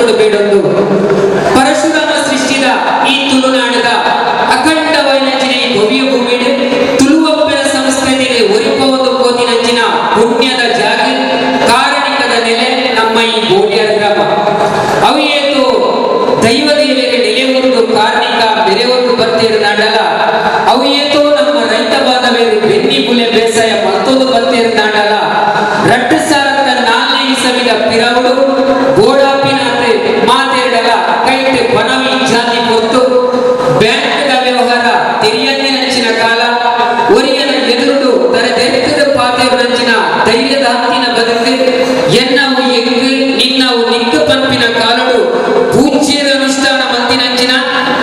ದುಃಖಡು ಬೇಡೊಂದು ಪರಶುರಾಮ ಸೃಷ್ಟಿದ ಈ ತುಳುನಾಡದ ಅಖಂಡವಾಯಿನಂಚಿನ ಈ ಭವ್ಯ ಭೂಮಿಡು ತುಳುವಪ್ಪನ ಸಂಸ್ಕೃತಿಗೆ ಒರಿಪೊಂದು ಪೋತಿನಂಚಿನ ಪುಣ್ಯದ ಜಾಗ ಕಾರಣಿಕದ ನೆಲೆ ನಮ್ಮ ಈ ಬೋಳಿಯಾರ್ ಗ್ರಾಮ. ಅವು ಏತು ದೈವ ದೇವರಿಗೆ ನೆಲೆ ಒಂದು ಕಾರ್ಣಿಕ ಬೆರೆ ಒಂದು ಬತ್ತೇರು ನಾಡಲ, ಅವು ಏತೋ ನಮ್ಮ ರೈತ ಬಾಂಧವರು ಬೆನ್ನಿ ಬುಲೆ ಬೇಸಾಯ ಮತ್ತೊಂದು ಬತ್ತೇರು ನಾಡಲ. 2004ನೇ ಇಸವಿದ ಪಿರವುಡು ಗೋಡಾಪಿನಾತೆ ಮಾತೇಡಲ ಕೈಟ್ ಬನವಿ ಜಾತಿ ಕೊತ್ತು ಬ್ಯಾಂಕ್ದ ವ್ಯವಹಾರ ತೆರಿಯಂದಿನಂಚಿನ ಕಾಲ, ಒರಿಯನ ಎದುರುಡು ತರದೆತ್ತದ ಪಾತೇರುನಂಚಿನ ಧೈರ್ಯದ ಹತ್ತಿನ ಬದುಕು, ಎನ್ನವು ಎಂಗ್ ನಿನ್ನವು ನಿಕ್ಕು ಪನ್ಪಿನ ಕಾಲಡು ಪೂಜ್ಯರ ಅನುಷ್ಠಾನ ಮಂದಿನಂಚಿನ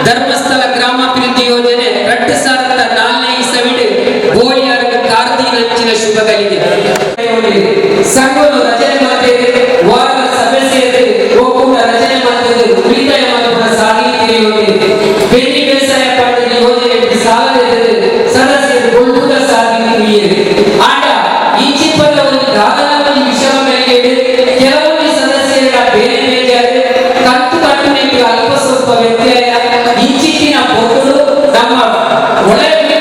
ಧರ್ಮಸ್ಥಳ ಗ್ರಾಮಾಭಿವೃದ್ಧಿ ಯೋಜನೆ 2004ನೇ ಇಸವಿಡು ಬೋಳಿಯಾರ್ಗ ಕಾರ್ತಿನಂಚಿನ ಶುಭ ಕಲಿಗೆ ಸಂಘವನ್ನು ರಚನೆ ಮಾಡ್ತೇವೆ. ವಾರದ ಸಭೆ ಸೇರಿ ಒಕ್ಕೂಟ ರಚನೆ ಮಾಡ್ತೇವೆ. ಉಳಿತಾಯ ಮಲ್ಪುನ ಸಾಗಿ ಯೋಜನೆ, ಬೆನ್ನಿ ಬೇಸಾಯ ಪಾಠದ ಯೋಜನೆ ಸಾಲ ಸದಸ್ಯರು ಬೊಲ್ಪುದ ಸಾಗಿ ಆಂಡ ಇಂಚಿಪ್ಪದ ಒಂದು ದಾದನ ಒಂದು ವಿಷಯ ಮೇಲೆ ಕೆಲವೊಂದು ಸದಸ್ಯರ ಬೇರೆ ಬೇಜಾರು, ಕಂತು ಕಟ್ಟುನಿಟ್ಟು ಅಲ್ಪ ಸ್ವಲ್ಪ ವ್ಯತ್ಯಯ. ಇಂಚಿತ್ತಿನ ಪೊಕ್ಕುಡು ನಮ್ಮ ಒಳಗಿನ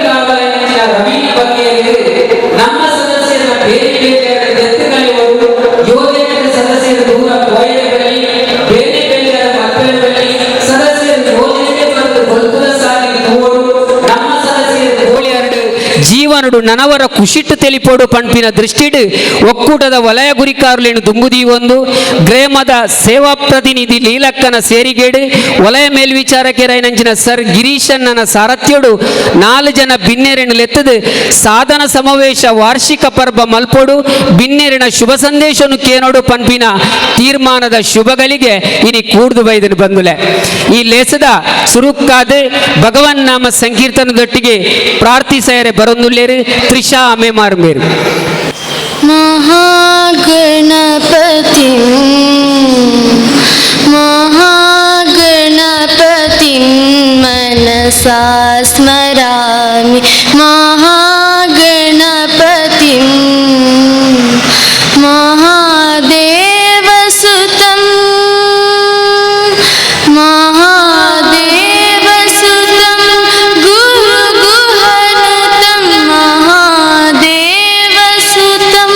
ರವೀನ ಬಗೆಯಲ್ಲಿ ನಮ್ಮ ಸದಸ್ಯರ ಬೇರೆ ಬೇಜಾರ ದತ್ತುಕಲಿಯುವುದು, ಯೋಜನೆಯ ಸದಸ್ಯರು ದೂರ ಪೋಯೆಗಳಲ್ಲಿ ಬೇರೆ ಬೇಜಾರ ಮಕ್ಕಳಲ್ಲಿ ಸದಸ್ಯರು ಯೋಜನೆಗೆ ಬಂದು ಬೊಲ್ಪುದ ಸಾಗಿ ತೋಡು ನಮ್ಮ ಸದಸ್ಯರು ಬೋಳಿಯಾರ್ಡು ಜೀವನಡು ನನವರ ಕುಶಿಟ್ಟು ತೆಲಿಪೋಡು ಪಂಪಿನ ದೃಷ್ಟಿಡು ಒಕ್ಕೂಟದ ವಲಯ ಗುರಿಕಾರುಲೇನು ದುಂಬುದೀವೊಂದು ಗ್ರಾಮದ ಸೇವಾ ಪ್ರತಿನಿಧಿ ಲೀಲಕ್ಕನ ಸೇರಿಗೇಡು ವಲಯ ಮೇಲ್ವಿಚಾರಕರಾಯಿನಂಚಿನ ಸರ್ ಗಿರೀಶಣ್ಣನ ಸಾರಥ್ಯೋಡು 4 ಜನ ಬಿನ್ನೆರೆನು ಲೆತ್ತದು ಸಾಧನ ಸಮಾವೇಶ ವಾರ್ಷಿಕ ಪರ್ಬ ಮಲ್ಪೋಡು ಬಿನ್ನೆರಿನ ಶುಭ ಸಂದೇಶನು ಕೇನೋಡು ಪಂಪಿನ ತೀರ್ಮಾನದ ಶುಭಗಳಿಗೆ ಇನಿ ಕೂಡ್ದು ಬೈದನು ಬಂದುಲೆ. ಈ ಲೇಸದ ಸುರುಕ್ಕಾದ ಭಗವನ್ ನಾಮ ಸಂಕೀರ್ತನದೊಟ್ಟಿಗೆ ಪ್ರಾರ್ಥಿಸಯರೆ ಬರೊಂದುಲ್ಲೇರು ತ್ರಿಷಾ ಅಮೆ ಮಾರುಮೇರು. महागणपतिं महागणपतिं मनसा स्मरामि, महागणपतिं महादेवसुतं, महादेवसुतं गुरुगुहनुतं, महादेवसुतं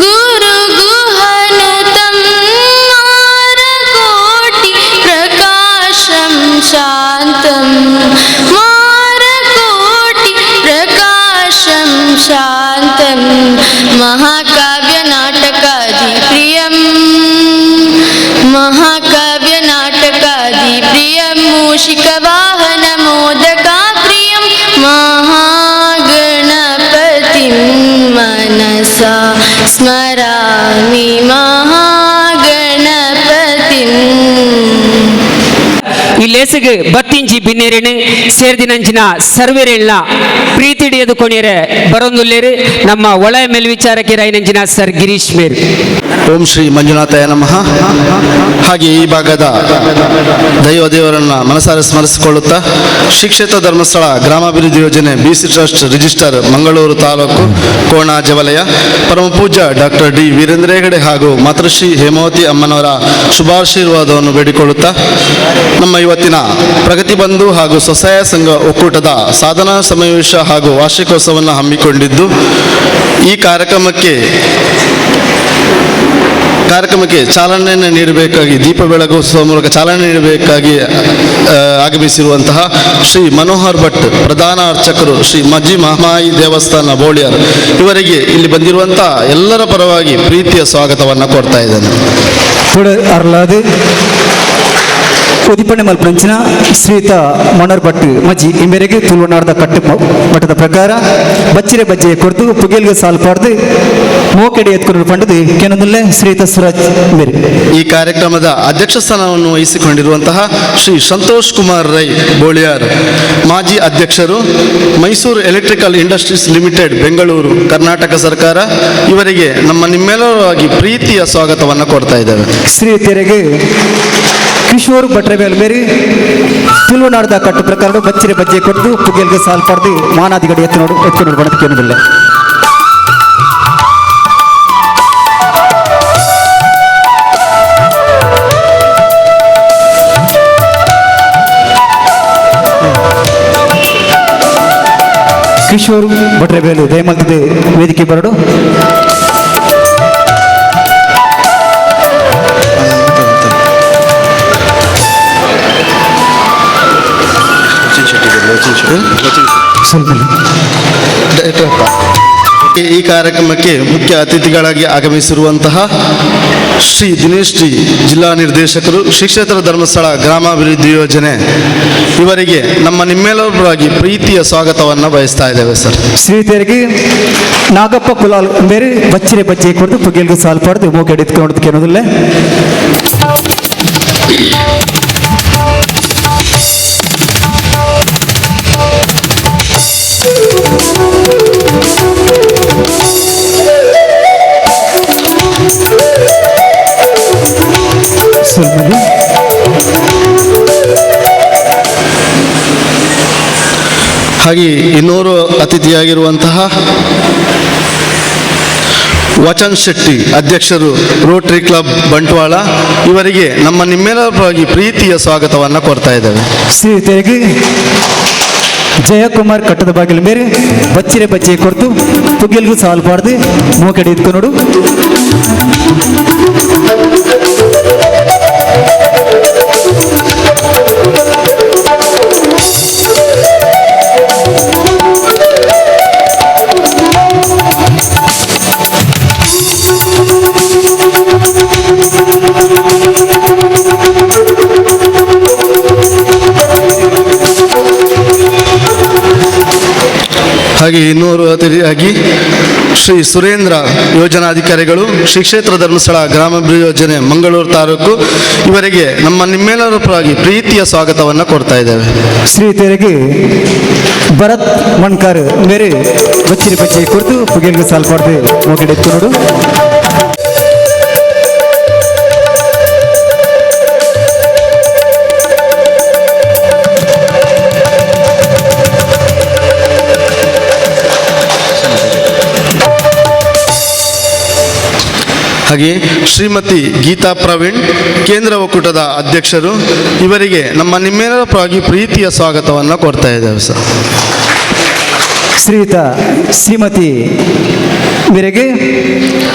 गुरुगुहनुतं, मारकोटि प्रकाशं शान्तं, मारकोटि प्रकाशं शान्तं, महाकाव्यनाटकादिप्रियं, महाकाव्यनाटकादिप्रियं, मूषिकवाहनमोदकाप्रियं, महागणपतिं मनसा स्मरामि, महागणपतिम्. ಈ ಲೇಸಿಗೆ ಬತ್ತಿಂಚಿ ಬಿನ್ನೇರಿನ ಸೇರ್ದಿನಂಚಿನ ಸರ್ವೆರೆಳ್ನ ಪ್ರೀತಿಡಿಯದು ಕೊಣಿಯರೆ ಬರೊಂದುಲ್ಲೇರು ನಮ್ಮ ಒಳ ಮೇಲ್ವಿಚಾರಕರಾಯಿನಂಚಿನ ಸರ್ ಗಿರೀಶ್ ಮೇರ್. ಓಂ ಶ್ರೀ ಮಂಜುನಾಥಯ ನಮಃ. ಹಾಗೆ ಈ ಭಾಗದ ದೈವ ದೇವರನ್ನು ಮನಸಾರೆ ಸ್ಮರಿಸಿಕೊಳ್ಳುತ್ತಾ, ಶ್ರೀ ಕ್ಷೇತ್ರ ಧರ್ಮಸ್ಥಳ ಗ್ರಾಮಾಭಿವೃದ್ಧಿ ಯೋಜನೆ BC trust register, Mangaluru taluk, Konaje ವಲಯ, ಪರಮ ಪೂಜ್ಯ ಡಾಕ್ಟರ್ ಡಿ ವೀರೇಂದ್ರ ಹೆಗಡೆ ಹಾಗೂ ಮಾತೃಶ್ರೀ ಹೇಮಾವತಿ ಅಮ್ಮನವರ ಶುಭಾಶೀರ್ವಾದವನ್ನು ಬೇಡಿಕೊಳ್ಳುತ್ತಾ, ನಮ್ಮ ಇವತ್ತಿನ ಪ್ರಗತಿ ಬಂಧು ಹಾಗೂ ಸ್ವಸಹಾಯ ಸಂಘ ಒಕ್ಕೂಟದ ಸಾಧನಾ ಸಮಾವೇಶ ಹಾಗೂ ವಾರ್ಷಿಕೋತ್ಸವವನ್ನು ಹಮ್ಮಿಕೊಂಡಿದ್ದು, ಈ ಕಾರ್ಯಕ್ರಮಕ್ಕೆ ಕಾರ್ಯಕ್ರಮಕ್ಕೆ ಚಾಲನೆಯನ್ನು ನೀಡಬೇಕಾಗಿ, ದೀಪ ಬೆಳಗಿಸುವ ಮೂಲಕ ಚಾಲನೆ ನೀಡಬೇಕಾಗಿ ಆಗಮಿಸಿರುವಂತಹ ಶ್ರೀ ಮನೋಹರ್ ಭಟ್, ಪ್ರಧಾನ ಅರ್ಚಕರು, ಶ್ರೀ ಮಜ್ಜಿ ಮಹಾಮಾಯಿ ದೇವಸ್ಥಾನ, ಬೋಳಿಯಾರ್ ಇವರಿಗೆ ಇಲ್ಲಿ ಬಂದಿರುವಂತಹ ಎಲ್ಲರ ಪರವಾಗಿ ಪ್ರೀತಿಯ ಸ್ವಾಗತವನ್ನು ಕೊಡ್ತಾ ಇದ್ದೇನೆ. ಅರ್ಲಾದ್ ಉದಿಪಣ್ಣೆ ಮಲ್ಪಂಚಿನ ಶ್ರೀತ ಮನೋಹರ್ ಭಟ್ ಮಜ್ಜಿ ಈ ಮೇರೆಗೆ ತುಳುನಾಡದ ಕಟ್ಟು ಮಟ್ಟದ ಪ್ರಕಾರ ಬಚ್ಚಿರೆ ಬಜ್ಜೆ ಕೊಡ್ದು ಪುಗೆಲ್ಗೆ ಸಾಲು ಪಾಡ್ದು ಮೋಕೆಡೆ ಎತ್ಕೊಂಡು ಪಂಡದು ಕೆನದುಲ್ಲೆ ಶ್ರೀತ ಸುರಾಜ್ ಮೇರೆ. ಈ ಕಾರ್ಯಕ್ರಮದ ಅಧ್ಯಕ್ಷ ಸ್ಥಾನವನ್ನು ವಹಿಸಿಕೊಂಡಿರುವಂತಹ ಶ್ರೀ ಸಂತೋಷ್ ಕುಮಾರ್ ರೈ ಬೋಳಿಯಾರ್, ಮಾಜಿ ಅಧ್ಯಕ್ಷರು, Mysuru electrical industries limited, Bengaluru, Karnataka ಸರ್ಕಾರ ಇವರಿಗೆ ನಮ್ಮ ನಿಮ್ಮೆಲ್ಲರವಾಗಿ ಪ್ರೀತಿಯ ಸ್ವಾಗತವನ್ನು ಕೊಡ್ತಾ ಇದ್ದೇವೆ. ಶ್ರೀ ತೆರೆಗೆ ಕಿಶೋರ್ ಭಟ್ರ ಮೇಲೆ ಮೇರಿ ತುಳುನಾಡದ ಕಟ್ಟು ಪ್ರಕಾರ ಬಚ್ಚಿರೆ ಬಜ್ಜೆ ಕೊಡ್ದು ಪುಗೆಲ್ಗೆ ಸಾಲು ಪಾಡ್ದು ಮಾನಾದಿಗಡೆ ಎತ್ತು ನೋಡು ಎತ್ಕೊಂಡು ಬಣದ ಕೆನದುಲ್ಲೆ. Kishore ಭಟ್ರಬೇಲು ದಯಮಲ್ತದೆ ವೇದಿಕೆ ಬರಡು. ಈ ಕಾರ್ಯಕ್ರಮಕ್ಕೆ ಮುಖ್ಯ ಅತಿಥಿಗಳಾಗಿ ಆಗಮಿಸಿರುವಂತಹ ಶ್ರೀ ದಿನೇಶ್ ಟಿ ಜಿಲ್ಲಾ ನಿರ್ದೇಶಕರು ಶ್ರೀ ಕ್ಷೇತ್ರ ಧರ್ಮಸ್ಥಳ ಗ್ರಾಮಾಭಿವೃದ್ಧಿ ಯೋಜನೆ ಇವರಿಗೆ ನಮ್ಮ ನಿಮ್ಮೆಲ್ಲರ ಪರವಾಗಿ ಪ್ರೀತಿಯ ಸ್ವಾಗತವನ್ನು ಬಯಸ್ತಾ ಇದ್ದೇವೆ ಸರ್. ಶ್ರೀತೆರಿಗೆ ನಾಗಪ್ಪ ಕುಲಾಲ್ ಬೇರೆ ಬಚ್ಚಿರೆ ಬಚ್ಚೆ ಕೊಡ್ದು ಪುಗೆಲ್ಗೆ ಸಾಲು ಪಡೆದು ಮೂಕೆ ಹಿಡಿದುಕೊಂಡು ಕೆನೋದಿಲ್ಲ. ಹಾಗೆ ಇನ್ನೋರು ಅತಿಥಿಯಾಗಿರುವಂತಹ ವಚನ್ ಶೆಟ್ಟಿ ಅಧ್ಯಕ್ಷರು ರೋಟರಿ ಕ್ಲಬ್ ಬಂಟ್ವಾಳ ಇವರಿಗೆ ನಮ್ಮ ನಿಮ್ಮೆಲ್ಲರ ಪರವಾಗಿ ಪ್ರೀತಿಯ ಸ್ವಾಗತವನ್ನು ಕೋರ್ತಾ ಇದ್ದೇವೆ. ಶ್ರೀತೆರಿಗೆ ಜಯಕುಮಾರ್ ಕಟ್ಟದ ಬಾಗಿಲು ಮೇರೆ ಬಚ್ಚಿರೆ ಬಚ್ಚೆ ಕೊಡ್ತು ಪುಗ್ಗೆಲ್ಗೂ ಸಾಲು ಪಾಡ್ದು ಮೂಕಡೆ ಇದ್ಕೊಂಡು. ಹಾಗೆ ಇನ್ನೂರು ಅತಿಥಿಯಾಗಿ ಶ್ರೀ ಸುರೇಂದ್ರ ಯೋಜನಾಧಿಕಾರಿಗಳು ಶ್ರೀ ಕ್ಷೇತ್ರ ಧರ್ಮಸ್ಥಳ ಗ್ರಾಮಾಭಿವೃದ್ಧಿ ಯೋಜನೆ ಮಂಗಳೂರು ತಾಲೂಕು ಇವರಿಗೆ ನಮ್ಮ ನಿಮ್ಮೆಲ್ಲರ ಪರವಾಗಿ ಪ್ರೀತಿಯ ಸ್ವಾಗತವನ್ನು ಕೊಡ್ತಾ ಇದ್ದೇವೆ. ಶ್ರೀತೆರಿಗೆ ಭರತ್ ಮಣ್ಕಾರ್ ಮೇರೆ ಬಚ್ಚಿರಿ ಬಚ್ಚೆ ಕೊಡ್ತು ಪುಗೆಲ್ಗೂ ಸಾಲು ಪಾಡ್ದು ಮೂಕಡೆ ಇದ್ಕೊಂಡು. ಹಾಗೆ ಶ್ರೀಮತಿ ಗೀತಾ ಪ್ರವೀಣ್ ಕೇಂದ್ರ ಒಕ್ಕೂಟದ ಅಧ್ಯಕ್ಷರು ಇವರಿಗೆ ನಮ್ಮ ನಿಮ್ಮೆಲ್ಲರ ಪರವಾಗಿ ಪ್ರೀತಿಯ ಸ್ವಾಗತವನ್ನು ಕೊಡ್ತಾ ಇದ್ದೇವೆ ಸರ್. ಶ್ರೀಯುತ ಶ್ರೀಮತಿ ಮೇರೆಗೆ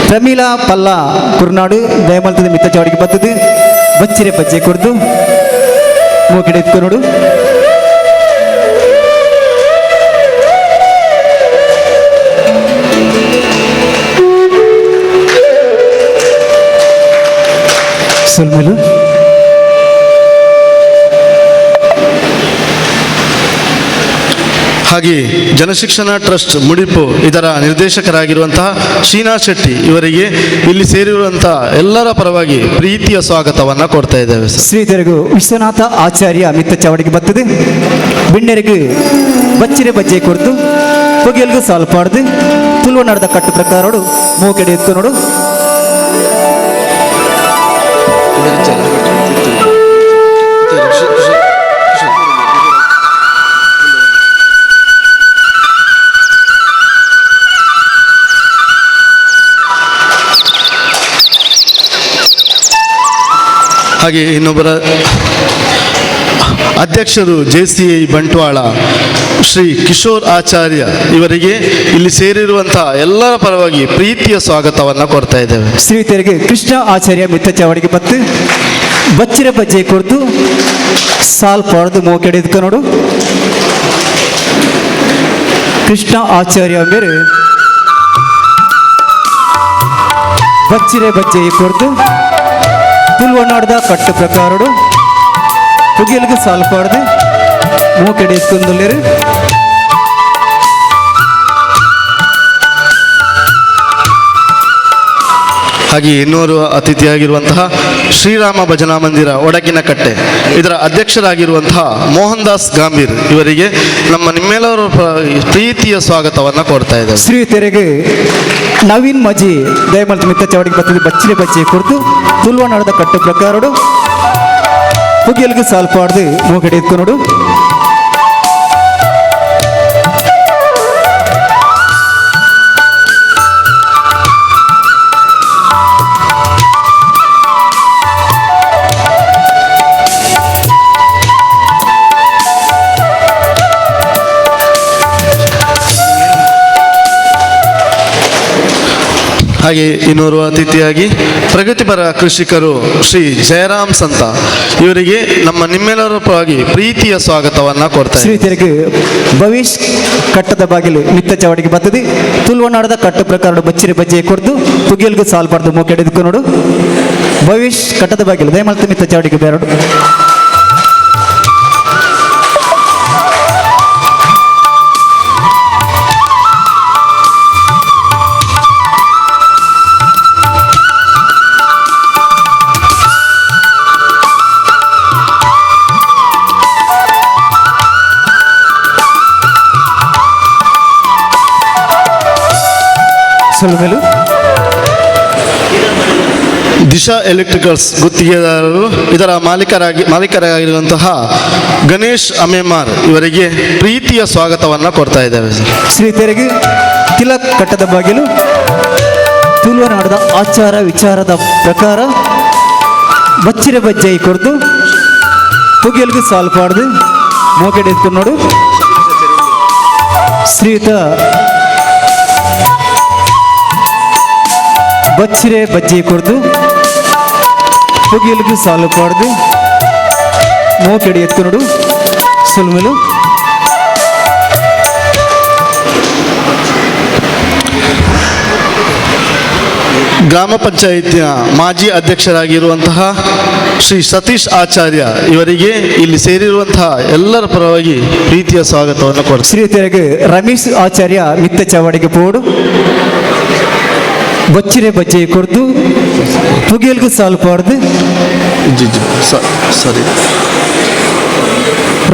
ಪ್ರಮೀಳಾ ಪಲ್ಲ ಕುರ್ನಾಡು ದಯಮಲ್ತದ ಮಿತ್ತ ಚಾವಡಿಗೆ ಬರ್ತದೆ ಬಚ್ಚಿರೆ ಬಜ್ಜೆ ಕೊಡ್ದು ಮೂಕಿಡೆ ಎತ್ಕೊಂಡು. ಸೊಲ್ಮೆಲು ಹಾಗೆ ಜನಶಿಕ್ಷಣ ಟ್ರಸ್ಟ್ ಮುಡಿಪು ಇದರ ನಿರ್ದೇಶಕರಾಗಿರುವಂತಹ ಶೀನಾ ಶೆಟ್ಟಿ ಇವರಿಗೆ ಇಲ್ಲಿ ಸೇರಿರುವಂತಹ ಎಲ್ಲರ ಪರವಾಗಿ ಪ್ರೀತಿಯ ಸ್ವಾಗತವನ್ನು ಕೊಡ್ತಾ ಇದ್ದೇವೆ ಸರ್. ಶ್ರೀಧರಿಗೂ ವಿಶ್ವನಾಥ ಆಚಾರ್ಯ ಮಿತ್ತ ಚಾವಡಿಗೆ ಬರ್ತದೆ ಬಿಣ್ಣರಿಗೆ ಬಚ್ಚಿರೆ ಬಜ್ಜೆ ಕೊಡ್ತು ಪೊಗೆಲ್ಗೂ ಸಾಲು ಪಾಡ್ದು ತುಳುವನಾಡದ ಕಟ್ಟು ಪ್ರಕಾರೋಡು ಮೂಕೆಡೆ ಎತ್ತು ನೋಡು. ಹಾಗೆ ಇನ್ನೊಬ್ಬರ ಅಧ್ಯಕ್ಷರು J C I Bantwal Shri Kishore Acharya ಇವರಿಗೆ ಇಲ್ಲಿ ಸೇರಿರುವಂತಹ ಎಲ್ಲರ ಪರವಾಗಿ ಪ್ರೀತಿಯ ಸ್ವಾಗತವನ್ನು ಕೊಡ್ತಾ ಇದ್ದೇವೆ. ಶ್ರೀತೆರಿಗೆ ಕೃಷ್ಣ ಆಚಾರ್ಯ ಮಿತ್ತ ಚಾವಡಿಗೆ ಬತ್ತು ಬಚ್ಚಿರ ಬಜ್ಜೆ ಕೊಡ್ತು ಸಾಲ್ ಪಾಡ್ದು ಮೂಕೆಡೆ ಎತ್ಕೊ ನೋಡು. ಕೃಷ್ಣ ಆಚಾರ್ಯ ಮೇರೆ ಬಚ್ಚಿರೆ ಬಜ್ಜೆ ಕೊಡ್ತು ತುಳುವನಾಡದ ಕಟ್ಟು ಪ್ರಕಾರಡು ಪುಗೆಲ್ಗೆ ಸಾಲು ಪಾಡ್ದು ಮೂಕೆಡೆ ಎತ್ಕೊಂದುಲ್ಲೇರು. ಹಾಗೆ ಇನ್ನೋರ್ವ ಅತಿಥಿಯಾಗಿರುವಂತಹ ಶ್ರೀರಾಮ ಭಜನಾ ಮಂದಿರ ಒಡಗಿನಕಟ್ಟೆ ಇದರ ಅಧ್ಯಕ್ಷರಾಗಿರುವಂತಹ ಮೋಹನ್ ದಾಸ್ ಗಾಂಭೀರ್ ಇವರಿಗೆ ನಮ್ಮ ನಿಮ್ಮೆಲ್ಲರ ಪ್ರೀತಿಯ ಸ್ವಾಗತವನ್ನು ಕೋರ್ತಾ ಇದ್ದೇವೆ. ಶ್ರೀ ತೆರೆಗೆ ನವೀನ್ ಮಜಿ ದಯಮಲ್ತ ಮಿತ್ತ ಚಾವಡಿಗೆ ಬರ್ತದೆ ಬಚ್ಚಿರೆ ಬಚ್ಚಿ ಕುರ್ತು ತುಳುವನಾಡದ ಕಟ್ಟು ಪ್ರಕಾರಡು ಪುಗೆಲ್ಗೆ ಸಾಲು ಪಾಡ್ದು ಮೂಗಡೆ ಎತ್ಕೊನೋಡು. ಹಾಗೆ ಇನ್ನೋರ್ವ ಅತಿಥಿಯಾಗಿ ಪ್ರಗತಿಪರ ಕೃಷಿಕರು ಶ್ರೀ ಜಯರಾಮ್ ಸಂತ ಇವರಿಗೆ ನಮ್ಮ ನಿಮ್ಮೆಲ್ಲರ ಪರವಾಗಿ ಪ್ರೀತಿಯ ಸ್ವಾಗತವನ್ನು ಕೊಡ್ತಾ ಇದ್ದೇವೆ. ಶ್ರೀತರಿಗೆ ಭವಿಷ್ ಕಟ್ಟದ ಬಾಗಿಲು ಮಿತ್ತ ಚಾವಡಿಗೆ ಬರ್ತದೆ. ತುಳುವನಾಡದ ಕಟ್ಟು ಪ್ರಕಾರ ಬಚ್ಚಿರಿ ಬಜ್ಜೆ ಕೊಡ್ದು ಪುಗಿಲ್ಗೆ ಸಾಲ್ಬಾರ್ದು ಮೂಕೆಡಿದ್ಕು ನೋಡು. ಭವಿಷ್ ಕಟ್ಟದ ಬಾಗಿಲು ದಯಮಾಡ್ತು ಮಿತ್ತ ಚಾವಡಿಗೆ ಬೇರಡು. ಸುಲುಮೆಲು ದಿಶಾ ಎಲೆಕ್ಟ್ರಿಕಲ್ಸ್ ಗುತ್ತಿಗೆದಾರರು ಇದರ ಮಾಲೀಕರಾಗಿರುವಂತಹ ಗಣೇಶ್ ಅಮೇಮಾರ್ ಇವರಿಗೆ ಪ್ರೀತಿಯ ಸ್ವಾಗತವನ್ನು ಕೊಡ್ತಾ ಇದ್ದೇವೆ ಸರ್. ಶ್ರೀತರಿಗೆ ತಿಲಕ್ ಕಟ್ಟದ ಬಾಗಿಲು ತುಳುವನಾಡದ ಆಚಾರ ವಿಚಾರದ ಪ್ರಕಾರ ಬಚ್ಚಿರ ಬಜ್ಜೈ ಕೊಡ್ದು ಪುಗಿಲ್ಗೆ ಸಾಲ್ಪಾಡ್ದು ಮೋಕೆಡೆ ಎತ್ಕೊಂಡು ನೋಡು. ಶ್ರೀಯುತ ಬಚ್ಚಿರೆ ಬಜ್ಜಿ ಕೊಡ್ದು ಪುಗಿಲ್ಗೆ ಸಾಲು ಪಾಡ್ದು ಮೋಕೆಡೆ ಎತ್ಕೊಂಡು ಸುಲ್ಮೆಲು. ಗ್ರಾಮ ಪಂಚಾಯಿತಿಯ ಮಾಜಿ ಅಧ್ಯಕ್ಷರಾಗಿರುವಂತಹ ಶ್ರೀ ಸತೀಶ್ ಆಚಾರ್ಯ ಇವರಿಗೆ ಇಲ್ಲಿ ಸೇರಿರುವಂತಹ ಎಲ್ಲರ ಪರವಾಗಿ ಪ್ರೀತಿಯ ಸ್ವಾಗತವನ್ನು ಕೊಡ್ತೀವಿ. ಶ್ರೀತರಿಗೆ ರಮೇಶ್ ಆಚಾರ್ಯ ಮಿತ್ತ ಚಾವಡಿಗೆ ಪೋಡು ಬಚ್ಚಿರೆ ಬಜ್ಜೆ ಕೊಡ್ದು ಪುಗಿಲ್ಗೆ ಸಾಲು ಪಾಡ್ದು. ಸಾರಿ.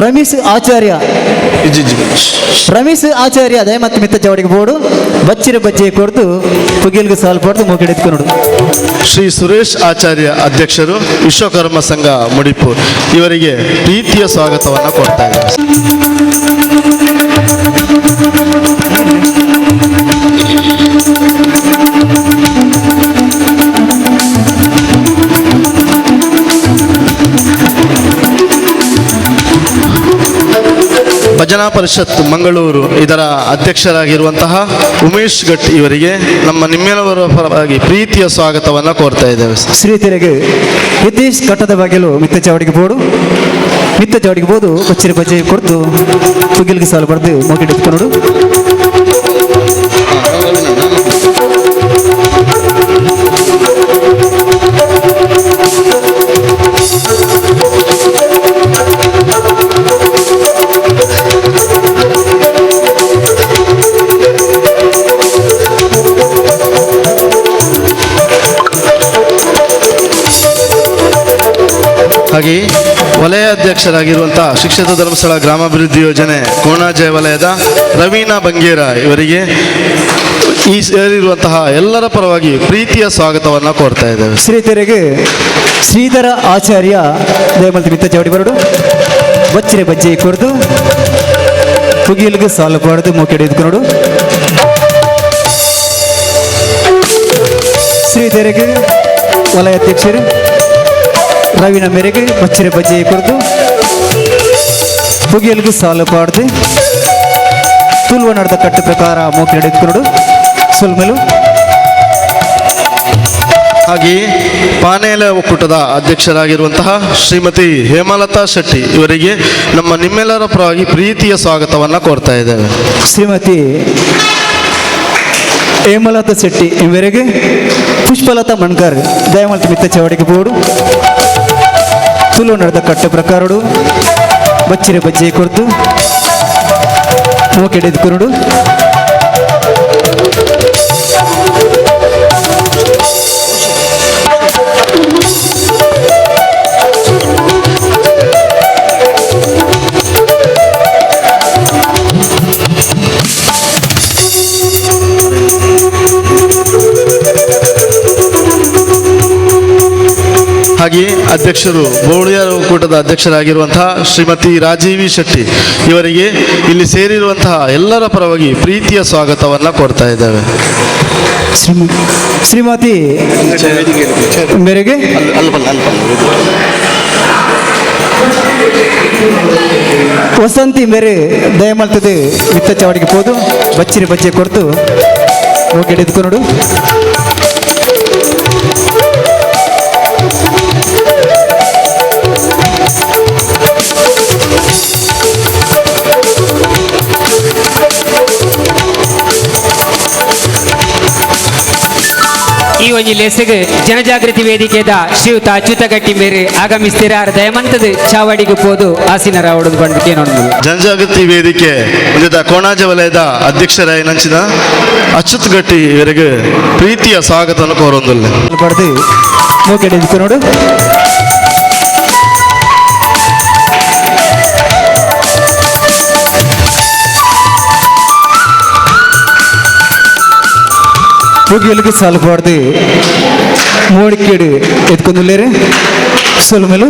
ರಮೇಶ್ ಆಚಾರ್ಯ, ರಮೇಶ್ ಆಚಾರ್ಯ ಅದೇ ಮತ್ತೆ ಮಿತ್ತ ಚಾವಡಿಗೆ ಬೋಡು ಬಚ್ಚಿರೆ ಬಜ್ಜೆ ಕೊಡ್ದು ಪುಗಿಲ್ಗೆ ಸಾಲು ಪಾಡ್ದು ಮೂಕೆಡೆ ಎತ್ಕೊಂಡು. ಶ್ರೀ ಸುರೇಶ್ ಆಚಾರ್ಯ ಅಧ್ಯಕ್ಷರು ವಿಶ್ವಕರ್ಮ ಸಂಘ ಮುಡಿಪು ಇವರಿಗೆ ಪ್ರೀತಿಯ ಸ್ವಾಗತವನ್ನು ಕೊಡ್ತಾ ಇದ್ದಾರೆ. ಭಜನಾ ಪರಿಷತ್ ಮಂಗಳೂರು ಇದರ ಅಧ್ಯಕ್ಷರಾಗಿರುವಂತಹ ಉಮೇಶ್ ಭಟ್ ಇವರಿಗೆ ನಮ್ಮ ನಿಮ್ಮೆಲ್ಲರ ಪರವಾಗಿ ಪ್ರೀತಿಯ ಸ್ವಾಗತವನ್ನು ಕೋರ್ತಾ ಇದ್ದೇವೆ. ಶ್ರೀತರಿಗೆ ಹಿತೇಶ್ ಕಟ್ಟದ ಬಾಗಿಲು ಮಿತ್ತ ಚಾವಡಿಗೆ ಬೋಡು ಮಿತ್ತ ಚಾವಡಿಗೆ ಬೋದು ಬಚ್ಚಿರೆ ಬಜ್ಜೆ ಕೊಡ್ದು ಪುಗಿಲ್ಗೆ ಸಾಲು ಬಡ್ದು ಮೂಕೆಡೆ ಎತ್ಕೊಂಡು. ಹಾಗೆಯೇ ವಲಯ ಅಧ್ಯಕ್ಷರಾಗಿರುವಂತಹ ಶಿಕ್ಷಿತ ಧರ್ಮಸ್ಥಳ ಗ್ರಾಮಾಭಿವೃದ್ಧಿ ಯೋಜನೆ ಕೋಣಾಜಯ ವಲಯದ ರವೀನಾ ಬಂಗೇರ ಇವರಿಗೆ ಈ ಸೇರಿರುವಂತಹ ಎಲ್ಲರ ಪರವಾಗಿ ಪ್ರೀತಿಯ ಸ್ವಾಗತವನ್ನು ಕೋರ್ತಾ ಇದ್ದೇವೆ. ಶ್ರೀತರಿಗೆ ಶ್ರೀಧರ ಆಚಾರ್ಯ ದಯಮಲ್ತಿ ಮಿತ್ತ ಚಾವಡಿ ಬರಡು ಬಚ್ಚಿರೆ ಬಜ್ಜೆ ಕೊಡ್ದು ಪುಗಿಲ್ಗೆ ಸಾಲು ಪಾಡ್ದು ಮೂಕೆಡೆ ಎತ್ಕೊಂಡು. ಶ್ರೀಧರಿಗೆ ವಲಯ ಅಧ್ಯಕ್ಷರು ರವಿನ ಮೇರೆಗೆ ಬಚ್ಚಿರೆ ಬಜ್ಜೆ ಕೊಡ್ದು ಪುಗಿಯಲ್ಗೆ ಸಾಲು ಪಾಡ್ದು ತುಳುವನಾಡದ ಕಟ್ಟು ಪ್ರಕಾರ ಮೂಕೆಡೆ ಎತ್ಕೊಂಡು ಸುಲ್ಮೆಲು. ಹಾಗೆಯೇ ಪಾನೇಲ ಒಕ್ಕೂಟದ ಅಧ್ಯಕ್ಷರಾಗಿರುವಂತಹ ಶ್ರೀಮತಿ ಹೇಮಲತಾ ಶೆಟ್ಟಿ ಇವರಿಗೆ ನಮ್ಮ ನಿಮ್ಮೆಲ್ಲರ ಪರವಾಗಿ ಪ್ರೀತಿಯ ಸ್ವಾಗತವನ್ನು ಕೋರ್ತಾ ಇದ್ದೇವೆ. ಶ್ರೀಮತಿ ಹೇಮಲತಾ ಶೆಟ್ಟಿ ಇವರಿಗೆ ಪುಷ್ಪಲತಾ ಮಣ್ಕರ್ ದಯಮಲ್ತಿ ಮಿತ್ತ ಚವಡಿಗೆ ಬೋಡು ತುಳು ನಡೆದ ಕಟ್ಟು ಪ್ರಕಾರಡು ಬಚ್ಚಿರೆ ಬಜ್ಜೆ ಕೊಡ್ದು ಮೂಕೆಡೆದು ಕುರುಡು. ಹಾಗೆಯೇ ಅಧ್ಯಕ್ಷರು ಬೋಳಿಯರ ಒಕ್ಕೂಟದ ಅಧ್ಯಕ್ಷರಾಗಿರುವಂತಹ ಶ್ರೀಮತಿ ರಾಜೀವಿ ಶೆಟ್ಟಿ ಇವರಿಗೆ ಇಲ್ಲಿ ಸೇರಿರುವಂತಹ ಎಲ್ಲರ ಪರವಾಗಿ ಪ್ರೀತಿಯ ಸ್ವಾಗತವನ್ನು ಕೊಡ್ತಾ ಇದ್ದೇವೆ. ಶ್ರೀಮತಿ ಮೇರೆಗೆ ವಸಂತಿ ಮೇರೆ ದಯಮಲ್ತದೆ ಮಿತ್ತ ಚಾವಡಿಗೆ ಪೋದು ಬಚ್ಚಿರಿ ಬಚ್ಚೆ ಕೊಡ್ತು ಮೂಕೆಡೆ ಎತ್ಕೊಂಡು. ಒಂಜಿ ಲೇಸಿಗೆ ಜನಜಾಗೃತಿ ವೇದಿಕೆದ ಶ್ರೀಯುತ ಅಚ್ಯುತ ಗಟ್ಟಿ ಮೇರೆ ಆಗಮಿಸ್ತೀರ. ದಯಮಂತದ ಚಾವಡಿಗೆ ಪೋದು ಆಸೀನರಾವಡು ಬಂದು ಕೇನೊಂದು. ಜನಜಾಗೃತಿ ವೇದಿಕೆ ಒಂಜೆದ ಕೋಣಾಜ ವಲಯದ ಅಧ್ಯಕ್ಷರಾಯಿನಂಚಿನ ಅಚ್ಯುತ್ ಗಟ್ಟಿ ಇವರಿಗೆ ಪ್ರೀತಿಯ ಸ್ವಾಗತವನ್ನು ಕೋರೊಂದುಲ್ಲೆ. ಪಡೆದು ಮೋಕೆಡೆ ಎತ್ಕೊನೋಡು. ಪುಗೆಲ್ಗ್ ಸಾಲು ಪಾಡ್ದು ಮೋಡಿಕೆಡ್ ಎತ್ಕೊಂದುಲ್ಲೇರು. ಸೊಲ್ಮೆಲು.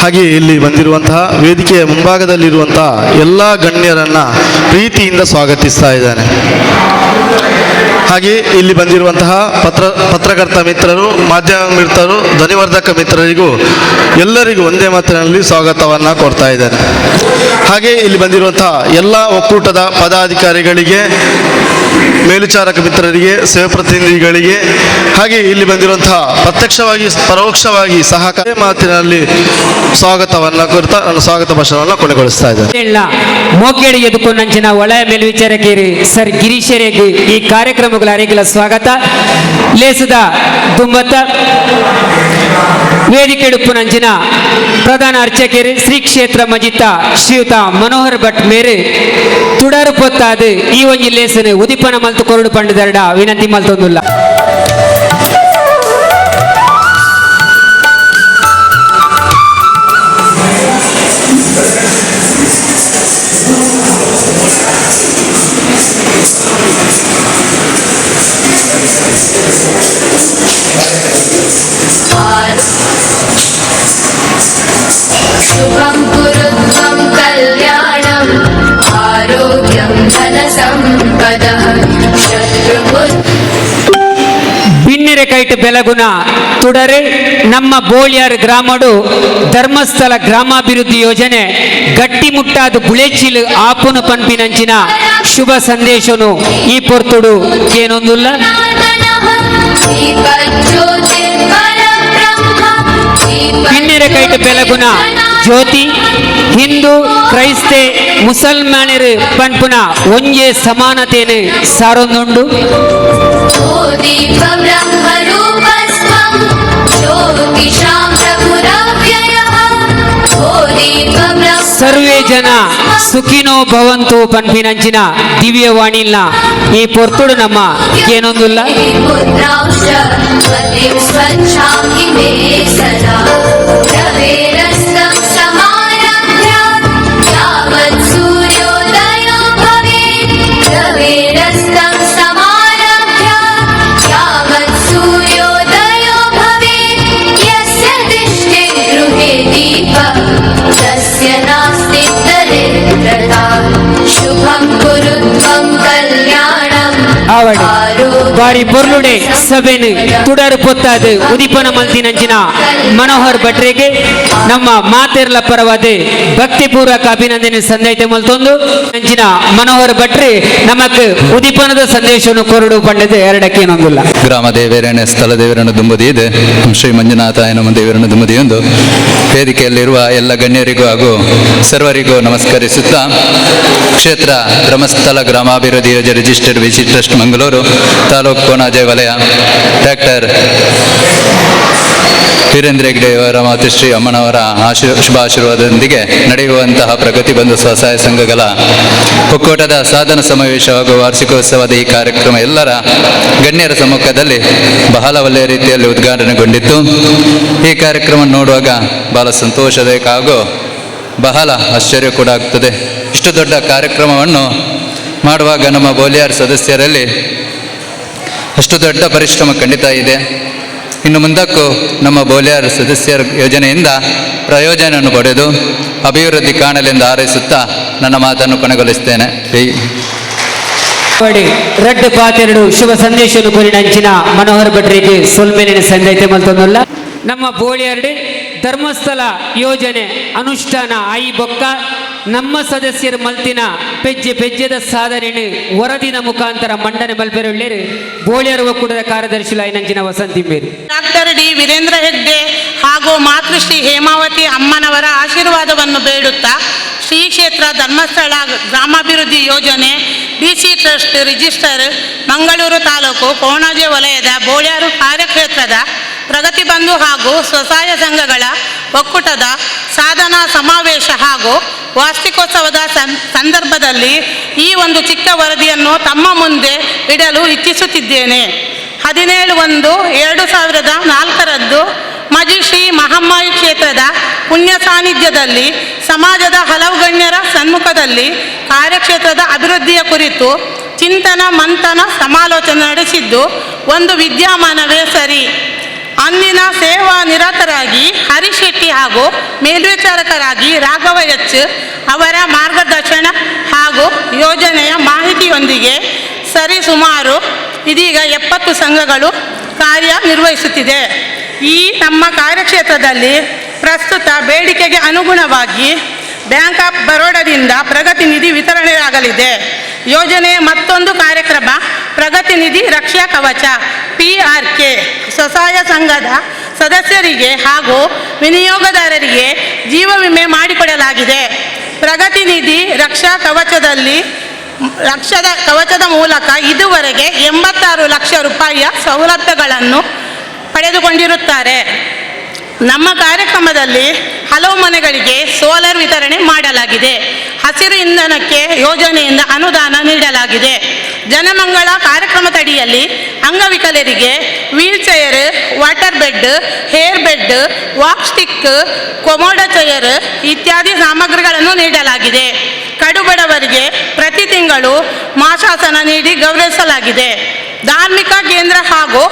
ಹಾಗೆ ಇಲ್ಲಿ ಬಂದಿರುವಂತಹ ವೇದಿಕೆಯ ಮುಂಭಾಗದಲ್ಲಿರುವಂತಹ ಎಲ್ಲ ಗಣ್ಯರನ್ನ ಪ್ರೀತಿಯಿಂದ ಸ್ವಾಗತಿಸ್ತಾ ಇದ್ದಾನೆ. ಹಾಗೆ ಇಲ್ಲಿ ಬಂದಿರುವಂತಹ ಪತ್ರಕರ್ತ ಮಿತ್ರರು, ಮಾಧ್ಯಮ ಮಿತ್ರರು, ಧ್ವನಿವರ್ಧಕ ಮಿತ್ರರಿಗೂ ಎಲ್ಲರಿಗೂ ಒಂದೇ ಮಾತಿನಲ್ಲಿ ಸ್ವಾಗತವನ್ನು ಕೊಡ್ತಾ ಇದ್ದಾನೆ. ಹಾಗೆ ಇಲ್ಲಿ ಬಂದಿರುವಂತಹ ಎಲ್ಲ ಒಕ್ಕೂಟದ ಪದಾಧಿಕಾರಿಗಳಿಗೆ, ಮೇಲುಚಾರಕ ಮಿತ್ರರಿಗೆ, ಸೇವಾ ಪ್ರತಿನಿಧಿಗಳಿಗೆ, ಹಾಗೆ ಇಲ್ಲಿ ಬಂದಿರುವಂತಹ ಪ್ರತ್ಯಕ್ಷವಾಗಿ ಪರೋಕ್ಷವಾಗಿ ಸಹಕಾರ ಮಾತಿನಲ್ಲಿ ಸ್ವಾಗತವನ್ನು ಕೊಡ್ತಾ ನನ್ನ ಸ್ವಾಗತ ಭಾಷಣವನ್ನು ಕೊನೆಗೊಳಿಸ್ತಾ ಇದ್ದೇನೆ. ಮೋಕೇಡಿ ಎದುಕೊಂಡಂಚಿನ ಒಳ ಮೇಲ್ವಿಚಾರಕೇರಿ ಸರ್ ಗಿರೀಶರಿಗೆ ಈ ಕಾರ್ಯಕ್ರಮಗಳ ಅರಿಗಿಲ ಸ್ವಾಗತ. ಲೇಸದ ದುಂಬತ್ತ ವೇದಿಕೆಡುಪ್ಪುನಂಚಿನ ಪ್ರಧಾನ ಅರ್ಚಕೇರಿ ಶ್ರೀ ಕ್ಷೇತ್ರ ಮಜಿತ ಶ್ರೀಯುತ ಮನೋಹರ್ ಭಟ್ ಮೇರೆ ತುಡರು ಪೊತ್ತಾದು ಈ ಒಂಜಿ ಲೇಸನು ಉದಿಪನ ಮಲ್ತು ಕೊರಡು ಪಂಡದರಡ ವಿನಂತಿ ಮಲ್ತೊಂದುಲ್ಲ. शुभं कुरु त्वं कल्याणम्, आरोग्यं धनसम्पदः, शत्रुबुद्धि ಬಿನ್ನೆರೆ ಕೈಟ್ ಬೆಲಗುನ ತುಡರೆ ನಮ್ಮ ಬೋಳ್ಯಾರ್ ಗ್ರಾಮಡು ಧರ್ಮಸ್ಥಳ ಗ್ರಾಮಾಭಿವೃದ್ಧಿ ಯೋಜನೆ ಗಟ್ಟಿಮುಟ್ಟಾದ ಬುಳೆಚಿಲು ಆಪುನು ಪನ್ಪಿನಂಚಿನ ಶುಭ ಸಂದೇಶನು ಈ ಪೊರ್ತುಡು ಏನೊಂದುಲ್ಲ. ಬಿನ್ನೆರೆ ಕೈಟ್ ಬೆಲಗುನ ಜ್ಯೋತಿ ಹಿಂದೂ ಕ್ರೈಸ್ತೆ ಮುಸಲ್ಮಾನರು ಪನ್ಪುನ ಒಂಜೆ ಸಮಾನತೇನೆ ಸಾರೊಂದುಂಡು. दीपब्रह्मरूपस्त्वं ज्योतिषां प्रभुरव्ययः। दीपब्रह्म ಸರ್ವೇ ಜನ ಸುಖಿನೋ ಭವಂತು ಪನ್ಪಿನಂಚಿನ ದಿವ್ಯವಾಣಿಲ್ನ ಈ ಪೊರ್ತುಡು ನಮ್ಮ ಏನೊಂದುಲ್ಲ. पुत्रांश्च पतिं स्वच्छां इमे सदा। रवेरस्तं समारभ्य यावत् सूर्योदयो भवेत्। रवेरस्तं समारभ्य यावत् सूर्योदयो भवेत्। यस्य तिष्ठे गृहे दीपः तस्य नास्ति दरिद्रता। शुभं कुरु त्वं कल्याणम्। ಆವಡು ಬಾರಿ ಪೊರ್ಲುಡೆ ಸಭೆನು ತುಡರು ಪೊತ್ತಾದು ಉದಿಪನ ಮಲ್ತಿನಂಚಿನ ಮನೋಹರ್ ಭಟ್ರಿಗೆ ನಮ್ಮ ಮಾತೆರ್ಲ ಪರವಾದ ಭಕ್ತಿಪೂರ್ವಕ ಅಭಿನಂದನೆ ಸಂದೈತೆ ಮಲ್ತೊಂದು ಅಂಚಿನ ಮನೋಹರ್ ಭಟ್ರಿ ನಮಕ್ ಉದಿಪನದ ಸಂದೇಶವನ್ನು ಕೊರಡು ಪಂಡದು ಎರಡಕ್ಕೇನೊಂದಿಲ್ಲ. ಗ್ರಾಮ ದೇವೇರಣ ಸ್ಥಳ ದೇವರನ್ನು ದುಂಬದಿದೆ ಶ್ರೀ ಮಂಜುನಾಥ ನಮ್ಮ ದೇವರನ್ನು ದುಂಬದಿಯೊಂದು ವೇದಿಕೆಯಲ್ಲಿರುವ ಎಲ್ಲ ಗಣ್ಯರಿಗೂ ಹಾಗೂ ಸರ್ವರಿಗೂ ನಮಸ್ಕರಿಸುತ್ತಾ, ಕ್ಷೇತ್ರ ಧರ್ಮಸ್ಥಳ ಗ್ರಾಮಾಭಿವೃದ್ಧಿ ಯೋಜನೆ registered VC trust Mangaluru taluk Konaje ವಲಯ ಡಾಕ್ಟರ್ ವೀರೇಂದ್ರ ಹೆಗ್ಡೆಯವರ ಮಾತೃಶ್ರೀ ಅಮ್ಮನವರ ಶುಭ ಆಶೀರ್ವಾದದೊಂದಿಗೆ ನಡೆಯುವಂತಹ ಪ್ರಗತಿ ಬಂಧು ಸ್ವಸಹಾಯ ಸಂಘಗಳ ಒಕ್ಕೂಟದ ಸಾಧನ ಸಮಾವೇಶ ಹಾಗೂ ವಾರ್ಷಿಕೋತ್ಸವದ ಈ ಕಾರ್ಯಕ್ರಮ ಎಲ್ಲರ ಗಣ್ಯರ ಸಮ್ಮುಖದಲ್ಲಿ ಬಹಳ ಒಳ್ಳೆಯ ರೀತಿಯಲ್ಲಿ ಉದ್ಘಾಟನೆಗೊಂಡಿತ್ತು. ಈ ಕಾರ್ಯಕ್ರಮ ನೋಡುವಾಗ ಬಹಳ ಸಂತೋಷದಾಯಕ ಹಾಗೂ ಬಹಳ ಆಶ್ಚರ್ಯ ಕೂಡ ಆಗ್ತದೆ. ಇಷ್ಟು ದೊಡ್ಡ ಕಾರ್ಯಕ್ರಮವನ್ನು ಮಾಡುವಾಗ ನಮ್ಮ ಬೋಲಿಯಾರ್ ಸದಸ್ಯರಲ್ಲಿ ಅಷ್ಟು ದೊಡ್ಡ ಪರಿಶ್ರಮ ಖಂಡಿತ ಇದೆ. ಇನ್ನು ಮುಂದಕ್ಕೂ ನಮ್ಮ ಬೋಲಿಯಾರ್ ಸದಸ್ಯರ ಯೋಜನೆಯಿಂದ ಪ್ರಯೋಜನವನ್ನು ಪಡೆದು ಅಭಿವೃದ್ಧಿ ಕಾಣಲೆಂದು ಹಾರೈಸುತ್ತಾ ನನ್ನ ಮಾತನ್ನು ಕೊನೆಗೊಳಿಸ್ತೇನೆ. ರಡ್ಡು ಪಾತೆರಡು ಶುಭ ಸಂದೇಶವನ್ನು ಕೊರಿನಂಚಿನ ಮನೋಹರ್ ಭಟ್ರಿಗೆ ಸೊಲ್ಮೆಲಿನ ಸಂದೈತೆ ಮಲ್ತೊಂದುಲ್ಲ. ನಮ್ಮ ಬೋಳಿಯರ್ಡೆ ಧರ್ಮಸ್ಥಳ ಯೋಜನೆ ಅನುಷ್ಠಾನ ಆಯಿ ಬೊಕ್ಕ ನಮ್ಮ ಸದಸ್ಯರು ಮಲ್ತಿನ ಪೆಜ್ಜೆ ಪೆಜ್ಜೆದ ಸಾಧನೆ ವರದಿನ ಮುಖಾಂತರ ಮಂಡನೆ ಮಲ್ಪೆರುಳ್ಳೇರು ಬೋಳಿಯರ್ ಒಕ್ಕೂಟದ ಕಾರ್ಯದರ್ಶಿ ಐನಂಚಿನ ವಸಂತಿ ಮೇರಿ. ಡಾಕ್ಟರ್ ಡಿ ವೀರೇಂದ್ರ ಹೆಗ್ಡೆ ಹಾಗೂ ಮಾತೃಶ್ರೀ ಹೇಮಾವತಿ ಅಮ್ಮನವರ ಆಶೀರ್ವಾದವನ್ನು ಬೇಡುತ್ತಾ Shri ಕ್ಷೇತ್ರ ಧರ್ಮಸ್ಥಳ ಗ್ರಾಮಾಭಿವೃದ್ಧಿ ಯೋಜನೆ BC trust register Mangaluru taluk Konaje ವಲಯದ ಬೋಳ್ಯಾರು ಕಾರ್ಯಕ್ಷೇತ್ರದ ಪ್ರಗತಿ ಬಂಧು ಹಾಗೂ ಸ್ವಸಹಾಯ ಸಂಘಗಳ ಒಕ್ಕೂಟದ ಸಾಧನಾ ಸಮಾವೇಶ ಹಾಗೂ ವಾರ್ಷಿಕೋತ್ಸವದ ಸಂದರ್ಭದಲ್ಲಿ ಈ ಒಂದು ಚಿಕ್ಕ ವರದಿಯನ್ನು ತಮ್ಮ ಮುಂದೆ ಇಡಲು ಇಚ್ಛಿಸುತ್ತಿದ್ದೇನೆ. 17/1/2004ರಂದು ಮಜಿ ಶ್ರೀ ಮಹಮ್ಮಾಯಿ ಕ್ಷೇತ್ರದ ಪುಣ್ಯ ಸಾನ್ನಿಧ್ಯದಲ್ಲಿ ಸಮಾಜದ ಹಲವು ಗಣ್ಯರ ಸನ್ಮುಖದಲ್ಲಿ ಕಾರ್ಯಕ್ಷೇತ್ರದ ಅಭಿವೃದ್ಧಿಯ ಕುರಿತು ಚಿಂತನ ಮಂಥನ ಸಮಾಲೋಚನೆ ನಡೆಸಿದ್ದು ಒಂದು ವಿದ್ಯಮಾನವೇ ಸರಿ. ಅಂದಿನ ಸೇವಾ ನಿರತರಾಗಿ ಹರೀಶ್ ಶೆಟ್ಟಿ ಹಾಗೂ ಮೇಲ್ವಿಚಾರಕರಾಗಿ ರಾಘವ ಎಚ್ ಅವರ ಮಾರ್ಗದರ್ಶನ ಹಾಗೂ ಯೋಜನೆಯ ಮಾಹಿತಿಯೊಂದಿಗೆ ಸರಿ ಸುಮಾರು ಇದೀಗ 70 ಸಂಘಗಳು ಕಾರ್ಯನಿರ್ವಹಿಸುತ್ತಿದೆ. ಈ ನಮ್ಮ ಕಾರ್ಯಕ್ಷೇತ್ರದಲ್ಲಿ ಪ್ರಸ್ತುತ ಬೇಡಿಕೆಗೆ ಅನುಗುಣವಾಗಿ ಬ್ಯಾಂಕ್ ಆಫ್ ಬರೋಡಾದಿಂದ ಪ್ರಗತಿ ನಿಧಿ ವಿತರಣೆಯಾಗಲಿದೆ. ಯೋಜನೆಯ ಮತ್ತೊಂದು ಕಾರ್ಯಕ್ರಮ ಪ್ರಗತಿ ನಿಧಿ ರಕ್ಷಾ ಕವಚ ಪಿಆರ್ಕೆ ಸ್ವಸಹಾಯ ಸಂಘದ ಸದಸ್ಯರಿಗೆ ಹಾಗೂ ವಿನಿಯೋಗದಾರರಿಗೆ ಜೀವ ವಿಮೆ ಮಾಡಿಕೊಡಲಾಗಿದೆ. ಪ್ರಗತಿ ನಿಧಿ ರಕ್ಷಾ ಕವಚದ ಮೂಲಕ ಇದುವರೆಗೆ 86 ಲಕ್ಷ ರೂಪಾಯಿಯ ಸೌಲಭ್ಯಗಳನ್ನು ಪಡೆದುಕೊಂಡಿರುತ್ತಾರೆ. ನಮ್ಮ ಕಾರ್ಯಕ್ರಮದಲ್ಲಿ ಹಲವು ಮನೆಗಳಿಗೆ ಸೋಲಾರ್ ವಿತರಣೆ ಮಾಡಲಾಗಿದೆ. ಹಸಿರು ಇಂಧನಕ್ಕೆ ಯೋಜನೆಯಿಂದ ಅನುದಾನ ನೀಡಲಾಗಿದೆ. ಜನಮಂಗಳ ಕಾರ್ಯಕ್ರಮದಡಿಯಲ್ಲಿ ಅಂಗವಿಕಲರಿಗೆ wheel chair, water bed, hair bed, walk stick, commode chair ಇತ್ಯಾದಿ ಸಾಮಗ್ರಿಗಳನ್ನು ನೀಡಲಾಗಿದೆ. ಕಡುಬಡವರಿಗೆ ಪ್ರತಿ ತಿಂಗಳು ಮಾಶಾಸನ ನೀಡಿ ಗೌರವಿಸಲಾಗಿದೆ. ಧಾರ್ಮಿಕ ಕೇಂದ್ರ ಹಾಗೂ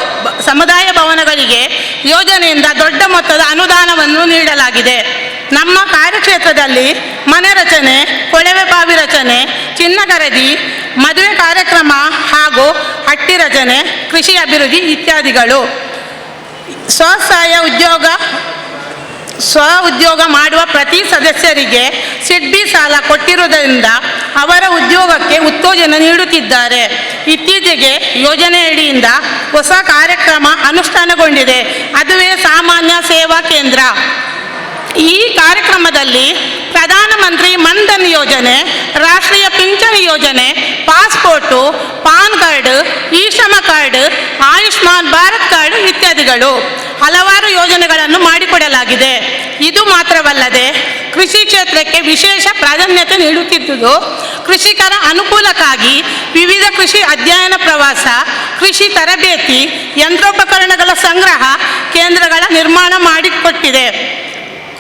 ಸಮುದಾಯ ಭವನಗಳಿಗೆ ಯೋಜನೆಯಿಂದ ದೊಡ್ಡ ಮೊತ್ತದ ಅನುದಾನವನ್ನು ನೀಡಲಾಗಿದೆ. ನಮ್ಮ ಕಾರ್ಯಕ್ಷೇತ್ರದಲ್ಲಿ ಮನೆ ರಚನೆ, ಕೊಳವೆ ಬಾವಿ ರಚನೆ, ಚಿನ್ನ ಖರೀದಿ, ಮದುವೆ ಕಾರ್ಯಕ್ರಮ ಹಾಗೂ ಹಟ್ಟಿ ರಚನೆ, ಕೃಷಿ ಅಭಿವೃದ್ಧಿ ಇತ್ಯಾದಿಗಳು. ಸ್ವ ಉದ್ಯೋಗ ಮಾಡುವ ಪ್ರತಿ ಸದಸ್ಯರಿಗೆ ಸಿಡ್ಬಿ ಸಾಲ ಕೊಟ್ಟಿರುವುದರಿಂದ ಅವರ ಉದ್ಯೋಗಕ್ಕೆ ಉತ್ತೇಜನ ನೀಡುತ್ತಿದ್ದಾರೆ. ಇತ್ತೀಚೆಗೆ ಯೋಜನೆಯಡಿಯಿಂದ ಹೊಸ ಕಾರ್ಯಕ್ರಮ ಅನುಷ್ಠಾನಗೊಂಡಿದೆ. ಅದುವೇ ಸಾಮಾನ್ಯ ಸೇವಾ ಕೇಂದ್ರ. ಈ ಕಾರ್ಯಕ್ರಮದಲ್ಲಿ ಪ್ರಧಾನಮಂತ್ರಿ ಮನ್ಧನ್ ಯೋಜನೆ, ರಾಷ್ಟ್ರೀಯ ಪಿಂಚಣಿ ಯೋಜನೆ, passport, PAN card, e Shram card, Ayushman Bharat card ಇತ್ಯಾದಿಗಳು ಹಲವಾರು ಯೋಜನೆಗಳನ್ನು ಮಾಡಿಕೊಡಲಾಗಿದೆ. ಇದು ಮಾತ್ರವಲ್ಲದೆ ಕೃಷಿ ಕ್ಷೇತ್ರಕ್ಕೆ ವಿಶೇಷ ಪ್ರಾಧಾನ್ಯತೆ ನೀಡುತ್ತಿದ್ದುದು, ಕೃಷಿಕರ ಅನುಕೂಲಕ್ಕಾಗಿ ವಿವಿಧ ಕೃಷಿ ಅಧ್ಯಯನ ಪ್ರವಾಸ, ಕೃಷಿ ತರಬೇತಿ, ಯಂತ್ರೋಪಕರಣಗಳ ಸಂಗ್ರಹ ಕೇಂದ್ರಗಳ ನಿರ್ಮಾಣ ಮಾಡಿಕೊಟ್ಟಿದೆ.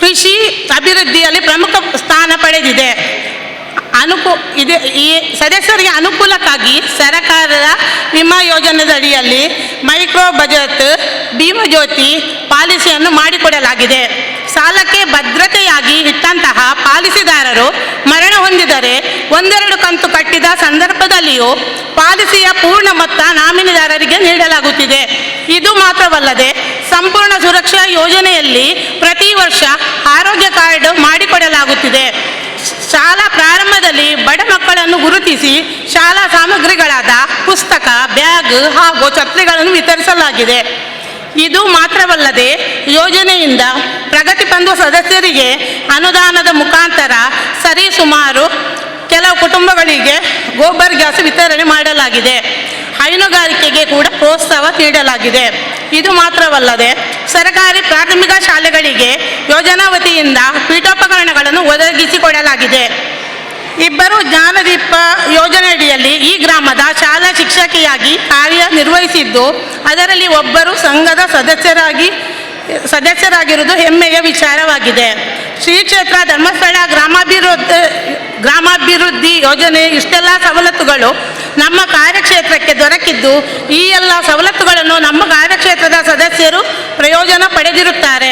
ಕೃಷಿ ಅಭಿವೃದ್ಧಿಯಲ್ಲಿ ಪ್ರಮುಖ ಸ್ಥಾನ ಪಡೆದಿದೆ. ಇದೆ. ಈ ಸದಸ್ಯರಿಗೆ ಅನುಕೂಲಕ್ಕಾಗಿ ಸರ್ಕಾರದ ವಿಮಾ ಯೋಜನೆಯಡಿಯಲ್ಲಿ ಮೈಕ್ರೋ ಬಜೆಟ್ ಭೀಮ ಜ್ಯೋತಿ ಪಾಲಿಸಿಯನ್ನು ಮಾಡಿಕೊಡಲಾಗಿದೆ. ಸಾಲಕ್ಕೆ ಭದ್ರತೆಯಾಗಿ ಇಟ್ಟಂತಹ ಪಾಲಿಸಿದಾರರು ಮರಣ ಹೊಂದಿದರೆ ಒಂದೆರಡು ಕಂತು ಕಟ್ಟಿದ ಸಂದರ್ಭದಲ್ಲಿಯೂ ಪಾಲಿಸಿಯ ಪೂರ್ಣ ಮೊತ್ತ ನಾಮಿನಿದಾರರಿಗೆ ನೀಡಲಾಗುತ್ತಿದೆ. ಇದು ಮಾತ್ರವಲ್ಲದೆ ಸಂಪೂರ್ಣ ಸುರಕ್ಷಾ ಯೋಜನೆಯಲ್ಲಿ ಪ್ರತಿ ವರ್ಷ ಆರೋಗ್ಯ ಕಾರ್ಡ್ ಮಾಡಿಕೊಡಲಾಗುತ್ತಿದೆ. ಶಾಲಾ ಪ್ರಾರಂಭದಲ್ಲಿ ಬಡ ಮಕ್ಕಳನ್ನು ಗುರುತಿಸಿ ಶಾಲಾ ಸಾಮಗ್ರಿಗಳಾದ ಪುಸ್ತಕ, ಬ್ಯಾಗ್ ಹಾಗೂ ಛತ್ರಿಗಳನ್ನು ವಿತರಿಸಲಾಗಿದೆ. ಇದು ಮಾತ್ರವಲ್ಲದೆ ಯೋಜನೆಯಿಂದ ಪ್ರಗತಿ ಬಂಧು ಸದಸ್ಯರಿಗೆ ಅನುದಾನದ ಮುಖಾಂತರ ಸರಿ ಸುಮಾರು ಕೆಲವು ಕುಟುಂಬಗಳಿಗೆ ಗೋಬರ್ ಗ್ಯಾಸ್ ವಿತರಣೆ ಮಾಡಲಾಗಿದೆ. ಹೈನುಗಾರಿಕೆಗೆ ಕೂಡ ಪ್ರೋತ್ಸಾಹ ನೀಡಲಾಗಿದೆ. ಇದು ಮಾತ್ರವಲ್ಲದೆ ಸರ್ಕಾರಿ ಪ್ರಾಥಮಿಕ ಶಾಲೆಗಳಿಗೆ ಯೋಜನಾ ವತಿಯಿಂದ ಪೀಠೋಪಕರಣಗಳನ್ನು ಒದಗಿಸಿಕೊಡಲಾಗಿದೆ. ಇಬ್ಬರು ಜ್ಞಾನದೀಪ ಯೋಜನೆಯಡಿಯಲ್ಲಿ ಈ ಗ್ರಾಮದ ಶಾಲಾ ಶಿಕ್ಷಕಿಯಾಗಿ ಕಾರ್ಯನಿರ್ವಹಿಸಿದ್ದು, ಅದರಲ್ಲಿ ಒಬ್ಬರು ಸಂಘದ ಸದಸ್ಯರಾಗಿರುವುದು ಹೆಮ್ಮೆಯ ವಿಚಾರವಾಗಿದೆ. ಶ್ರೀ ಕ್ಷೇತ್ರ ಧರ್ಮಸ್ಥಳ ಗ್ರಾಮಾಭಿವೃದ್ಧಿ ಯೋಜನೆ ಇಷ್ಟೆಲ್ಲ ಸವಲತ್ತುಗಳು ನಮ್ಮ ಕಾರ್ಯಕ್ಷೇತ್ರಕ್ಕೆ ದೊರಕಿದ್ದು, ಈ ಎಲ್ಲ ಸವಲತ್ತುಗಳನ್ನು ನಮ್ಮ ಕಾರ್ಯಕ್ಷೇತ್ರದ ಸದಸ್ಯರು ಪ್ರಯೋಜನ ಪಡೆದಿರುತ್ತಾರೆ.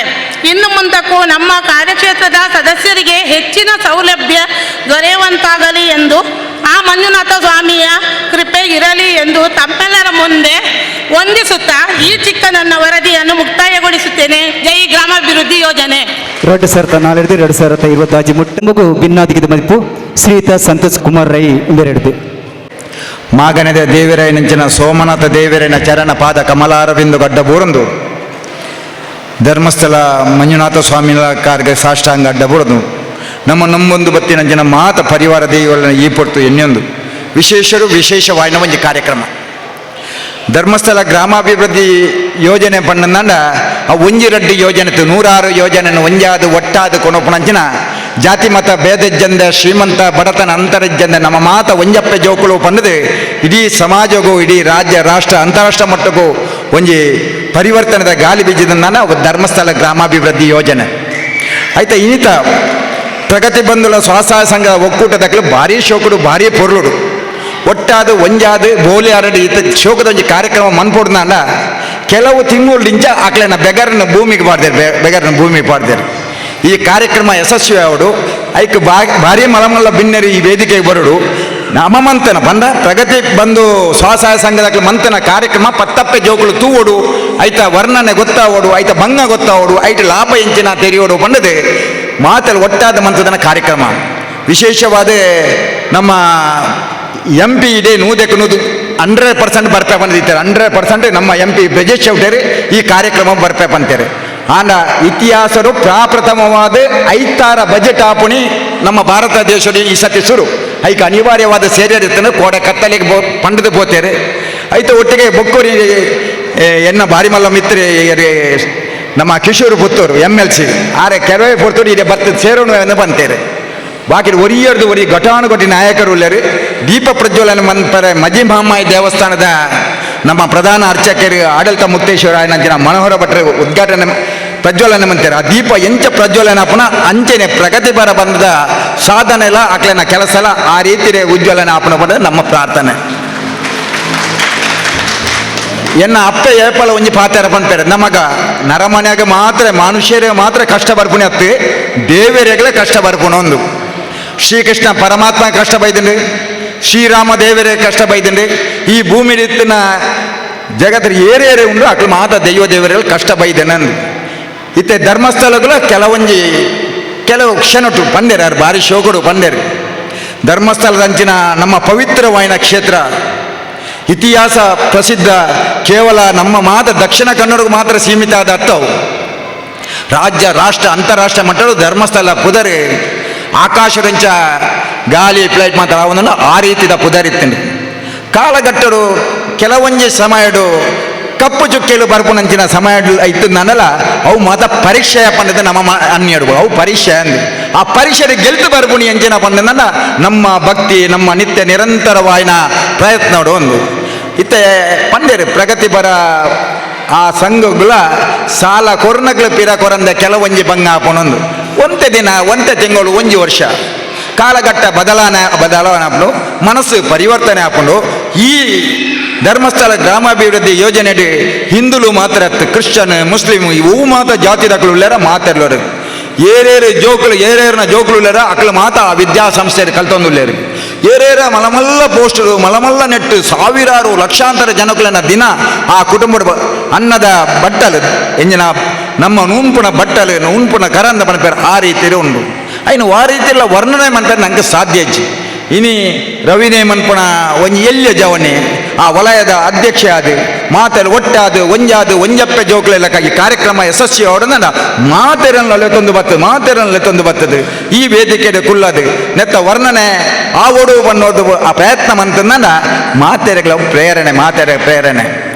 ಇನ್ನು ಮುಂದಕ್ಕೂ ನಮ್ಮ ಕಾರ್ಯಕ್ಷೇತ್ರದ ಸದಸ್ಯರಿಗೆ ಹೆಚ್ಚಿನ ಸೌಲಭ್ಯ ದೊರೆಯುವಂತಾಗಲಿ ಎಂದು, ಆ ಮಂಜುನಾಥ ಸ್ವಾಮಿಯ ಕೃಪೆ ಇರಲಿ ಎಂದು ತಮ್ಮೆಲ್ಲರ ಮುಂದೆ ವಂದಿಸುತ್ತಾ ಈ ಚಿಕ್ಕ ನನ್ನ ವರದಿಯನ್ನು ಮುಕ್ತಾಯಗೊಳಿಸುತ್ತೇನೆ. ಜೈ ಗ್ರಾಮಾಭಿವೃದ್ಧಿ ಯೋಜನೆ. 2004 2026 ಮುಟ್ಟಂಬಗು ಭಿನ್ನಾದಿಗಿದ ಮದಿಪು ಶ್ರೀಯುತ ಸಂತೋಷ್ ಕುಮಾರ್ ರೈ ಇಂಬೆರೆಡ್ದು. ಮಾಗನದ ದೇವಿರೈನಂಚಿನ ಸೋಮನಾಥ ದೇವಿರೈನ ಚರಣ ಪಾದ ಕಮಲಾರವಿಂದು ಗಡ್ಡಬೂರಂದು ಧರ್ಮಸ್ಥಳ ಮಂಜುನಾಥ ಸ್ವಾಮಿನ ಕಾರ್ಗೆ ಸಾಷ್ಟಾಂಗ ಅಡ್ಡಬೂರದು ನಮ್ಮ ನಮ್ಮೊಂದು ಬತ್ತಿನಂಚಿನ ಮಾತ ಪರಿವಾರ ದೇವಗಳನ್ನ ಈ ಪೊರ್ತು ಎಣ್ಣೊಂದು ವಿಶೇಷರು ವಿಶೇಷವಾಯಿನ ಒಂಜಿ ಕಾರ್ಯಕ್ರಮ. ಧರ್ಮಸ್ಥಳ ಗ್ರಾಮಾಭಿವೃದ್ಧಿ ಯೋಜನೆ ಪಂಡಂದ ಆ ಒಂಜಿ ರಡ್ಡು ಯೋಜನೆ 106 ಯೋಜನೆಯನ್ನು ಒಂಜಾದ ಒಟ್ಟಾದ ಕೊನೊಪುನಂಚಿನ ಜಾತಿ ಮತ ಭೇದಜ್ಜಂದ ಶ್ರೀಮಂತ ಬಡತನ ಅಂತರಜ್ಜಂದ ನಮ್ಮ ಮಾತ ಒಂಜಪ್ಪೆ ಜೋಕುಳು ಪಂಡದು ಇಡೀ ಸಮಾಜಗೂ ಇಡೀ ರಾಜ್ಯ ರಾಷ್ಟ್ರ ಅಂತಾರಾಷ್ಟ್ರ ಮಟ್ಟಕ್ಕೂ ಒಂಜಿ ಪರಿವರ್ತನೆದ ಗಾಲಿ ಬೀಜದ ಧರ್ಮಸ್ಥಳ ಗ್ರಾಮಾಭಿವೃದ್ಧಿ ಯೋಜನೆ. ಆಯ್ತಾ ಇನ್ನಿತ ಪ್ರಗತಿ ಬಂಧುಲ ಸ್ವಸಹಾಯ ಸಂಘ ಒಕ್ಕೂಟದಕ್ಕಲು ಭಾರೀ ಶೋಕುಡು ಭಾರೀ ಪೊರ್ಲುಡು ಒಟ್ಟಾದ ಒಂಜಾದ ಬೋಲಿ ಅರಡಿ ಈತ ಶೋಕದ ಒಂಜಿ ಕಾರ್ಯಕ್ರಮ ಮನ್ಪೊಡ್ನಾಂಡ ಕೆಲವು ತಿಂಗಳು ಆಕ್ಲೆನ ಬೆಗರನ ಭೂಮಿಗೆ ಪಾಡ್ದೇರು, ಬೆಗರನ ಭೂಮಿಗೆ ಪಾಡ್ದೇರು. ಈ ಕಾರ್ಯಕ್ರಮ ಯಶಸ್ವಿ ಆವಡು ಐಕ್ ಭಾರಿ ಮಲಮಲ್ಲ ಬಿನ್ನೆರು ಈ ವೇದಿಕೆಗೆ ಬರುಡು. ನಮ್ಮ ಮಂತನ ಬಂದ ಪ್ರಗತಿ ಬಂದು ಸ್ವಸಹಾಯ ಸಂಘದ ಮಂತನ ಕಾರ್ಯಕ್ರಮ ಪತ್ತಪ್ಪೆ ಜೋಕುಲು ತೂವೋಡು, ಐತ ವರ್ಣನೆ ಗೊತ್ತಾವೋಡು, ಐತ ಭಂಗ ಗೊತ್ತಾವೋಡು, ಐಟ ಲಾಭ ಎಂಚಿನ ತೆರೆಯೋಡು ಬಂದದೆ ಮಾತಲ್ಲಿ ಒಟ್ಟಾದ ಮಂತದನ ಕಾರ್ಯಕ್ರಮ. ವಿಶೇಷವಾದ ನಮ್ಮ ಎಂ ಪಿ ಇಡೇ ನೂದಕ್ಕೆ ನೂದು 100% ಬರ್ಪೆ ಬಂದಿದ್ದಾರೆ. 100% ನಮ್ಮ ಎಂ ಪಿ ಬ್ರಜೇಶ್ ಚೌಟೇರಿ ಈ ಕಾರ್ಯಕ್ರಮ ಬರ್ಪೆ ಅಂತಾರೆ. ಆಂಡ ಇತಿಹಾಸರು ಪ್ರಾಪ್ರಥಮವಾದ 5 ಬಜೆಟ್ ಆಪುಣಿ ನಮ್ಮ ಭಾರತ ದೇಶದ ಈ ಸತಿ ಸುರು ಐಕ ಅನಿವಾರ್ಯವಾದ ಸೇರಿರ್ತನೆ ಕೋಡೆ ಕತ್ತಲಿಗೆ ಪಂಡದು ಪೋತೇರೆ. ಐತ ಒಟ್ಟಿಗೆ ಬೊಕ್ಕೂರಿ ಎನ್ನ ಬಾರಿಮಲ್ಲ ಮಿತ್ರ ನಮ್ಮ ಕಿಶೋರ್ ಪುತ್ತೂರು MLC ಆರೆ ಕೆಲವೇ ಪುತ್ತೂರು ಇದೆ ಬರ್ತದೆ ಸೇರೋಣ ಬಂತೇರೆ. ಬಾಕಿ ಒರಿಯರ್ದು ಒರಿ ಘಟಾನುಘಟಿ ನಾಯಕರು ಉಳ್ಳರು. ದೀಪ ಪ್ರಜ್ವಲನ ಮಂಪರೆ ಮಜಿ ಮಹಾಮಾಯಿ ದೇವಸ್ಥಾನದ ನಮ್ಮ ಪ್ರಧಾನ ಅರ್ಚಕರು ಆಡಳಿತ ಮುಕ್ತೇಶ್ವರ ನಂಚಿನ ಮನೋಹರ ಭಟ್ರು ಉದ್ಘಾಟನೆ ಪ್ರಜ್ವಲನೆ ಮಂತಾರೆ. ಆ ದೀಪ ಎಂಚ ಪ್ರಜ್ವಲನ ಪುನಃ ಅಂಚೆನೆ ಪ್ರಗತಿಪರ ಬಂದ ಸಾಧನೆ ಎಲ್ಲ ಆಕ್ಲೆನ ಕೆಲಸ ಎಲ್ಲ ಆ ರೀತಿ ಉಜ್ವಲನೆ ಆಪಣ ಪಡ ನಮ್ಮ ಪ್ರಾರ್ಥನೆ. ಎನ್ನ ಅಪ್ಪ ಏಪಲ ಒಂಜಿ ಪಾತೆರ ಪನ್ಪೆರ್ ನಮಗ ನರಮನ್ಯಾಗ ಮಾತ್ರ ಮನುಷ್ಯರೇ ಮಾತ್ರ ಕಷ್ಟ ಬರ್ಪುಣಿ ಅತ್ತೆ ದೇವರೆಗಳೇ ಕಷ್ಟ ಬರ್ಪುಣ ಒಂದು. ಶ್ರೀಕೃಷ್ಣ ಪರಮಾತ್ಮ ಕಷ್ಟ ಬೈದಂಡು, ಶ್ರೀರಾಮ ದೇವರೇ ಕಷ್ಟ ಬೈದಂಡು, ಈ ಭೂಮಿ ಇತ್ತಿನ ಜಗತ್ರ ಏರೇರೆ ಉಂಡು ಅಕ್ಲು ಮಾತ ದೈವ ದೇವರುಗಳು ಕಷ್ಟ ಬೈದೆನಂದು. ಇತ್ತೆ ಧರ್ಮಸ್ಥಳಗಳು ಕೆಲವೊಂಜಿ ಕೆಲವು ಕ್ಷಣಟು ಪಂದೇರು ಯಾರು ಭಾರಿ ಶೋಕುಡು ಪಂದೇರು. ಧರ್ಮಸ್ಥಳದಂಚಿನ ನಮ್ಮ ಪವಿತ್ರವಾಯಿನ ಕ್ಷೇತ್ರ ಇತಿಹಾಸ ಪ್ರಸಿದ್ಧ, ಕೇವಲ ನಮ್ಮ ಮಾತ್ರ ದಕ್ಷಿಣ ಕನ್ನಡಕ್ಕೆ ಮಾತ್ರ ಸೀಮಿತ ಆದ ಅರ್ಥವು. ರಾಜ್ಯ ರಾಷ್ಟ್ರ ಅಂತಾರಾಷ್ಟ್ರ ಮಟ್ಟದ ಧರ್ಮಸ್ಥಳ ಪುದರೆ ಆಕಾಶದಂಚ ಗಾಲಿ ಫ್ಲೈಟ್ ಮಾತ್ರ ಅವನನ್ನು ಆ ರೀತಿದ ಪುದರಿತ್ತಂడి. ಕಾಲಘಟ್ಟರು ಕೆಲವೊಂಜಿ ಸಮಯಡು ಕಪ್ಪು ಚುಕ್ಕೆಲು ಬರ್ಪುನಂಚಿನ ಸಮಯ ಇತ್ತು ನನ್ನಲ್ಲ ಅವು ಮಾತ ಪರೀಕ್ಷೆಯ ಪಂಡದ ನಮ್ಮ ಅನ್ಯಡು ಅವು ಪರೀಕ್ಷೆ ಅಂದು ಆ ಪರೀಕ್ಷೆ ಗೆಲ್ತು ಬರ್ಪುಣಿ ಅಂಚಿನ ಪಂಡನ ನಮ್ಮ ಭಕ್ತಿ ನಮ್ಮ ನಿತ್ಯ ನಿರಂತರವಾಯಿನ ಪ್ರಯತ್ನಡು ಒಂದು. ಇತ್ತೆ ಪಂಡೇರು ಪ್ರಗತಿಪರ ಆ ಸಂಘಗಳ ಸಾಲ ಕೊರ್ನಗ್ಲ ಪಿರ ಕೊರಂದ ಕೆಲವೊಂಜಿ ಬಂಗ ಹಾಪೊನೊಂದು ಒಂತೆ ದಿನ ಒಂತೆ ತಿಂಗಳು ಒಂಜಿ ವರ್ಷ ಕಾಲಘಟ್ಟ ಬದಲಾವಣೆ ಆಪುಂಡು, ಮನಸ್ಸು ಪರಿವರ್ತನೆ ಆಪುಂಡು. ಈ ಧರ್ಮಸ್ಥಳ ಗ್ರಾಮಾಭಿವೃದ್ಧಿ ಯೋಜನೆ ಹಿಂದೂಲು ಮಾತ್ರ ಕ್ರಿಶ್ಚಿಯನ್ ಮುಸ್ಲಿಂ ಇವು ಮಾತ್ರ ಜಾತಿ ದಾಖಲು ಉಳ್ಳಾರ ಮಾತಾಡ್ಲೋರು ಏರೇರು ಜೋಕುಲು ಏರೇರ್ನ ಜೋಕುಲು ಉಳ್ಳಾರ ಅಕ್ಲು ಮಾತ ಆ ವಿದ್ಯಾಸಂಸ್ಥೆ ಕಲ್ತೊಂದುಲ್ಲೇರು. ಏರೇರ ಮಲಮಲ್ಲ ಪೋಸ್ಟರು ಮಲಮಲ್ಲ ನೆಟ್ಟು ಸಾವಿರಾರು ಲಕ್ಷಾಂತರ ಜನಕುಲನ ದಿನ ಆ ಕುಟುಂಬದ ಅನ್ನದ ಬಟ್ಟಲು ಎಂಜಿನ ನಮ್ಮ ನೂನ್ಪುಣ ಬಟ್ಟಲು ನೂನ್ಪುಣ ಕರಂದ ಪಣಪೇರು ಆ ರೀತಿ ಉಂಡು. ಐನು ಆ ರೀತಿಯೆಲ್ಲ ವರ್ಣನೆ ಮನ್ಪೇರು ನಂಗೆ ಸಾಧ್ಯ ಇಜ್ಜಿ. ಇನಿ ರವಿನೇ ಮನ್ಪುಣ ಒಂಜಿ ಎಲ್ಯ ಜವನೆ ಆ ವಲಯದ ಅಧ್ಯಕ್ಷ ಆದ ಮಾತೆಲ್ಲ ಒಟ್ಟಾದ ಒಂಜಾದ ಒಂಜಪ್ಪೆ ಜೋಕ್ಲೆಲ್ಲ ಈ ಕಾರ್ಯಕ್ರಮ ಯಶಸ್ವಿ ಅವಡನ್ನ ಮಾತೆರನ್ನು ಲೆತ್ತೊಂದು ಬರ್ತದೆ, ಮಾತೆರನ್ನು ಲೆತ್ತೊಂದು ಬರ್ತದೆ. ಈ ವೇದಿಕೆಗೆ ಕುಲ್ಲದು ನೆತ್ತ ವರ್ಣನೆ ಆ ಓಡು ಬನ್ನೋದು ಆ ಪ್ರಯತ್ನ ಮಂತಂದ ಮಾತೆರೆಗಳ ಪ್ರೇರಣೆ, ಮಾತೆರೆ ಪ್ರೇರಣೆ.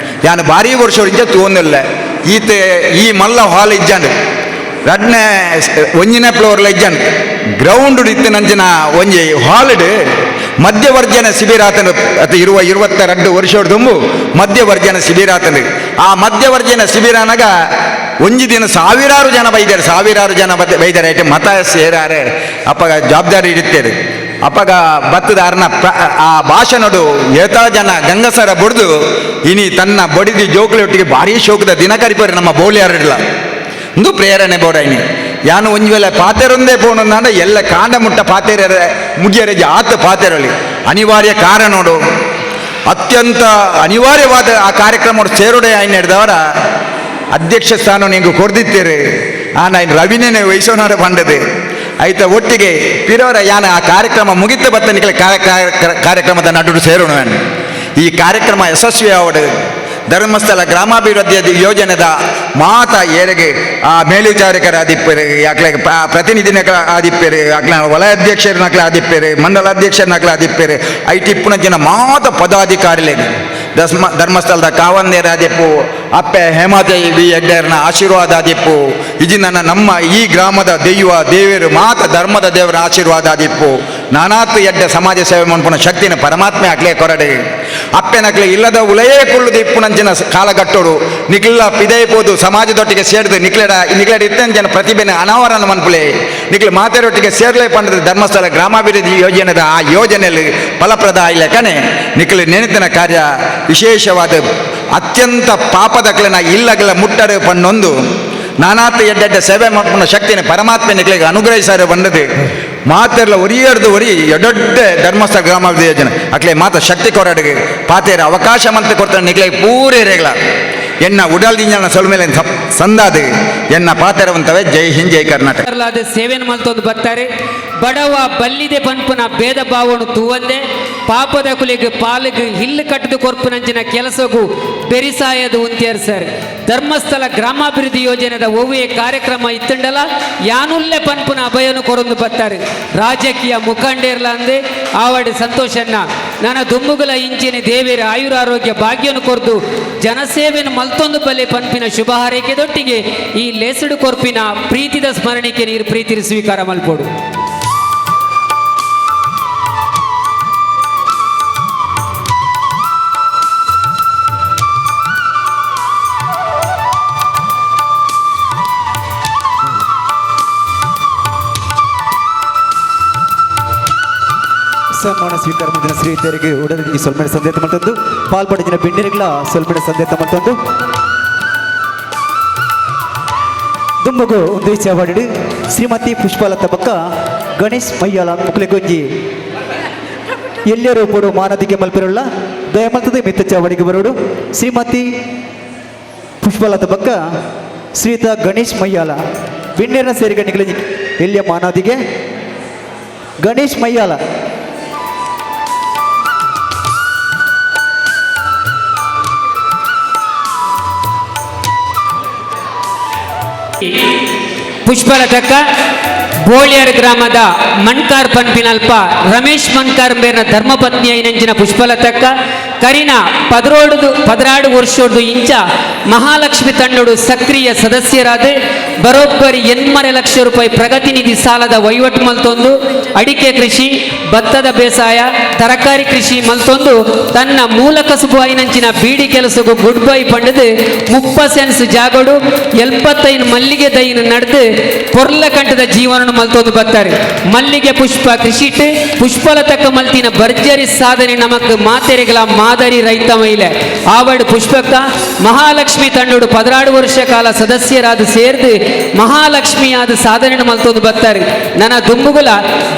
ಯಾನು ಭಾರಿ ವರ್ಷ ಇಂಚ ತೂಂದಿಲ್ಲ ಈತೆ ಈ ಮಲ್ಲ ಹಾಲ್ ಇಜ್ಜಾಂಡ್ ರಡ್ನೆ ಒಂಜಿನ ಫ್ಲೋರ್ಲ ಇಜ್ಜಾಂಡ್ ಗ್ರೌಂಡ್ ಇತ್ತು ನಂಚಿನ ಒಂಜಿ ಹಾಲ್ಡ್ ಮಧ್ಯವರ್ಜನ ಶಿಬಿರ ಆತನು ಅದು ಇರುವ 22 ವರ್ಷ ತುಂಬು ಮಧ್ಯವರ್ಜನ ಶಿಬಿರ ಆತನು. ಆ ಮಧ್ಯವರ್ಜನ ಶಿಬಿರನಾಗ ಒಂಜಿ ದಿನ ಸಾವಿರಾರು ಜನ ಬೈದಾರೆ, ಸಾವಿರಾರು ಜನ ಬೈದಾರೆ. ಐಟೆ ಮತ ಸೇರಾರೆ ಅಪ್ಪಗ ಜವಾಬ್ದಾರಿ ಇಡುತ್ತೇವೆ. ಅಪ್ಪಗ ಬತ್ತದಾರನ ಆ ಭಾಷಣಡು ಏತಾ ಜನ ಗಂಗಸರ ಬಡ್ದು ಇನಿ ತನ್ನ ಬಡಿದಿ ಜೋಕುಲೊಟ್ಟಿಗೆ ಭಾರೀ ಶೋಕದ ದಿನ ಕರಿಪರಿ ನಮ್ಮ ಬೋಲಿಯಾರಿಲ್ಲ ಒಂದು ಪ್ರೇರಣೆ ಬೋಡೈನಿ. ಯಾನು ಒಂಜಿ ವೇಳೆ ಪಾತೆರೊಂದೇ ಪೋಣಂದಾಂಡ ಎಲ್ಲ ಕಾಂಡ ಮುಟ್ಟ ಪಾತೆರ ಮುಗಿಯರೆ ಆತ ಪಾತೆರಲಿ ಅನಿವಾರ್ಯ ಕಾರಣೋಡು ಅತ್ಯಂತ ಅನಿವಾರ್ಯವಾದ ಆ ಕಾರ್ಯಕ್ರಮ ಸೇರೋಡೆ ಆಯ್ನ ಹಿಡ್ದವರ ಅಧ್ಯಕ್ಷ ಸ್ಥಾನ ನಿಂಗೆ ಕೊಡ್ದಿತ್ತೀರಿ. ಆ ನಾನು ರವಿನೇ ವಹಿಸೋನಾರ ಬಂದದೆ ಆಯ್ತ ಒಟ್ಟಿಗೆ ಪಿರವರ ಯಾನ ಆ ಕಾರ್ಯಕ್ರಮ ಮುಗಿತ ಬತ್ತನಿಕಲೆ ಕಾರ್ಯಕ್ರಮದ ನಡುಡು ಸೇರೋಣ. ಈ ಕಾರ್ಯಕ್ರಮ ಯಶಸ್ವಿ ಆವಡು. ಧರ್ಮಸ್ಥಳ ಗ್ರಾಮಾಭಿವೃದ್ಧಿ ಯೋಜನೆದ ಮಾತ ಏರೆಗೆ ಆ ಮೇಲ್ವಿಚಾರಕರ ಆದಿಪ್ಪೆರು ಅಕ್ಲೆ ಪ್ರತಿನಿಧಿನಕಲ ಆದಿಪ್ಪೆರು ಅಕ್ಲ ವಲಯಾಧ್ಯಕ್ಷರನಕ್ಲ ಆದಿಪ್ಪೆರು ಮಂಡಲಾಧ್ಯಕ್ಷರನಕ್ಲ ಆದಿಪ್ಪೆರು IT ಇಪ್ಪುನ ಜನ ಮಾತ ಪದಾಧಿಕಾರಿಲೆಗ್ ಧರ್ಮಸ್ಥಳದ ಕಾವಂದೇರ ಆದಿಪ್ಪು ಅಪ್ಪೆ ಹೇಮಾದೇವಿ ಹೆಗ್ಡೆರ್ನ ಆಶೀರ್ವಾದ ಆದಿಪ್ಪು ಇಜಿ ನನ್ನ ನಮ್ಮ ಈ ಗ್ರಾಮದ ದೈವ ದೇವರು ಮಾತ ಧರ್ಮದ ದೇವರ ಆಶೀರ್ವಾದ ಆದಿಪ್ಪು ನಾನಾತು ಎಡ್ಡೆ ಸಮಾಜ ಸೇವೆ ಮನ್ಪುನ ಶಕ್ತಿನ ಪರಮಾತ್ಮೆ ಅಕ್ಲೆ ಕೊರಡೆ ಅಪ್ಪೆನಕ್ಲೆ ಇಲ್ಲದ ಉಲಯೇ ಕುಳ್ಳುದು ಇಪ್ಪುನಂಚಿನ ಕಾಲಗಟ್ಟೋಡು ನಿಕ್ಲ ಪಿದೈಪೋದು ಸಮಾಜದೊಟ್ಟಿಗೆ ಸೇರಿದು ನಿಕ್ಲೆಡ ನಿಕ್ಲೆಡ ಇತ್ತಂಚಿನ ಪ್ರತಿಭೆನ ಅನಾವರಣ ಮನ್ಪುಲೆ ನಿಕ್ಲೆ ಮಾತೆರೊಟ್ಟಿಗೆ ಸೇರ್ಲೆ ಪಂಡದ ಧರ್ಮಸ್ಥಳ ಗ್ರಾಮಾಭಿವೃದ್ಧಿ ಯೋಜನೆದ ಆ ಯೋಜನೆಯಲ್ಲಿ ಫಲಪ್ರದ ಇಲ್ಲಕನೆ ನಿಕ್ಲೆ ನೆನೆತಿನ ಕಾರ್ಯ ವಿಶೇಷವಾದ ಅತ್ಯಂತ ಪಾಪದಕ್ಲೆನ ಇಲ್ಲಗಲ ಮುಟ್ಟಡು ಪಣ್ಣೊಂದು ನಾನಾತ ಎಡ್ಡೆಡ್ಡೆ ಸೇವೆ ಮನ್ಪುನ ಶಕ್ತಿನ ಪರಮಾತ್ಮೆ ನಿಕ್ಲೆಗೆ ಅನುಗ್ರಹಿಸಾರೆ ಬಂದது ಮಾತೆರ್ಲ ಒರಿಯರ್ದು ಒರಿ ಎಡೊಡ್ಡೆ ಧರ್ಮಸ್ಥಳ ಗ್ರಾಮಾಭಿವೃದ್ಧಿ ಯೋಜನೆ ಅಕ್ಲೆ ಮಾತ ಶಕ್ತಿ ಕೊರಡಿಗೆ ಪಾತೇರ ಅವಕಾಶ ಮಂತ್ ಕೊಡ್ತಾರೆ ನಿಕ್ಲೆ ಪೂರೇರೆಗಳ ಎನ್ನ ಉಡಲ್ ದಿಂಜನ ಸೊಲ್ಮೇಲೆ ಸಂದಾದು ಎನ್ನ ಪಾತೆರವಂತವೇ. ಜೈ ಹಿಂದ್, ಜೈ ಕರ್ನಾಟಕ. ಸೇವೆಯನ್ನು ಮಲ್ತೊಂದು ಬರ್ತಾರೆ. ಬಡವ ಬಲ್ಲಿದೆ ಪನ್ಪುನ ಭೇದ ಭಾವನು ತೂವಂದೆ ಪಾಪದ ಕುಲಿಗೆ ಪಾಲಿಗೆ ಹಿಲ್ಲು ಕಟ್ಟದು ಕೊರ್ಪುನಂಚಿನ ಕೆಲಸಗೂ ಬೆರಿಸಾಯದು ಉಂತಿಯರ್ ಸರ್. ಧರ್ಮಸ್ಥಳ ಗ್ರಾಮಾಭಿವೃದ್ಧಿ ಯೋಜನೆದ ಒವ್ವೇ ಕಾರ್ಯಕ್ರಮ ಇತ್ತಂಡಲ ಯಾನುಲ್ಲೆ ಪನ್ಪುನ ಅಭಯನು ಕೊರೊಂದು ಬರ್ತಾರೆ. ರಾಜಕೀಯ ಮುಖಂಡೇರ್ಲ ಅಂದೆ ಆವಡಿ ಸಂತೋಷನ್ನ ನನ್ನ ದುಂಬುಗುಲ ಇಂಚಿನ ದೇವೇರ ಆಯುರಾರೋಗ್ಯ ಭಾಗ್ಯನು ಕೊರ್ದು ಜನಸೇವೆಯನ್ನು ಮಲ್ತೊಂದು ಬಲೆ ಪನ್ಪಿನ ಶುಭ ಹಾರೈಕೆದೊಟ್ಟಿಗೆ ಈ ಲೇಸುಡು ಕೊರ್ಪಿನ ಪ್ರೀತಿದ ಸ್ಮರಣಿಕೆ ನೀರು ಪ್ರೀತಿ ಸ್ವೀಕಾರ ಮಲ್ಪೋಡು. ಸನ್ಮಾನ ಸ್ವೀಕಾರ ಮುಂದಿನ ಶ್ರೀತೆರಿಗೆ ಉಡಲಿಗೆ ಸೊಲ್ಮೆಡೆ ಸಂದೇತ ಮತ್ತೊಂದು ಪಾಲ್ಪಡಿನ ಬೆಂಡಿರಿಗಳ ಸೊಲ್ಮೆಡೆ ಸಂದೇತ ಮತ್ತೊಂದು ದುಂಬಗು ಒಂದು ಚಾವಾಡಿ ಶ್ರೀಮತಿ ಪುಷ್ಪಲತಾ ಬಕ್ಕ ಗಣೇಶ್ ಮಯ್ಯಾಲ ಮುಕ್ಲೆಗೊಂಜಿ ಎಲ್ಲರೂ ಪೋಡು ಮಾನದಿಗೆ ಮಲ್ಪಿರುಳ್ಳ ದಯಮಲ್ತದೆ ಮಿತ್ತ ಚಾವಡಿಗೆ ಬರೋಡು. ಶ್ರೀಮತಿ ಪುಷ್ಪಲತಾ ಬಕ್ಕ ಶ್ರೀತ ಗಣೇಶ್ ಮಯ್ಯಾಲ ಬಿಣ್ಣೇರನ ಸೇರಿಗಣಿಗಳ ಎಲ್ಲಿಯ ಮಾನಾದಿಗೆ ಗಣೇಶ್ ಮಯ್ಯಾಲ. ಪುಷ್ಪಲತಕ್ಕ ಬೋಳಿಯರ್ ಗ್ರಾಮದ ಮಣ್ಕಾರ್ ಪನ್ಪಿನಲ್ಪ ರಮೇಶ್ ಮಣ್ಕಾರ್ ಮೇರ್ನ ಧರ್ಮಪತ್ನಿ ಐನಂಚಿನ ಪುಷ್ಪಲತಕ್ಕ ಕರಿನ 16 ವರ್ಷೋಡ್ದು ಇಂಚ ಮಹಾಲಕ್ಷ್ಮಿ ತಂಡೋಡು ಸಕ್ರಿಯ ಸದಸ್ಯರಾದ ಬರೋಬ್ಬರಿ 8 ಲಕ್ಷ ರೂಪಾಯಿ ಪ್ರಗತಿ ನಿಧಿ ಸಾಲದ ವಹಿವಾಟು ಮಲ್ತೊಂದು ಅಡಿಕೆ ಕೃಷಿ, ಭತ್ತದ ಬೇಸಾಯ, ತರಕಾರಿ ಕೃಷಿ ಮಲ್ತೊಂದು ತನ್ನ ಮೂಲ ಕಸುಬು ಐನಂಚಿನ ಬೀಡಿ ಕೆಲಸಗೂ ಗುಡ್ ಬೈ ಪಂಡದು 30 ಸೆನ್ಸ್ ಜಾಗೋಡು 75 ಮಲ್ಲಿಗೆ ದೈನ ನಡೆದು ಪೊರ್ಲ ಕಂಠದ ಜೀವನ ಮಲ್ತೊಂದು ಬರ್ತಾರೆ. ಮಲ್ಲಿಗೆ ಪುಷ್ಪ ಕೃಷಿಟ್ ಪುಷ್ಪಲತಕ್ಕ ಮಲ್ತಿನ ಭರ್ಜರಿ ಸಾಧನೆ ನಮಕ್ ಮಾತೆರೆಗಳ ಮಾದರಿ ರೈತ ಮಹಿಳೆ ಆವಡ್ ಪುಷ್ಪಕ್ಕ ಮಹಾಲಕ್ಷ್ಮಿ ತಂಡೋಡು 16 ವರ್ಷ ಕಾಲ ಸದಸ್ಯರಾದ ಸೇರ್ದು ಮಹಾಲಕ್ಷ್ಮಿಯಾದ ಸಾಧನೆ ಮಲ್ತೊಂದು ಬರ್ತಾರೆ. ನನ್ನ ದುಂಬುಗುಲ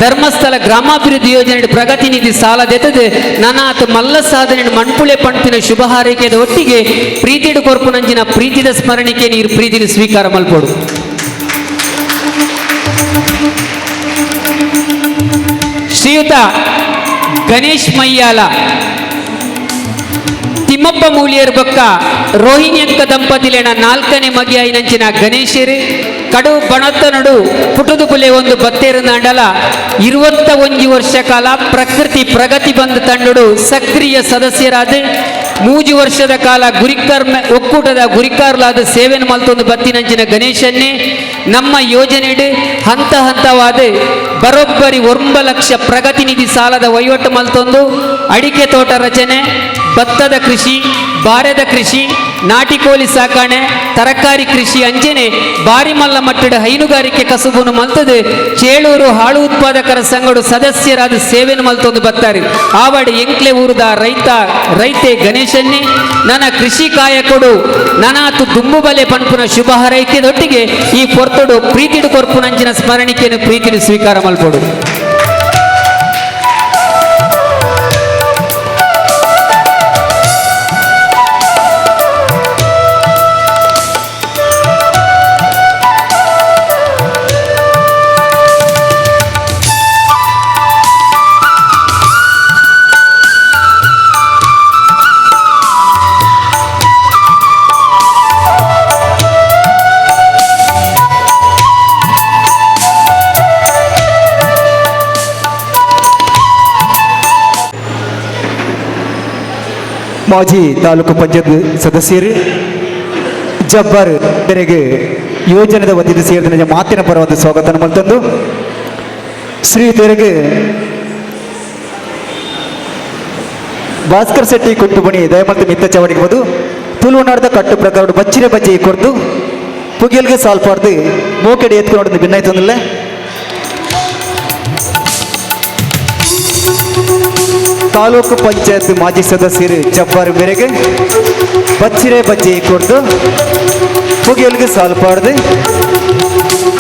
ಧರ್ಮಸ್ಥಳ ಗ್ರಾಮಾಭಿವೃದ್ಧಿ ಯೋಜನೆ ಪ್ರಗತಿ ನಿಧಿ ಸಾಲ ದೆತ್ತದು ನನ್ನ ಆತ ಮಲ್ಲ ಸಾಧನೆ ಮಣ್ಪುಳೆ ಪಣ್ಪಿನ ಶುಭ ಹಾರೈಕೆದ ಒಟ್ಟಿಗೆ ಪ್ರೀತಿಡು ಕೊರ್ಪುನಂಚಿನ ಪ್ರೀತಿದ ಸ್ಮರಣಿಕೆ ನೀರು ಪ್ರೀತಿನ ಸ್ವೀಕಾರ ಮಲ್ಪೋಡು. ಶ್ರೀಯುತ ಗಣೇಶ್ ಮಯ್ಯಾಲ ತಿಮ್ಮಪ್ಪ ಮೂಲಿಯರ್ ಬೊಕ್ಕ ರೋಹಿಣಿಯಕ್ಕ ದಂಪತಿಲೇನ 4ನೇ ಮಗಿಯಾಯಿನಂಚಿನ ಗಣೇಶರು ಕಡು ಬಣತನಡು ಪುಟುದು ಕುಲೆ ಒಂದು ಬತ್ತೇರು 21 ವರ್ಷ ಕಾಲ ಪ್ರಕೃತಿ ಪ್ರಗತಿ ಬಂದ ತಂಡಡು ಸಕ್ರಿಯ ಸದಸ್ಯರಾದ 3 ವರ್ಷದ ಕಾಲ ಗುರಿಕಾರ್ ಒಕ್ಕೂಟದ ಗುರಿಕಾರ್ಲಾದ ಸೇವೆಯನ್ನು ಮಲ್ತೊಂದು ಬತ್ತಿನಂಚಿನ ಗಣೇಶನ್ನೇ ನಮ್ಮ ಯೋಜನೆಡು ಹಂತ ಹಂತವಾದ ಬರೋಬ್ಬರಿ 9 ಲಕ್ಷ ಪ್ರಗತಿ ನಿಧಿ ಸಾಲದ ವಹಿವಾಟು ಮಲ್ತೊಂದು ಅಡಿಕೆ ತೋಟ ರಚನೆ, ಭತ್ತದ ಕೃಷಿ, ಬಾರೆದ ಕೃಷಿ, ನಾಟಿಕೋಳಿ ಸಾಕಣೆ, ತರಕಾರಿ ಕೃಷಿ ಅಂಚನೆ ಬಾರಿಮಲ್ಲ ಮಟ್ಟದ ಹೈನುಗಾರಿಕೆ ಕಸುಬನ್ನು ಮಲ್ತದೆ ಚೇಳೂರು ಹಾಳು ಉತ್ಪಾದಕರ ಸಂಘಡು ಸದಸ್ಯರಾದ ಸೇವೆಯನ್ನು ಮಲ್ತೊಂದು ಬರ್ತಾರೆ. ಆವಡಿ ಎಂಕ್ಲೆ ಊರುದ ರೈತೆ ಗಣೇಶನ್ನೇ ನನ್ನ ಕೃಷಿ ಕಾಯಕೊಡು ನನಾತು ದುಂಬುಬಲೆ ಪನ್ಪುನ ಶುಭ ಹಾರೈಕೆದೊಟ್ಟಿಗೆ ಈ ಪೊರ್ತೊಡು ಪ್ರೀತಿಡು ಕೊರ್ಪುನಂಚಿನ ಸ್ಮರಣಿಕೆಯನ್ನು ಪ್ರೀತಿಡು ಸ್ವೀಕಾರ ಮಲ್ಪೊಡು. ಮಾಜಿ ತಾಲೂಕು ಪಂಚಾಯತ್ ಸದಸ್ಯರು ಜಬ್ಬಾರ್ ಮೇರೆಗೆ ಯೋಜನೆದ ವತಿಯಿಂದ ಸೇರಿದ ಮಾತಿನ ಪರವಾದ ಸ್ವಾಗತ ಮಲ್ತಂದು ಶ್ರೀ ತೆರೆಗೆ ಭಾಸ್ಕರ್ ಶೆಟ್ಟಿ ಕುಟ್ಟುಬಣಿ ದಯಮಲ್ತು ಮಿತ್ತ ಚವಡಿಗೆ ಬದು ತುಳುನಾಡದ ಕಟ್ಟು ಪ್ರಕಾರ ಬಚ್ಚಿರೆ ಬಜ್ಜಿ ಕೊಡ್ದು ಪುಗಿಯಲ್ಗೆ ಸಾಲ್ಪಾರ್ದು ಮೋಕೆಡೆ ಎತ್ಕೊಂಡು ಭಿನ್ನಾಯ್ತಂದಿಲ್ಲ. ತಾಲೂಕು ಪಂಚಾಯತ್ ಮಾಜಿ ಸದಸ್ಯರು ಜಬ್ಬಾರ್ ಮೇರೆಗೆ ಬಚ್ಚಿರೆ ಬಜ್ಜಿ ಕೊಡ್ದು ಪುಗಿಯಲ್ಗೆ ಸಾಲ್ಪಾರ್ದು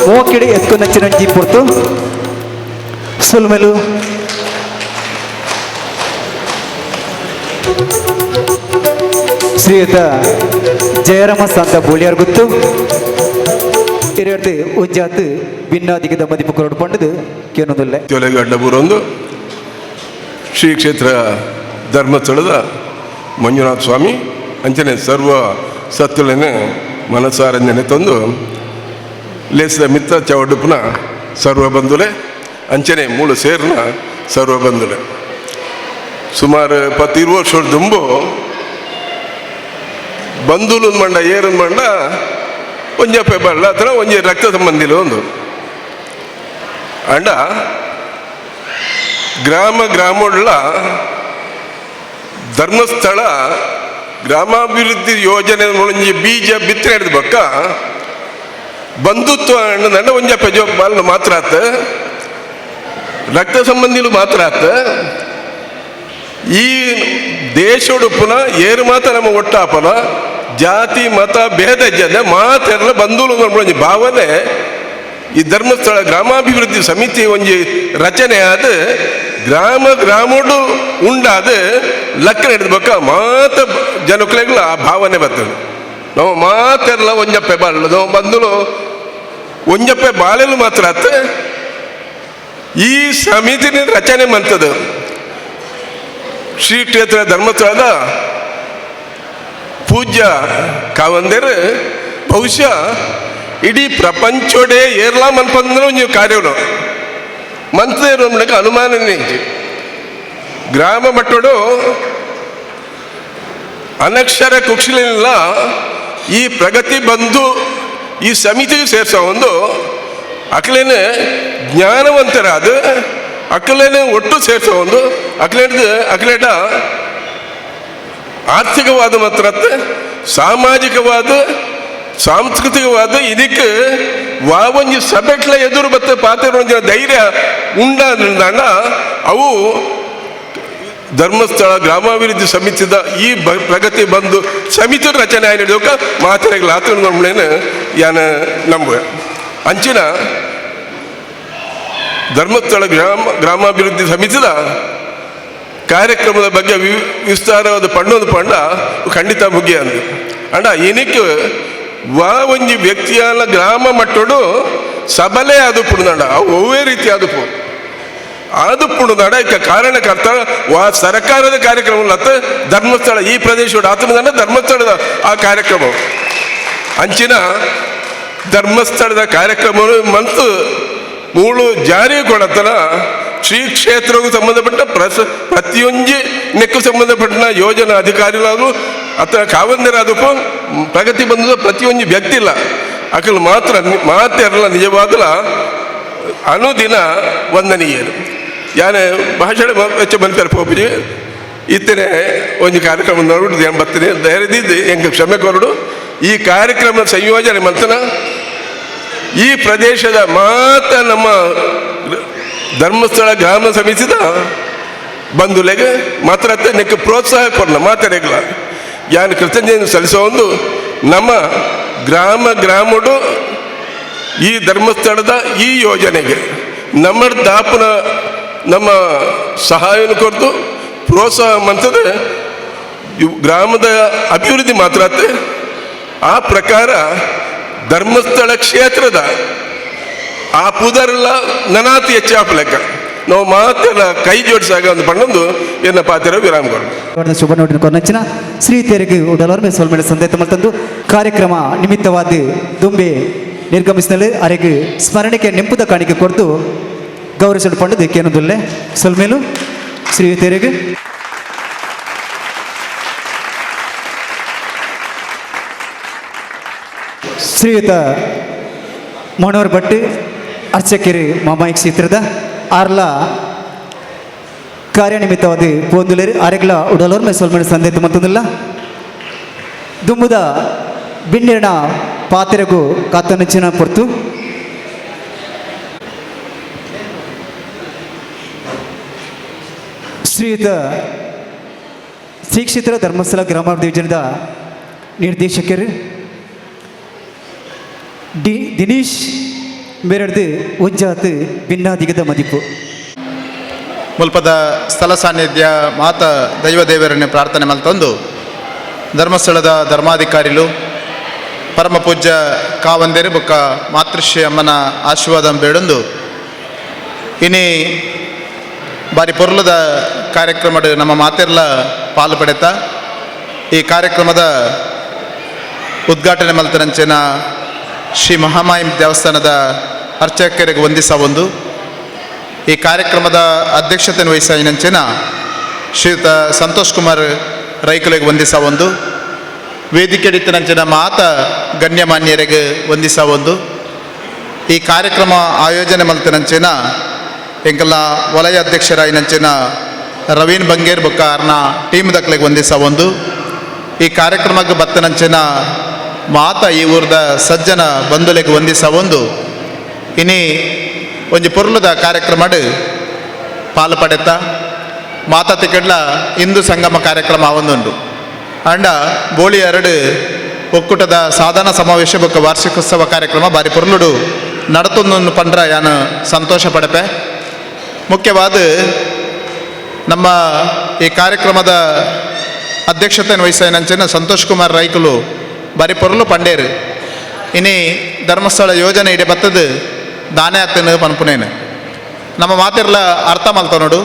ಮೋಕೆಡೆ ಎತ್ಕೊಂಡು ಚಿರಂಜಿ ಪೊರ್ತು ಸುಲ್ಮೆಲು. ಶ್ರೀಯುತ ಜಯರಾಮ ಸಂತ ಬೋಳಿಯಾರ್ ಗುತ್ತು ಎರಡು ಉಜ್ಜಾತ್ ಭಿನ್ನಾದಿಗೆ ಮದಿಪು ಕೊರಡು ಪಂಡದು ಕೇನೊಂದುಲ್ಲೆ. ಅಡ್ಡಬೂರೊಂದು ಶ್ರೀ ಕ್ಷೇತ್ರ ಧರ್ಮಸ್ಥಳದ ಮಂಜುನಾಥ ಸ್ವಾಮಿ ಅಂಚನೆ ಸರ್ವ ಸತ್ತುಲನೆ ಮನಸಾರ ನೆನೆ ತಂದು ಲೇಸಿದ ಮಿತ್ತ ಚವಡುಪುನ ಸರ್ವ ಬಂಧುಲೆ ಅಂಚನೆ ಮೂಳು ಸೇರ್ನ ಸರ್ವ ಬಂಧುಲೆ ಸುಮಾರು 10-20 ವರ್ಷ ದುಂಬು ಬಂಧುಲು ಮಂಡ ಏರು ಮಂಡ ಒಂಜಪ್ಪೆ ಬಳ್ಳ ಅಥವಾ ಒಂಜಿ ರಕ್ತ ಸಂಬಂಧಿಲು ಒಂದು ಅಂಡ ಗ್ರಾಮ ಗ್ರಾಮಗಳ ಧರ್ಮಸ್ಥಳ ಗ್ರಾಮಾಭಿವೃದ್ಧಿ ಯೋಜನೆ ಒಂಜಿ ಬೀಜ ಬಿತ್ತನೆ ಹಿಡಿದ ಬಕ್ಕ ಬಂಧುತ್ವ ನನ್ನ ಒಂಜಪ್ಪೆ ಜೋ ಬಾಲ್ ಮಾತ್ರ ಆತ ರಕ್ತ ಸಂಬಂಧಿಲು ಮಾತ್ರ ಆತ ಈ ದೇಶೋಡು ಪುನಃ ಏರು ಮಾತ ನಮ್ಮ ಒಟ್ಟಾಪನ ಜಾತಿ ಮತ ಭೇದ ಜನ ಮಾತೆಲ್ಲ ಬಂಧುಲು ಒಂಜಿ ಭಾವನೆ ಈ ಧರ್ಮಸ್ಥಳ ಗ್ರಾಮಾಭಿವೃದ್ಧಿ ಸಮಿತಿ ಒಂಜಿ ರಚನೆ ಆದ ಗ್ರಾಮ ಗ್ರಾಮೋಡು ಉಂಡಾದ ಲಕ್ಕ ಹಿಡಿದ ಮಾತ ಜನಕ್ಲೆಗ್ಲ ಆ ಭಾವನೆ ಬರ್ತದೆ. ನಾವು ಮಾತೆಲ್ಲ ಒಂಜಪ್ಪೆ ಬಾಳಲು ನಾವು ಬಂಧುಲು ಒಂಜಪ್ಪೆ ಬಾಳೆಲು ಮಾತ್ರ ಆತ ಈ ಸಮಿತಿನ ರಚನೆ ಮಂತದ್ದು ಶ್ರೀ ಕ್ಷೇತ್ರ ಧರ್ಮಸ್ಥಳದ ಪೂಜ್ಯ ಕಾವಂದೇರು ಬಹುಶಃ ಇಡೀ ಪ್ರಪಂಚೋಡೆ ಏರ್ಲಾ ಮನ್ಪಂದ್ರೆ ಒಂಜಿ ಕಾರ್ಯನು ಮಂತ್ರಿ ಅನುಮಾನನೇ ಗ್ರಾಮ ಮಟ್ಟೋಡು ಅನಕ್ಷರ ಕುಕ್ಷಲಿಲ್ಲ ಈ ಪ್ರಗತಿ ಬಂದು ಈ ಸಮಿತಿಗೆ ಸೇರ್ಸೋ ಒಂದು ಅಕ್ಲೇನೆ ಜ್ಞಾನವಂತರಾದ ಅಕ್ಲೇನೆ ಒಟ್ಟು ಸೇರ್ಸೋ ಒಂದು ಅಕ್ಲೇದ ಅಕ್ಲೇಟ ಆರ್ಥಿಕವಾದ ಮಾತ್ರ ಸಾಮಾಜಿಕವಾದ ಸಾಂಸ್ಕೃತಿಕವಾದ ಇದಕ್ಕೆ ವಾವಂಜಿ ಸಭೆಟ್ಲ ಎದುರು ಬತ್ತ ಪಾತ್ರ ಧೈರ್ಯ ಉಂಡಾದ ಅವು ಧರ್ಮಸ್ಥಳ ಗ್ರಾಮಾಭಿವೃದ್ಧಿ ಸಮಿತಿದ ಈ ಪ್ರಗತಿ ಬಂದು ಸಮಿತಿ ರಚನೆ ಆಗಿದ್ದಕ್ಕ ಮಾತೆರೆಗಳ ಆತನ ಯಾನ ನಂಬುವೆ. ಅಂಚಿನ ಧರ್ಮಸ್ಥಳ ಗ್ರಾಮಾಭಿವೃದ್ಧಿ ಸಮಿತಿದ ಕಾರ್ಯಕ್ರಮದ ಬಗ್ಗೆ ವಿಸ್ತಾರವಾದ ಪಣ್ಣೊಂದು ಪಂಡ ಖಂಡಿತ ಮುಗಿಯ ಅಂದು ಅಂಡ ಏನಕ್ಕೆ ವಾ ಒಂಜಿ ವ್ಯಕ್ತಿಯಾಲ ಗ್ರಾಮ ಮಟ್ಟೋಡು ಸಬಲೆ ಅದು ಪುಣದಂಡ ಅವು ಒವ್ವೇ ರೀತಿ ಆದುಪು ಅದು ಪುಣದಾಡ ಇಕ್ಕ ಕಾರಣಕರ್ತ ವಾ ಸರ್ಕಾರದ ಕಾರ್ಯಕ್ರಮ ಅತ್ತ ಧರ್ಮಸ್ಥಳ ಈ ಪ್ರದೇಶ ಆತನದಂಡ ಧರ್ಮಸ್ಥಳದ ಆ ಕಾರ್ಯಕ್ರಮ ಅಂಚಿನ ಧರ್ಮಸ್ಥಳದ ಕಾರ್ಯಕ್ರಮ ಮಂತು ಮೂಳು ಜಾರಿ ಕೊಡತನ ಶ್ರೀ ಕ್ಷೇತ್ರಕ್ಕೂ ಸಂಬಂಧಪಟ್ಟ ಪ್ರತಿಯೊಂಜಿ ನೆಕ್ಕು ಸಂಬಂಧಪಟ್ಟ ಯೋಜನಾ ಅಧಿಕಾರಿಗಳಾದ್ರು ಅಥವಾ ಕಾವಂದರಾದಕ್ಕೂ ಪ್ರಗತಿ ಬಂದ ಪ್ರತಿಯೊಂಜಿ ವ್ಯಕ್ತಿ ಇಲ್ಲ ಅಕಲ್ ಮಾತ್ರ ಮಾತೆರಲ್ಲ ನಿಜವಾದಲ ಅನುದಿನ ವಂದನೀಯರು ಯಾನೆ ಭಾಷಣ ಹೆಚ್ಚು ಬಂತಾರೆ ಪೋಪುಜಿ ಇತ್ತನೆ ಒಂದು ಕಾರ್ಯಕ್ರಮ ನೋಡ್ಬಿಟ್ಟು ಏನು ಬರ್ತೀನಿ ಧೈರ್ಯದಿದ್ದು ಹೆಂಗೆ ಕ್ಷಮೆ ಕೊರಡು. ಈ ಕಾರ್ಯಕ್ರಮ ಸಂಯೋಜನೆ ಮಂತನ ಈ ಪ್ರದೇಶದ ಮಾತ ನಮ್ಮ ಧರ್ಮಸ್ಥಳ ಗ್ರಾಮ ಸಮಿತಿದ ಬಂಧುಲೆಗೆ ಮಾತ್ರ ನೆಕ್ಕೆ ಪ್ರೋತ್ಸಾಹ ಕೊಡಲ ಮಾತಾಡಗ್ಲ ಯಾನು ಕೃತಜ್ಞತೆ ಸಲ್ಲಿಸೋ ಒಂದು ನಮ್ಮ ಗ್ರಾಮ ಗ್ರಾಮಡು ಈ ಧರ್ಮಸ್ಥಳದ ಈ ಯೋಜನೆಗೆ ನಮ್ಮ ದಾಪನ ನಮ್ಮ ಸಹಾಯವನ್ನು ಕೊಡ್ತು ಪ್ರೋತ್ಸಾಹ ಮಂತದೆ ಗ್ರಾಮದ ಅಭಿವೃದ್ಧಿ ಮಾತ್ರ ಆ ಪ್ರಕಾರ ಧರ್ಮಸ್ಥಳ ಕ್ಷೇತ್ರದ ಆ ಪುದರೆಲ್ಲ ನನಾತಿ ಹೆಚ್ಚಾಪಲೆಕ್ಕ ನಾವು ಮಾತೆಲ್ಲ ಕೈ ಜೋಡಿಸಾಗ ಒಂದು ಪಣ್ಣೊಂದು ಎನ್ನ ಪಾತ್ರ ವಿರಾಮ ಕೊಡು. ಶುಭ ನೋಡಿನ ಕೊನಚ್ಚಿನ ಶ್ರೀ ತೆರಿಗೆ ಉಡಲೋರ್ ಸೋಲ್ಮೇಲೆ ಸಂದೇತ ಮಲ್ತಂದು ಕಾರ್ಯಕ್ರಮ ನಿಮಿತ್ತವಾದ ದುಂಬೆ ನಿರ್ಗಮಿಸಿನಲ್ಲಿ ಅರೆಗೆ ಸ್ಮರಣಿಕೆ ನೆಂಪುದ ಕಾಣಿಕೆ ಕೊಡ್ದು ಗೌರವಿಸಲು ಪಂಡದು ಕೇನದುಲ್ಲೆ ಸೊಲ್ಮೇಲು ಶ್ರೀ ತೆರಿಗೆ. ಶ್ರೀಯುತ ಮನೋಹರ್ ಭಟ್ ಅರ್ಚಕೆರೆ ಮಾಮಾಯಿ ಕ್ಷೇತ್ರದ ಆರ್ಲ ಕಾರ್ಯನಿಮಿತ್ತವಾದ ಪೋಂದುಲೇರು ಅರೆಗ್ಲ ಉಡಲೋರ್ ಸೊಲ್ಮಣಿ ಸಂದೇತ ಮತ್ತೊಂದಿಲ್ಲ ದುಂಬುದ ಬಿಂಡಿರಣ ಪಾತ್ರೆಗೂ ಕಾತನಚ್ಚಿನ ಪೊರ್ತು. ಶ್ರೀಯುತ ಶ್ರೀ ಕ್ಷೇತ್ರ ಧರ್ಮಸ್ಥಳ ಗ್ರಾಮಾಭಿವೃದ್ಧಿ ಯೋಜನೆದ ನಿರ್ದೇಶಕರು ಡಿ ದಿನೇಶ್ ಮೇರಡ್ದು ಒಂಜಾತ್ ಭಿನ್ನಾದಿಗದ ಮದಿಪು. ಮುಲ್ಪದ ಸ್ಥಳ ಸಾನ್ನಿಧ್ಯ ಮಾತ ದೈವ ದೇವರನ್ನೇ ಪ್ರಾರ್ಥನೆ ಮಲ್ತೊಂದು ಧರ್ಮಸ್ಥಳದ ಧರ್ಮಾಧಿಕಾರಿಲು ಪರಮ ಪೂಜ್ಯ ಕಾವಂದೇರು ಬೊಕ್ಕ ಮಾತೃಶ್ರೀ ಅಮ್ಮನ ಆಶೀರ್ವಾದ ಬೇಡೊಂದು ಇನಿ ಬಾರಿ ಪೊರ್ಲದ ಕಾರ್ಯಕ್ರಮಡ್ ನಮ್ಮ ಮಾತೆರ್ಲ ಪಾಲು ಪಡೆತ ಈ ಕಾರ್ಯಕ್ರಮದ ಉದ್ಘಾಟನೆ ಮಲ್ತನಂಚಿನ ಶ್ರೀ ಮಹಾಮಾಯಿ ದೇವಸ್ಥಾನದ ಅರ್ಚಕರಿಗೆ ವಂದಿಸ ಒಂದು ಈ ಕಾರ್ಯಕ್ರಮದ ಅಧ್ಯಕ್ಷತೆಯನ್ನು ವಹಿಸಿನಂಚಿನ ಶ್ರೀಯುತ ಸಂತೋಷ್ ಕುಮಾರ್ ರೈಕುಲೆಗೆ ವಂದಿಸ ಒಂದು ವೇದಿಕೆ ಮಾತ ಗಣ್ಯಮಾನ್ಯರಿಗೆ ವಂದಿಸ ಒಂದು ಈ ಕಾರ್ಯಕ್ರಮ ಆಯೋಜನೆ ಮಲ್ತನಂಚಿನ ಎಂಕಲ್ನ ವಲಯ ಅಧ್ಯಕ್ಷರಾಯಿನಂಚಿನ ರವೀನ್ ಬಂಗೇರ್ ಬೊಕ್ಕ ಅರ್ನ ಟೀಮ್ ದಕ್ಲೆಗೆ ವಂದಿಸ ಒಂದು ಈ ಕಾರ್ಯಕ್ರಮಕ್ಕೆ ಬತ್ತನಂಚಿನ ಮಾತ ಈ ಊರ್ದ ಸಜ್ಜನ ಬಂಧುಲೆಗೆ ವಂದಿಸ ಒಂದು ಇನಿ ಒಂಜಿ ಪೊರ್ಲುದ ಕಾರ್ಯಕ್ರಮಡ್ ಪಾಲು ಪಡೆತ ಮಾತಾ ತಿಕಡ್ಲ ಹಿಂದೂ ಸಂಗಮ ಕಾರ್ಯಕ್ರಮ ಒಂದುಂಡು ಅಂಡ ಬೋಳಿ ಎರಡು ಒಕ್ಕೂಟದ ಸಾಧನ ಸಮಾವೇಶ ಬೊಕ್ಕ ವಾರ್ಷಿಕೋತ್ಸವ ಕಾರ್ಯಕ್ರಮ ಬಾರಿ ಪೊರ್ಲುಡು ನಡತೊಂದು ಪಂಡ್ರ ಯಾನು ಸಂತೋಷ ಪಡಪೆ. ಮುಖ್ಯವಾದ ನಮ್ಮ ಈ ಕಾರ್ಯಕ್ರಮದ ಅಧ್ಯಕ್ಷತೆಯನ್ನು ವಹಿಸಿನಂಚಿನ ಸಂತೋಷ್ ಕುಮಾರ್ ರೈಕುಲು ಬಾರಿ ಪೊರ್ಲು ಪಂಡೇರು ಇನಿ ಧರ್ಮಸ್ಥಳ ಯೋಜನೆ ಇಡೆ ಬತ್ತದು ದಾನೆ ಆತನು ಪನ್ಪುನೇನು ನಮ್ಮ ಮಾತಿರ್ಲ ಅರ್ಥ ಮಲ್ತ ನೋಡು.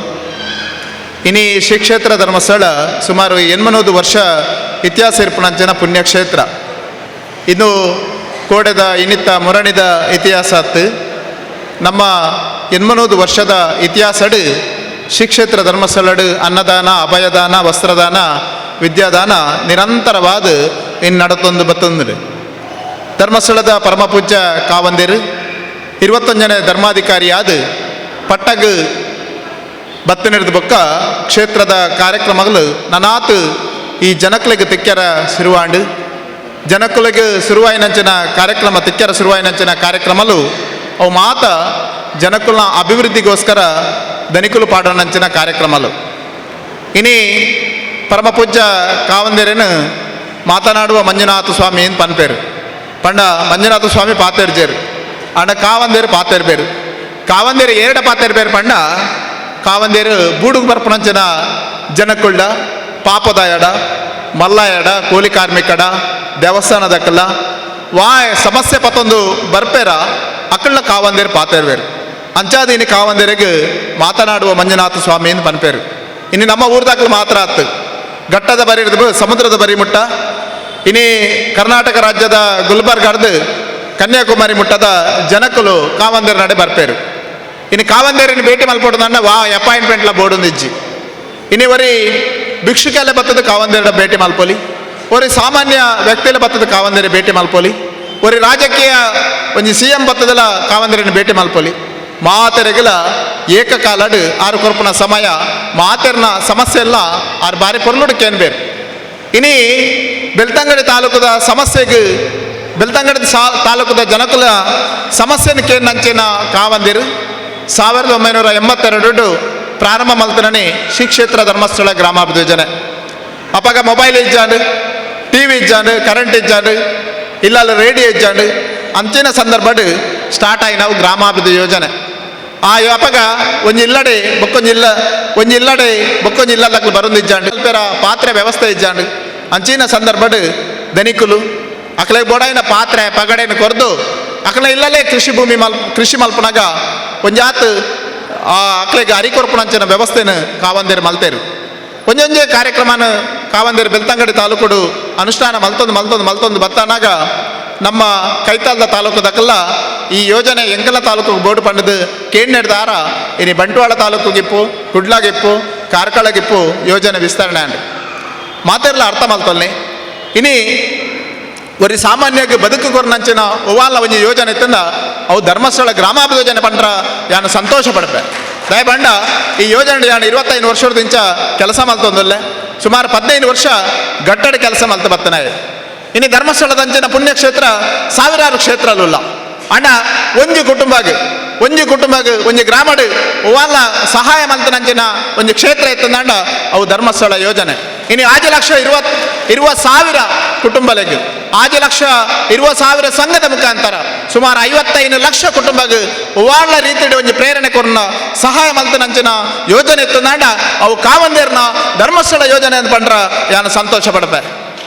ಇನಿ ಶ್ರೀ ಕ್ಷೇತ್ರ ಧರ್ಮಸ್ಥಳ ಸುಮಾರು 800 ವರ್ಷ ಇತಿಹಾಸ ಇರ್ಪುನಂಚಿನ ಪುಣ್ಯಕ್ಷೇತ್ರ. ಇದು ಕೋಡೆದ ಇನ್ನಿತ್ತ ಮುರಣಿದ ಇತಿಹಾಸ ಅತ್ತು. ನಮ್ಮ 800 ವರ್ಷದ ಇತಿಹಾಸಡು ಶ್ರೀ ಕ್ಷೇತ್ರ ಧರ್ಮಸ್ಥಳಡು ಅನ್ನದಾನ, ಅಭಯದಾನ, ವಸ್ತ್ರದಾನ, ವಿದ್ಯಾದಾನ ನಿರಂತರವಾದ ಇನ್ನು ನಡತೊಂದು ಬತ್ತೊಂದು. ಧರ್ಮಸ್ಥಳದ ಪರಮಪೂಜ್ಯ ಕಾವಂದಿರು 21ನೇ ಧರ್ಮಾಧಿಕಾರಿಯಾದ ಪಟ್ಟಗ್ ಬತ್ತನಿರ್ದ ಬೊಕ್ಕ ಕ್ಷೇತ್ರದ ಕಾರ್ಯಕ್ರಮಗಳು ನನಾತ್ ಈ ಜನಕ್ಲೆಗ್ ತಿಕ್ಕೆರ ಸಿರುವಾಂಡು ಜನಕುಲೆಗ್ ಸುರುವಾಯಿನಂಚಿನ ಕಾರ್ಯಕ್ರಮ ತಿಕ್ಕೆರ ಸುರುವಾಯಿನಂಚಿನ ಕಾರ್ಯಕ್ರಮಲು ಅವು ಮಾತ ಜನಕುಲ್ನ ಅಭಿವೃದ್ಧಿಗೋಸ್ಕರ ಧನಿಕುಲು ಪಾಡೋಣಂಚಿನ ಕಾರ್ಯಕ್ರಮಲು. ಇನಿ ಪರಮಪೂಜ್ಯ ಕಾವಂದಿರೇನು ಮಾತನಾಡುವ ಮಂಜುನಾಥ ಸ್ವಾಮಿ ಅಂತ ಪನ್ಪೇರು ಪಂಡ ಮಂಜುನಾಥ ಸ್ವಾಮಿ ಪಾತೇರ್ಜೇರು ಅಂಡ ಕಾವಂದೇರು ಪಾತೇರ್ ಬೇರು ಕಾವಂದೇರು ಏರಡ ಪಾತೇರ್ ಬೇರು ಪಂಡ ಕಾವಂದೇರು ಬೂಡುಗು ಬರ್ಪುನಂಚಿನ ಜನಕ್ಕುಳ್ಳ ಪಾಪದಾಯಡ ಮಲ್ಲಾಯಡ ಕೂಲಿ ಕಾರ್ಮಿಕಡ ದೇವಸ್ಥಾನದಕ್ಕಲ್ಲ ವಾ ಸಮಸ್ಯೆ ಪತ್ತೊಂದು ಬರ್ಪೇರ ಅಕ್ಕಳ್ಳ ಕಾವಂದೇರು ಪಾತೇರ್ಬೇರು ಅಂಚಾದ ಇನಿ ಕಾವಂದೇರಿಗೆ ಮಾತನಾಡುವ ಮಂಜುನಾಥ ಸ್ವಾಮಿ ಅಂತ ಪನ್ಪೇರು. ಇನ್ನು ನಮ್ಮ ಊರ್ದಾಕ್ಲು ಮಾತ್ರ ಆತು ಘಟ್ಟದ ಬರಿ ಸಮುದ್ರದ ಬರಿ ಮುಟ್ಟ ಇನಿ ಕರ್ನಾಟಕ ರಾಜ್ಯದ ಗುಲ್ಬರ್ಗಾರ್ದು ಕನ್ಯಾಕುಮಾರಿ ಮುಟ್ಟದ ಜನಕುಲು ಕಾವಂದೇರು ನಡೆ ಬರ್ಪೇರು. ಇನ್ನು ಕಾವಂದೇರಿನ ಭೇಟಿ ಮಲ್ಪೊಡ್ದನ್ನ ವಾ ಅಪಾಯಿಂಟ್ಮೆಂಟ್ಲ ಬೋರ್ಡ್ ಇಜ್ಜಿ. ಇನಿ ಒರಿ ಭಿಕ್ಷುಕೆಲ್ಲ ಬತ್ತದ ಕಾವಂದೇರ ಭೇಟಿ ಮಲ್ಪೊಲಿ, ಒರಿ ಸಾಮಾನ್ಯ ವ್ಯಕ್ತಿಲ ಬತ್ತದ ಕಾವಂದೇರಿ ಭೇಟಿ ಮಲ್ಪೊಲಿ, ಒರಿ ರಾಜಕೀಯ ಒಂಜಿ ಸಿ ಎಂ ಬತ್ತದಲ ಕಾವಂದೇರಿನ ಭೇಟಿ ಮಲ್ಪೊಲಿ. ಮಾತೆರೆಗಲ ಏಕಕಾಲಡು ಆರು ಕೊರ್ಪುನ ಸಮಯ ಮಾತೆರ್ನ ಸಮಸ್ಯೆ ಎಲ್ಲ ಆರು ಬಾರಿ ಪೊರ್ಲುಡು ಕೇನ್ಬೇರು. ಇನಿ ಬೆಳ್ತಂಗಡಿ ತಾಲೂಕದ ಸಮಸ್ಯೆಗೆ ಬೆಳ್ತಂಗಡಿ ತಾಲೂಕದ ಜನಕುಲ ಸಮಸ್ಯೆನ ಕೇಂದಂಚಿನ ಕಾವಂದಿರು 1982 ಪ್ರಾರಂಭ ಮಲ್ತನನೆ ಶ್ರೀ ಕ್ಷೇತ್ರ ಧರ್ಮಸ್ಥಳ ಗ್ರಾಮಾಭಿವೃದ್ಧಿ ಯೋಜನೆ. ಅಪಗ ಮೊಬೈಲ್ ಇಜ್ಜಾಂಡು, ಟಿ ವಿ ಇಜ್ಜಾಂಡು, ಕರೆಂಟ್ ಇಜ್ಜಾಂಡು, ಇಲ್ಲಲ್ಲ ರೇಡಿಯೋ ಇಜ್ಜಾಂಡು ಅಂಚಿನ ಸಂದರ್ಭಡ್ ಸ್ಟಾರ್ಟ್ ಆಯಿ ನಾವು ಗ್ರಾಮಾಭಿವೃದ್ಧಿ ಯೋಜನೆ. ಆ ಅಪಗ ಒಂಜಿ ಇಲ್ಲಡೆ ಬೊಕ್ಕೊಂಜಿ ಇಲ್ಲ ಒಂಜಿ ಇಲ್ಲಡೆ ಬೊಕ್ಕೊಂಜಿ ಇಲ್ಲದಕ್ಲು ಬರೊಂದು ಇಜ್ಜಾಂಡು, ಪಾತ್ರೆ ವ್ಯವಸ್ಥೆ ಇಜ್ಜಾಂಡು. ಅಂಚಿನ ಸಂದರ್ಭಡ್ ಧನಿಕುಲು ಅಕ್ಲೆ ಬೋಡಾಯಿನ ಪಾತ್ರೆ ಪಗಡೆಯನ್ನು ಕೊರ್ದು ಅಕ್ಲೆ ಇಲ್ಲಲೇ ಕೃಷಿ ಭೂಮಿ ಕೃಷಿ ಮಲ್ಪನಾಗ ಒಂಜಾತ್ ಆ ಅಕ್ಲೆಗೆ ಅರಿ ಕೊರ್ಪುನಂಚಿನ ವ್ಯವಸ್ಥೆನ ಕಾವಂದೇರು ಮಲ್ತೇರು. ಒಂಜೊಂಜೆ ಕಾರ್ಯಕ್ರಮನ ಕಾವಂದೇರು ಬೆಳ್ತಂಗಡಿ ತಾಲೂಕುಡು ಅನುಷ್ಠಾನ ಮಲ್ತೊಂದು ಮಲ್ತೊಂದು ಮಲ್ತೊಂದು ಬತ್ತನಾಗ ನಮ್ಮ ಕೈತಾಲ್ದ ತಾಲೂಕುದಕ್ಕೆಲ್ಲ ಈ ಯೋಜನೆ ಎಂಕಲ ತಾಲೂಕು ಬೋರ್ಡು ಪಂಡದು ಕೇಂದ್ರ ಇನಿ ಬಂಟ್ವಾಳ ತಾಲೂಕುಗಿಪ್ಪು, ಕುಡ್ಲಾಗಿಪ್ಪು, ಕಾರ್ಕಳಗಿಪ್ಪು ಯೋಜನೆ ವಿಸ್ತರಣೆ ಅಂಡ್ ಮಾತೆರ್ಲ ಅರ್ಥ ಮಲ್ತೊಲ್ನೆ. ಇನಿ ಒರಿ ಸಾಮಾನ್ಯಕ್ಕೆ ಬದುಕು ಕೊರ್ನಂಚಿನ ಒವಾಲ ಒಂಜಿ ಯೋಜನೆ ಇತ್ತಂದ ಅವು ಧರ್ಮಸ್ಥಳ ಗ್ರಾಮಾಭಿವೃದ್ಧಿ ಯೋಜನೆ ಪಂಡ್ರ ಯಾನು ಸಂತೋಷ ಪಡ್ಪೆ. ದಯಬಂಡ ಈ ಯೋಜನೆ ಯಾನು 25 ವರ್ಷದ ಕೆಲಸ ಮಲ್ತೊಂದಲ್ಲೇ ಸುಮಾರು 15 ವರ್ಷ ಗಟ್ಟಡ ಕೆಲಸ ಮಲ್ತ ಬತ್ತನಾಯ. ಇನ್ನು ಧರ್ಮಸ್ಥಳದಂಚಿನ ಪುಣ್ಯಕ್ಷೇತ್ರ ಸಾವಿರಾರು ಕ್ಷೇತ್ರಲುಲ್ಲ ಅಣ್ಣ ಒಂಜಿ ಕುಟುಂಬಗೆ ಒಂಜಿ ಕುಟುಂಬಗೆ ಒಂಜಿ ಗ್ರಾಮಡು ಒವಾಲ ಸಹಾಯ ಮಲ್ತನಂಚಿನ ಒಂಜಿ ಕ್ಷೇತ್ರ ಇತ್ತಂದಂಡ ಅವು ಧರ್ಮಸ್ಥಳ ಯೋಜನೆ. ಇನ್ನು 5,20,000 ಕುಟುಂಬಲೆಗೆ 5,20,000 ಸಂಘದ ಮುಖಾಂತರ ಸುಮಾರು 55 ಲಕ್ಷ ಕುಟುಂಬಗೆ ಒವಾಳ ರೀತಿಯ ಒಂಜಿ ಪ್ರೇರಣೆ ಕೊರ್ನ ಸಹಾಯ ಮಲ್ತನಂಚಿನ ಯೋಜನೆ ಇತ್ತಂದಂಡ ಅವು ಕಾವಂದೇರ್ನ ಧರ್ಮಸ್ಥಳ ಯೋಜನೆ ಅಂತ ಪಂಡ್ರ ಯಾನು ಸಂತೋಷ ಪಡ್ಪೆ.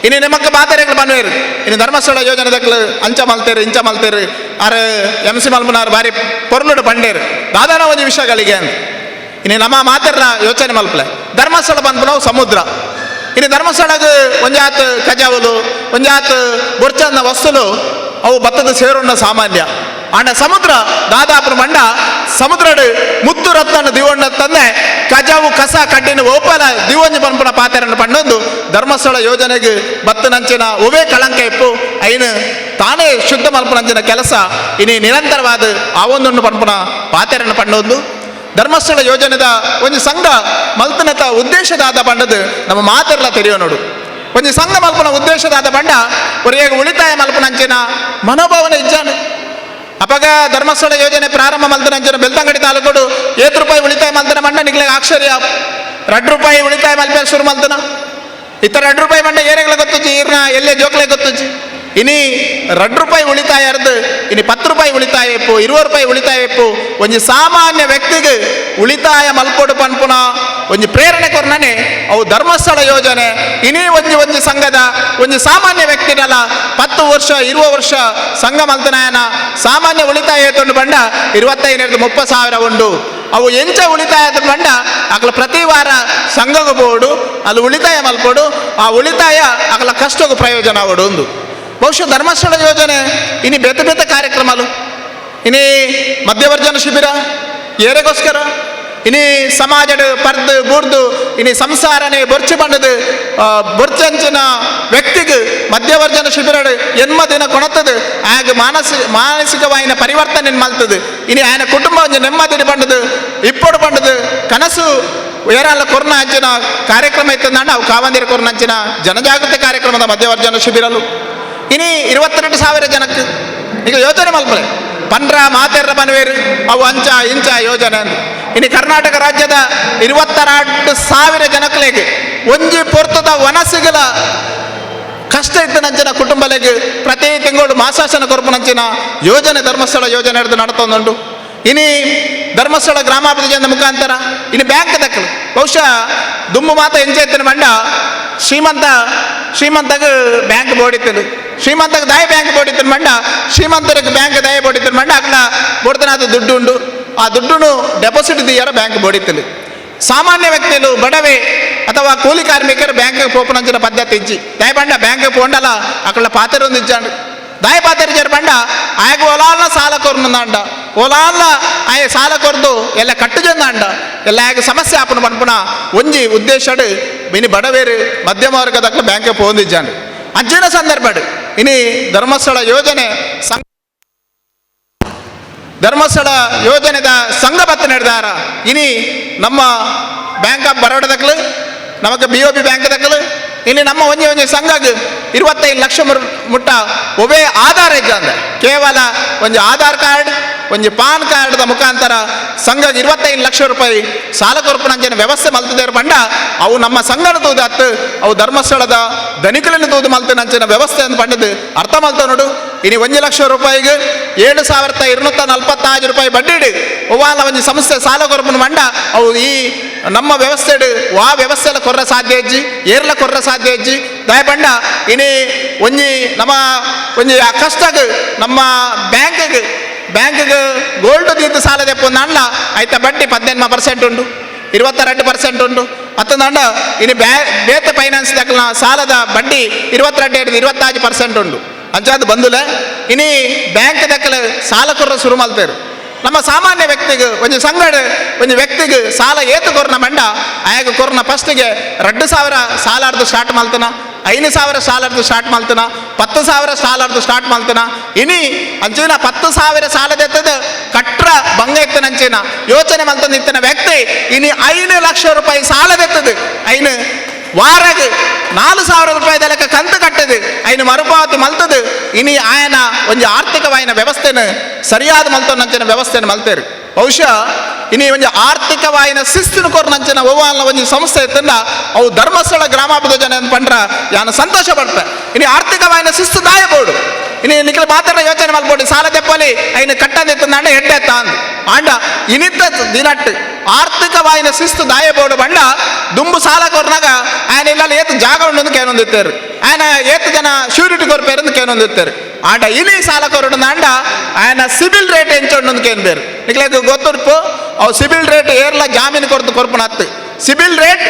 ಇನ್ನು ನಿಮಕ್ಕೆ ಮಾತಾಡಗಳು ಬನ್ವೇರು ಇನ್ನು ಧರ್ಮಸ್ಥಳ ಯೋಜನೆ ದಕ್ಕಲು ಅಂಚ ಮಲ್ತೇರು ಇಂಚ ಮಲ್ತೇರು ಆರು ಎಂ ಸಿ ಮಲ್ಪನಾರು ಬಾರಿ ಪೊರ್ಲುಡು ಪಂಡೇರು ದಾದಾನ ಒಂಜಿ ವಿಷಯಗಳಿಗೆ ಅಂತ. ಇನ್ನು ನಮ್ಮ ಮಾತಾಡ್ರ ಯೋಚನೆ ಮಲ್ಪಲೆ ಧರ್ಮಸ್ಥಳ ಬಂದ್ಪು ನಾವು ಸಮುದ್ರ. ಇನ್ನು ಧರ್ಮಸ್ಥಳಕ್ಕೆ ಒಂಜಾತ್ ಕಜಾವಲು ಒಂಜಾತ್ ಬೊರ್ಚನ್ನ ವಸ್ತುಲು ಅವು ಭತ್ತದ ಸೇರುಣ್ಣ ಸಾಮಾನ್ಯ. ಆಂಡ ಸಮುದ್ರ ದಾದಾಪುರ ಮಂಡ ಸಮುದ್ರಡು ಮುತ್ತು ರತ್ನ ದಿವಣ್ಣ ತಂದೆ ಕಜಾವು ಕಸ ಕಡ್ಡಿನ ಓಪಲ ದಿವಂಜಿ ಪಂಪನ ಪಾತೆರನ್ನು ಪಣ್ಣೊಂದು ಧರ್ಮಸ್ಥಳ ಯೋಜನೆಗೆ ಬತ್ತನಂಚಿನ ಒವೇ ಕಳಂಕ ಇಪ್ಪು ಐನು ತಾನೇ ಶುದ್ಧ ಮಲ್ಪನಂಚಿನ ಕೆಲಸ ಇನಿ ನಿರಂತರವಾದ ಆ ಒಂದೊಂದು ಪಂಪನ ಪಾತೆರನ್ನು ಪಣ್ಣೊಂದು ಧರ್ಮಸ್ಥಳ ಯೋಜನೆದ ಒಂಜಿ ಸಂಘ ಮಲ್ತನತ ಉದ್ದೇಶದಾದ ಪಂಡದು ನಮ್ಮ ಮಾತೆಲ್ಲ ತೆರೆಯೋ ನೋಡು. ಒಂಜಿ ಸಂಘ ಮಲ್ಪನ ಉದ್ದೇಶದಾದ ಬಂಡ ಒರಿಯಾಗ ಉಳಿತಾಯ ಮಲ್ಪನಂಚಿನ ಮನೋಭಾವನೆ ಇಜ್ಜಾನೆ. ಅಪಗ ಧರ್ಮಸ್ಥಳ ಯೋಜನೆ ಪ್ರಾರಂಭ ಮಲ್ತನಂಚಿನ ಬೆಳ್ತಂಗಡಿ ತಾಲೂಕುಡು 8 ರೂಪಾಯಿ ಉಳಿತಾಯ ಮಲ್ತನ ಮಂಡ ನಿಗ್ಲೆ ಆಶ್ಚರ್ಯ. 2 ರೂಪಾಯಿ ಉಳಿತಾಯ ಮಲ್ಪೆ ಶುರು ಮಲ್ತನ ಇತರ 2 ರೂಪಾಯಿ ಮಂಡ ಏರೆಗಳ ಗೊತ್ತುಜ್ಜಿ ಈರ್ನ ಎಲ್ಲೇ ಜೋಕ್ಲೆ ಗೊತ್ತುಜ್ಜಿ. ಇನಿ 2 ರೂಪಾಯಿ ಉಳಿತಾಯ ಅರ್ದು ಇನಿ 10 ರೂಪಾಯಿ ಉಳಿತಾಯ ಇಪ್ಪು 20 ರೂಪಾಯಿ ಉಳಿತಾಯ ಇಪ್ಪು ಒಂಜಿ ಸಾಮಾನ್ಯ ವ್ಯಕ್ತಿಗೆ ಉಳಿತಾಯ ಮಲ್ಪೊಡು ಪನ್ಪುನ ಒಂಜಿ ಪ್ರೇರಣೆ ಕೊರ್ನನೆ ಅವು ಧರ್ಮಸ್ಥಳ ಯೋಜನೆ. ಇನಿ ಒಂಜಿ ಒಂಜಿ ಸಂಘದ ಒಂಜಿ ಸಾಮಾನ್ಯ ವ್ಯಕ್ತಿನಲ್ಲ 10 ವರ್ಷ 20 ವರ್ಷ ಸಂಘ ಮಲ್ತನಾಯನ ಸಾಮಾನ್ಯ ಉಳಿತಾಯ ಏತೊಂಡು ಬಂಡ 25-30 ಸಾವಿರ ಉಂಡು. ಅವು ಎಂಚ ಉಳಿತಾಯ ಬಂಡ ಅಕಲ ಪ್ರತಿ ವಾರ ಸಂಘಕ್ಕೆ ಬೋಡು ಅಲ್ಲಿ ಉಳಿತಾಯ ಮಲ್ಪೊಡು ಆ ಉಳಿತಾಯ ಅಕಲ ಕಷ್ಟಕ್ಕೂ ಪ್ರಯೋಜನ ಅವಡು ಒಂದು. ಬಹುಶಃ ಧರ್ಮಸ್ಥಳ ಯೋಜನೆ ಇನಿ ಬೇತೆ ಬೇತೆ ಕಾರ್ಯಕ್ರಮలు ಇನಿ ಮಧ್ಯವರ್ಜನ ಶಿಬಿರ ಏರೆಗೋಸ್ಕರ ಇನಿ ಸಮಾಜಡ್ ಪರ್ದು ಬೂರ್ದು ಇನಿ ಸಂಸಾರನೆ ಬೊರ್ಚು ಬಂಡದು ಬೊರ್ಚಂಚಿನ ವ್ಯಕ್ತಿಗೆ ಮಧ್ಯವರ್ಜನ ಶಿಬಿರಡ್ ಎನ್ಮ ದಿನ ಕೊಣತದು ಆಗ ಮಾನಸಿಕವಾಯಿನ ಪರಿವರ್ತನೆ ಮಲ್ತದು ಇನಿ ಆಯನ ಕುಟುಂಬ ಒಂಜಿ ನೆಮ್ಮದಿ ಬಂಡದು ಇಪ್ಪೊಡು ಬಂಡದು ಕನಸು ಏರಲ್ಲ ಕೊರ್ನ ಅಂಚಿನ ಕಾರ್ಯಕ್ರಮ ಇತ್ತಂದಂಡ ಅವು ಕಾವಂದಿರ ಕೊರ್ನ ಅಂಚಿನ ಜನಜಾಗೃತಿ ಕಾರ್ಯಕ್ರಮದ ಮಧ್ಯವರ್ಜನ ಶಿಬಿರಲು ಇನಿ 22,000 ಜನಕ್ಕೆ ಈಗ ಯೋಜನೆ ಮಲ್ಪಲೆ ಪಂಡ್ರ ಮಾತೆರ್ರ ಬನ್ವೇರು ಅವು ಅಂಚ ಇಂಚ ಯೋಜನೆ ಅಂದು. ಇನಿ ಕರ್ನಾಟಕ ರಾಜ್ಯದ 22,000 ಜನಕ್ಕಲೆಗೆ ಒಂಜಿ ಪೊರ್ತದ ವನಸಿಗಲ ಕಷ್ಟ ಇತ್ತನಂಚಿನ ಕುಟುಂಬಲೆಗೆ ಪ್ರತಿ ತಿಂಗಳು ಮಾಸಾಸನ ಕೊರಪುನಂಚಿನ ಯೋಜನೆ ಧರ್ಮಸ್ಥಳ ಯೋಜನೆ ಹಿಡಿದು ನಡತೊಂದುಂಡು. ಇನಿ ಧರ್ಮಸ್ಥಳ ಗ್ರಾಮಾಭಿವೃದ್ಧಿ ಮುಖಾಂತರ ಇನಿ ಬ್ಯಾಂಕ್ ದಕ್ಕಲು ಬಹುಶಃ ದುಮ್ಮು ಮಾತ ಎಂಚೆತ್ತಿನ ಮಂಡ ಶ್ರೀಮಂತಗ ಬ್ಯಾಂಕ್ ಬೋಡಿತ್ತನು ಶ್ರೀಮಂತಗ ದಾಯ ಬ್ಯಾಂಕ್ ಬೋಡಿತ್ತನ ಮಂಡ ಶ್ರೀಮಂತರಿಗೆ ಬ್ಯಾಂಕ್ ದಾಯ ಬೋಡಿತ್ತನ ಮಂಡ ಅక్కడ ಬೋಡ್ತನಾದ ದುಡ್ಡು ಉಂಡು ಆ ದುಡ್ಡುನು ಡೆಪಾಸಿಟ್ ದಿಯ್ಯಾರ ಬ್ಯಾಂಕ್ ಬೋಡಿತ್ತಲು. ಸಾಮಾನ್ಯ ವ್ಯಕ್ತಿಗಳು ಬಡವೆ ಅಥವಾ ಕೂಲಿ ಕಾರ್ಮಿಕರು ಬ್ಯಾಂಕ್ ಪೋಪನಂಚಿನ ಪದ್ಧತಿ ಇಜ್ಜಿ ದಯಬಂಡ ಬ್ಯಾಂಕ್ ಪೋಂಡಲ ಅక్కడ ಪಾತೆರೊಂದು ಇಜ್ಜಾಂಡು ದಾಯ ಪಾತೆರ ಬಂಡ ಆಯಗ ಒಲಾಲ್ನ ಸಾಲ ಕೊರ್ನುಂದಾಂಡ ಒಲಾಲ್ನ ಆಯ ಸಾಲ ಕೊರ್ದು ಎಲ್ಲ ಕಟ್ಟು ಚೆಂದಾಂಡ ಎಲ್ಲ ಆಗ ಸಮಸ್ಯೆ ಆಪನ ಪನ್ಪುನ ಒಂಜಿ ಉದ್ದೇಶಡು ಇನಿ ಬಡವೇರು ಮಧ್ಯಮ ವರ್ಗದಕ್ಕ ಬ್ಯಾಂಕ್ ಪೋಂದಿಜ್ಜಾಂಡು. ಅಂಚಿನ ಸಂದರ್ಭಡು ಇನಿ ಧರ್ಮಸ್ಥಳ ಯೋಜನೆ ಧರ್ಮಸ್ಥಳ ಯೋಜನೆದ ಸಂಘ ಬತ್ತ ನಡೆದಾರ ಇನಿ ನಮ್ಮ ಬ್ಯಾಂಕ್ ಆಫ್ ಬರೋಡದಕ್ಕಲು ನಮಕ್ B O B bank ದಕ್ಕಲು ಇಲ್ಲಿ ನಮ್ಮ ಒಂಜಿ ಒಂಜಿ ಸಂಘಗ್ 25 ಲಕ್ಷ ಮುಟ್ಟ ಒವೇ ಆಧಾರ ಇದ್ದಂದ ಕೇವಲ ಒಂಜಿ ಆಧಾರ್ ಕಾರ್ಡ್ ಒಂಜಿ ಪಾನ್ ಕಾರ್ಡ್ದ ಮುಖಾಂತರ ಸಂಘಗ್ 25 ಲಕ್ಷ ರೂಪಾಯಿ ಸಾಲ ಕೊರಪುನಂಚಿನ ವ್ಯವಸ್ಥೆ ಮಲ್ತದೇರು ಪಂಡ ಅವು ನಮ್ಮ ಸಂಘನ ತೂದು ಅತ್ತು ಅವು ಧರ್ಮಸ್ಥಳದ ಧನಿಕಲನ್ನು ತೂದು ಮಲ್ತನಂಚಿನ ವ್ಯವಸ್ಥೆ ಅಂತ ಪಂಡದು ಅರ್ಥ ಮಲ್ತ ನೋಡು. ಇನಿ 1 ಲಕ್ಷ ರೂಪಾಯಿಗೆ 7,246 ರೂಪಾಯಿ ಬಡ್ಡಿ ಒವ್ವಾಲ ಒಂಜಿ ಸಂಸ್ಥೆ ಸಾಲ ಕೊರಪುನ ಮಂಡ ಅವು ಈ ನಮ್ಮ ವ್ಯವಸ್ಥೆಡು ವಾ ವ್ಯವಸ್ಥೆಲ ಕೊರ್ರ ಸಾಧ್ಯ ಇಜ್ಜಿ ಏರ್ಲ ಕೊರ್ರ ಸಾಧ್ಯ ಇಜ್ಜಿ ದಯಪಂಡ ಇನಿ ಒಂಜಿ ನಮ್ಮ ಒಂಜಿ ಆ ಕಷ್ಟಗ್ ನಮ್ಮ ಬ್ಯಾಂಕ್ಗೆ ಬ್ಯಾಂಕ್ಗೆ ಗೋಲ್ಡ್ ದೀತು ಸಾಲ ದೆಪ್ಪೊಂದು ಐತ ಬಡ್ಡಿ 18% ಉಂಡು 22% ಉಂಡು ಅತ್ತಂದಂಡ ಇನಿ ಬೇತ ಫೈನಾನ್ಸ್ ದಕ್ಕಲ ಸಾಲದ ಬಡ್ಡಿ 22 25% ಉಂಡು ಅಂಚಾದ ಬಂದುಲೆ ಇನಿ ಬ್ಯಾಂಕ್ ದಕ್ಕಲ ಸಾಲ ಕೊರ್ರ ಶುರು ಮಲ್ತೇರು. ನಮ್ಮ ಸಾಮಾನ್ಯ ವ್ಯಕ್ತಿಗೆ ಒಂಜಿ ಸಂಗಡ ಒಂಜಿ ವ್ಯಕ್ತಿಗೆ ಸಾಲ ಏತು ಕೊರ್ನ ಮಂಡ ಆಯಾಗ ಕೊರ್ನ ಫಸ್ಟಿಗೆ 2,000 ಸಾಲಾರ್ದು ಸ್ಟಾರ್ಟ್ ಮಲ್ತನ 5,000 ಸಾಲರ್ದು start ಮಾಡ್ತಾನ, 10,000 ಸಾಲರ್ದು ಸ್ಟಾರ್ಟ್ ಮಾಡ್ತಾನ. ಇನಿ ಅಂಚಿನ 10,000 ಸಾಲದೆತ್ತದ ಕಟ್ರ ಬಂಗ ಎತ್ತನ ಅಂಚಿನ ಯೋಚನೆ ಮಲ್ತಂದು ಇತ್ತನ ವ್ಯಕ್ತಿ ಇನಿ 5 ಲಕ್ಷ ರೂಪಾಯಿ ಸಾಲದೆತ್ತದ ಐನು ವಾರಗ 4,000 ರೂಪಾಯಿ ಲೆಕ್ಕ ಕಂತು ಕಟ್ಟದು ಐನು ಮರುಪಾವತಿ ಮಲ್ತದು. ಇನಿ ಆಯನ ಒಂಜಿ ಆರ್ಥಿಕವಾಯಿನ ವ್ಯವಸ್ಥೆನ ಸರಿಯಾದ ಮಲ್ತೊಂದಂಚಿನ ವ್ಯವಸ್ಥೆನ ಮಲ್ತೇರು. ಬಹುಶಃ ಇನಿ ಒಂಜಿ ಆರ್ಥಿಕವಾಯಿನ ಶಿಸ್ತಿನ ಕೊರ್ನಂಚಿನ ಒವ್ವಾಲ್ನ ಒಂಜಿ ಸಂಸ್ಥೆ ಇತ್ತಂಡ ಅವು ಧರ್ಮಸ್ಥಳ ಗ್ರಾಮಾಭಿವೃದ್ಧಿ ಜನ ಪಂಡ್ರ ಯಾನ ಸಂತೋಷ ಪಡ್ತೆ. ಇನಿ ಆರ್ಥಿಕವಾಯಿನ ಶಿಸ್ತು ದಾಯಬೋಡು. ಇನಿ ನಿಖಿಲ ಮಾತ್ರ ಯೋಚನೆ ಮಲ್ಪೋಡಿ ಸಾಲ ದೆಪ್ಪಲಿ ಐನು ಕಟ್ಟಂದಿತ್ತಂಡ ಎಡ್ಡೆ ತಾಂದು ಆಂಡ ಇನಿತ ದಿನಟ್ಟು ಆರ್ಥಿಕವಾಯಿನ ಶಿಸ್ತು ದಾಯಬೋಡು ಬಂಡ ದುಂಬು ಸಾಲ ಕೊರ್ನಾಗ ఆయన ಇಲ್ಲಲ್ಲಿ ಏತು ಜಾಗ ಉಂಡು ಕೇನೊಂದಿತ್ತೇರು, ఆయన ಏತು ಜನ ಶ್ಯೂರಿಟಿ ಕೊರ್ಪೇರು ಕೇನೊಂದಿತ್ತೇರು. ಆಂಡ ಇಲಿ ಸಾಲ ಕೊರಡು ಅಂಡ ఆయన ಸಿಬಿಲ್ ರೇಟ್ ಎಂಚೊಂಡು ಕೇನ್ಬೇರು. ನಿಕ್ಲೆ ಗೊತ್ತುರ್ಪು ಅವು ಸಿಬಿಲ್ ರೇಟ್ ಏರ್ಲ ಜಾಮೀನು ಕೊರ್ದು ಕೊರ್ಪುನತ್ತು. ಸಿಬಿಲ್ ರೇಟ್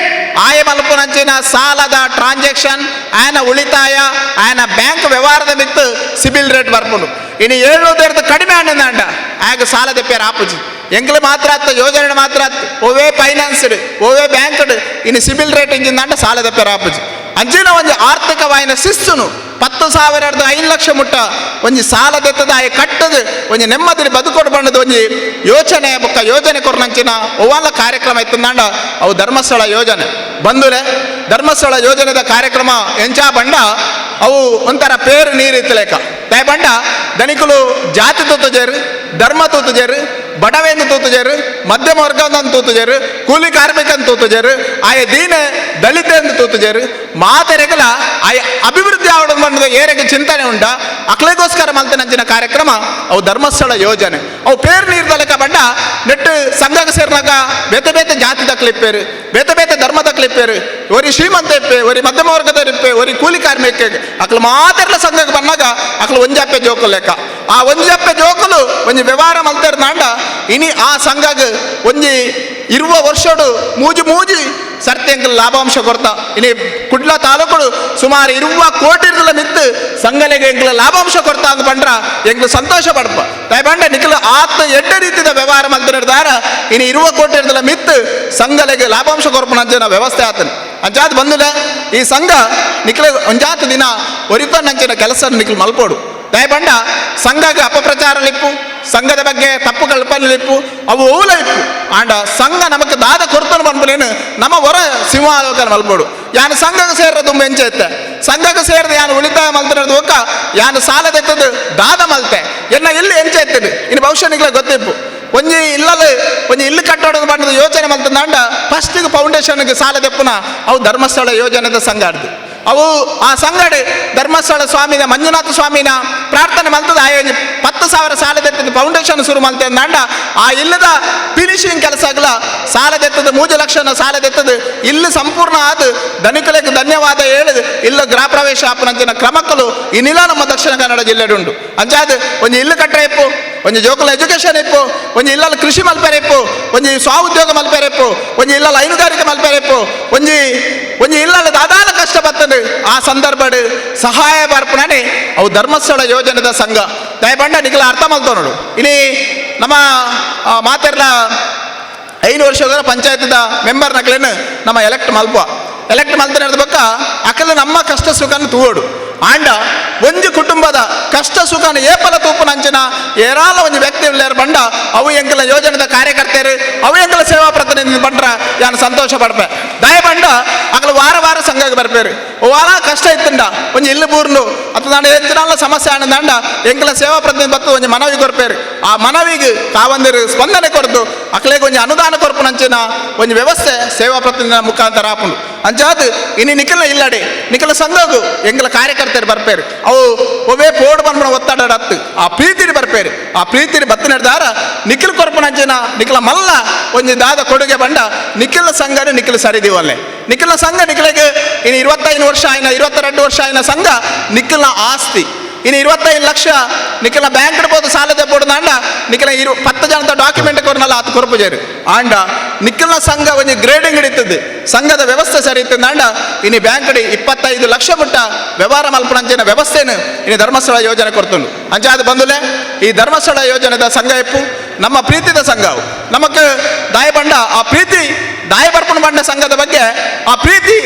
ಆಯ ಮಲ್ಪುನಂಚಿನ ಸಾಲದ ಟ್ರಾನ್ಸಾಕ್ಷನ್ ఆయన ಉಳಿತಾಯ ఆయన ಬ್ಯಾಂಕ್ ವ್ಯವಹಾರದ ಮಿತ್ತು ಸಿಬಿಲ್ ರೇಟ್ ಬರ್ಪುಂಡು. ಇನ್ನು 700 ಕಡಿಮೆ ಅಂಡ ಆಗ ಸಾಲ ದೆಪ್ಪೇರು ಆಪುಜಿ. ಎಂಕ್ಲು ಮಾತ್ರ ಅತ್ತ ಯೋಜನೆ ಮಾತ್ರ ಅತ್ತು ಓವೇ ಫೈನಾನ್ಸ್ಡ್ ಓವೇ ಬ್ಯಾಂಕ್ಡ್ ಇನ್ನು ಸಿಬಿಲ್ ರೇಟ್ ಇಂಜಿಂದ ಸಾಲ ದೆಪ್ಪೇರು ಆಪುಜಿ. ಅಂಚಿನ ಒಂಜಿ ಆರ್ಥಿಕವಾಯಿನ ಶಿಸ್ತುನು 10,000 5 ಲಕ್ಷ ಮುಟ್ಟ ಒಂಜಿ ಸಾಲ ದೆತ್ತದ ಆಯ ಕಟ್ಟದು ಒಂಜಿ ನೆಮ್ಮದಿ ಬದುಕೊಡು ಬಂಡದು ಒಂಜಿ ಯೋಚನೆ ಬೊಕ್ಕ ಯೋಜನೆ ಕೊರ್ನಂಚಿನ ಒವ್ವಾಲ ಕಾರ್ಯಕ್ರಮ ಇತ್ತಂದಾಂಡ ಅವು ಧರ್ಮಸ್ಥಳ ಯೋಜನೆ ಬಂದುಲೆ. ಧರ್ಮಸ್ಥಳ ಯೋಜನೆದ ಕಾರ್ಯಕ್ರಮ ಎಂಚಾ ಬಂಡ ಅವು ಒಂಥರ ಪೇರು ನೀರು ಇತ್ತಲೇಕ ತಾಯಿ ಬಂಡ ದನಿಕುಲು ಜಾತಿ ತೂತುಜೇರು, ಧರ್ಮ ತೂತುಜೇರು, ಬಡವೇಂದು ತೂತುಜೇರು, ಮಧ್ಯಮ ವರ್ಗದ ತೂತುಜೇರು, ಕೂಲಿ ಕಾರ್ಮಿಕನ್ ತೂತುಜೇರು, ಆಯ ದೀನ ದಲಿತ ಎಂದು ತೂತುಜೇರು, ಮಾತೆರೆಗಲ ಆಯ ಅಭಿವೃದ್ಧಿ ಆವಡ ಬಂದ ಏರೆಗೆ ಚಿಂತನೆ ಉಂಡ ಅಕ್ಲೆಗೋಸ್ಕರ ಮಲ್ತನಂಚಿನ ಕಾರ್ಯಕ್ರಮ ಅವು ಧರ್ಮಸ್ಥಳ ಯೋಜನೆ. ಅವು ಪೇರು ನೀರು ತಲೆಕ ಬಂಡ ನೆಟ್ಟು ಸಂಘಕ್ಕೆ ಸೇರಿನಾಗ ಬೇತೆ ಬೇತೆ ಜಾತಿ ತಕ್ಲಿಪ್ಪೇರು, ಬೇತೆ ಬೇತೆ ಧರ್ಮ ತಕ್ಲಿಪ್ಪೇರು, ಒರಿ ಶ್ರೀಮಂತ ಇಪ್ಪೆ, ಒರಿ ಮಧ್ಯಮ ವರ್ಗದವರು ಇಪ್ಪೆ, ಒರಿ ಕೂಲಿ ಕಾರ್ಮಿಕ ಅಕ್ಲು ಮಾತೆರ್ಲ ಸಂಘಕ್ಕೆ ಬಂದಾಗ ಅಕ್ಲು ಒಂಜಪ್ಪೆ ಜೋಕು ಲೆಕ್ಕ. ಆ ಒಂಜಪ್ಪೆ ಜೋಕುಲು ಒಂಜಿ ವ್ಯವಹಾರ ಮಲ್ತೇರು ನಾಂಡ ಇನಿ ಆ ಸಂಘಗ್ ಒಂಜಿ 20 ವರ್ಷಡು ಮೂಜಿ ಮೂಜಿ ಸರ್ತಿ ಎಂಕಲ್ ಲಾಭಾಂಶ ಕೊರ್ತ. ಇನಿ ಕುಡ್ಲ ತಾಲೂಕುಡು ಸುಮಾರು 20 ಕೋಟಿ ಮಿತ್ತು ಸಂಘಲೆಗೆ ಎಂಕಲ್ ಲಾಭಾಂಶ ಕೊರ್ತ ಅಂದ್ ಪಂಡ್ರ ಎಂಕ್ಲು ಸಂತೋಷ ಪಡ್ಪ. ತಾಯಿ ಬಂಡ ನಿಖಿಲ ಆತ್ಮ ಎಡ್ಡ ರೀತಿದ ವ್ಯವಹಾರ ಮಲ್ತಿರ್ದಾರ ಇನಿ 20 ಕೋಟಿ ಮಿತ್ತು ಸಂಘಲೆಗೆ ಲಾಭಾಂಶ ಕೊರ್ಪುನಂಚಿನ ವ್ಯವಸ್ಥೆ ಆತನ. ಅಂಚಾತ್ ಬಂದುಲ ಈ ಸಂಘ ನಿಖಿಲ ಒಂಜಾತ ದಿನ ಒರಿತೊಂದಂಚಿನ ಕೆಲಸ ನಿಖಿಲ್ ಮಲ್ಪೋಡು. ತಾಯಿ ಬಂಡ ಸಂಘಕ್ಕೆ ಅಪಪ್ರಚಾರ ಲಿಪ್ಪು, ಸಂಘದ ಬಗ್ಗೆ ತಪ್ಪು ಕಲ್ಪನೆ ಲಿಪ್ಪು, ಅವು ಓಲ ಇಪ್ಪು. ಆಂಡ ಸಂಘ ನಮಕ್ ದಾದ ಕೊರ್ತನು ಪನ್ಪುನೇನು ನಮ್ಮ ಹೊರ ಸಿಂಹಾಲೋಕನ ಮಲ್ಪೋಡು. ಯಾನು ಸಂಘಕ್ಕೆ ಸೇರದು ಎಂಚೆತ್ತೆ, ಸಂಘಕ್ಕೆ ಸೇರಿದ ಯಾನು ಉಳಿತಾಯ ಮಲ್ತಿರೋದು ಒಕ್ಕ ಯಾನು ಸಾಲದೆತ್ತದು ದಾದ ಮಲ್ತೆ ಎನ್ನ ಇಲ್ಲಿ ಎಂಚೆತ್ತದು ಇನ್ನು ಬಹುಶಃ ನಿಗ್ಲ ಗೊತ್ತಿಪ್ಪು. ಒಂಜಿ ಇಲ್ಲಲು ಒಂಜಿ ಇಲ್ಲು ಕಟ್ಟೋಡೋದು ಬಣ್ಣದ ಯೋಚನೆ ಮಲ್ತಂದಾಂಡ ಫಸ್ಟಿಗೆ ಫೌಂಡೇಶನ್ಗೆ ಸಾಲ ದೆಪ್ಪುನ ಅವು ಧರ್ಮಸ್ಥಳ ಯೋಜನೆದ ಸಂಘ ಅಡ್ದು. ಅವು ಆ ಸಂಗಡೆ ಧರ್ಮಸ್ಥಳ ಸ್ವಾಮಿನ ಮಂಜುನಾಥ ಸ್ವಾಮಿನ ಪ್ರಾರ್ಥನೆ ಮಲ್ತದ ಆಯೋಜನೆ 10,000 ಸಾಲದೆತ್ತದ ಫೌಂಡೇಶನ್ ಶುರು ಮಲ್ತೆ ಅಂದಾಂಡ ಆ ಇಲ್ಲದ ಫಿನಿಶಿಂಗ್ ಕೆಲಸ ಆಗಲ ಸಾಲದೆತ್ತದ 3 ಲಕ್ಷನ ಸಾಲದೆತ್ತದ ಇಲ್ಲಿ ಸಂಪೂರ್ಣ ಆದ ಧನಿಕಲಿಗೆ ಧನ್ಯವಾದ ಹೇಳಿದ ಇಲ್ಲ ಗೃಹ ಪ್ರವೇಶ ಆಪನಂಚಿನ ಕ್ರಮಕ್ಕಲು ಇನ್ನಿಲ್ಲ ನಮ್ಮ ದಕ್ಷಿಣ ಕನ್ನಡ ಜಿಲ್ಲೆ ಉಂಟು. ಅಂಚಾದ ಒಂಜಿ ಇಲ್ಲು ಕಟ್ಟರೆ ಇಪ್ಪು, ಒಂಜಿ ಜೋಕುಲ ಎಜುಕೇಶನ್ ಇಪ್ಪು, ಒಂಜಿ ಇಲ್ಲಲ್ಲಿ ಕೃಷಿ ಮಲ್ಪೆರೆ ಇಪ್ಪು, ಒಂಜಿ ಸ್ವ ಉದ್ಯೋಗ ಮಲ್ಪೆರೆ ಇಪ್ಪು, ಒಂಜಿ ಇಲ್ಲಲ್ಲಿ ಹೈನುಗಾರಿಕೆ ಮಲ್ಪೆರೆ ಇಪ್ಪು, ಒಂಜಿ ಒಂಜಿ ಇಲ್ಲಲ್ಲಿ ದಾದಾಲ ಕಷ್ಟ ಬರ್ತದೆ ಆ ಸಂದರ್ಭಡ್ ಸಹಾಯ ಬರ್ಪಣೆ ಅವು ಧರ್ಮಸ್ಥಳ ಯೋಜನೆದ ಸಂಘ. ದಯಬಂಡ ನಿಖಿಲ ಅರ್ಥ ಮಲ್ತೋನೋಡು. ಇಲ್ಲಿ ನಮ್ಮ ಮಾತೆರ್ಲ 5 ವರ್ಷದ ಪಂಚಾಯತ್ದ ಮೆಂಬರ್ ನಕ್ಲೇನು ನಮ್ಮ ಎಲೆಕ್ಟ್ ಮಲ್ಪ ಎಲೆಕ್ಟ್ ಮಲ್ತನ ಬಕ್ಕ ಅಕಲು ನಮ್ಮ ಕಷ್ಟ ಸುಖನ ತೂವೋಡು. ಆಂಡ ಒಂಜಿ ಕುಟುಂಬದ ಕಷ್ಟ ಸುಖನ ಏಪಲ ತೂಪುನಂಚಿನ ಏರಾಲ ಒಂಜಿ ವ್ಯಕ್ತಿ ಉಳ್ಳೇರು ಬಂಡ ಅವು ಎಂಕಲ ಯೋಜನೆದ ಕಾರ್ಯಕರ್ತರು ಅವು ಎಂಕಲ ಸೇವಾ ಪ್ರತಿನಿಧಿ ಬಂಡ್ರ ಯಾನು ಸಂತೋಷ ಪಡ್ಪೆ. ದಯ ಬಂಡ ಅಕಲು ವಾರ ವಾರ ಸಂಘಕ್ಕೆ ಬರ್ಪೇರು. ವಾರ ಕಷ್ಟ ಇತ್ತಂಡ ಒಂಜಿ ಇಲ್ಲು ಬೂರ್ನು ಅಥವಾ ನಾನು ಎಂಚಿನಾಲ ಸಮಸ್ಯೆ ಆನಂದಾಂಡ ಎಂಕಲ ಸೇವಾ ಪ್ರತಿನಿಧಿ ಬತ್ತು ಒಂಜಿ ಮನವಿ ಕೊರ್ಪೇರು. ಆ ಮನವಿಗೆ ತಾವಂದಿರು ಸ್ಪಂದನೆ ಕೊರ್ದು ಅಕ್ಲೆಗೆ ಒಂಜಿ ಅನುದಾನ ಕೊರ್ಪುನಂಚಿನ ಒಂಜಿ ವ್ಯವಸ್ಥೆ ಸೇವಾ ಪ್ರತಿನಿಧಿನ ಮುಖಾಂತರ ಆಪುಂಡು. ಅಂಚಾದ್ ಇನಿ ನಿಖಲ ಇಲ್ಲಡೆ ನಿಖಲ ಸಂಘಗು ಎಂಕಲ ಕಾರ್ಯಕರ್ತರು ಬರ್ಪೇರು. ಅವು ಒವೇ ಪೋಡು ಬಂದ್ಬಿಡ ಒತ್ತಡ ಆ ಪ್ರೀತಿని ಬರ್ಪೇರು. ಆ ಪ್ರೀತಿని ಬತ್ತಿನದಾರ ನಿಖಿಲ್ ಕೊರ್ಪುನಂಚಿನ ನಿಖಲ ಮಲ್ಲ ಒಂಜಿ ದಾದ ಕೊಡುಗೆ ಬಂಡ ನಿಖಿಲ ಸಂಘನ ನಿಖಿಲ್ ಸರಿದೀವಲ್ಲೆ. ನಿಖಿಲ ಸಂಘ ನಿಖಲಿಗೆ ಇನ್ನು 25 ವರ್ಷ ಆಯ್ನ 22 ವರ್ಷ ಆಯ್ನ ಸಂಘ ನಿಖಿಲ್ನ ಆಸ್ತಿ. ಇನ್ನು 25 ಲಕ್ಷ ನಿಖಿಲ ಬ್ಯಾಂಕ್ ಇಡ್ಬೋದು ಸಾಲದ ಬೋಡು ನಿಖಿಲ 10 ಜನದ ಡಾಕ್ಯುಮೆಂಟ್ ಕೊರ್ನಲ್ಲ ಆತ ಕೊರ್ಪುಜೇರು. ಆಂಡ ನಿಖಿಲ್ನ ಸಂಘ ಒಂಜಿ ಗ್ರೇಡಿಂಗ್ ಹಿಡಿತದೆ, ಸಂಘದ ವ್ಯವಸ್ಥೆ ಸರಿ ಇತ್ತಂಡ ಇನ್ನು ಬ್ಯಾಂಕ್ ಅಡಿ 25 ಲಕ್ಷ ಮುಟ್ಟ ವ್ಯವಹಾರ ಮಲ್ಪನಂಚಿನ ವ್ಯವಸ್ಥೆನು ಇನ್ನು ಧರ್ಮಸ್ಥಳ ಯೋಜನೆ ಕೊಡ್ತುಂಡು. ಅಂಚಾದ ಬಂದುಲೆ ಈ ಧರ್ಮಸ್ಥಳ ಯೋಜನೆದ ಸಂಘ ಇಪ್ಪು ನಮ್ಮ ಪ್ರೀತಿದ ಸಂಘ. ನಮಕ್ ದಾಯಬಂಡ ಆ ಪ್ರೀತಿ ದಾಯಬರ್ಪಣ ಬಂಡ ಸಂಘದ ಬಗ್ಗೆ ಆ ಪ್ರೀತಿ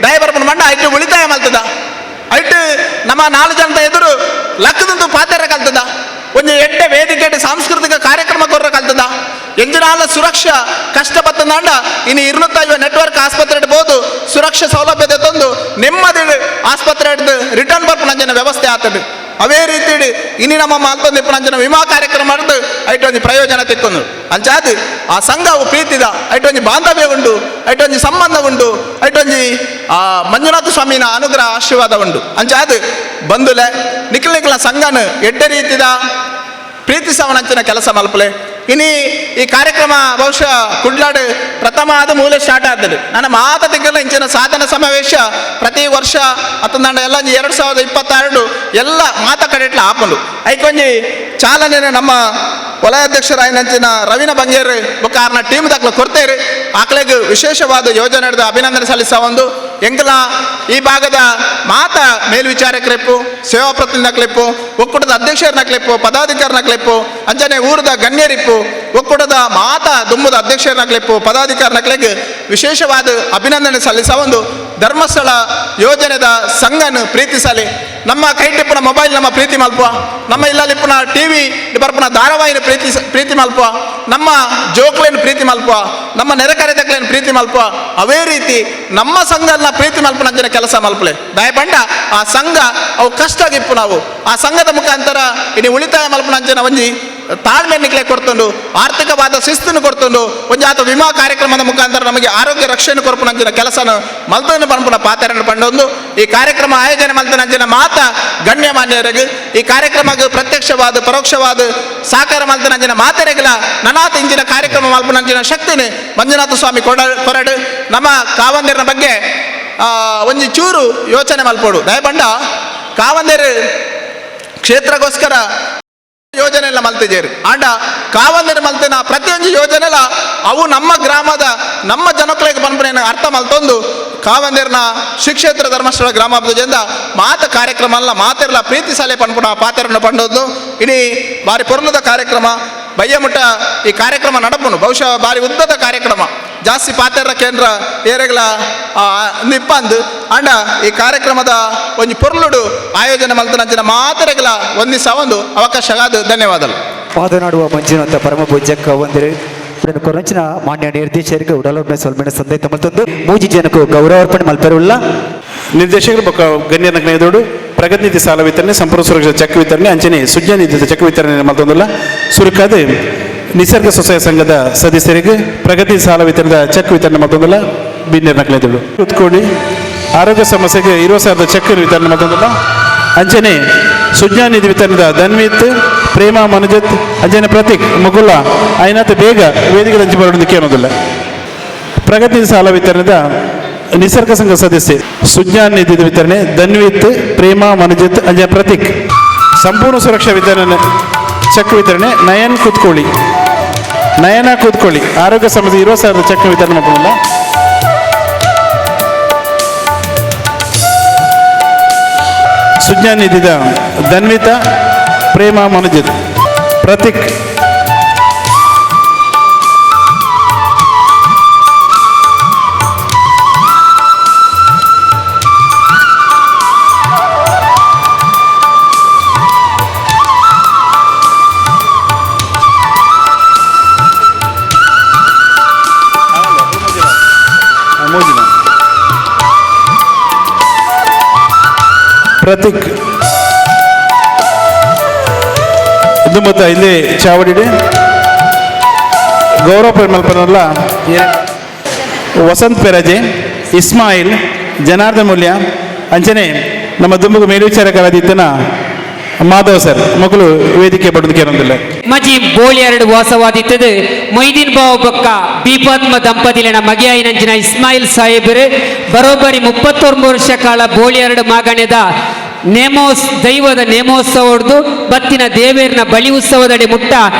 ದಾಯಬರ್ಪಣ ಬಂಡ ಐಟು ಉಳಿತಾಯ ಮಲ್ತದ ನಾಲ್ಕು ಜನದ ಎದುರು ಲಕ್ಕದಂತೂ ಪಾತೆರ ಕಲ್ತದ, ಒಂಜಿ ಎಡ್ಡೆ ವೇದಿಕೆ ಸಾಂಸ್ಕೃತಿಕ ಕಾರ್ಯಕ್ರಮ ಕೊರ್ರ ಕಲ್ತದ. ಎಂಜಿನಾಲ ಸುರಕ್ಷಾ ಕಷ್ಟ ಬತ್ತಂದಾಂಡ ಇನ್ನು 250 ನೆಟ್ವರ್ಕ್ ಆಸ್ಪತ್ರೆ ಬೋದು ಸುರಕ್ಷಾ ಸೌಲಭ್ಯದ ತಂದು ನೆಮ್ಮದಿ ಆಸ್ಪತ್ರೆ ರಿಟರ್ನ್ ಬರ್ಪುನಂಚಿನ ವ್ಯವಸ್ಥೆ ಆತದು. ಅವೇ ರೀತಿ ಇನಿ ನಮ್ಮ ಮಾಲ್ತೊಂದು ಇಪ್ಪುನಂಚಿನ ವಿಮಾ ಕಾರ್ಯಕ್ರಮ ಐಟೊಂಜಿ ಪ್ರಯೋಜನ ತಿಕ್ಕೊಂದು. ಅಂಚಾದ್ ಆ ಸಂಘವು ಪ್ರೀತಿದ ಐಟೊಂಜಿ ಬಾಂಧವ್ಯ ಉಂಡು, ಐಟೊಂಜಿ ಸಂಬಂಧ ಉಂಡು, ಐಟೊಂಜಿ ಆ ಮಂಜುನಾಥ ಸ್ವಾಮಿನ ಅನುಗ್ರಹ ಆಶೀರ್ವಾದ ಉಂಡು. ಅಂಚಾದ್ ಬಂಧುಲೆ ನಿಖಿಲ್ ನಿಖಿಲ ಸಂಘನ ಎಡ್ಡೆ ರೀತಿದ ಪ್ರೀತಿಸವನಂಚಿನ ಕೆಲಸ ಮಲ್ಪಲೆ. ಇನಿ ಈ ಕಾರ್ಯಕ್ರಮ ಬಹುಶಃ ಕುಡ್ಲಾಡು ಪ್ರಥಮ ಆದ ಮೂಲೆ ಸ್ಟಾರ್ಟ್ ಆಗ್ತದೆ. ನನ್ನ ಮಾತ ತಿಂಗಳ ಇಂಚಿನ ಸಾಧನ ಸಮಾವೇಶ ಪ್ರತಿ ವರ್ಷ ಅತ್ತಂದಂಡ ಎಲ್ಲ 2026 ಎಲ್ಲ ಮಾತ ಕಡೆಟ್ಲ ಆಪುಂಡು. ಐಕೊಂಜಿ ಚಾಲನೆ ನಮ್ಮ ವಲಯಾಧ್ಯಕ್ಷರಾಯಿನಂಚಿನ ರವೀನ ಬಂಗೇರ್ ಬೊಕ್ಕ ಆರ್ನ ಟೀಮ್ ದಾಖಲು ಕೊಡ್ತೇರು. ಆಕಲೆಗ್ ವಿಶೇಷವಾದ ಯೋಜನೆ ಅಭಿನಂದನೆ ಸಲ್ಲಿಸ ಒಂದು ಎಂಕಲ ಈ ಭಾಗದ ಮಾತ ಮೇಲ್ವಿಚಾರಕರಿಪ್ಪು, ಸೇವಾ ಪ್ರತಿನಿಧಿನಕ್ಲಿಪ್ಪು, ಒಕ್ಕೂಟದ ಅಧ್ಯಕ್ಷರನಕ್ಲಿಪ್ಪು, ಪದಾಧಿಕಾರಿನಕ್ಲಿಪ್ಪು, ಅಂಚನೆ ಊರದ ಗಣ್ಯರಿಪ್ಪು, ಒಕ್ಕೂಟದ ಮಾತ ದುಮ್ಮದ ಅಧ್ಯಕ್ಷರನಕ್ಲಿಪ್ಪು, ಪದಾಧಿಕಾರಿನಕ್ಲಿಗೆ ವಿಶೇಷವಾದ ಅಭಿನಂದನೆ ಸಲ್ಲಿಸ ಒಂದು ಧರ್ಮಸ್ಥಳ ಯೋಜನೆದ ಸಂಘನ ಪ್ರೀತಿಸಲಿ. ನಮ್ಮ ಕೈಟಿಪ್ಪುನ ಮೊಬೈಲ್ ನಮ್ಮ ಪ್ರೀತಿ ಮಲ್ಪುವ, ನಮ್ಮ ಇಲ್ಲಲಿಪ್ಪುನ ಟಿ ವಿ ಬರ್ಪುನ ಧಾರಾವಾಹಿನ ಪ್ರೀತಿ ಮಲ್ಪುವ, ನಮ್ಮ ಜೋಕ್ಲೇನು ಪ್ರೀತಿ ಮಲ್ಪುವ, ನಮ್ಮ ನೆರೆಕರೆದಕ್ಲೇನು ಪ್ರೀತಿ ಮಲ್ಪುವ, ಅವೇ ರೀತಿ ನಮ್ಮ ಸಂಘನ ಪ್ರೀತಿ ಮಲ್ಪುನಂಚಿನ ಕೆಲಸ ಮಲ್ಪಲೆ. ದಯಪಂಡ ಆ ಸಂಘ ಅವು ಕಷ್ಟಾಗಿಪ್ಪು ನಾವು ಆ ಸಂಘದ ಮುಖಾಂತರ ಇನ್ನು ಉಳಿತಾಯ ಮಲ್ಪುನಂಚಿನ ಒಂಜಿ ತಾಳ್ಮೆ ನಿಕ್ಲೆ ಕೊಡ್ತುಂಡು, ಆರ್ಥಿಕವಾದ ಶಿಸ್ತನ್ನು ಕೊಡ್ತುಂಡು, ಒಂಜಿ ಆತ ವಿಮಾ ಕಾರ್ಯಕ್ರಮದ ಮುಖಾಂತರ ನಮಗೆ ಆರೋಗ್ಯ ರಕ್ಷಣೆ ಕೊರಪುನಂಚಿನ ಕೆಲಸನ ಮಲ್ತನ್ನು ಪನ್ಪುನ ಪಾತ್ರನ ಪಂಡೊಂದು ಈ ಕಾರ್ಯಕ್ರಮ ಆಯೋಜನೆ ಮಲ್ತನಂಚಿನ ಮಾತ ಗಣ್ಯಮಾನ್ಯರಿಗೆ ಈ ಕಾರ್ಯಕ್ರಮಕ್ಕೆ ಪ್ರತ್ಯಕ್ಷವಾದ ಪರೋಕ್ಷವಾದ ಸಾಕಾರ ಮಲ್ತನಂಚಿನ ಮಾತೆರೆಗಲ ನನಾತ ಇಂಚಿನ ಕಾರ್ಯಕ್ರಮ ಮಲ್ಪುನಂಚಿನ ಶಕ್ತಿನಿ ಮಂಜುನಾಥ ಸ್ವಾಮಿ ಕೊರಡು. ನಮ್ಮ ಕಾವಂದಿರನ ಬಗ್ಗೆ ಒಂಜಿ ಚೂರು ಯೋಚನೆ ಮಲ್ಪೋಡು. ದಯಪಂಡ ಕಾವಂದಿರು ಕ್ಷೇತ್ರಕ್ಕೋಸ್ಕರ ಯೋಜನೆ ಎಲ್ಲ ಮಲ್ತಿದ್ದೇರು. ಆಂಡ ಕಾವಂದಿರ ಮಲ್ತಿನ ಪ್ರತಿಯೊಂದು ಯೋಜನೆಲ್ಲ ಅವು ನಮ್ಮ ಗ್ರಾಮದ ನಮ್ಮ ಜನಕ್ಕಳಿಗೆ ಪನ್ಪುನ ಅರ್ಥ ಮಲ್ತೊಂದು ಕಾವಂದಿರ್ನ ಶ್ರೀ ಕ್ಷೇತ್ರ ಧರ್ಮಸ್ಥಳ ಗ್ರಾಮಾಭಿವೃದ್ಧಿಯಿಂದ ಮಾತ ಕಾರ್ಯಕ್ರಮ ಅಲ್ಲ ಮಾತಿರಲ ಪ್ರೀತಿ ಸಲೆ ಪನ್ಪುನ ಪಾತ್ರನ ಪಂಡೊಂದು ಇಡೀ ಬಾರಿ ಪೊರ್ಲದ ಕಾರ್ಯಕ್ರಮ ಬಯ್ಯಮುಟ್ಟ ಈ ಕಾರ್ಯಕ್ರಮ ನಡಪುನು. ಬಹುಶಃ ಬಾರಿ ಉದ್ದದ ಕಾರ್ಯಕ್ರಮ, ಜಾಸ್ತಿ ಪಾತೆರ ಕೇಂದ್ರ ಏರೆಗಳ ನಿಪ್ಪಂದು. ಅಂಡ ಈ ಕಾರ್ಯಕ್ರಮದ ಒಂಜಿ ಪೊರ್ಲುಡು ಆಯೋಜನೆ ಮಲ್ತನಂಚಿನ ಮಾತೆರೆಗಳ ಒಂದಿಸ ಒಂದು ಅವಕಾಶ ಆದ ಧನ್ಯವಾದಗಳು. ಮಾತನಾಡುವ ಮಂಜುನಾಥ ಪರಮ ಪೂಜ್ಯ ಕಾವಂದಿರು ಕೊರಂಚಿನ ಮಾನ್ಯ ನಿರ್ದೇಶಕರಿಗೆ ಉಡಲೊಮ್ಮೆ ಸೊಲ್ಮೆನ ಸಂದೇಶ ಮಲ್ತೊಂದು ಮೂಜಿ ಜನಕ್ಕೂ ಗೌರವಾರ್ಪಣೆ ಮಲ್ಪೆರುಳ್ಳ. ನಿರ್ದೇಶಕರು ಬೊಕ್ಕ ಗಣ್ಯರ ಎದುರು ಪ್ರಗತಿ ನಿಧಿ ಸಾಲ ವಿತರಣೆ, ಸಂಪೂರ್ಣ ಸುರಕ್ಷಾ ಚೆಕ್ ವಿತರಣೆ, ಅಂಚನೆ ಸುಜ್ಞಾ ನಿಧಿ ಚೆಕ್ ವಿತರಣೆ ಮಲ್ತೊಂದುಲ್ಲ. ಸುರುಕಾದ ನಿಸರ್ಗ ಸ್ವಸಹಾಯ ಸಂಘದ ಸದಸ್ಯರಿಗೆ ಪ್ರಗತಿ ಸಾಲ ವಿತರಣದ ಚೆಕ್ ವಿತರಣೆ ಮಲ್ತೊಂದುಲ್ಲ ಬಿನ್ನೆರ್ ನಕಲೆದುಳು. ಕುತ್ಕೊಳ್ಳಿ ಆರೋಗ್ಯ ಸಮಸ್ಯೆಗೆ 20,000 ಚೆಕ್ ವಿತರಣೆ ಮಲ್ತೊಂದುಲ್ಲ. ಅಂಚನೆ ಸುಜ್ಞಾ ನಿಧಿ ವಿತರಣದ ಧನ್ವಿತ್, ಪ್ರೇಮ ಮನುಜತ್, ಅಂಚನೆ ಪ್ರತೀಕ್ ಮುಗುಲ ಆಯ್ನಾಥ ಬೇಗ ವೇದಿಕೆ ಹಂಚಿ ಬರೋದಕ್ಕೆ ಅನ್ನೋದಿಲ್ಲ. ಪ್ರಗತಿ ಸಾಲ ವಿತರಣದ ನಿಸರ್ಗ ಸಂಘ ಸದಸ್ಯೆ ಸುಜ್ಞಾನ್ ನಿಧಿ ವಿತರಣೆ ಧನ್ವಿತ್, ಪ್ರೇಮ ಮನುಜಿತ್, ಅಂಜನ ಪ್ರತೀಕ್. ಸಂಪೂರ್ಣ ಸುರಕ್ಷಾ ವಿತರಣೆ ಚೆಕ್ ವಿತರಣೆ ನಯನ್ ಕೂತ್ಕೊಳ್ಳಿ, ನಯನ ಕೂತ್ಕೊಳ್ಳಿ. ಆರೋಗ್ಯ ಸಮಸ್ಯೆ 20,000 ಚೆಕ್ ವಿತರಣೆ ಮಾಡ್ಕೊಳ್ಳಲ್ಲ. ಸುಜ್ಞಾನ್ ನಿಧಿದ ಧನ್ವಿತ, ಪ್ರೇಮ ಮನುಜಿತ್, ಪ್ರತೀಕ್. ಪ್ರತೀಕ್ ದುಮ್ಮತ್ತ ಇಲ್ಲಿ ಚಾವಡಿಡೆ ಗೌರವ ಮಲ್ಪನಲ್ಲ ವಸಂತ್ ಪೆರಜೆ, ಇಸ್ಮಾಯಿಲ್, ಜನಾರ್ದನ್ ಮೂಲ್ಯ, ಅಂಚನೆ ನಮ್ಮ ದುಂಬುಗು ಮೇಲ್ವಿಚಾರಕರಾದಿತ್ತನ ಮಾಧವ್ ಸರ್ ಮಕ್ಕಳು ವೇದಿಕೆ ಬಡದಕ್ಕೆ ಇರೋದಿಲ್ಲ. ಮಜಿ ಬೋಳಿ ಎರಡು ವಾಸವಾದಿತ್ತದು ಮೊಯ್ದೀನ್ ಬಾವು ಬೊಕ್ಕ ಬೀಪಾತ್ಮ ದಂಪತಿಲಿನ ಮಗಿಯಾಯಿನಂಚಿನ ಇಸ್ಮಾಯಿಲ್ ಸಾಹೇಬರು ಬರೋಬ್ಬರಿ 39 ವರ್ಷ ಕಾಲ ಬೋಳಿ ಎರಡು ಮಾಗಣೆದ ನೇಮೋಸ್ ದೈವದ ನೇಮೋತ್ಸವ ಹೊಡೆದು ಬತ್ತಿನ ದೇವೇರ್ನ ಬಳಿ ಉತ್ಸವದಡಿ ಮುಟ್ಟ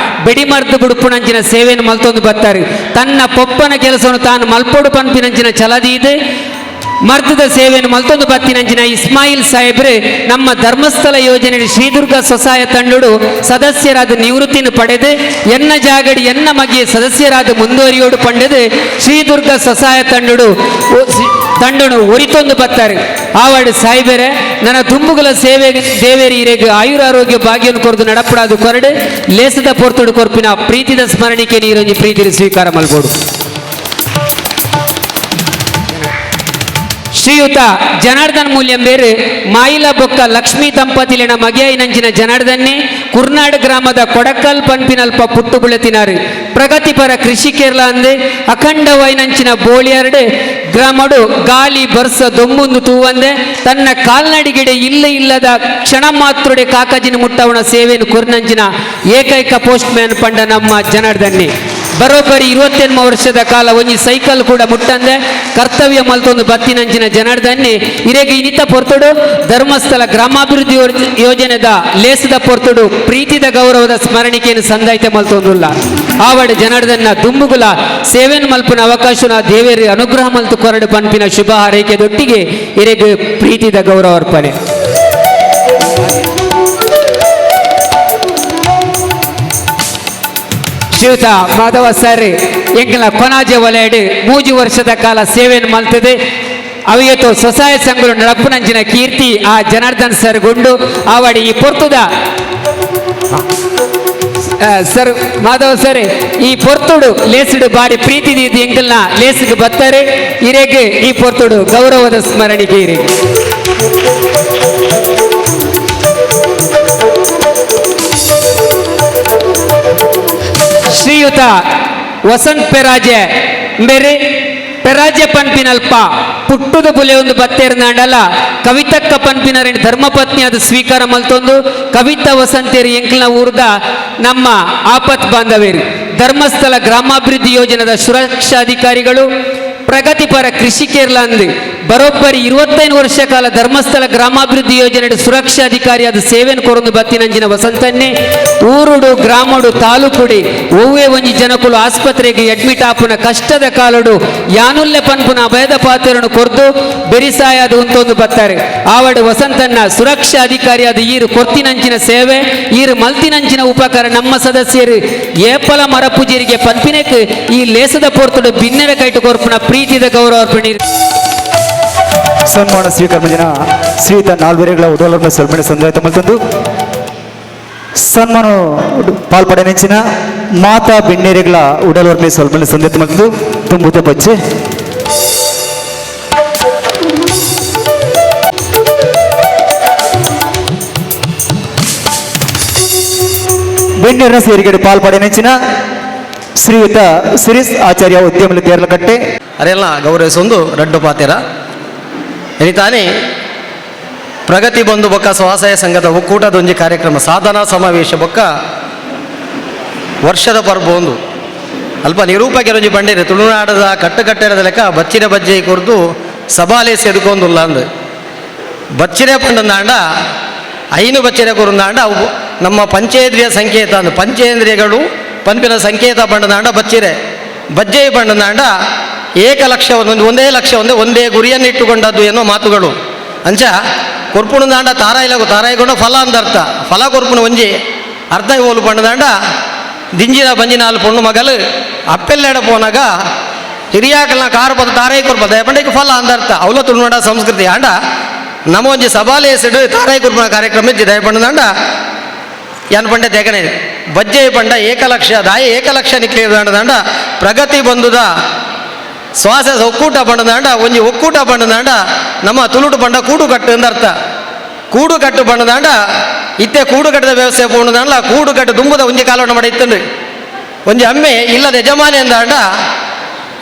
ಬೆಡಿಮರ್ದು ಬುಡುಪುನಂಚಿನ ಸೇವೆಯನ್ನು ಮಲ್ತೊಂದು ಬತ್ತಾರೆ. ತನ್ನ ಪೊಪ್ಪನ ಕೆಲಸವನ್ನು ತಾನು ಮಲ್ಪೊಡು ಪನ್ಪಿನಂಚಿನ ಛಲದೀದು ಮರ್ದದ ಸೇವೆಯನ್ನು ಮಲ್ತೊಂದು ಬತ್ತಿನಂಚಿನ ಇಸ್ಮಾಯಿಲ್ ಸಾಹೇಬ್ರು ನಮ್ಮ ಧರ್ಮಸ್ಥಳ ಯೋಜನೆ ಶ್ರೀದುರ್ಗ ಸ್ವಸಹಾಯ ತಂಡಡು ಸದಸ್ಯರಾದ ನಿವೃತ್ತಿಯನ್ನು ಪಡೆದು ಎನ್ನ ಜಾಗಡಿ ಎನ್ನ ಮಗಿಯ ಸದಸ್ಯರಾದ ಮುಂದುವರಿಯೋಡು ಪಂಡದು ಶ್ರೀದುರ್ಗ ಸ್ವಸಹಾಯ ತಂಡಡು ತಂಡನು ಒರಿತೊಂದು ಬತ್ತಾರೆ. ಆವಾಡು ಸಾಯ್ಬೇರೆ ನನ್ನ ದುಂಬುಗಳ ಸೇವೆ ದೇವೇರಿ ಇರೆಗ್ ಆಯುರಾರೋಗ್ಯ ಭಾಗ್ಯನು ಕೊರದು ನಡಪಡಾದು ಕೊರಡು ಲೇಸದ ಪೊರ್ತುಡು ಕೊರ್ಪಿನ ಪ್ರೀತಿದ ಸ್ಮರಣಿಕೆ ನೀರೊಂಜಿ ಪ್ರೀತಿ ಸ್ವೀಕಾರ ಮಲ್ಬೋಡು. ಶ್ರೀಯುತ ಜನಾರ್ದನ್ ಮೂಲ್ಯಂಬೇರು ಮಾಯಿಲ ಬೊಕ್ಕ ಲಕ್ಷ್ಮೀ ದಂಪತಿಲಿನ ಮಗೆಯೈನಂಚಿನ ಜನಾರ್ದನ್ನೇ ಕುರ್ನಾಡ್ ಗ್ರಾಮದ ಕೊಡಕಲ್ ಪನ್ಪಿನಲ್ಪ ಪುಟ್ಟು ಬುಳೆತಿನಾರು. ಪ್ರಗತಿಪರ ಕೃಷಿಕೇರ್ಲ ಅಂದೆ ಅಖಂಡವೈನಂಚಿನ ಬೋಳಿಯಾರ್ಡು ಗ್ರಾಮಡು ಗಾಲಿ ಬರ್ಸ ದೊಂಬುಂದು ತೂವಂದೆ ತನ್ನ ಕಾಲ್ನಡಿಗೆಡೆ ಇಲ್ಲ ಇಲ್ಲದ ಕ್ಷಣ ಮಾತ್ರುಡೆ ಕಾಕಜಿನ ಮುಟ್ಟವನ ಸೇವೆಯನ್ನು ಕುರ್ನಂಚಿನ ಏಕೈಕ ಪೋಸ್ಟ್ ಮ್ಯಾನ್ ಪಂಡ ನಮ್ಮ ಜನಾರ್ದನ್ನೇ. ಬರೋಬ್ಬರಿ 28 ವರ್ಷದ ಕಾಲ ಒಂಜಿ ಸೈಕಲ್ ಕೂಡ ಮುಟ್ಟಂದೆ ಕರ್ತವ್ಯ ಮಲ್ತೊಂದು ಬತ್ತಿನಂಚಿನ ಜನಾರ್ದನ್ನೇ ಇರೆಗೆ ಇನಿತ ಪೊರ್ತುಡು ಧರ್ಮಸ್ಥಳ ಗ್ರಾಮಾಭಿವೃದ್ಧಿ ಯೋಜನೆದ ಲೇಸದ ಪೊರ್ತುಡು ಪ್ರೀತಿದ ಗೌರವದ ಸ್ಮರಣಿಕೆಯನ್ನು ಸಂದಾಯ್ತ ಮಲ್ತೊಂದುಲ್ಲ. ಆವಡ ಜನಾರ್ದನ್ನ ದುಂಬುಗುಲ ಸೇವೆನ್ ಮಲ್ಪುನ ಅವಕಾಶನ ದೇವೇರಿ ಅನುಗ್ರಹ ಮಲ್ತು ಕೊರಡು ಪನ್ಪಿನ ಶುಭ ಹಾರೈಕೆದೊಟ್ಟಿಗೆ ಇರೆಗೆ ಪ್ರೀತಿದ ಗೌರವ ಅರ್ಪಣೆ. ಶ್ರೀಯುತ ಮಾಧವ ಸರ್ ಎಂಕಲ ಕೊನಾಜೆ ವಲಯಡು 3 ವರ್ಷದ ಕಾಲ ಸೇವೆಯನ್ನು ಮಲ್ತದೆ. ಅವಿಯತು ಸ್ವಸಹಾಯ ಸಂಘಗಳು ನಡಪುನಂಚಿನ ಕೀರ್ತಿ ಆ ಜನಾರ್ದನ್ ಸರ್ ಗುಂಡು ಆವಡಿ ಈ ಪೊರ್ತುದ ಸರ್ ಮಾಧವ ಸರ್ ಈ ಪೊರ್ತುಡು ಲೇಸುಡು ಬಾರಿ ಪ್ರೀತಿ ದೀದಿ ಎಂಕಲ್ನ ಲೇಸಿಗೆ ಬತ್ತಾರೆ. ಇರೆಗೆ ಈ ಪೊರ್ತುಡು ಗೌರವದ ಸ್ಮರಣಿಕೆ ಇರೆಗೆ. ಶ್ರೀಯುತ ವಸಂತ್ ಪೆರಾಜೆ ಬೇರೆ ಪೆರಾಜೆ ಪನ್ಪಿನಲ್ಪ ಪುಟ್ಟುದ ಬುಲೆ ಒಂದು ಬತ್ತೇರ್ನಾಂಡಲ ಕವಿತಕ್ಕ ಪನ್ಪಿನರೇನು ಧರ್ಮಪತ್ನಿ ಅದು ಸ್ವೀಕಾರ ಮಲ್ತೊಂದು ಕವಿತಾ ವಸಂತೇರಿ ಎಂಕ್ಲನ ಊರ್ದ ನಮ್ಮ ಆಪತ್ ಬಾಂಧವೇರು ಧರ್ಮಸ್ಥಳ ಗ್ರಾಮಾಭಿವೃದ್ಧಿ ಯೋಜನೆದ ಸುರಕ್ಷಾಧಿಕಾರಿಗಳು ಪ್ರಗತಿಪರ ಕೃಷಿಕೇರ್ಲ ಅಂದು ಬರೋಬ್ಬರಿ 25 ವರ್ಷ ಕಾಲ ಧರ್ಮಸ್ಥಳ ಗ್ರಾಮಾಭಿವೃದ್ಧಿ ಯೋಜನೆ ಸುರಕ್ಷಾಧಿಕಾರಿಯಾದ ಸೇವೆಯನ್ನು ಕೊರೊಂದು ಬತ್ತಿನಂಚಿನ ವಸಂತನ್ನೇ ಊರುಡು ಗ್ರಾಮಡು ತಾಲೂಕುಡಿ ಒವ್ವೇ ಒಂಜಿ ಜನಕುಲು ಆಸ್ಪತ್ರೆಗೆ ಅಡ್ಮಿಟ್ ಆಪುನ ಕಷ್ಟದ ಕಾಲಡು ಯಾನುಲ್ಲೆ ಪನ್ಪುನ ಅಭಯದ ಪಾತ್ರನು ಕೊರ್ದು ಬೆರಿಸಾಯಾದ ಉಂತೊಂದು ಬತ್ತಾರೆ. ಆವಡು ವಸಂತನ್ನ ಸುರಕ್ಷಾ ಅಧಿಕಾರಿಯಾದ ಈರು ಕೊರ್ತಿನಂಚಿನ ಸೇವೆ ಈರು ಮಲ್ತಿನಂಚಿನ ಉಪಕಾರ ನಮ್ಮ ಸದಸ್ಯರು ಏಪಲ ಮರಪೂಜರಿಗೆ ಪನ್ಪಿನೆಕ್ ಈ ಲೇಸದ ಪೊರ್ತುಡು ಬಿನ್ನೆರ ಕೈಟು ಕೊರ್ಪುನ ಪ್ರೀತಿದ ಗೌರವ ಅರ್ಪಣೆ. ಸನ್ಮಾನ ಸ್ವೀಕಾರ ಜನ ಶ್ರೀಯುತ ನಾಲ್ವರೆಗಳ ಉಡಲರ್ನ ಸಲ್ಮಣೆ ಸಂದಾಯಿತ ಮಲ್ತಂದು ಸನ್ಮಾನ ಪಾಲ್ಪಡೆನೆಂಚಿನ ಮಾತಾ ಬೆಣ್ಣೆರೆಗಳ ಉಡಲರ್ಮೆ ಸಲ್ಮಣೆ ಸಂದಾಯಿತ ಮಲ್ತಂದು ತುಂಬುತ್ತ ಬಚ್ಚೆ. ಬೆಣ್ಣೆರನ ಸೇರಿಗೆಡೆ ಪಾಲ್ಪಡೆನೆಂಚಿನ ಶ್ರೀಯುತ ಸಿರಿಸ್ ಆಚಾರ್ಯ ಉದ್ಯಮಲ ತೇರ್ಲಕಟ್ಟೆ ಅರೆಲ್ಲ ಗೌರವಿಸೊಂದು ರಡ್ಡು ಪಾತೆರ ಎನಿತಾನೆ ಪ್ರಗತಿ ಬಂಧು ಬೊಕ್ಕ ಸ್ವಸಹಾಯ ಸಂಘದ ಒಕ್ಕೂಟದೊಂಜಿ ಕಾರ್ಯಕ್ರಮ ಸಾಧನಾ ಸಮಾವೇಶ ಬೊಕ್ಕ ವರ್ಷದ ಪರ್ಬ ಒಂದು ಅಲ್ಪ ನಿರೂಪಕರೊಂಜಿ ಬಂಡೇರಿ ತುಳುನಾಡದ ಕಟ್ಟುಕಟ್ಟೆರದ ಲೆಕ್ಕ ಬಚ್ಚಿನ ಬಜ್ಜೆ ಕೊರ್ದು ಸಬಾಲೆ ಸೆದುಕೊಂದುಲ್ಲ ಅಂದು ಬಚ್ಚಿರೆ ಪಂಡಂದಾಂಡ ಐನು ಬಚ್ಚಿರೆ ಕೊರುಂದಾಂಡ ಅವು ನಮ್ಮ ಪಂಚೇಂದ್ರಿಯ ಸಂಕೇತ ಅಂದು ಪಂಚೇಂದ್ರಿಯಗಳು ಪಂಪಿನ ಸಂಕೇತ ಪಂಡದಾಂಡ ಬಚ್ಚಿರೆ ಬಜ್ಜೆ ಪಂಡದಾಂಡ ಏಕ ಲಕ್ಷ ಒಂದೊಂದು ಒಂದೇ ಲಕ್ಷ ಒಂದೇ ಒಂದೇ ಗುರಿಯನ್ನು ಇಟ್ಟುಕೊಂಡದ್ದು ಎನ್ನುವ ಮಾತುಗಳು. ಅಂಚ ಕೊರ್ಪುಣದಾಂಡ ತಾರಾಯಿಲಗು ತಾರಾಯಿಕೊಂಡ ಫಲ ಅಂದರ್ಥ ಫಲ ಕೊರ್ಪುಣ ಒಂಜಿ ಅರ್ಧ ಓಲು ಪಂಡದಾಂಡ ದಿಂಜಿನ ಬಂಜಿನಾಲ್ ಪೊಣ್ಣು ಮಗಲು ಅಪ್ಪೆಲ್ಲೆಡ ಪೋನಾಗ ಹಿರಿಯಾಕಲ್ನ ಕಾರು ಪದ ತಾರಾಯಿ ಕೊರ್ಪ ದಯಪಂಡಿಗೆ ಫಲ ಅಂದರ್ಥ ಅವಲ ತುಳುನಾಡ ಸಂಸ್ಕೃತಿ ಆಂಡ ನಮ್ಮ ಒಂಜಿ ಸಬಾಲೆ ಹೆಸರು ತಾರಾಯಿ ಕೊರ್ಪುಣ ಕಾರ್ಯಕ್ರಮ ಇಜ್ಜಿ ದಯಪಂಡದಾಂಡ ಯಾನ್ ಪಂಡೆ ತೆಗನೆ ಬಜ್ಜೆ ಪಂಡ ಏಕಲಕ್ಷ ದಾಯ ಏಕಲಕ್ಷ ನಿಕ್ಲಿದಾಂಡ ಪ್ರಗತಿ ಬಂದುದ ಶ್ವಾಸ ಒಕ್ಕೂಟ ಪಂಡದಾಂಡ ಒಂಜಿ ಒಕ್ಕೂಟ ಪಂಡದಾಂಡ ನಮ್ಮ ತುಳುಟು ಪಂಡ ಕೂಡು ಕಟ್ಟು ಎಂದರ್ಥ ಕೂಡು ಕಟ್ಟು ಪಂಡದಾಂಡ ಇತ್ತೆ ಕೂಡು ಕಟ್ಟದ ವ್ಯವಸ್ಥೆ ಪೋಣದಾಂಡ ಕೂಡು ಕಟ್ಟು ದುಂಬುದ ಒಂಜಿ ಕಾಲವನ್ನು ಮಾಡಿ ಇತ್ತಂಡು ಒಂಜಿ ಅಮ್ಮೆ ಇಲ್ಲದ ಯಜಮಾನಿ ಅಂದಾಂಡ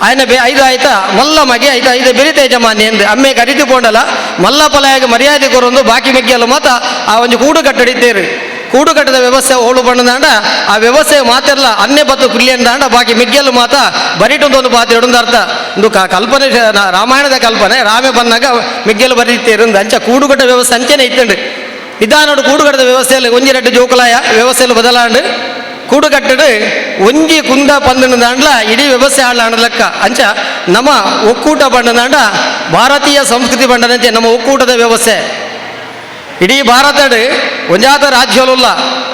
ಆಯ್ನ ಬೇ ಐದು ಆಯ್ತಾ ಮಲ್ಲ ಮಗೆ ಐದು ಐದು ಬೆರಿತ ಯಜಮಾನಿ ಎಂದು ಅಮ್ಮೆ ಕರಿತು ಪೋಂಡಲ ಮಲ್ಲ ಪಲಾಯಗೆ ಮರ್ಯಾದೆ ಕೊರೊಂದು ಬಾಕಿ ಮೆಗ್ಗಿಯಲ್ಲ ಮಾತ ಆ ಒಂಜಿ ಕೂಡು ಕಟ್ಟಡಿದ್ದೇರು ಕೂಡು ಕಟ್ಟದ ವ್ಯವಸ್ಥೆ ಓಳು ಬಣ್ಣದಾಂಡ ಆ ವ್ಯವಸ್ಥೆ ಮಾತೆಲ್ಲ ಅನ್ನೆ ಬತ್ತು ಕುಲ್ಲಿ ಅಂದಾಂಡ ಬಾಕಿ ಮಿಗ್ಗೆಲ್ಲ ಮಾತ ಬರಿಟೊಂದು ಪಾತ್ರ ಒಂದು ಅರ್ಥ ಒಂದು ಕಲ್ಪನೆ ರಾಮಾಯಣದ ಕಲ್ಪನೆ ರಾಮೆ ಬಂದಾಗ ಮಿಗ್ಗೆಲು ಬರೀತೇರು ಅಂಚ ಕೂಡುಕಟ್ಟ ವ್ಯವಸ್ಥೆ ಅಂಚೆನೆ ಇತ್ತಂಡು ನಿಧಾನೋಡು ಕೂಡುಕಟ್ಟದ ವ್ಯವಸ್ಥೆಯಲ್ಲಿ ಒಂಜಿ ರೆಡ್ಡು ಜೋಕುಲಾಯ ವ್ಯವಸ್ಥೆಯಲ್ಲಿ ಬದಲಾಂಡು ಕೂಡುಕಟ್ಟಡು ಒಂಜಿ ಕುಂದ ಪಂದನ ಇಡೀ ವ್ಯವಸ್ಥೆ ಆಳಾಂಡ ಲೆಕ್ಕ ಅಂಚ ನಮ್ಮ ಒಕ್ಕೂಟ ಬಂಡದಾಂಡ ಭಾರತೀಯ ಸಂಸ್ಕೃತಿ ಬಂಡದಂತೆ ನಮ್ಮ ಒಕ್ಕೂಟದ ವ್ಯವಸ್ಥೆ ಇಡೀ ಭಾರತಡು ಒಂಜಾತ ರಾಜ್ಯಲುಲ್ಲ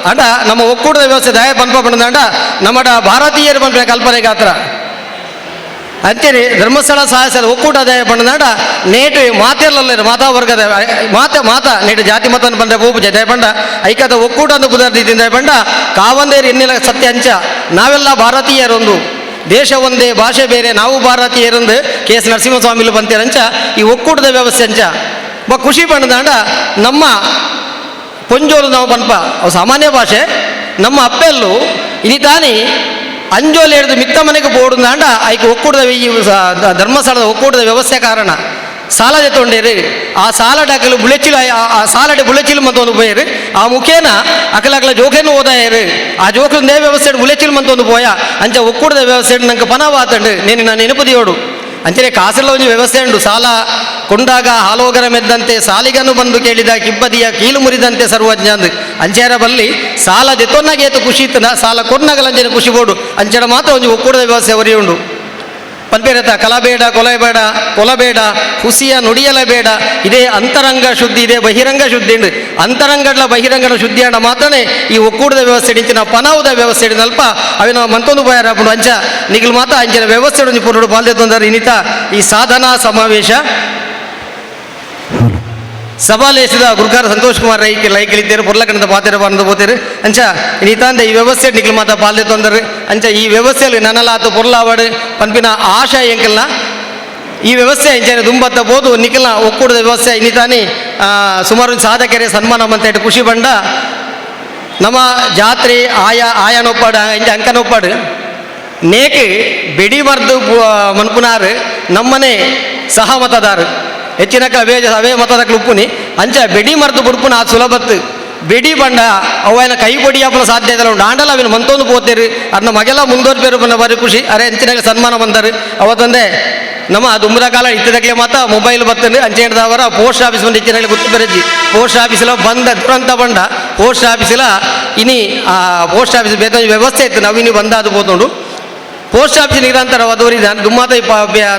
ಅಂಡ ನಮ್ಮ ಒಕ್ಕೂಟದ ವ್ಯವಸ್ಥೆ ದಯ ಪನ್ಪ ಬಂಡದಾಂಡ ನಮ್ಮ ಭಾರತೀಯರು ಪನ್ಪ ಕಲ್ಪನೆ ಗಾತ್ರ ಅಂಚನೆ ಧರ್ಮಸ್ಥಳ ಸಹಾಯ ಒಕ್ಕೂಟ ಪಂಡನಾಡ ನೇಟು ಮಾತೆಲ್ಲ ಮಾತಾ ವರ್ಗದ ಮಾತ ಮಾತಾ ನೇಟು ಜಾತಿ ಮತನ ಬಂದ ಬೋಪು ಜಯ ಪಂಡ ಐಕದ ಒಕ್ಕೂಟ ಅಂದು ಪುದರ್ದಿದ್ದ ಪಂಡ ಕಾವಂದೇರು ಇನ್ನಿಲ್ಲ ಸತ್ಯ ಅಂಚ ನಾವೆಲ್ಲ ಭಾರತೀಯರೊಂದು ದೇಶ ಒಂದೇ ಭಾಷೆ ಬೇರೆ ನಾವು ಭಾರತೀಯರೊಂದು ಕೆ ಎಸ್ ನರಸಿಂಹಸ್ವಾಮಿಲು ಬಂತೀರಂಚ ಈ ಒಕ್ಕೂಟದ ವ್ಯವಸ್ಥೆ ಅಂಚ ಬ ಖುಷಿ ಪಂಡದಾಂಡ ನಮ್ಮ ಪೊಂಜೋಲು ನಾವು ಪನ್ಪ ಅವು ಸಾಮಾನ್ಯ ಭಾಷೆ ನಮ್ಮ ಅಪ್ಪೆಲ್ಲು ಇನಿತಾನಿ ಅಂಜೋಲು ಹಿಡಿದು ಮಿತ್ತ ಮನೆಗೆ ಬೋಡುದಾಂಡ ಐಕ್ ಒಕ್ಕೂಟದ ಈ ಧರ್ಮಸ್ಥಳದ ಒಕ್ಕೂಟದ ವ್ಯವಸ್ಥೆ ಕಾರಣ ಸಾಲ ತೊಂಡೇರಿ ಆ ಸಾಲ ಡಾಕಲು ಬುಳೆಚಿಲು ಆ ಸಾಲಡೆ ಬುಳೆಚಿಲು ಮಂತೊಂದು ಪೋಯರು ಆ ಮುಖೇನ ಅಕಲಕಲ ಜೋಖೇನು ಓದಾಯರು ಆ ಜೋಖಂದೇ ವ್ಯವಸ್ಥೆ ಬುಳೆಚಿಲು ಮಂತೊಂದು ಪೋಯ ಅಂಚ ಒಕ್ಕೂಟದ ವ್ಯವಸ್ಥೆ ನಂಗೆ ಪನವಾತಂಡು నేను నా ನೆನಪುದಿಯೋಡು ಅಂಚನೆ ಕಾಸೆಲ್ಲ ಒಂದು ವ್ಯವಸ್ಥೆ ಉಂಟು ಸಾಲ ಕೊಂಡಾಗ ಹಾಲೋಗರ ಮೆದ್ದಂತೆ ಸಾಲಿಗನು ಬಂದು ಕೇಳಿದ ಕಿಬ್ಬದಿಯ ಕೀಲು ಮುರಿದಂತೆ ಸರ್ವಜ್ಞ ಅಂದು ಅಂಚೆರ ಬಲ್ಲಿ ಸಾಲ ದೆತ್ತೊನ್ನಗೇತು ಖುಷಿ ಇತ್ತನ ಸಾಲ ಕೊನ್ನಗಲಂಚನೆ ಖುಷಿ ಬೋಡು ಅಂಚೆಡ ಮಾತ್ರ ಒಂದು ಒಕ್ಕೂಟದ ವ್ಯವಸ್ಥೆ ಒರಿಯುಂಡು ಪನ್ಪೇರತ ಕಲಬೇಡ ಕೊಲಬೇಡ ಕೊಲಬೇಡ ಹುಸಿಯ ನುಡಿಯಲ ಬೇಡ ಇದೇ ಅಂತರಂಗ ಶುದ್ಧಿ ಇದೇ ಬಹಿರಂಗ ಶುದ್ಧಿ ಉಂಡು ಅಂತರಂಗಡ್ಲ ಬಹಿರಂಗದ ಶುದ್ಧಿ ಅಂಡ ಮಾತ್ರನೇ ಈ ಒಕ್ಕೂಟದ ವ್ಯವಸ್ಥೆ ಇಂಚಿನ ಪನಾವುದ ವ್ಯವಸ್ಥೆ ಅಲ್ಪ ಅವಿನ ಮಂತೊಂದು ಬಯಾರ ಹಾಪುಂಡು ಅಂಚ ನಿಗಿಲ್ ಮಾತ್ರ ಅಂಚಿನ ವ್ಯವಸ್ಥೆ ಒಂಜಿ ಪುರುಡು ಬಾಲ್ಯ ತೊಂದರೆ ಇನ್ನಿತ ಈ ಸಾಧನಾ ಸಮಾವೇಶ ಸಭಾಲೇಶದ ಗುರುಕಾರ ಸಂತೋಷ್ ಕುಮಾರ್ ರೈ ಲೈಕಲಿದ್ದೇರು ಪೊರ್ಲಕಂಡ ಪಾತೆರ ಬಂದು ಪೋತೇರು ಅಂಚ ನೀತಾಂದ ಈ ವ್ಯವಸ್ಥೆ ನಿಖಿಲ್ ಮಾತ ಪಾಲ್ದೆ ತೊಂದರೆ ಅಂಚ ಈ ವ್ಯವಸ್ಥೆಯಲ್ಲಿ ನನಲಾತು ಪೊರ್ಲಾವಡು ಪನ್ಪಿನ ಆಶಾ ಎಂಕಲ್ನ ಈ ವ್ಯವಸ್ಥೆ ಇಂಚನೆ ದುಂಬತ್ತ ಬೋದು ನಿಖಿಲ್ನ ಒಕ್ಕೂಟದ ವ್ಯವಸ್ಥೆ ಇನ್ನಿತಾನಿ ಸುಮಾರು ಸಾಧಕರೇ ಸನ್ಮಾನ ಮಂತ ಖುಷಿ ಬಂಡ ನಮ್ಮ ಜಾತ್ರೆ ಆಯಾ ಆಯಾನೊಪ್ಪಾಡು ಇಂಚ ಅಂಕನೊಪ್ಪಾಡು ನೇಕ್ ಬೆಡಿ ಮರ್ದು ಮನ್ಪುನಾರು ನಮ್ಮನೆ ಸಹ ಮತದಾರರು ಹೆಚ್ಚಿನಕ ಅವೇ ಅವೇ ಮತದಕ್ಲು ಉಪ್ಪುನಿ ಅಂಚ ಬೆಡಿ ಮರ್ದು ಬುಡ್ಪುನ ಆ ಸುಲಭತ್ತು ಬೆಡಿ ಬಂಡ ಅವನ ಕೈ ಕೊಡಿ ಅಪ್ಪನ ಸಾಧ್ಯತೆ ಉಂಟು ಆಂಡಲ ಅವಿನ ಮಂತೊಂದು ಪೋತೇರು ಅರ್ನ ಮಗೆಲ್ಲ ಮುಂದೋರ್ಪೇರು ಬನ್ನ ಬಾರಿ ಖುಷಿ ಅರೆ ಅಂಚಿನಾಗ ಸನ್ಮಾನ ಬಂದರು ಅವತ್ತೊಂದೇ ನಮ್ಮ ದುಂಬದ ಕಾಲ ಇತ್ತದಕ್ಕೆ ಮಾತ ಮೊಬೈಲ್ ಬತ್ತಂದು ಅಂಚೆಂಡದವರ ಪೋಸ್ಟ್ ಆಫೀಸ್ ಬಂದು ಇಚ್ಚಿನಾಗಲೇ ಗೊತ್ತು ಬೆರಜಿ ಪೋಸ್ಟ್ ಆಫೀಸಲ ಬಂದ ದುರಂತ ಬಂಡ ಪೋಸ್ಟ್ ಆಫೀಸಲ ಇನಿ ಆ ಪೋಸ್ಟ್ ಆಫೀಸ್ ಬೇತ ವ್ಯವಸ್ಥೆ ಇತ್ತು ನಾವು ಇನಿ ಬಂದ ಅದು ಪೋತುಂಡು ಪೋಸ್ಟ್ ಆಫೀಸ್ ನಿರಂತರ ವಧುವರಿದ ದುಮ್ಮಾತ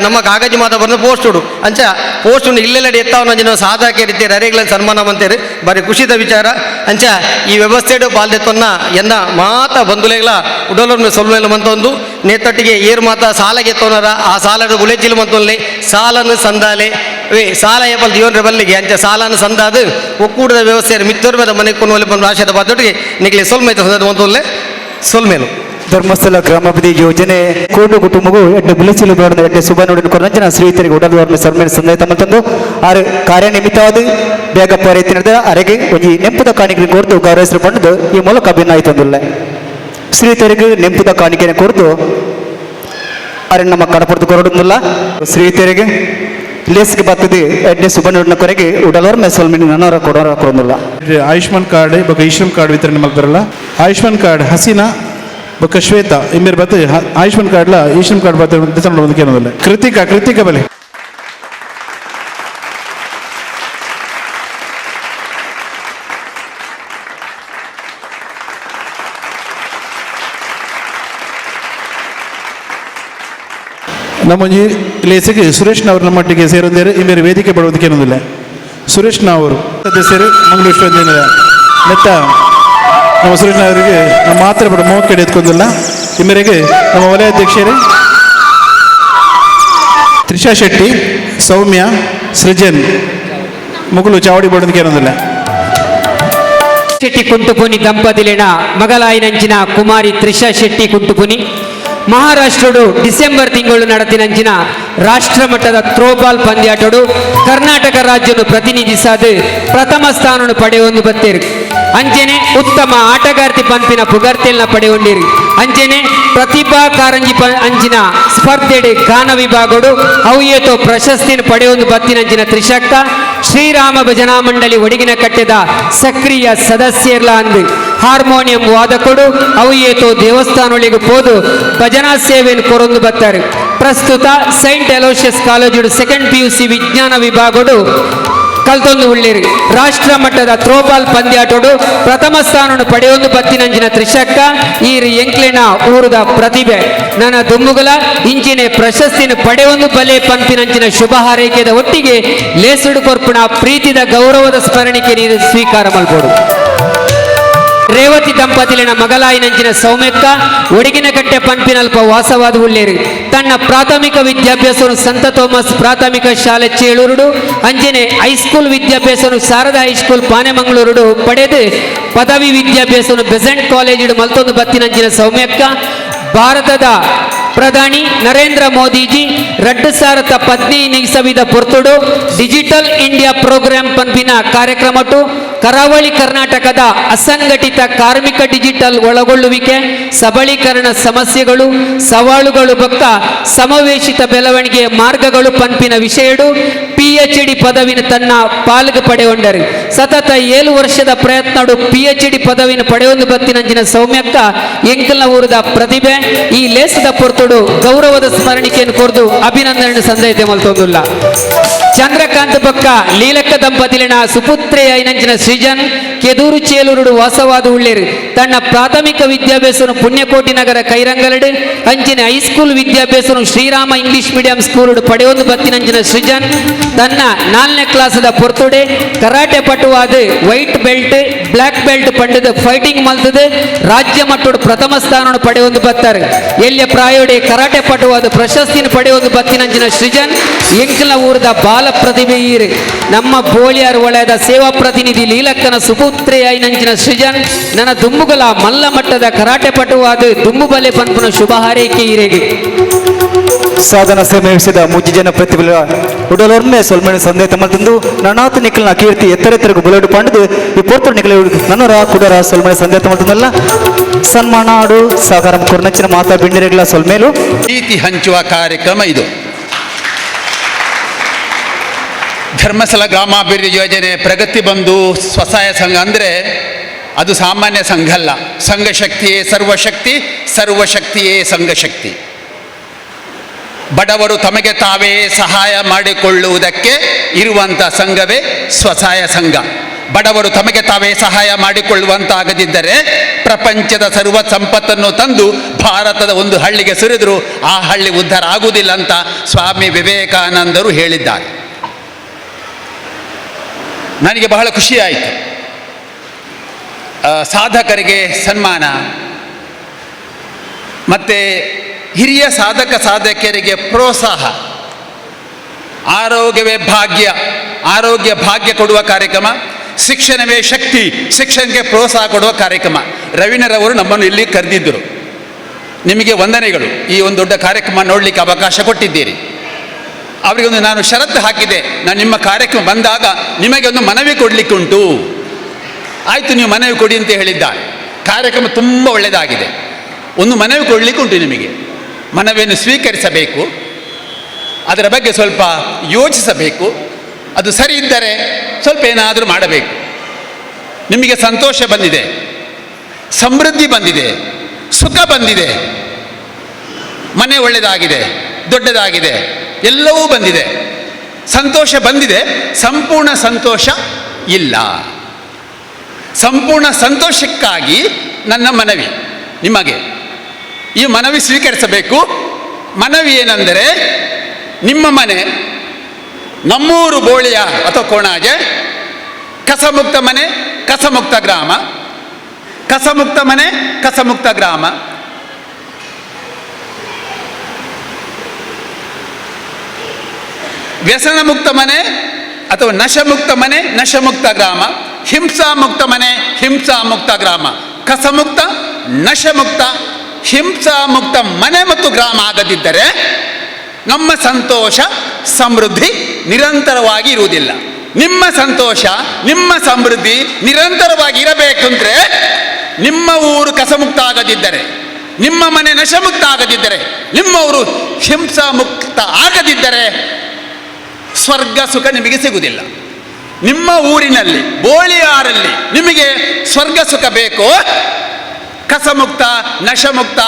ನಮ್ಮ ಕಾಗಜಿ ಮಾತ ಬಂದು ಪೋಸ್ಟ್ ಉಡು ಅಂಚ ಪೋಸ್ಟ್ ಉಂಡು ಇಲ್ಲೆಲ್ಲ ಎತ್ತಾವನ ಸಾಧಕ ರೀತಿ ರರೆಗಳ ಸನ್ಮಾನ ಮಂತೇರು ಬಾರಿ ಖುಷಿದ ವಿಚಾರ ಅಂಚ ಈ ವ್ಯವಸ್ಥೆಡು ಬಾಲ್ಯತ್ವನ್ನ ಎನ್ನ ಮಾತ ಬಂಧುಲೆಗಳ ಉಡಲೊಮ್ಮೆ ಸೊಲ್ಮೆಲ ಮಂತೊಂದು ನೇತೊಟ್ಟಿಗೆ ಏರು ಮಾತ ಸಾಲಗೆ ಎತ್ತೋನರ ಆ ಸಾಲದ ಉಳೆಚಿಲು ಮಂತೊನ್ಲೆ ಸಾಲನ್ನು ಸಂದಾಲೆ ವೇ ಸಾಲ ಏಪಲ್ ದಿಯೋನ್ರೆ ಬಲ್ಲಿಗೆ ಅಂಚ ಸಾಲನ್ನು ಸಂದಾದು ಒಕ್ಕೂಟದ ವ್ಯವಸ್ಥೆ ಮಿತ್ತೋರ್ ಮನೆ ಕೊನ್ನುವಲ್ಲಿ ಬಂದು ಆಶಯದ ಬಾತೊಟ್ಟಿಗೆ ನಿಗಲಿ ಸೊಲ್ಮೈತ ಸಂದಾದ ಮಂತೊನ್ಲೆ ಸೊಲ್ಮೇಲು. ಧರ್ಮಸ್ಥಳ ಗ್ರಾಮಾಭಿವೃದ್ಧಿ ಯೋಜನೆ ಕೋಟು ಕುಟುಂಬಗೂ ಎಡ್ಡೆ ಬುಲೆಚಿಲು ಬೇಡ ಎಡ್ಡೆ ಸುಬ ನೋಡಿನ ಕೊರಂಜನ ಶ್ರೀತರಿಗೆ ಉಡಲ್ವರ್ಮ ಸರ್ಮೇಲೆ ಸಂದಾಯ ತಮ್ಮಂತಂದು ಆರು ಕಾರ್ಯನಿಮಿತ್ತವಾದ ಬೇಗ ಪರೈತಿನದ ಅರೆಗೆ ಒಂಜಿ ನೆಂಪುದ ಕಾಣಿಕೆ ಕೊರ್ದು ಗೌರವಿಸಲು ಪಂಡದು ಈ ಮೂಲಕ ಅಭಿನಯ ಶ್ರೀತರಿಗೆ ನೆಂಪುದ ಕಾಣಿಕೆಯನ್ನು ಕೊರ್ದು ಅರೆ ನಮ್ಮ ಕಡಪಡ್ದು ಕೊರಡುದಿಲ್ಲ ಶ್ರೀತರಿಗೆ ಲೇಸ್ಗೆ ಬರ್ತದೆ ಎಡ್ಡೆ ಸುಬ ನೋಡಿನ ಕೊರೆಗೆ ಉಡಲ್ವರ್ಮ ಸೊಲ್ಮಿನ ನನವರ ಕೊಡೋರ ಕೊಡೋದಿಲ್ಲ. ಆಯುಷ್ಮಾನ್ ಕಾರ್ಡ್ ಬೊಕ ಇಶ್ರಮ್ ಕಾರ್ಡ್ ವಿತರಣೆ ಮಾಡ್ತಾರಲ್ಲ ಆಯುಷ್ಮಾನ್ ಕಾರ್ಡ್ ಹಸೀನಾ ಬೊಕ ಶ್ವೇತಾ ಇಂಬೇರ್ ಬತ್ತ ಆಯುಷ್ಮಾನ್ ಕಾರ್ಡ್ಲ ಈಶ್ರಮ್ ಕಾರ್ಡ್ ಬತ್ತ ವಿತರಣೆ ಕೃತಿಕಾ ಕೃತಿಕಾ ಬಲೆ ನಮ್ಮ ಲೇಸಿಗೆ ಸುರೇಶ್ನವರು ನಮ್ಮೊಟ್ಟಿಗೆ ಸೇರೊಂದೇರು ಇಂಬೇರು ವೇದಿಕೆ ಬರೋದಕ್ಕೆ ಏನೊಂದಿಲ್ಲ ಸುರೇಶ್ನವರು ಸದಸ್ಯರು ಮಂಗಳೂರು ವಿಶ್ವವಿದ್ಯಾನಿಲಯ ನೆತ್ತ ನಮ್ಮ ಸುರೇಶ್ನವರಿಗೆ ನಮ್ಮ ಮಾತ್ರ ಬಡ ಮೋಕೆಡೆ ಎತ್ಕೊಂಡಿಲ್ಲ ಈ ಮೇರೆಗೆ ನಮ್ಮ ವಲಯಾಧ್ಯಕ್ಷರೇ ತ್ರಿಷಾ ಶೆಟ್ಟಿ, ಸೌಮ್ಯ, ಸೃಜನ್ ಮುಗುಲು ಚಾವಡಿ ಬಡೋದಕ್ಕೆ ಏನೊಂದಿಲ್ಲ. ಶೆಟ್ಟಿ ಕುಂಟುಪುನಿ ದಂಪತಿಲಿನ ಮಗಲಾಯಿನಂಚಿನ ಕುಮಾರಿ ತ್ರಿಷಾ ಶೆಟ್ಟಿ ಕುಂಟುಪುನಿ ಮಹಾರಾಷ್ಟ್ರಡು ಡಿಸೆಂಬರ್ ತಿಂಗಳು ನಡೆದಿನಂಚಿನ ರಾಷ್ಟ್ರ ಮಟ್ಟದ ಥ್ರೋಬಾಲ್ ಪಂದ್ಯಾಟಡು ಕರ್ನಾಟಕ ರಾಜ್ಯನು ಪ್ರತಿನಿಧಿಸದು ಪ್ರಥಮ ಸ್ಥಾನವನ್ನು ಪಡೆಯೊಂದು ಬತ್ತೇರು. ಅಂಚೆನೆ ಉತ್ತಮ ಆಟಗಾರ್ತಿ ಪಂಪಿನ ಪುಗರ್ತೆಲ್ನ ಪಡೆಯೊಂಡಿರಿ. ಅಂಚೆನೆ ಪ್ರತಿಭಾ ಕಾರಂಜಿ ಅಂಚಿನ ಸ್ಪರ್ಧೆಡೆ ಗಾನ ವಿಭಾಗಡು ಅವುಯೇತೋ ಪ್ರಶಸ್ತಿನ ಪಡೆಯೊಂದು ಬತ್ತಿನಂಚಿನ ತ್ರಿಶಕ್ತ ಶ್ರೀರಾಮ ಭಜನಾ ಮಂಡಳಿ ಒಡಗಿನ ಕಟ್ಟೆದ ಸಕ್ರಿಯ ಸದಸ್ಯರ್ಲ ಅಂದು ಹಾರ್ಮೋನಿಯಂ ವಾದಕಡು ಅವುಯೇತೋ ದೇವಸ್ಥಾನೊಳಿಗೆ ಪೋದು ಭಜನಾ ಸೇವೆಯನ್ನು ಕೊರೊಂದು ಬತ್ತಾರೆ. ಪ್ರಸ್ತುತ Saint Aloysius college second PUC ವಿಜ್ಞಾನ ವಿಭಾಗಡು ಕಲ್ತೊಂದು ಉಳ್ಳೇರಿ. ರಾಷ್ಟ್ರ ಮಟ್ಟದ ಥ್ರೋಬಾಲ್ ಪಂದ್ಯಾಟೋಡು ಪ್ರಥಮ ಸ್ಥಾನವನ್ನು ಪಡೆಯೊಂದು ಬತ್ತಿನಂಚಿನ ತ್ರಿಶಕ್ಕ ಈ ಎಂಕ್ಲಿನ ಊರದ ಪ್ರತಿಭೆ ನನ್ನ ದುಮ್ಮುಗಲ ಇಂಚಿನ ಪ್ರಶಸ್ತಿನ ಪಡೆಯೊಂದು ಬಲೆ ಪಂಪಿನಂಚಿನ ಶುಭ ಹಾರೈಕೆದ ಒಟ್ಟಿಗೆ ಲೇಸುಡು ಕೊರ್ಪುಣ ಪ್ರೀತಿದ ಗೌರವದ ಸ್ಮರಣಿಕೆ ನೀರು ಸ್ವೀಕಾರ ಮಲ್ಬೋಡು. Revathi ದಂಪತಿಲಿನ ಮಗಲಾಯಿನಂಚಿನ ಸೌಮ್ಯಕ್ಕ ಒಡಗಿನಕಟ್ಟೆ ಪನ್ಪಿನಲ್ಪ ವಾಸವಾದ ಉಳ್ಳೇರು. ತನ್ನ ಪ್ರಾಥಮಿಕ ವಿದ್ಯಾಭ್ಯಾಸವನ್ನು ಸಂತ ಥೋಮಸ್ ಪ್ರಾಥಮಿಕ ಶಾಲೆ ಚೇಳೂರುಡು, ಅಂಜನೆ ಹೈಸ್ಕೂಲ್ ವಿದ್ಯಾಭ್ಯಾಸವನ್ನು ಶಾರದಾ ಹೈಸ್ಕೂಲ್ ಪಾನೆಮಂಗಳೂರುಡು ಪಡೆದು ಪದವಿ ವಿದ್ಯಾಭ್ಯಾಸವನ್ನು ಬೆಸೆಂಟ್ ಕಾಲೇಜಿಡು ಮಲ್ತೊಂದು ಬತ್ತಿನಂಚಿನ ಸೌಮ್ಯಕ್ಕ ಭಾರತದ ಪ್ರಧಾನಿ ನರೇಂದ್ರ ಮೋದಿಜಿ 2015 ಇಸವಿದ ಪೊರ್ತುಡು digital India program ಪನ್ಪಿನ ಕಾರ್ಯಕ್ರಮಟು ಕರಾವಳಿ ಕರ್ನಾಟಕದ ಅಸಂಘಟಿತ ಕಾರ್ಮಿಕ ಡಿಜಿಟಲ್ ಒಳಗೊಳ್ಳುವಿಕೆ, ಸಬಲೀಕರಣ ಸಮಸ್ಯೆಗಳು, ಸವಾಲುಗಳು ಬೊಕ್ಕ ಸಮಾವೇಶಿತ ಬೆಳವಣಿಗೆಯ ಮಾರ್ಗಗಳು ಪನ್ಪಿನ ವಿಷಯಡು ಪಿಎಚ್ಡಿ ಪದವಿನ ತನ್ನ ಪಾಲ್ಗೆ ಪಡೆಯೊಂಡರು. ಸತತ 7 ವರ್ಷದ ಪ್ರಯತ್ನಡು ಪಿಎಚ್ಡಿ ಪದವಿನ ಪಡೆಯೊಂದು ಬತ್ತಿನಂಚಿನ ಸೌಮ್ಯಕ್ಕ ಎಂಕಲ್ನ ಊರದ ಪ್ರತಿಭೆ ಈ ಲೇಸದ ಪೊರ್ತುಡು ಗೌರವದ ಸ್ಮರಣಿಕೆಯನ್ನು ಕೊರ್ದು ಅಭಿನಂದನೆ ಸಂದೈತೆ ಮಲ್ತೊಂದುಲ್ಲ. ಚಂದ್ರಕಾಂತ್ ಬೊಕ್ಕ ಲೀಲಕ್ಕ ದಂಪತಿಲಿನ ಸುಪುತ್ರೆಯ ಐನಂಚಿನ ಸೃಜನ್ ಕೆದೂರು ಚೇಲೂರುಡು ವಾಸವಾದ ಉಳ್ಳೇರು. ತನ್ನ ಪ್ರಾಥಮಿಕ ವಿದ್ಯಾಭ್ಯಾಸವನ್ನು ಪುಣ್ಯಕೋಟಿ ನಗರ ಕೈರಂಗಲಡು, ಅಂಚಿನ ಹೈಸ್ಕೂಲ್ ವಿದ್ಯಾಭ್ಯಾಸವನ್ನು Sri Rama English medium school ಪಡೆಯೊಂದು ಬತ್ತಿನಂಚಿನ Srujan ತನ್ನ 4ನೇ ಕ್ಲಾಸದ ಪೊರ್ತುಡೆ ಕರಾಟೆ ಪಟುವಾದ white belt black belt ಪಂಡದ fighting ಮಲ್ತದೆ ರಾಜ್ಯ ಮಟ್ಟದ ಪ್ರಥಮ ಸ್ಥಾನವನ್ನು ಪಡೆಯೊಂದು ಬತ್ತಾರೆ. ಎಲ್ಲಿಯ ಪ್ರಾಯೋಡೆ ಕರಾಟೆ ಪಟುವಾದ ಪ್ರಶಸ್ತಿಯನ್ನು ಪಡೆಯೊಂದು ಬತ್ತಿನಂಚಿನ ಸೃಜನ್ ಎಂಕಲ್ನ ಊರದ ಬಾಲ ಪ್ರತಿಭೆ ಈರು. ನಮ್ಮ ಬೋಳಿಯಾರ್ ವಲಯದ ಸೇವಾ ಪ್ರತಿನಿಧಿ ಲೀಲಕ್ಕನ ಸುಪುತ್ರೆಯ ನಂಚಿನ ಸೃಜನ್ ನನ್ನ ದುಂಬುಗಲ ಮಲ್ಲ ಮಟ್ಟದ ಕರಾಟೆ ಪಟುವಾದ ದುಂಬು ಬಲೆ ಪನ್ಪುನ ಶುಭ ಹಾರೈಕೆ ಈರೆಗೆ. ಸಾಧನ ಸಮಾವೇಶದ ಮೂಜಿ ಜನ ಪ್ರತಿಭೆ ಉಡಲೊರ್ಮೆ ಸೊಲ್ಮಣಿ ಸಂದೇಹ ಮಲ್ತಂದು ನನಾತು ನಿಖಲ್ನ ಕೀರ್ತಿ ಎತ್ತರೆತ್ತರಗು ಬುಲೆಟ್ ಪಂಡದು ಈ ಪೋರ್ತರು ನಿಖಲ ನನ್ನರ ಕುಡರ ಸೊಲ್ಮಣಿ ಸಂದೇಹ ಮಲ್ತಂದಲ್ಲ ಸನ್ಮಾನ ಆಡು ಸಹಕಾರ ಕೊರ್ನಚ್ಚಿನ ಮಾತಾ ಬಿಂಡಿರೆಗಳ ಸೊಲ್ಮೇಲು ಪ್ರೀತಿ ಹಂಚುವ ಕಾರ್ಯಕ್ರಮ ಇದು. ಧರ್ಮಸ್ಥಳ ಗ್ರಾಮಾಭಿವೃದ್ಧಿ ಯೋಜನೆ ಪ್ರಗತಿ ಬಂಧು ಸ್ವಸಹಾಯ ಸಂಘ ಅಂದರೆ ಅದು ಸಾಮಾನ್ಯ ಸಂಘ ಅಲ್ಲ. ಸಂಘಶಕ್ತಿಯೇ ಸರ್ವಶಕ್ತಿ, ಸರ್ವಶಕ್ತಿಯೇ ಸಂಘಶಕ್ತಿ. ಬಡವರು ತಮಗೆ ತಾವೇ ಸಹಾಯ ಮಾಡಿಕೊಳ್ಳುವುದಕ್ಕೆ ಇರುವಂಥ ಸಂಘವೇ ಸ್ವಸಹಾಯ ಸಂಘ. ಬಡವರು ತಮಗೆ ತಾವೇ ಸಹಾಯ ಮಾಡಿಕೊಳ್ಳುವಂತಾಗದಿದ್ದರೆ ಪ್ರಪಂಚದ ಸರ್ವ ಸಂಪತ್ತನ್ನು ತಂದು ಭಾರತದ ಒಂದು ಹಳ್ಳಿಗೆ ಸುರಿದರೂ ಆ ಹಳ್ಳಿ ಉದ್ಧಾರ ಆಗುವುದಿಲ್ಲ ಅಂತ ಸ್ವಾಮಿ ವಿವೇಕಾನಂದರು ಹೇಳಿದ್ದಾರೆ. ನನಗೆ ಬಹಳ ಖುಷಿಯಾಯಿತು. ಸಾಧಕರಿಗೆ ಸನ್ಮಾನ ಮತ್ತು ಹಿರಿಯ ಸಾಧಕ ಸಾಧಕಿಯರಿಗೆ ಪ್ರೋತ್ಸಾಹ, ಆರೋಗ್ಯವೇ ಭಾಗ್ಯ, ಆರೋಗ್ಯ ಭಾಗ್ಯ ಕೊಡುವ ಕಾರ್ಯಕ್ರಮ, ಶಿಕ್ಷಣವೇ ಶಕ್ತಿ, ಶಿಕ್ಷಣಕ್ಕೆ ಪ್ರೋತ್ಸಾಹ ಕೊಡುವ ಕಾರ್ಯಕ್ರಮ. ರವೀನರವರು ನಮ್ಮನ್ನು ಇಲ್ಲಿ ಕರೆದಿದ್ದರು. ನಿಮಗೆ ವಂದನೆಗಳು, ಈ ಒಂದು ದೊಡ್ಡ ಕಾರ್ಯಕ್ರಮ ನೋಡಲಿಕ್ಕೆ ಅವಕಾಶ ಕೊಟ್ಟಿದ್ದೀರಿ. ಅವರಿಗೆ ಒಂದು ನಾನು ಷರತ್ತು ಹಾಕಿದ್ದೆ, ನಾನು ನಿಮ್ಮ ಕಾರ್ಯಕ್ರಮ ಬಂದಾಗ ನಿಮಗೆ ಒಂದು ಮನವಿ ಕೊಡಲಿಕ್ಕೆ ಉಂಟು, ಆಯಿತು ನೀವು ಮನವಿ ಕೊಡಿ ಅಂತ ಹೇಳಿದ್ದಾರೆ. ಕಾರ್ಯಕ್ರಮ ತುಂಬ ಒಳ್ಳೆಯದಾಗಿದೆ, ಒಂದು ಮನವಿ ಕೊಡಲಿಕ್ಕೆ ಉಂಟು ನಿಮಗೆ, ಮನವಿಯನ್ನು ಸ್ವೀಕರಿಸಬೇಕು, ಅದರ ಬಗ್ಗೆ ಸ್ವಲ್ಪ ಯೋಚಿಸಬೇಕು, ಅದು ಸರಿ ಇದ್ದರೆ ಸ್ವಲ್ಪ ಏನಾದರೂ ಮಾಡಬೇಕು. ನಿಮಗೆ ಸಂತೋಷ ಬಂದಿದೆ, ಸಮೃದ್ಧಿ ಬಂದಿದೆ, ಸುಖ ಬಂದಿದೆ, ಮನೆ ಒಳ್ಳೆಯದಾಗಿದೆ, ದೊಡ್ಡದಾಗಿದೆ, ಎಲ್ಲವೂ ಬಂದಿದೆ, ಸಂತೋಷ ಬಂದಿದೆ. ಸಂಪೂರ್ಣ ಸಂತೋಷ ಇಲ್ಲ. ಸಂಪೂರ್ಣ ಸಂತೋಷಕ್ಕಾಗಿ ನನ್ನ ಮನವಿ ನಿಮಗೆ, ಈ ಮನವಿ ಸ್ವೀಕರಿಸಬೇಕು. ಮನವಿ ಏನೆಂದರೆ, ನಿಮ್ಮ ಮನೆ ನಮ್ಮೂರು ಬೋಳಿಯ ಅಥವಾ ಕೋಣಾಜೆ ಕಸಮುಕ್ತ ಮನೆ, ಕಸಮುಕ್ತ ಗ್ರಾಮ, ಕಸಮುಕ್ತ ಮನೆ, ಕಸಮುಕ್ತ ಗ್ರಾಮ. ವ್ಯಸನ ಮುಕ್ತ ಮನೆ ಅಥವಾ ನಶಮುಕ್ತ ಮನೆ, ನಶಮುಕ್ತ ಗ್ರಾಮ, ಹಿಂಸಾಮುಕ್ತ ಮನೆ, ಹಿಂಸಾಮುಕ್ತ ಗ್ರಾಮ. ಕಸಮುಕ್ತ, ನಶಮುಕ್ತ, ಹಿಂಸಾಮುಕ್ತ ಮನೆ ಮತ್ತು ಗ್ರಾಮ ಆಗದಿದ್ದರೆ ನಮ್ಮ ಸಂತೋಷ ಸಮೃದ್ಧಿ ನಿರಂತರವಾಗಿ ಇರುವುದಿಲ್ಲ. ನಿಮ್ಮ ಸಂತೋಷ ನಿಮ್ಮ ಸಮೃದ್ಧಿ ನಿರಂತರವಾಗಿ ಇರಬೇಕಂದ್ರೆ ನಿಮ್ಮ ಊರು ಕಸಮುಕ್ತ ಆಗದಿದ್ದರೆ, ನಿಮ್ಮ ಮನೆ ನಶಮುಕ್ತ ಆಗದಿದ್ದರೆ, ನಿಮ್ಮ ಊರು ಹಿಂಸಾಮುಕ್ತ ಆಗದಿದ್ದರೆ ಸ್ವರ್ಗ ಸುಖ ನಿಮಗೆ ಸಿಗುವುದಿಲ್ಲ. ನಿಮ್ಮ ಊರಿನಲ್ಲಿ ಬೋಳಿಯಾರಲ್ಲಿ ನಿಮಗೆ ಸ್ವರ್ಗ ಸುಖ ಬೇಕು, ಕಸಮುಕ್ತ, ನಶಮುಕ್ತ,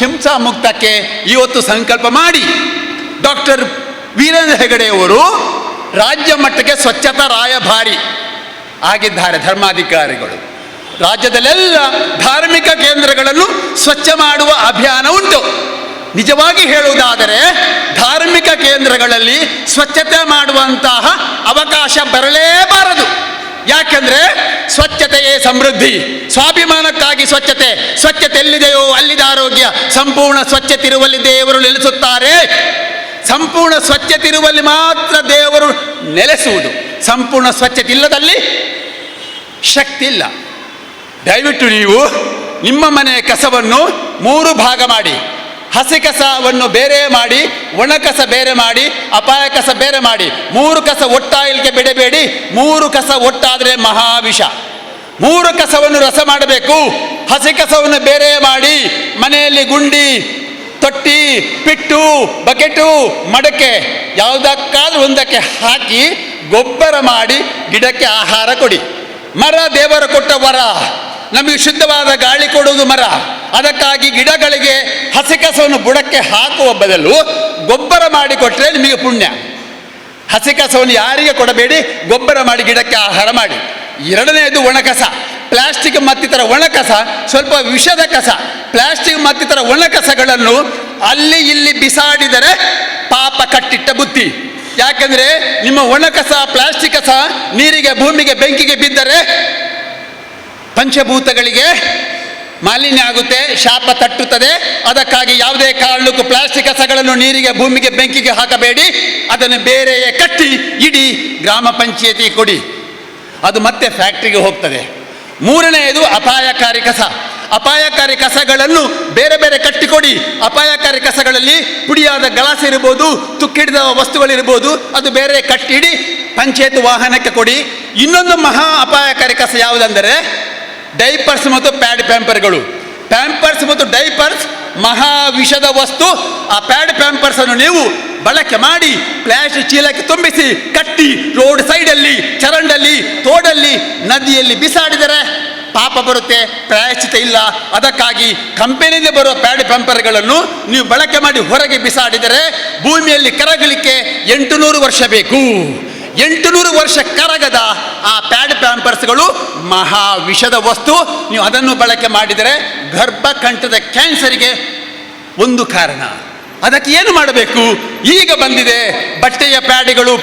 ಹಿಂಸಾಮುಕ್ತಕ್ಕೆ ಇವತ್ತು ಸಂಕಲ್ಪ ಮಾಡಿ. ಡಾಕ್ಟರ್ ವೀರೇಂದ್ರ ಹೆಗಡೆಯವರು ರಾಜ್ಯ ಮಟ್ಟಕ್ಕೆ ಸ್ವಚ್ಛತಾ ರಾಯಭಾರಿ ಆಗಿದ್ದಾರೆ. ಧರ್ಮಾಧಿಕಾರಿಗಳು ರಾಜ್ಯದಲ್ಲೆಲ್ಲ ಧಾರ್ಮಿಕ ಕೇಂದ್ರಗಳನ್ನು ಸ್ವಚ್ಛ ಮಾಡುವ ಅಭಿಯಾನ ಉಂಟು. ನಿಜವಾಗಿ ಹೇಳುವುದಾದರೆ ಧಾರ್ಮಿಕ ಕೇಂದ್ರಗಳಲ್ಲಿ ಸ್ವಚ್ಛತೆ ಮಾಡುವಂತಹ ಅವಕಾಶ ಬರಲೇಬಾರದು. ಯಾಕೆಂದರೆ ಸ್ವಚ್ಛತೆಯೇ ಸಮೃದ್ಧಿ, ಸ್ವಾಭಿಮಾನಕ್ಕಾಗಿ ಸ್ವಚ್ಛತೆ. ಸ್ವಚ್ಛತೆ ಎಲ್ಲಿದೆಯೋ ಅಲ್ಲಿದೆ ಆರೋಗ್ಯ. ಸಂಪೂರ್ಣ ಸ್ವಚ್ಛತೆ ಇರುವಲ್ಲಿ ದೇವರು ನೆಲೆಸುತ್ತಾರೆ. ಸಂಪೂರ್ಣ ಸ್ವಚ್ಛತೆ ಇರುವಲ್ಲಿ ಮಾತ್ರ ದೇವರು ನೆಲೆಸುವುದು. ಸಂಪೂರ್ಣ ಸ್ವಚ್ಛತೆ ಇಲ್ಲದಲ್ಲಿ ಶಕ್ತಿ ಇಲ್ಲ. ದಯವಿಟ್ಟು ನೀವು ನಿಮ್ಮ ಮನೆಯ ಕಸವನ್ನು 3 ಭಾಗ ಮಾಡಿ. ಹಸಿ ಕಸವನ್ನು ಬೇರೆ ಮಾಡಿ, ಒಣ ಕಸ ಬೇರೆ ಮಾಡಿ, ಅಪಾಯ ಕಸ ಬೇರೆ ಮಾಡಿ. 3 ಕಸ ಒಟ್ಟಾಗಲಿಕ್ಕೆ ಬಿಡಬೇಡಿ. 3 ಕಸ ಒಟ್ಟಾದರೆ ಮಹಾವಿಷ. 3 ಕಸವನ್ನು ರಸ ಮಾಡಬೇಕು. ಹಸಿ ಕಸವನ್ನು ಬೇರೆ ಮಾಡಿ. ಮನೆಯಲ್ಲಿ ಗುಂಡಿ, ತೊಟ್ಟಿ, ಪಿಟ್ಟು, ಬಕೆಟು, ಮಡಕೆ ಯಾವುದಕ್ಕಾದ್ರೂ ಒಂದಕ್ಕೆ ಹಾಕಿ ಗೊಬ್ಬರ ಮಾಡಿ ಗಿಡಕ್ಕೆ ಆಹಾರ ಕೊಡಿ. ಮರ ದೇವರು ಕೊಟ್ಟ ವರ. ನಮಗೆ ಶುದ್ಧವಾದ ಗಾಳಿ ಕೊಡುವುದು ಮರ. ಅದಕ್ಕಾಗಿ ಗಿಡಗಳಿಗೆ ಹಸಿ ಕಸವನ್ನು ಬುಡಕ್ಕೆ ಹಾಕುವ ಬದಲು ಗೊಬ್ಬರ ಮಾಡಿಕೊಟ್ರೆ ನಿಮಗೆ ಪುಣ್ಯ. ಹಸಿ ಕಸವನ್ನು ಯಾರಿಗೆ ಕೊಡಬೇಡಿ, ಗೊಬ್ಬರ ಮಾಡಿ ಗಿಡಕ್ಕೆ ಆಹಾರ ಮಾಡಿ. ಎರಡನೆಯದು ಒಣಕಸ. ಪ್ಲಾಸ್ಟಿಕ್ ಮತ್ತಿತರ ಒಣಕಸ ಸ್ವಲ್ಪ ವಿಷದ ಕಸ. ಪ್ಲಾಸ್ಟಿಕ್ ಮತ್ತಿತರ ಒಣಕಸಗಳನ್ನು ಅಲ್ಲಿ ಇಲ್ಲಿ ಬಿಸಾಡಿದರೆ ಪಾಪ ಕಟ್ಟಿಟ್ಟ ಬುತ್ತಿ. ಯಾಕೆಂದರೆ ನಿಮ್ಮ ಒಣಕಸ, ಪ್ಲಾಸ್ಟಿಕ್ ಕಸ ನೀರಿಗೆ, ಭೂಮಿಗೆ, ಬೆಂಕಿಗೆ ಬಿದ್ದರೆ ಪಂಚಭೂತಗಳಿಗೆ ಮಾಲಿನ್ಯ ಆಗುತ್ತೆ, ಶಾಪ ತಟ್ಟುತ್ತದೆ. ಅದಕ್ಕಾಗಿ ಯಾವುದೇ ಕಾರಣಕ್ಕೂ ಪ್ಲಾಸ್ಟಿಕ್ ಕಸಗಳನ್ನು ನೀರಿಗೆ, ಭೂಮಿಗೆ, ಬೆಂಕಿಗೆ ಹಾಕಬೇಡಿ. ಅದನ್ನು ಬೇರೆಯೇ ಕಟ್ಟಿ ಇಡೀ ಗ್ರಾಮ ಪಂಚಾಯತಿ ಕೊಡಿ, ಅದು ಮತ್ತೆ ಫ್ಯಾಕ್ಟ್ರಿಗೆ ಹೋಗ್ತದೆ. ಮೂರನೆಯದು ಅಪಾಯಕಾರಿ ಕಸ. ಅಪಾಯಕಾರಿ ಕಸಗಳನ್ನು ಬೇರೆ ಬೇರೆ ಕಟ್ಟಿಕೊಡಿ. ಅಪಾಯಕಾರಿ ಕಸಗಳಲ್ಲಿ ಪುಡಿಯಾದ ಗ್ಲಾಸ್ ಇರ್ಬೋದು, ತುಕ್ಕಿಡಿದ ವಸ್ತುಗಳಿರ್ಬೋದು, ಅದು ಬೇರೆ ಕಟ್ಟಿಡಿ ಪಂಚಾಯತ್ ವಾಹನಕ್ಕೆ ಕೊಡಿ. ಇನ್ನೊಂದು ಮಹಾ ಅಪಾಯಕಾರಿ ಕಸ ಯಾವುದಂದರೆ ಡೈಪರ್ಸ್ ಮತ್ತು ಪ್ಯಾಡ್ ಪ್ಯಾಂಪರ್ಗಳು. ಪ್ಯಾಂಪರ್ಸ್ ಮತ್ತು ಡೈಪರ್ಸ್ ಮಹಾ ವಿಷದ ವಸ್ತು. ಆ ಪ್ಯಾಡ್ ಪ್ಯಾಂಪರ್ಸನ್ನು ನೀವು ಬಳಕೆ ಮಾಡಿ ಪ್ಲಾಸ್ಟಿಕ್ ಚೀಲಕ್ಕೆ ತುಂಬಿಸಿ ಕಟ್ಟಿ ರೋಡ್ ಸೈಡಲ್ಲಿ, ಚರಂಡಲ್ಲಿ, ತೋಡಲ್ಲಿ, ನದಿಯಲ್ಲಿ ಬಿಸಾಡಿದರೆ ಪಾಪ ಬರುತ್ತೆ, ಪ್ರಾಯಶ್ಚಿತ ಇಲ್ಲ. ಅದಕ್ಕಾಗಿ ಕಂಪನಿಯಿಂದ ಬರುವ ಪ್ಯಾಡ್ ಪ್ಯಾಂಪರ್ಗಳನ್ನು ನೀವು ಬಳಕೆ ಮಾಡಿ ಹೊರಗೆ ಬಿಸಾಡಿದರೆ ಭೂಮಿಯಲ್ಲಿ ಕರಗಲಿಕ್ಕೆ 800 ವರ್ಷ ಬೇಕು. 800 ವರ್ಷ ಕರಗದ ಆ ಪ್ಯಾಡ್ ಪ್ಯಾಂಪರ್ಸ್ಗಳು ಮಹಾ ವಿಷದ ವಸ್ತು. ನೀವು ಅದನ್ನು ಬಳಕೆ ಮಾಡಿದರೆ ಗರ್ಭಕಂಠದ ಕ್ಯಾನ್ಸರಿಗೆ ಒಂದು ಕಾರಣ. ಅದಕ್ಕೆ ಏನು ಮಾಡಬೇಕು? ಈಗ ಬಂದಿದೆ ಬಟ್ಟೆಯ ಪ್ಯಾಡ್ಗಳು,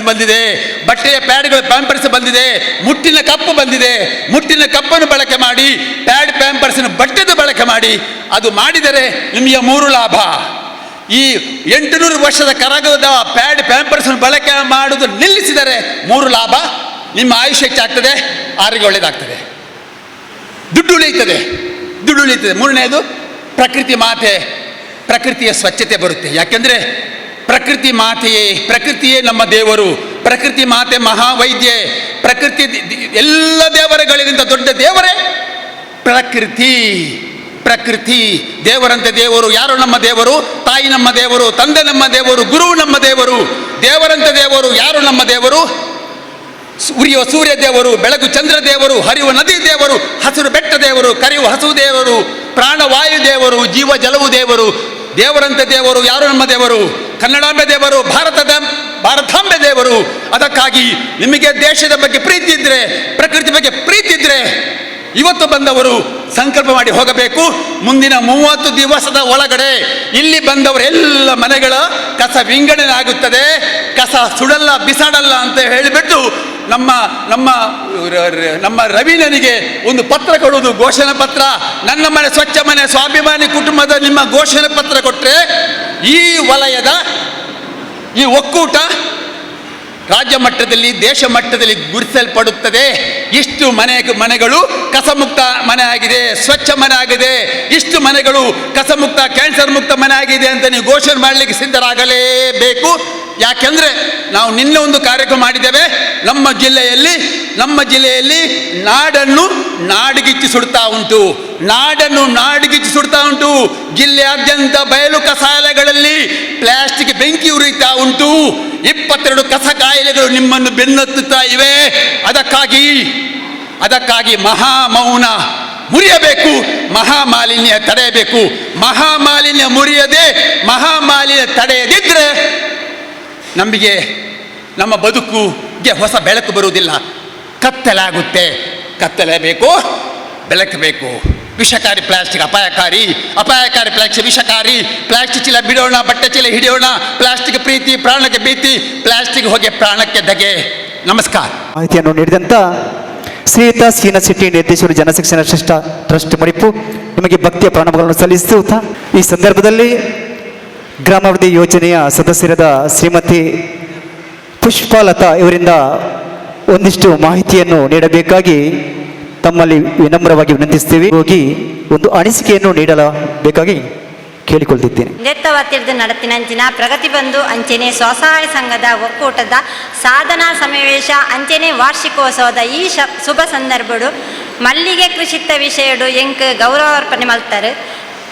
ಬಂದಿದೆ ಬಟ್ಟೆಯ ಪ್ಯಾಡ್ಗಳು, ಪ್ಯಾಂಪರ್ಸ್ ಬಂದಿದೆ, ಮುಟ್ಟಿನ ಕಪ್ಪು ಬಂದಿದೆ. ಮುಟ್ಟಿನ ಕಪ್ಪನ್ನು ಬಳಕೆ ಮಾಡಿ, ಪ್ಯಾಡ್ ಪ್ಯಾಂಪರ್ಸನ್ನು ಬಟ್ಟೆದು ಬಳಕೆ ಮಾಡಿ. ಅದು ಮಾಡಿದರೆ ನಿಮಗೆ 3 ಲಾಭ. ಈ 800 ವರ್ಷದ ಕರಗದ ಪ್ಯಾಡ್ ಪ್ಯಾಂಪರ್ಸ್ ಬಳಕೆ ಮಾಡುವುದು ನಿಲ್ಲಿಸಿದರೆ 3 ಲಾಭ. ನಿಮ್ಮ ಆಯುಷ್ಯ ಹೆಚ್ಚಾಗ್ತದೆ, ಆರೋಗ್ಯ ಒಳ್ಳೆಯದಾಗ್ತದೆ, ದುಡ್ಡು ಉಳಿಯುತ್ತದೆ, ದುಡ್ಡು ಉಳಿಯುತ್ತದೆ. ಮೂರನೆಯದು ಪ್ರಕೃತಿ ಮಾತೆ, ಪ್ರಕೃತಿಯ ಸ್ವಚ್ಛತೆ ಬರುತ್ತೆ. ಯಾಕೆಂದರೆ ಪ್ರಕೃತಿ ಮಾತೆಯೇ, ಪ್ರಕೃತಿಯೇ ನಮ್ಮ ದೇವರು. ಪ್ರಕೃತಿ ಮಾತೆ ಮಹಾವೈದ್ಯೆ. ಪ್ರಕೃತಿ ಎಲ್ಲ ದೇವರುಗಳಿಗಿಂತ ದೊಡ್ಡ ದೇವರೇ ಪ್ರಕೃತಿ. ಪ್ರಕೃತಿ ದೇವರಂತೆ ದೇವರು. ಯಾರು ನಮ್ಮ ದೇವರು? ತಾಯಿ ನಮ್ಮ ದೇವರು, ತಂದೆ ನಮ್ಮ ದೇವರು, ಗುರು ನಮ್ಮ ದೇವರು. ದೇವರಂತೆ ದೇವರು ಯಾರು ನಮ್ಮ ದೇವರು? ಉರಿಯುವ ಸೂರ್ಯ ದೇವರು, ಬೆಳಗು ಚಂದ್ರ ದೇವರು, ಹರಿಯುವ ನದಿ ದೇವರು, ಹಸಿರು ಬೆಟ್ಟ ದೇವರು, ಕರೆಯುವ ಹಸು ದೇವರು, ಪ್ರಾಣವಾಯು ದೇವರು, ಜೀವ ಜಲವು ದೇವರು. ದೇವರಂತೆ ದೇವರು ಯಾರು ನಮ್ಮ ದೇವರು? ಕನ್ನಡಾಂಬೆ ದೇವರು, ಭಾರತದ ಭಾರತಾಂಬೆ ದೇವರು. ಅದಕ್ಕಾಗಿ ನಿಮಗೆ ದೇಶದ ಬಗ್ಗೆ ಪ್ರೀತಿ ಇದ್ದರೆ, ಪ್ರಕೃತಿ ಬಗ್ಗೆ ಪ್ರೀತಿ ಇದ್ದರೆ ಇವತ್ತು ಬಂದವರು ಸಂಕಲ್ಪ ಮಾಡಿ ಹೋಗಬೇಕು. ಮುಂದಿನ 30 ದಿವಸದ ಒಳಗಡೆ ಇಲ್ಲಿ ಬಂದವರೆಲ್ಲ ಮನೆಗಳ ಕಸ ವಿಂಗಡಣೆ ಆಗುತ್ತದೆ. ಕಸ ಸುಡಲ್ಲ, ಬಿಸಾಡಲ್ಲ ಅಂತ ಹೇಳಿಬಿಟ್ಟು ನಮ್ಮ ನಮ್ಮ ನಮ್ಮ ರವೀನನಿಗೆ ಒಂದು ಪತ್ರ ಕೊಡುವುದು, ಘೋಷಣೆ ಪತ್ರ. ನನ್ನ ಮನೆ ಸ್ವಚ್ಛ ಮನೆ ಸ್ವಾಭಿಮಾನಿ ಕುಟುಂಬದ ನಿಮ್ಮ ಘೋಷಣೆ ಪತ್ರ ಕೊಟ್ಟರೆ ಈ ವಲಯದ ಈ ಒಕ್ಕೂಟ ರಾಜ್ಯ ಮಟ್ಟದಲ್ಲಿ, ದೇಶ ಮಟ್ಟದಲ್ಲಿ ಗುರುತಿಸಲ್ಪಡುತ್ತದೆ. ಇಷ್ಟು ಮನೆಗಳು ಕಸಮುಕ್ತ ಮನೆ ಆಗಿದೆ, ಸ್ವಚ್ಛ ಮನೆ ಆಗಿದೆ, ಇಷ್ಟು ಮನೆಗಳು ಕಸಮುಕ್ತ, ಕ್ಯಾನ್ಸರ್ ಮುಕ್ತ ಮನೆ ಆಗಿದೆ ಅಂತ ನೀವು ಘೋಷಣೆ ಮಾಡಲಿಕ್ಕೆ ಸಿದ್ಧರಾಗಲೇಬೇಕು. ಯಾಕೆಂದರೆ ನಾವು ನಿನ್ನೆ ಒಂದು ಕಾರ್ಯಕ್ರಮ ಮಾಡಿದ್ದೇವೆ. ನಮ್ಮ ಜಿಲ್ಲೆಯಲ್ಲಿ ನಾಡನ್ನು ನಾಡಿಗಿಚ್ಚಿ ಸುಡ್ತಾ ಉಂಟು, ನಾಡನ್ನು ನಾಡಿಗಿಚ್ಚಿ ಸುಡ್ತಾ ಉಂಟು. ಜಿಲ್ಲೆಯಾದ್ಯಂತ ಬಯಲು ಕಸಾಲೆಗಳಲ್ಲಿ ಪ್ಲಾಸ್ಟಿಕ್ ಬೆಂಕಿ ಉರಿತಾ ಉಂಟು. 22 ಕಸ ಕಾಯಿಲೆಗಳು ನಿಮ್ಮನ್ನು ಬೆನ್ನತ್ತುತ್ತಾ ಇವೆ. ಅದಕ್ಕಾಗಿ ಮಹಾಮೌನ ಮುರಿಯಬೇಕು, ಮಹಾಮಾಲಿನ್ಯ ತಡೆಯಬೇಕು. ಮಹಾಮಾಲಿನ್ಯ ಮುರಿಯದೆ, ಮಹಾಮಾಲಿನ್ಯ ತಡೆಯದಿದ್ದರೆ ನಮಗೆ ನಮ್ಮ ಬದುಕುಗೆ ಹೊಸ ಬೆಳಕು ಬರುವುದಿಲ್ಲ, ಕತ್ತಲಾಗುತ್ತೆ. ಕತ್ತಲೆ ಬೇಕು, ಬೆಳಕು ಬೇಕು. ವಿಷಕಾರಿ ಪ್ಲಾಸ್ಟಿಕ್ ಅಪಾಯಕಾರಿ, ಅಪಾಯಕಾರಿ ಪ್ಲಾಸ್ಟಿಕ್ ವಿಷಕಾರಿ. ಪ್ಲಾಸ್ಟಿಕ್ ಚೀಲ ಬಿಡೋಣ, ಬಟ್ಟೆ ಚೀಲ ಹಿಡಿಯೋಣ. ಪ್ಲಾಸ್ಟಿಕ್ ಪ್ರೀತಿ ಪ್ರಾಣಕ್ಕೆ ಭೀತಿ, ಪ್ಲಾಸ್ಟಿಕ್ ಹೊಗೆ ಪ್ರಾಣಕ್ಕೆ ಧಗೆ. ನಮಸ್ಕಾರ. ಮಾಹಿತಿಯನ್ನು ನೀಡಿದಂಥ ಶ್ರೀಯುತ ಸೀನ ಶೆಟ್ಟಿ, ನಿರ್ದೇಶಕರು, ಜನಶಿಕ್ಷಣ ಶ್ರೇಷ್ಠ ಟ್ರಸ್ಟ್ ಮಡಿಪು, ನಿಮಗೆ ಭಕ್ತಿಯ ಪ್ರಣಾಮಗಳನ್ನು ಸಲ್ಲಿಸುತ್ತಾ, ಈ ಸಂದರ್ಭದಲ್ಲಿ ಗ್ರಾಮಾಭಿವೃದ್ಧಿ ಯೋಜನೆಯ ಸದಸ್ಯರಾದ ಶ್ರೀಮತಿ ಪುಷ್ಪಾಲತಾ ಇವರಿಂದ ಒಂದಿಷ್ಟು ಮಾಹಿತಿಯನ್ನು ನೀಡಬೇಕಾಗಿ ತಮ್ಮಲ್ಲಿ ವಿನಮ್ರವಾಗಿ ವಿನಂತಿಸ್ತೀವಿ. ಹೋಗಿ ಒಂದು ಅನಿಸಿಕೆಯನ್ನು ನೀಡಬೇಕಾಗಿ ಕೇಳಿಕೊಳ್ತಿದ್ದೇನೆ. ನೆತ್ತವತ್ತಿರ್ದು ನಡತಿನಂಚಿನ ಪ್ರಗತಿ ಬಂಧು ಅಂಚನೆ ಸ್ವಸಹಾಯ ಸಂಘದ ಒಕ್ಕೂಟದ ಸಾಧನಾ ಸಮಾವೇಶ ಅಂಚನೆ ವಾರ್ಷಿಕೋತ್ಸವದ ಈ ಶುಭ ಸಂದರ್ಭಡು ಮಲ್ಲಿಗೆ ಕೃಷಿತ್ತ ವಿಷಯಡು ಎಂಕ್ ಗೌರವಾರ್ಪಣೆ ಮಲ್ತಾರೆ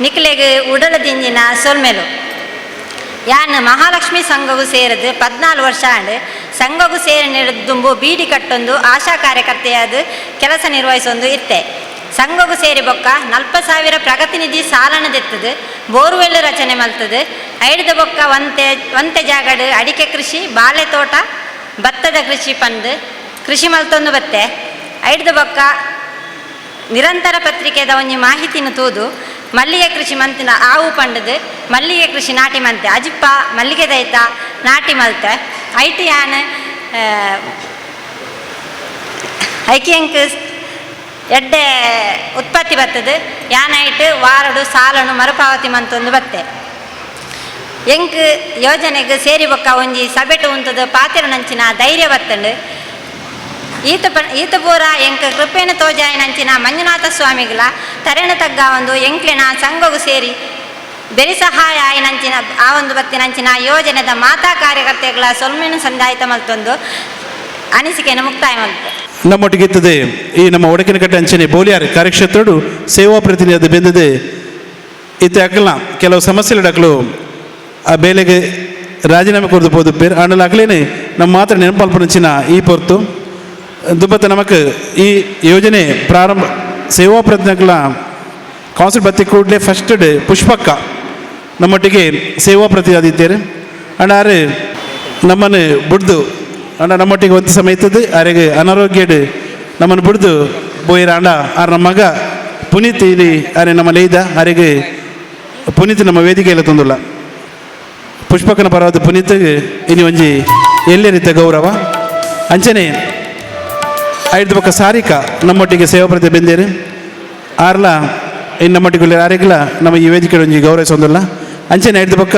ನಿಕ್ಲೆಗ್ ಉಡಲ ದಿಂಜಿನ ಸೊಲ್ಮೆಲು. ಯಾನ್ ಮಹಾಲಕ್ಷ್ಮಿ ಸಂಘವು ಸೇರದು 14 ವರ್ಷ ಆಂಡ್. ಸಂಘವು ಸೇರಿ ದುಂಬು ಬೀಡಿ ಕಟ್ಟೊಂದು ಆಶಾ ಕಾರ್ಯಕರ್ತೆಯಾದ ಕೆಲಸ ನಿರ್ವಹಿಸೊಂದು ಇತ್ತೆ. ಸಂಘವು ಸೇರಿ ಬೊಕ್ಕ 40,000 ಪ್ರಗತಿ ನಿಧಿ ಸಾಲನ ದೆತ್ತದು, ಬೋರ್ವೆಲ್ ರಚನೆ ಮಲ್ತದು. ಐಡ್ದ ಬೊಕ್ಕ ಒಂತೆ ಒಂತೆ ಜಾಗಡ್ ಅಡಿಕೆ ಕೃಷಿ, ಬಾಳೆ ತೋಟ, ಭತ್ತದ ಕೃಷಿ ಪಂದು ಕೃಷಿ ಮಲ್ತೊಂದು ಬತ್ತೆ. ಐಡ್ದ ಬೊಕ್ಕ ನಿರಂತರ ಪತ್ರಿಕೆದ ಒಂಜಿ ಮಾಹಿತಿನ ತೂದು ಮಲ್ಲಿಗೆ ಕೃಷಿ ಮಂತಿನ ಆವು ಪಂಡದು ಮಲ್ಲಿಗೆ ಕೃಷಿ ನಾಟಿ ಮಂತೆ ಅಜಿಪ್ಪ ಮಲ್ಲಿಗೆ ದೈತ ನಾಟಿ ಮಲ್ತೆ. ಐಟಿ ಯಾನ್ ಐಕಿಯಂಕ್ ಎಡ್ಡೆ ಉತ್ಪತ್ತಿ ಬರ್ತದೆ. ಯಾನ್ ಐಟ್ ವಾರಡು ಸಾಲನು ಮರುಪಾವತಿ ಮಂತೊಂದು ಬತ್ತೆ. ಎಂಕ್ ಯೋಜನೆಗೆ ಸೇರಿ ಬೊಕ್ಕ ಒಂಜಿ ಸಬೆಟು ಉಂತದು ಪಾತೆರ ನಂಚಿನ ಧೈರ್ಯ ಬತ್ತಂಡು. ಈತ ಈತ ಪೂರ ಎಂಕ್ ಕೃಪೆನ ತೋಜಾಯಿನಂಚಿನ ಮಂಜುನಾಥ ಸ್ವಾಮಿಗಳ ತರೆಣ ತಗ್ಗ ಒಂದು ಎಂಕ್ಲೆನ ಸಂಘಗು ಸೇರಿ ಬೆರಿ ಸಹಾಯ ಆಯಿನಂಚಿನ ಆ ಒಂದು ಬತ್ತಿನಂಚಿನ ಯೋಜನೆದ ಮಾತಾ ಕಾರ್ಯಕರ್ತೆಗಳ ಸೊಲ್ಮೆನು ಸಂದಾಯಿತ ಮಲ್ತೊಂದು ಅನಿಸಿಕೆಯನ್ನು ಮುಕ್ತಾಯ ಮಲ್ತು. ನಮ್ಮೊಟ್ಟಿಗೆ ಇತ್ತದೆ ಈ ನಮ್ಮ ಒಡಕಿನಕಟ್ಟೆ ಅಂಚನೆ ಬೋಲಿಯಾರ್ ಕಾರ್ಯಕ್ಷೇತ್ರಡು ಸೇವಾ ಪ್ರತಿನಿಧಿ ಬೆಂದದೆ ಇತ್ತೆ ಅಕಲ್ನ ಕೆಲವು ಸಮಸ್ಯೆಗಳು ಆ ಬೇಲೆಗೆ ರಾಜೀನಾಮೆ ಕೊರ್ದು ಪೋದು ಪೇರ್ ಆಂಡಲ ಅಕ್ಲೇನೆ ನಮ್ಮ ಮಾತ್ರ ನೆನಪಲ್ಪನಂಚಿನ ಈ ಪೊರ್ತು ದುಬ್ಬತ್ತ ನಮಕ್ ಈ ಯೋಜನೆ ಪ್ರಾರಂಭ ಸೇವಾ ಪ್ರತಿನಿಧಿಗಳ ಕೌನ್ಸಿಲ್ ಬತ್ತಿ ಕೂಡಲೇ ಫಸ್ಟ್ ಡೇ ಪುಷ್ಪಕ್ಕ ನಮ್ಮೊಟ್ಟಿಗೆ ಸೇವಾ ಪ್ರತಿನಿಧಿ ಇದ್ದೇನೆ. ಅಂಡ್ ಆರು ನಮ್ಮನ್ನು ಬುಡ್ದು ಅಂಡ ನಮ್ಮೊಟ್ಟಿಗೆ ಒಂದು ಸಮಯ ಇತ್ತದು ಆರೆಗೆ ಅನಾರೋಗ್ಯಡ್ ನಮ್ಮನ್ನು ಬುಡ್ದು ಬೋಯಿರ. ಅಂಡ ಆರ್ ನಮ್ಮ ಮಗ ಪುನೀತ್ ಇಲ್ಲಿ ಆರೆ ನಮ್ಮ ಲೇಯ್ದ ಆರೆಗೆ ಪುನೀತ್ ನಮ್ಮ ವೇದಿಕೆಯಲ್ಲಿ ತಂದುಲ್ಲ. ಪುಷ್ಪಕನ ಪರವಾದ ಪುನೀತ್ ಇನಿ ಒಂಜಿ ಎಲ್ಲೇ ರೀತಿಯ ಗೌರವ. ಅಂಚನೆ ಐದು ಪಕ್ಕ ಸಾರಿಕಾ ನಮ್ಮೊಟ್ಟಿಗೆ ಸೇವಾ ಪ್ರತಿ ಬೆಂದೇರು ಆರ್ಲ ಇನ್ನು ನಮ್ಮೊಟ್ಟಿಗೆ ಆರೆಗ್ಲ ನಮ್ಮ ಈ ವೇದಿಕೆ ಒಂಜಿ ಗೌರವಿಸೊಂದಿಲ್ಲ. ಅಂಚನೆ ಐದು ಪಕ್ಕ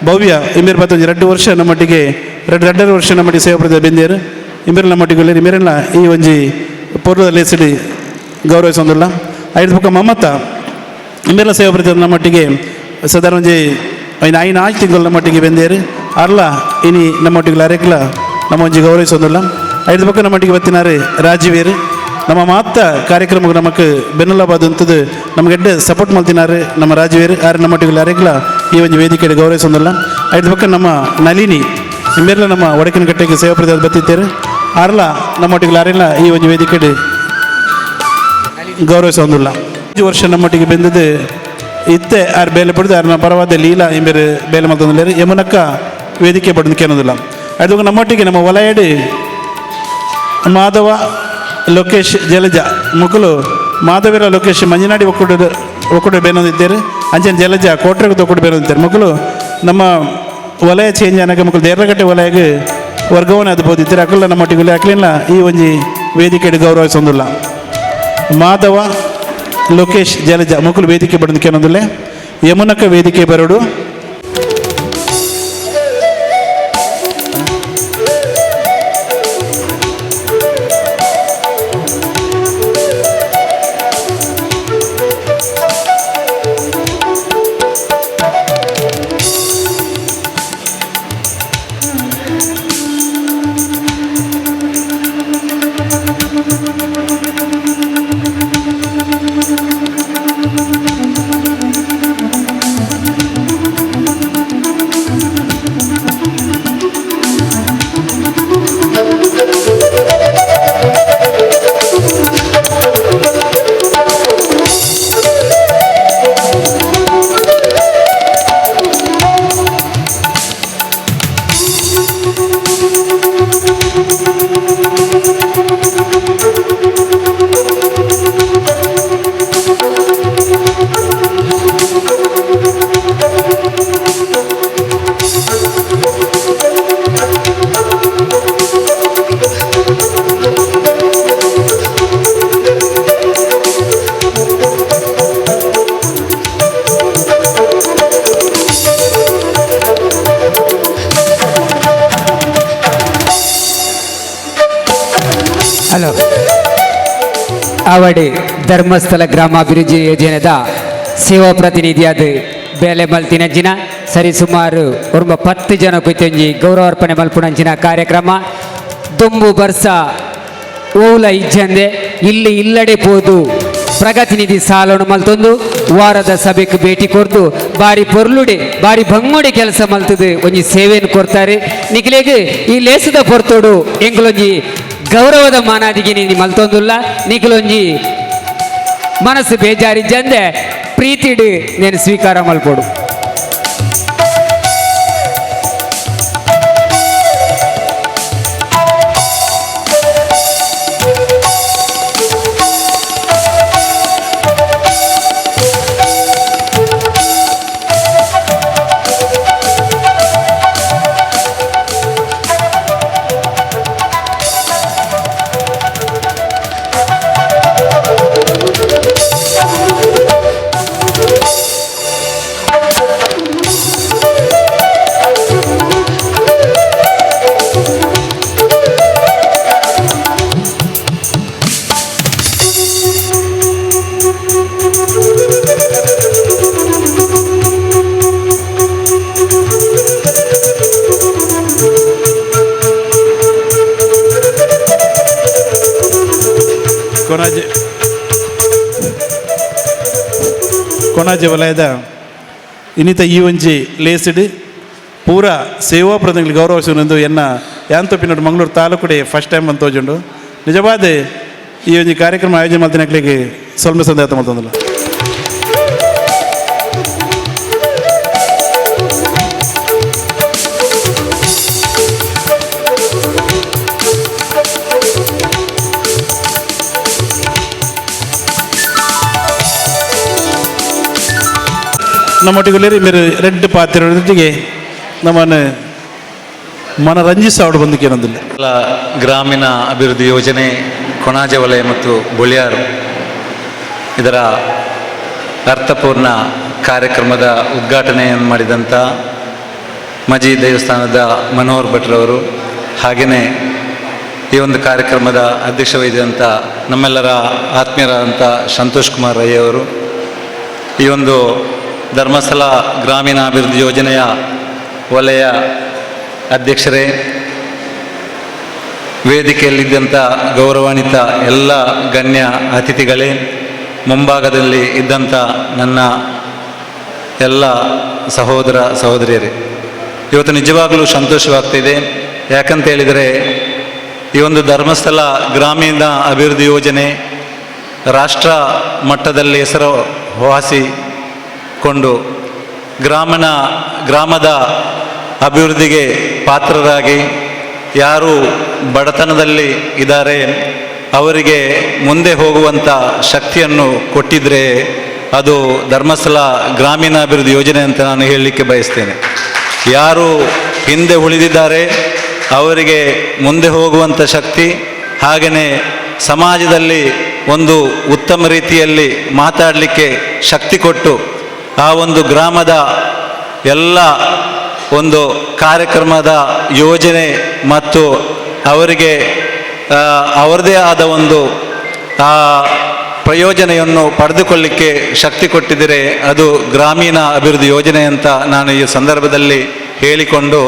ಭವ್ಯ ಇಂಬೇರ್ ಪತ್ತೊಂಜಿ 2 ವರ್ಷ ನಮ್ಮೊಟ್ಟಿಗೆ 2.5 ವರ್ಷ ನಮ್ಮೊಟ್ಟಿಗೆ ಸೇವಾ ಪ್ರತಿ ಬೆಂದೇರು ಇಂಬೇರ್ ನಮ್ಮೊಟ್ಟಿಗೆ ಇಂಬೇರೆಲ್ಲ ಈ ಒಂಜಿ ಪೂರ್ವದಲ್ಲಿ ಸಿಡಿ ಗೌರವಿಸೊಂದಿಲ್ಲ. ಐದು ಪಕ್ಕ ಮಮತಾ ಇಂಬೇರ್ಲ ಸೇವಾ ಪ್ರತಿ ನಮ್ಮೊಟ್ಟಿಗೆ ಸಾಧಾರಣ ಒಂಜಿ 5 ತಿಂಗಳು ನಮ್ಮೊಟ್ಟಿಗೆ ಬೆಂದೇರು ಅರ್ಲ ಇನಿ ನಮ್ಮೊಟ್ಟಿಗೆ ಅರೆಗ್ಲ ನಮ್ಮ ಒಂಜಿ ಗೌರವಿಸೊಂದಿಲ್ಲ. ಐದು ಪಕ್ಕ ನಮ್ಮೊಟ್ಟಿಗೆ ಬತ್ತಿನಾರು ರಾಜೀವೇರು ನಮ್ಮ ಮಾತ ಕಾರ್ಯಕ್ರಮಕ್ಕೆ ನಮಕ್ ಬೆನ್ನೆಲುಬಾದ ಅಂತದ್ದು ನಮಗೆ ಎಡ್ಡೆ ಸಪೋರ್ಟ್ ಮಾಡ್ತಿನಾರು ನಮ್ಮ ರಾಜೀವೇರು ಆರು ನಮ್ಮೊಟ್ಟಿಗೆ ಅರೆಗ್ಲ ಈ ಒಂದು ವೇದಿಕೆಯಲ್ಲಿ ಗೌರವಿಸೊಂದಿಲ್ಲ. ಐದು ಪಕ್ಕ ನಮ್ಮ ನಳಿನಿ ಇಂಬೇರ್ಲ ನಮ್ಮ ಒಡಕಿನಕಟ್ಟೆಗೆ ಸೇವಾ ಪ್ರತಿ ಬತ್ತಿದ್ದೇರು ಆರ್ಲ ನಮ್ಮೊಟ್ಟಿಗೆ ಅರೆಲ್ಲ ಈ ಒಂದು ವೇದಿಕೆಯಲ್ಲಿ ಗೌರವಿಸೊಂದಿಲ್ಲ. 5 ವರ್ಷ ನಮ್ಮೊಟ್ಟಿಗೆ ಬೆಂದದ್ದು ಇತ್ತೆ ಆರು ಬೇಲೆ ಪಡೆದು ಆರ್ನ ಪರವಾದ ಲೀಲಾ ಇಂಬೇರು ಬೇಲೆ ಮತ್ತೊಂದು ಯಮುನಕ್ಕ ವೇದಿಕೆ ಪಡೆದು ಕೇಳೋದಿಲ್ಲ. ಅದು ನಮ್ಮೊಟ್ಟಿಗೆ ನಮ್ಮ ವಲಯಡಿ ಮಾಧವ ಲೋಕೇಶ್ ಜಲಜ ಮುಕುಲು ಮಾಧವೀರ ಲೋಕೇಶ್ ಮಂಜನಾಡಿ ಒಕ್ಕೂಟ ಒಕ್ಕೂಟ ಬೇನೊಂದಿದ್ದಾರೆ. ಅಂಚನೆ ಜಲಜ ಕೋಟ್ರೆಗೆ ಒಕ್ಕೂಟ ಬೇನೊಂದಿದ್ದಾರೆ. ಮಕ್ಕಳು ನಮ್ಮ ವಲಯ ಚೇಂಜ್ ಆನಾಗ ಮಕ್ಕಳು ದೇರ್ಲಗಟ್ಟೆ ವಲಯಗೆ ವರ್ಗಾವಣೆ ಅದು ಬೋದಿದ್ದಾರೆ. ಅಕಲ್ಲ ನಮ್ಮೊಟ್ಟಿಗೆ ಅಕ್ಲಿಲ್ಲ ಈ ಒಂಜಿ ವೇದಿಕೆಗೆ ಗೌರವಿಸೊಂದಿಲ್ಲ. ಮಾಧವ ಲೋಕೇಶ್ ಜಲಜ ಮಕ್ಕಳು ವೇದಿಕೆ ಬಡದು ಕೇಳೊಂದಿಲ್ಲ. ಯಮುನಕ್ಕ ವೇದಿಕೆ ಬರಡು. Hello ಆವಡಿ ಧರ್ಮಸ್ಥಳ ಗ್ರಾಮಾಭಿವೃದ್ಧಿ ಯೋಜನೆದ ಸೇವಾ ಪ್ರತಿನಿಧಿಯಾದ ಬೇಲೆ ಮಲ್ತಿನಂಚಿನ ಸರಿ ಸುಮಾರು ಒರ್ಂಬ 10 ಜನ ಕುಯ್ತೊಂಜಿ ಗೌರವಾರ್ಪಣೆ ಮಲ್ಪುನಂಚಿನ ಕಾರ್ಯಕ್ರಮ. ದುಂಬು ಬರ್ಸ ಓಲ ಇಜ್ಜಂದೆ ಇಲ್ಲಿ ಇಲ್ಲಡೆ ಪೋದು ಪ್ರಗತಿ ನಿಧಿ ಸಾಲನ್ನು ಮಲ್ತೊಂದು ವಾರದ ಸಭೆಗೆ ಭೇಟಿ ಕೊರ್ದು ಬಾರಿ ಪೊರ್ಲುಡೆ ಬಾರಿ ಬಂಗುಡೆ ಕೆಲಸ ಮಲ್ತದು ಒಂಜಿ ಸೇವೆಯನ್ನು ಕೊಡ್ತಾರೆ. ನಿಖಿಲೇಗ್ ಈ ಲೇಸದ ಪೊರ್ತೋಡು ಎಂಕಲೊಂಜಿ ಗೌರವದ ಮಾನಾದಿಗೆ ನೀನು ಮಲ್ತೊಂದುಲ್ಲ. ನಿಖಿಲೊಂಜಿ ಮನಸ್ಸು ಬೇಜಾರಿಜ್ಜಂದೆ ಪ್ರೀತಿಡು నేను ಸ್ವೀಕಾರ ಮಲ್ಪೋಡು. ಕೊಣಾಜೆ ವಲಯದ ಇನ್ನಿತ ಈ ಒಂಜಿ ಲೇಸಿಡ್ ಪೂರ ಸೇವಾ ಪ್ರತಿನಿಧಿಗಳು ಗೌರವಿಸುವುದು ಎನ್ನ ಯಾಂತೊಪ್ಪಿನೋಡು ಮಂಗಳೂರು ತಾಲೂಕುಡೆ ಫಸ್ಟ್ ಟೈಮ್ ಅಂತ ತೋಜುಂಡು. ನಿಜವಾದ ಈ ಒಂಜಿ ಕಾರ್ಯಕ್ರಮ ಆಯೋಜನೆ ಮಲ್ತಿನಕ್ಲೆಗ್ ಸೊಲ್ಮೆ ಸಂದೇಶ ಮಲ್ತೊಂದುಲ್ಲ. ನಮ್ಮೊಟ್ಟಿಗೆ ಮೇರೆ ರೆಡ್ ಪಾತ್ರೆಯೊಟ್ಟಿಗೆ ನಮ್ಮನ್ನು ಮನರಂಜಿಸ ಅವಳು ಬಂದಕ್ಕೇನೊಂದಿಲ್ಲ. ಗ್ರಾಮೀಣ ಅಭಿವೃದ್ಧಿ ಯೋಜನೆ ಕೊಣಾಜೆ ವಲಯ ಮತ್ತು ಬೊಳಿಯಾರ್ ಇದರ ಅರ್ಥಪೂರ್ಣ ಕಾರ್ಯಕ್ರಮದ ಉದ್ಘಾಟನೆಯನ್ನು ಮಾಡಿದಂಥ ಮಜಿ ದೇವಸ್ಥಾನದ ಮನೋಹರ್ ಭಟ್ರವರು, ಹಾಗೆಯೇ ಈ ಒಂದು ಕಾರ್ಯಕ್ರಮದ ಅಧ್ಯಕ್ಷ ವಹಿಸಿದಂಥ ನಮ್ಮೆಲ್ಲರ ಆತ್ಮೀಯರಾದಂಥ ಸಂತೋಷ್ ಕುಮಾರ್ ರೈ ಅವರು, ಈ ಒಂದು ಧರ್ಮಸ್ಥಳ ಗ್ರಾಮೀಣಾಭಿವೃದ್ಧಿ ಯೋಜನೆಯ ವಲಯ ಅಧ್ಯಕ್ಷರೇ, ವೇದಿಕೆಯಲ್ಲಿದ್ದಂಥ ಗೌರವಾನ್ವಿತ ಎಲ್ಲ ಗಣ್ಯ ಅತಿಥಿಗಳೇ, ಮುಂಭಾಗದಲ್ಲಿ ಇದ್ದಂಥ ನನ್ನ ಎಲ್ಲ ಸಹೋದರ ಸಹೋದರಿಯರೇ, ಇವತ್ತು ನಿಜವಾಗಲೂ ಸಂತೋಷವಾಗ್ತಿದೆ. ಯಾಕಂತ ಹೇಳಿದರೆ ಈ ಒಂದು ಧರ್ಮಸ್ಥಳ ಗ್ರಾಮೀಣ ಅಭಿವೃದ್ಧಿ ಯೋಜನೆ ರಾಷ್ಟ್ರ ಮಟ್ಟದಲ್ಲಿ ಹೆಸರು ವಾಸಿಕೊಂಡು ಗ್ರಾಮದ ಅಭಿವೃದ್ಧಿಗೆ ಪಾತ್ರರಾಗಿ ಯಾರು ಬಡತನದಲ್ಲಿ ಇದ್ದಾರೆ ಅವರಿಗೆ ಮುಂದೆ ಹೋಗುವಂಥ ಶಕ್ತಿಯನ್ನು ಕೊಟ್ಟಿದ್ದರೆ ಅದು ಧರ್ಮಸ್ಥಳ ಗ್ರಾಮೀಣಾಭಿವೃದ್ಧಿ ಯೋಜನೆ ಅಂತ ನಾನು ಹೇಳಲಿಕ್ಕೆ ಬಯಸ್ತೇನೆ. ಯಾರು ಹಿಂದೆ ಉಳಿದಿದ್ದಾರೆ ಅವರಿಗೆ ಮುಂದೆ ಹೋಗುವಂಥ ಶಕ್ತಿ, ಹಾಗೆಯೇ ಸಮಾಜದಲ್ಲಿ ಒಂದು ಉತ್ತಮ ರೀತಿಯಲ್ಲಿ ಮಾತಾಡಲಿಕ್ಕೆ ಶಕ್ತಿ ಕೊಟ್ಟು ಆ ಒಂದು ಗ್ರಾಮದ ಎಲ್ಲ ಒಂದು ಕಾರ್ಯಕ್ರಮದ ಯೋಜನೆ ಮತ್ತು ಅವರಿಗೆ ಅವರದೇ ಆದ ಒಂದು ಆ ಪ್ರಯೋಜನೆಯನ್ನು ಪಡೆದುಕೊಳ್ಳಿಕ್ಕೆ ಶಕ್ತಿ ಕೊಟ್ಟಿದ್ದರೆ ಅದು ಗ್ರಾಮೀಣ ಅಭಿವೃದ್ಧಿ ಯೋಜನೆ ಅಂತ ನಾನು ಈ ಸಂದರ್ಭದಲ್ಲಿ ಹೇಳಿಕೊಂಡು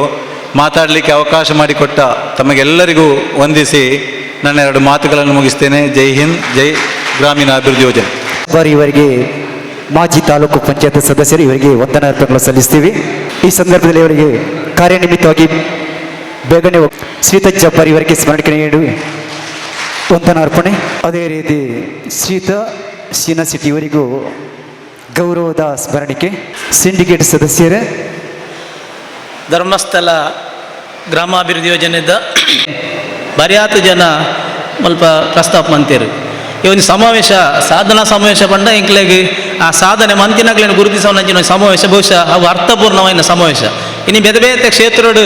ಮಾತಾಡಲಿಕ್ಕೆ ಅವಕಾಶ ಮಾಡಿಕೊಟ್ಟ ತಮಗೆಲ್ಲರಿಗೂ ವಂದಿಸಿ ನನ್ನ ಎರಡು ಮಾತುಗಳನ್ನು ಮುಗಿಸ್ತೇನೆ. ಜೈ ಹಿಂದ್, ಜೈ ಗ್ರಾಮೀಣ ಅಭಿವೃದ್ಧಿ ಯೋಜನೆ. ಬಾರಿ ಇವರಿಗೆ ಮಾಜಿ ತಾಲೂಕು ಪಂಚಾಯತ್ ಸದಸ್ಯರು ಇವರಿಗೆ ವಂದನಾರ್ಪಣೆಗಳನ್ನು ಸಲ್ಲಿಸ್ತೀವಿ. ಈ ಸಂದರ್ಭದಲ್ಲಿ ಇವರಿಗೆ ಕಾರ್ಯನಿಮಿತ್ತವಾಗಿ ಬೇಗನೆ ಶ್ರೀತ ಜಬ್ಬಾರ್ ಇವರಿಗೆ ಸ್ಮರಣಿಕೆ ನೀಡಿ ವಂದನಾರ್ಪಣೆ. ಅದೇ ರೀತಿ ಶ್ರೀತ ಶೀನಾ ಸಿಟಿ ಇವರಿಗೂ ಗೌರವದ ಸ್ಮರಣಿಕೆ. ಸಿಂಡಿಕೇಟ್ ಸದಸ್ಯರೇ, ಧರ್ಮಸ್ಥಳ ಗ್ರಾಮಾಭಿವೃದ್ಧಿ ಯೋಜನೆದ ಬರಿಯಾತು ಜನ ಸ್ವಲ್ಪ ಪ್ರಸ್ತಾಪ ಮಂತೇರು. ಈ ಒಂದು ಸಮಾವೇಶ ಸಾಧನಾ ಸಮಾವೇಶ ಪಂಡ ಎಂಕ್ಲೆಗ್ ಆ ಸಾಧನೆ ಮಂತಿನಗ್ಲೇನು ಗುರುತಿಸವನಂಚಿನ ಸಮಾವೇಶ ಬಹುಶಃ ಅವು ಅರ್ಥಪೂರ್ಣವಾದ ಸಮಾವೇಶ. ಇನ್ನು ಬೇರೆ ಬೇರೆ ಕ್ಷೇತ್ರಡು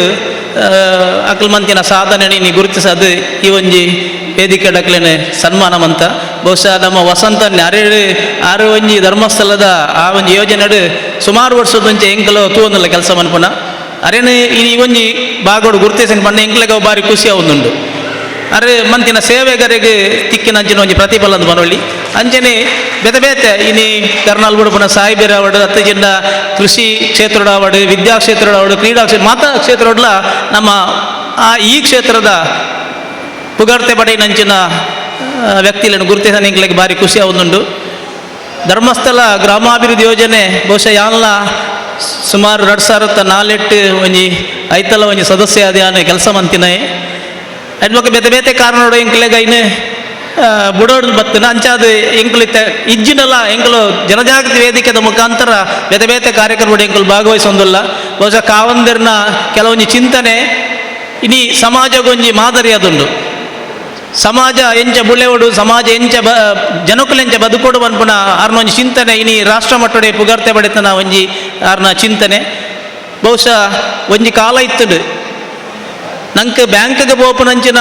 ಅಕ್ಲ ಮಂತಿನ ಸಾಧನೆ ಇನ್ನು ಗುರುತಿಸೋದು ಈ ಒಂಜಿ ವೇದಿಕೆ ಡಕ್ಲೇನೆ ಸನ್ಮಾನ ಮಂತ. ಬಹುಶಃ ನಮ್ಮ ವಸಂತ ಅರೆ ಆರು ಒಂಜಿ ಧರ್ಮಸ್ಥಳದ ಆ ಒಂಜಿ ಯೋಜನೆಡು ಸುಮಾರು ವರ್ಷದ ಮುಂಚೆ ಎಂಕಲು ತೂವೊಂದುಲ್ಲ ಕೆಲಸ ಮನ್ಪುನ ಅರೇನು ಈ ಒಂಜಿ ಬಾಗೋಡು ಗುರುತಿಸಿನ ಪಂಡ ಎಂಕ್ಲೆಗ್ ಅವು ಭಾರಿ ಖುಷಿ ಆವೊಂದುಂಡು. ಅರೆ ಮಂತಿನ ಸೇವೆಗರಿಗೆ ತಿಕ್ಕಿನ ಅಂಚಿನ ಒಂಜಿ ಪ್ರತಿಫಲ ಅಂದ್ ಬನೊಳ್ಳಿ ಅಂಚನೆ ಬೇತೆ ಬೇತೆ ಇನಿ ಕರ್ನಾಲ್ ಬುಡುಪುನ ಸಾಯಿಬೇರ ಅವಡು ಅತ್ತಜಿಂದ ಕೃಷಿ ಕ್ಷೇತ್ರದ ಅವಡು ವಿದ್ಯಾ ಕ್ಷೇತ್ರದ ಅವಡು ಕ್ರೀಡಾ ಕ್ಷೇತ್ರ ಮಾತಾ ಕ್ಷೇತ್ರಡ್ಲ ನಮ್ಮ ಆ ಈ ಕ್ಷೇತ್ರದ ಪುಗರ್ತೆ ಪಡೆಯಿನಂಚಿನ ವ್ಯಕ್ತಿಗಳನ್ನು ಗುರುತಿಸ ನಿಂಕ್ಲೆಗ್ ಭಾರಿ ಖುಷಿ ಆವೊಂದುಂಡು. ಧರ್ಮಸ್ಥಳ ಗ್ರಾಮಾಭಿವೃದ್ಧಿ ಯೋಜನೆ ಬಹುಶಃ ಯಾನ್ಲ ಸುಮಾರು 2004 ಒಂಜಿ ಐತಲ ಒಂಜಿ ಸದಸ್ಯ ಆದ ಕೆಲಸ ಮಂತಿನಯೆ ಅಡ್ಮೊಕ ಬೇತೆ ಬೇತೆ ಕಾರಣೋಡು ಎಂಕ್ಲೆಗ್ ಐನು ಬುಡೋಡು ಬತ್ತಿನ ಅಂಚಾದ ಎಂಕುಲು ಇತ್ತೆ ಇಜ್ಜಿನಲ್ಲ ಎಂಕುಲು ಜನಜಾಗೃತಿ ವೇದಿಕೆದ ಮುಖಾಂತರ ಬೇತೆ ಬೇತೆ ಕಾರ್ಯಕ್ರಮ ಎಂಕುಲು ಭಾಗವಹಿಸೊಂದುಲ್ಲ. ಬಹುಶಃ ಕಾವಂದಿರ್ನ ಕೆಲವೊಂಜಿ ಚಿಂತನೆ ಇಡೀ ಸಮಾಜಗೊಂಜಿ ಮಾದರಿ ಅದುಂಡು. ಸಮಾಜ ಎಂಚ ಬುಳೆವಡು ಸಮಾಜ ಎಂಚ ಬ ಜನಕುಲೆಂಚ ಬದುಕೋಡು ಪನ್ಪುನ ಆರ್ನ ಒಂಜಿ ಚಿಂತನೆ ಇನಿ ರಾಷ್ಟ್ರ ಮಟ್ಟಡೆ ಪುಗರ್ತೆ ಪಡೆತನ ಒಂಜಿ ಆರ್ನ ಚಿಂತನೆ. ಬಹುಶಃ ಒಂಜಿ ಕಾಲ ಇತ್ತುಂಡು ನಂಗೆ ಬ್ಯಾಂಕ್ಗೆ ಪೋಪುನಂಚಿನ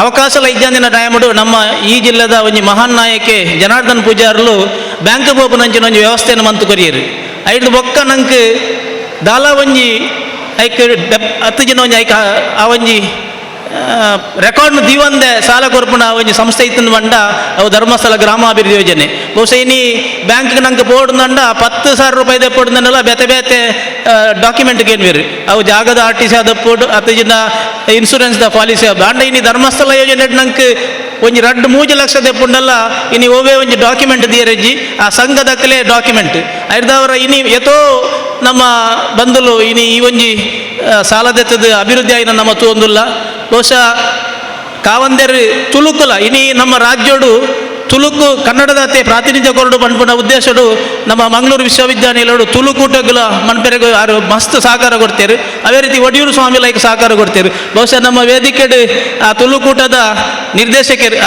ಅವಕಾಶಲ ಇಜ್ಜಂದಿನ ಟೈಮುಡು ನಮ್ಮ ಈ ಜಿಲ್ಲೆದ ಒಂಜಿ ಮಹಾನ್ ನಾಯಕೆ ಜನಾರ್ದನ್ ಪೂಜಾರ್ಲು ಬ್ಯಾಂಕ್ ಪೋಪುನಂಚಿನ ಒಂಜಿ ವ್ಯವಸ್ಥೆಯನ್ನು ಮಂತು ಕೊರಿಯರು. ಐದು ಬೊಕ್ಕ ನಂಗೆ ದಾಲ ಒಂಜಿ ಐಕ್ ಹತ್ತು ಜನ ಒಂಜಿ ಐಕ್ ಆ ಒಂಜಿ ರೆಕಾರ್ಡ್ ದೀವಂದೆ ಸಾಲ ಕೊರ್ಪುನ ಒಂಜಿ ಸಂಸ್ಥೆ ಇತ್ತು ಬಂಡ ಅವು ಧರ್ಮಸ್ಥಳ ಗ್ರಾಮಾಭಿವೃದ್ಧಿ ಯೋಜನೆ. ಬಹುಶಃ ಇನಿ ಬ್ಯಾಂಕ್ಗೆ ನಂಗೆ ಪೋಡುಂಡ 10,000 ರೂಪಾಯಿ ಪೋಡುಂಡಲ್ಲ ಬೇತೆ ಬೇತೆ ಡಾಕ್ಯುಮೆಂಟ್ ಏನ್ವೇರು ಅವು ಜಾಗದ R T C ಆದ ಪೋಡು ಹತ್ತು ಜನ ಇನ್ಶೂರೆನ್ಸ್ the policy ಆದ. ಅಂಡ ಇನಿ ಧರ್ಮಸ್ಥಳ ಯೋಜನೆ ನಂಗೆ ಒಂಜಿ 2-3 ಲಕ್ಷ ದೆಪ್ಪುಂಡಲ್ಲ ಇನಿ ಓವೇ ಒಂಜಿ ಡಾಕ್ಯುಮೆಂಟ್ ದಿಯರೆಜ್ಜಿ ಆ ಸಂಘದಕ್ಕಲೇ ಡಾಕ್ಯುಮೆಂಟ್ ಐದವರ ಇನಿ ಎತೋ ನಮ್ಮ ಬಂಧುಲು ಇನಿ ಈ ಒಂಜಿ ಸಾಲದೆತ್ತದ ಅಭಿವೃದ್ಧಿ ಆಯಿನ ನಮ್ಮ ತೂಂದುಲ್ಲ. ಬಹುಶಃ ಕಾವಂದೆರು ತುಳುಕುಲ ಇನಿ ನಮ್ಮ ರಾಜ್ಯೋಡು ತುಳುಕು ಕನ್ನಡದತೆ ಪ್ರಾತಿನಿಧ್ಯ ಕೊರಡು ಪನ್ಪುನ ಉದ್ದೇಶಡು ನಮ್ಮ ಮಂಗಳೂರು ವಿಶ್ವವಿದ್ಯಾನಿಲಯಡು ತುಳುಕೂಟಗಳ ಮನ್ಪೆರೆಗು ಆರು ಮಸ್ತ್ ಸಹಕಾರ ಕೊಡ್ತೇರು. ಅದೇ ರೀತಿ ಒಡಿಯೂರು ಸ್ವಾಮಿ ಲೈಕ್ ಸಹಕಾರ ಕೊಡ್ತೇರು. ಬಹುಶಃ ನಮ್ಮ ವೇದಿಕೆಡು ಆ ತುಳುಕೂಟದ ನಿರ್ದೇಶಕರು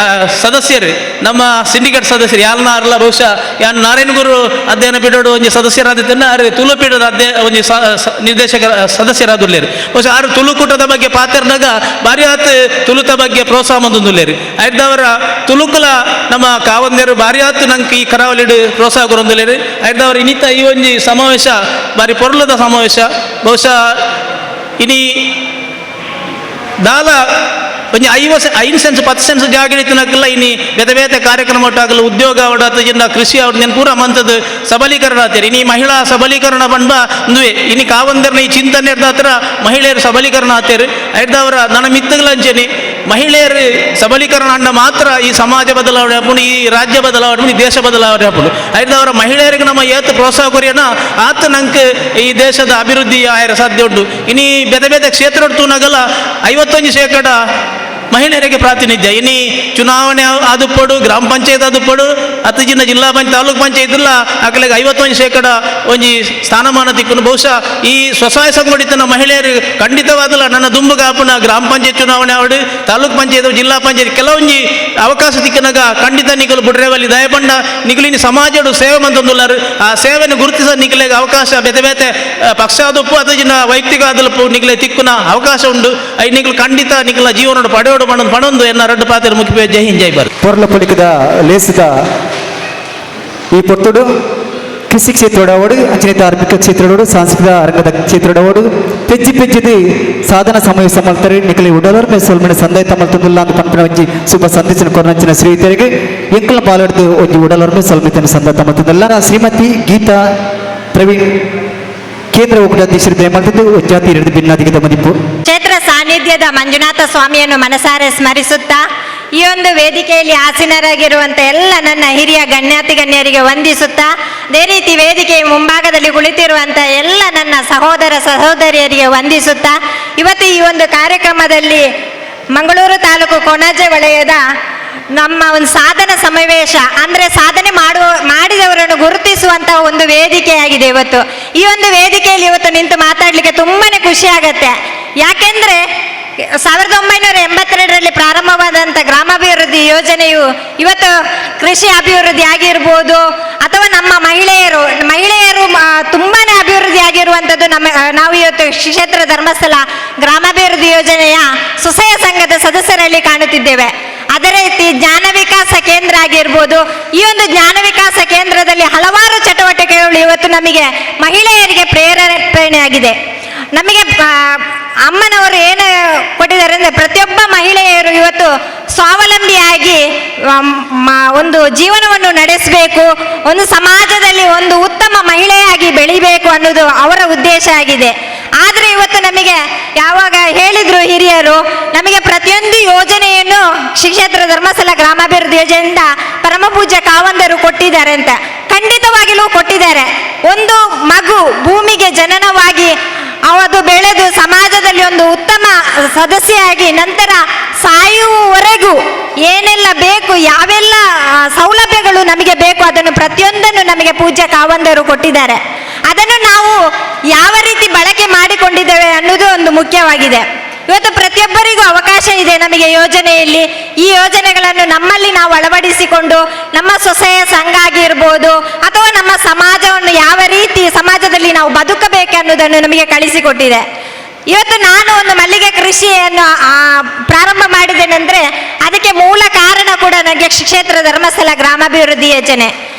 ಸದಸ್ಯರು ನಮ್ಮ ಸಿಂಡಿಕೇಟ್ ಸದಸ್ಯರು ಯಾಲ್ನ ಅರ್ಲ ಬಹುಶಃ ಯಾನ್ ನಾರಾಯಣ ಗುರು ಅಧ್ಯಯನ ಪೀಠೋಡು ಒಂಜಿ ಸದಸ್ಯರಾದಿತ್ತನ್ನ ಆರು ತುಳು ಪೀಠದ ಅಧ್ಯಯ ಒಂಜಿ ನಿರ್ದೇಶಕರ ಸದಸ್ಯರಾದುಲ್ಲೇರು. ಬಹುಶಃ ಆರು ತುಳುಕೂಟದ ಬಗ್ಗೆ ಪಾತ್ರನಾಗ ಭಾರಿ ಆತ್ ತುಳುತ ಬಗ್ಗೆ ಪ್ರೋತ್ಸಾಹ ಮಂದುಲ್ಲೇರು. ಐದವರ ತುಳುಕುಲ ನಮ್ಮ ಕಾವಂದೇರು ಭಾರಿ ಆತು ನಂಗೆ ಈ ಕರಾವಳಿಡು ಪ್ರೋತ್ಸಾಹ ಕೊರೊಂದುಲ್ಲೇರು. ಐದವರ ಇನ್ನಿತ ಈ ಒಂಜಿ ಸಮಾವೇಶ ಭಾರಿ ಪೊರ್ಲದ ಸಮಾವೇಶ. ಬಹುಶಃ ಇನಿ ದಾಲ ಒಂಜಿ 5 ಸೆನ್ಸ್ 10 ಸೆನ್ಸ್ ಜಾಗ ಇನಿ ಬೇತೆ ಬೇತೆ ಕಾರ್ಯಕ್ರಮ ಒಟ್ಟಾಗಲು ಉದ್ಯೋಗ ಅವಡ ಕೃಷಿ ಅವ್ರ ಪೂರ ಮಂತದ್ದು ಸಬಲೀಕರಣ ಆತೀರಿ. ಇನಿ ಮಹಿಳಾ ಸಬಲೀಕರಣ ಬಂಡ ಒಂದುವೆ ಇನಿ ಕಾವಂದರ್ನ ಈ ಚಿಂತನೆ ಹತ್ರ ಮಹಿಳೆಯರು ಸಬಲೀಕರಣ ಆತೇರು. ಐದವರ ನನ್ನ ಮಿತ್ತುಗಳಂಚೇನಿ ಮಹಿಳೆಯರು ಸಬಲೀಕರಣ ಅಂಡ ಮಾತ್ರ ಈ ಸಮಾಜ ಬದಲಾವಣೆ ಆಪುಂಡು, ಈ ರಾಜ್ಯ ಬದಲಾವಣೆ, ಈ ದೇಶ ಬದಲಾವಣೆ ಆಪುಂಡು. ಐದವರ ಮಹಿಳೆಯರಿಗೆ ನಮ್ಮ ಏತು ಪ್ರೋತ್ಸಾಹ ಕೊರಿಯನ ಆತ ನಂಗೆ ಈ ದೇಶದ ಅಭಿವೃದ್ಧಿ ಆಯರ ಸಾಧ್ಯ ಉಂಟು. ಇನಿ ಬೇತೆ ಬೇತೆ ಕ್ಷೇತ್ರ ತೂನಗಲ 51% ಮಹಿಳೆಯರಿಗೆ ಪ್ರಾತಿನಿಧ್ಯ. ಇನಿ ಚುನಾವಣೆ ಆದುಪ್ಪಡು ಗ್ರಾಮ ಪಂಚಾಯತ್ ಆದುಪ್ಪಡು ಹತ್ತು ಜಿನ್ನ ಜಿಲ್ಲಾ ಪಂಚಾಯತ್ ತಾಲೂಕು ಪಂಚಾಯತ್ ಇಲ್ಲ ಅಕಲೆಗೆ 51% ಒಂಜಿ ಸ್ಥಾನಮಾನ ತಿಕ್ಕುನು. ಬಹುಶಃ ಈ ಸ್ವಸಹಾಯ ಸಂಘಟಿತನ ಮಹಿಳೆಯರು ಖಂಡಿತವಾದಲ್ಲ ನನ್ನ ದುಂಬುಗಾಪುನ ಗ್ರಾಮ ಪಂಚಾಯತ್ ಚುನಾವಣೆ ಆವಡು ತಾಲೂಕು ಪಂಚಾಯತ್ ಜಿಲ್ಲಾ ಪಂಚಾಯತ್ ಕೆಲವೊಂಜಿ ಅವಕಾಶ ತಿಕ್ಕನಾಗ ಖಂಡಿತ ನಿಕಲು ಬುಡ್ರೇವಲ್ಲಿ ದಯಪಂಡ ನಿಕಲಿನಿ ಸಮಾಜಡು ಸೇವೆ ಮಂತೊಂದುಲ್ಲಾರು ಆ ಸೇವೆಯನ್ನು ಗುರುತಿಸ ನಿಕಲೆಗೆ ಅವಕಾಶ ಬೇತೆ ಬೇತೆ ಪಕ್ಷ ಆದುಪ್ಪು ಅದು ಜಿನ್ನ ವೈಯಕ್ತಿಕ ಆದಲಪ್ಪು ನಿಕಲೆ ತಿಕ್ಕುನ ಅವಕಾಶ ಉಂಡು. I ನಿಕಲು ಖಂಡಿತ ನಿಕಲ ಜೀವನ ಪಡೆಯೋಡು ಪಣೊಂದು ಎನ್ನ ರಡ್ಡು ಪಾತ್ರ ಮುಖ್ಯ ಜೈ ಹಿಂದ್ ಜೈ ಭಾರತ್. ಪೊರ್ಲ ಪೊಲಿಕದ ಲೇಸಿದ ಈ ಪೊತ್ತುಡು ಕೃಷಿ ಕ್ಷೇತ್ರಡವಡು ಅಂಚನೆ ಧಾರ್ಮಿಕ ಕ್ಷೇತ್ರಡೋಡು ಸಾಂಸ್ಕೃತಿಕ ರಂಗದ ಕ್ಷೇತ್ರಡವಡು ಪೆಜ್ಜಿ ಪೆಜ್ಜಿದಿ ಸಾಧನ ಸಮಯ ಸಮಲ್ತರೆ ನಿಕಲಿ ಉಡಲರ್ ಮೇ ಸೊಲ್ಮನೆ ಸಂದಾಯ ತಮಲ್ತುಂದುಲ್ಲ ಅಂತ ಪನ್ಪಿನ ಒಂಜಿ ಶುಭ ಸಂದೇಶನ ಕೊರನಂಚಿನ ಶ್ರೀತೆರಿಗೆ ಎಂಕಲ ಪಾಲೆಡ್ದು ಒಂಜಿ ಉಡಲರ್ ಮೇ ಸೊಲ್ಮಿತನ ಸಂದಾಯ ತಮಲ್ತುಂದುಲ್ಲ. ಶ್ರೀಮತಿ ಗೀತಾ ಪ್ರವೀಣ್ ಕೇಂದ್ರ ಒಕ್ಕೂಟಾಧ್ಯಕ್ಷರು ದಯಮಾಡ್ತಿದ್ದು ಜಾತಿ ಎರಡು ಭಿನ್ನಾಧಿಕದ ಮದಿಪು. ಕ್ಷೇತ್ರ ಸಾನ್ನಿಧ್ಯದ ಮಂಜುನಾಥ ಸ್ವಾಮಿಯನ್ನು ಮನಸಾರೆ ಸ್ಮರಿಸುತ್ತಾ ಈ ಒಂದು ವೇದಿಕೆಯಲ್ಲಿ ಆಸೀನರಾಗಿರುವಂಥ ಎಲ್ಲ ನನ್ನ ಹಿರಿಯ ಗಣ್ಯಾತಿ ಗಣ್ಯರಿಗೆ ವಂದಿಸುತ್ತಾ, ಅದೇ ರೀತಿ ವೇದಿಕೆಯ ಮುಂಭಾಗದಲ್ಲಿ ಕುಳಿತಿರುವಂಥ ಎಲ್ಲ ನನ್ನ ಸಹೋದರ ಸಹೋದರಿಯರಿಗೆ ವಂದಿಸುತ್ತಾ, ಇವತ್ತು ಈ ಒಂದು ಕಾರ್ಯಕ್ರಮದಲ್ಲಿ ಮಂಗಳೂರು ತಾಲೂಕು ಕೊಣಾಜೆ ವಲಯದ ನಮ್ಮ ಒಂದು ಸಾಧನ ಸಮಾವೇಶ ಅಂದರೆ ಸಾಧನೆ ಮಾಡಿದವರನ್ನು ಗುರುತಿಸುವಂಥ ಒಂದು ವೇದಿಕೆಯಾಗಿದೆ ಇವತ್ತು. ಈ ಒಂದು ವೇದಿಕೆಯಲ್ಲಿ ಇವತ್ತು ನಿಂತು ಮಾತಾಡಲಿಕ್ಕೆ ತುಂಬಾ ಖುಷಿ ಆಗತ್ತೆ. ಯಾಕೆಂದರೆ 1982ರಲ್ಲಿ ಪ್ರಾರಂಭವಾದಂಥ ಗ್ರಾಮಾಭಿವೃದ್ಧಿ ಯೋಜನೆಯು ಇವತ್ತು ಕೃಷಿ ಅಭಿವೃದ್ಧಿ ಆಗಿರ್ಬೋದು ಅಥವಾ ನಮ್ಮ ಮಹಿಳೆಯರು ತುಂಬಾ ಅಭಿವೃದ್ಧಿ ಆಗಿರುವಂಥದ್ದು ನಾವು ಇವತ್ತು ಕ್ಷೇತ್ರ ಧರ್ಮಸ್ಥಳ ಗ್ರಾಮಾಭಿವೃದ್ಧಿ ಯೋಜನೆಯ ಸ್ವಸಹಾಯ ಸಂಘದ ಸದಸ್ಯರಲ್ಲಿ ಕಾಣುತ್ತಿದ್ದೇವೆ. ಅದೇ ರೀತಿ ಜ್ಞಾನ ವಿಕಾಸ ಕೇಂದ್ರ ಆಗಿರ್ಬೋದು, ಈ ಒಂದು ಜ್ಞಾನ ವಿಕಾಸ ಕೇಂದ್ರದಲ್ಲಿ ಹಲವಾರು ಚಟುವಟಿಕೆಗಳು ಇವತ್ತು ನಮಗೆ ಮಹಿಳೆಯರಿಗೆ ಪ್ರೇರಣೆಯಾಗಿದೆ. ನಮಗೆ ಅಮ್ಮನವರು ಏನು ಕೊಟ್ಟಿದ್ದಾರೆ ಅಂದರೆ, ಪ್ರತಿಯೊಬ್ಬ ಮಹಿಳೆಯರು ಇವತ್ತು ಸ್ವಾವಲಂಬಿಯಾಗಿ ಒಂದು ಜೀವನವನ್ನು ನಡೆಸಬೇಕು, ಒಂದು ಸಮಾಜದಲ್ಲಿ ಒಂದು ಉತ್ತಮ ಮಹಿಳೆಯಾಗಿ ಬೆಳಿಬೇಕು ಅನ್ನೋದು ಅವರ ಉದ್ದೇಶ ಆಗಿದೆ. ಆದರೆ ಇವತ್ತು ನಮಗೆ ಯಾವಾಗ ಹೇಳಿದ್ರು ಹಿರಿಯರು, ನಮಗೆ ಪ್ರತಿಯೊಂದು ಯೋಜನೆಯನ್ನು ಶ್ರೀ ಕ್ಷೇತ್ರ ಧರ್ಮಸ್ಥಳ ಗ್ರಾಮಾಭಿವೃದ್ಧಿ ಯೋಜನೆಯಿಂದ ಪರಮಪೂಜ್ಯ ಕಾವಂದರು ಕೊಟ್ಟಿದ್ದಾರೆ ಅಂತ. ಖಂಡಿತವಾಗಿಯೂ ಕೊಟ್ಟಿದ್ದಾರೆ. ಒಂದು ಮಗು ಭೂಮಿಗೆ ಜನನವಾಗಿ ಅದು ಬೆಳೆದು ಸಮಾಜದಲ್ಲಿ ಒಂದು ಉತ್ತಮ ಸದಸ್ಯೆಯಾಗಿ ನಂತರ ಸಾಯುವವರೆಗೂ ಏನೆಲ್ಲ ಬೇಕು, ಯಾವೆಲ್ಲ ಸೌಲಭ್ಯಗಳು ನಮಗೆ ಬೇಕು, ಅದನ್ನು ಪ್ರತಿಯೊಂದನ್ನು ನಮಗೆ ಪೂಜ್ಯ ಕಾವಂದರು ಕೊಟ್ಟಿದ್ದಾರೆ. ಅದನ್ನು ನಾವು ಯಾವ ರೀತಿ ಬಳಕೆ ಮಾಡಿಕೊಂಡಿದ್ದೇವೆ ಅನ್ನೋದು ಒಂದು ಮುಖ್ಯವಾಗಿದೆ. ಇವತ್ತು ಪ್ರತಿಯೊಬ್ಬರಿಗೂ ಅವಕಾಶ ಇದೆ ನಮಗೆ ಯೋಜನೆಯಲ್ಲಿ. ಈ ಯೋಜನೆಗಳನ್ನು ನಮ್ಮಲ್ಲಿ ನಾವು ಅಳವಡಿಸಿಕೊಂಡು ನಮ್ಮ ಸ್ವಸಹಾಯ ಸಂಘ ಆಗಿರ್ಬೋದು ಅಥವಾ ನಮ್ಮ ಸಮಾಜವನ್ನು ಯಾವ ರೀತಿ ಸಮಾಜದಲ್ಲಿ ನಾವು ಬದುಕಬೇಕು ಅನ್ನೋದನ್ನು ನಮಗೆ ಕಲಿಸಿಕೊಟ್ಟಿದೆ. ಇವತ್ತು ನಾನು ಒಂದು ಮಲ್ಲಿಗೆ ಕೃಷಿಯನ್ನು ಪ್ರಾರಂಭ ಮಾಡಿದ್ದೇನೆಂದರೆ ಅದಕ್ಕೆ ಮೂಲ ಕಾರಣ ಕೂಡ ನನಗೆ ಕ್ಷೇತ್ರ ಧರ್ಮಸ್ಥಳ ಗ್ರಾಮಾಭಿವೃದ್ಧಿ ಯೋಜನೆ.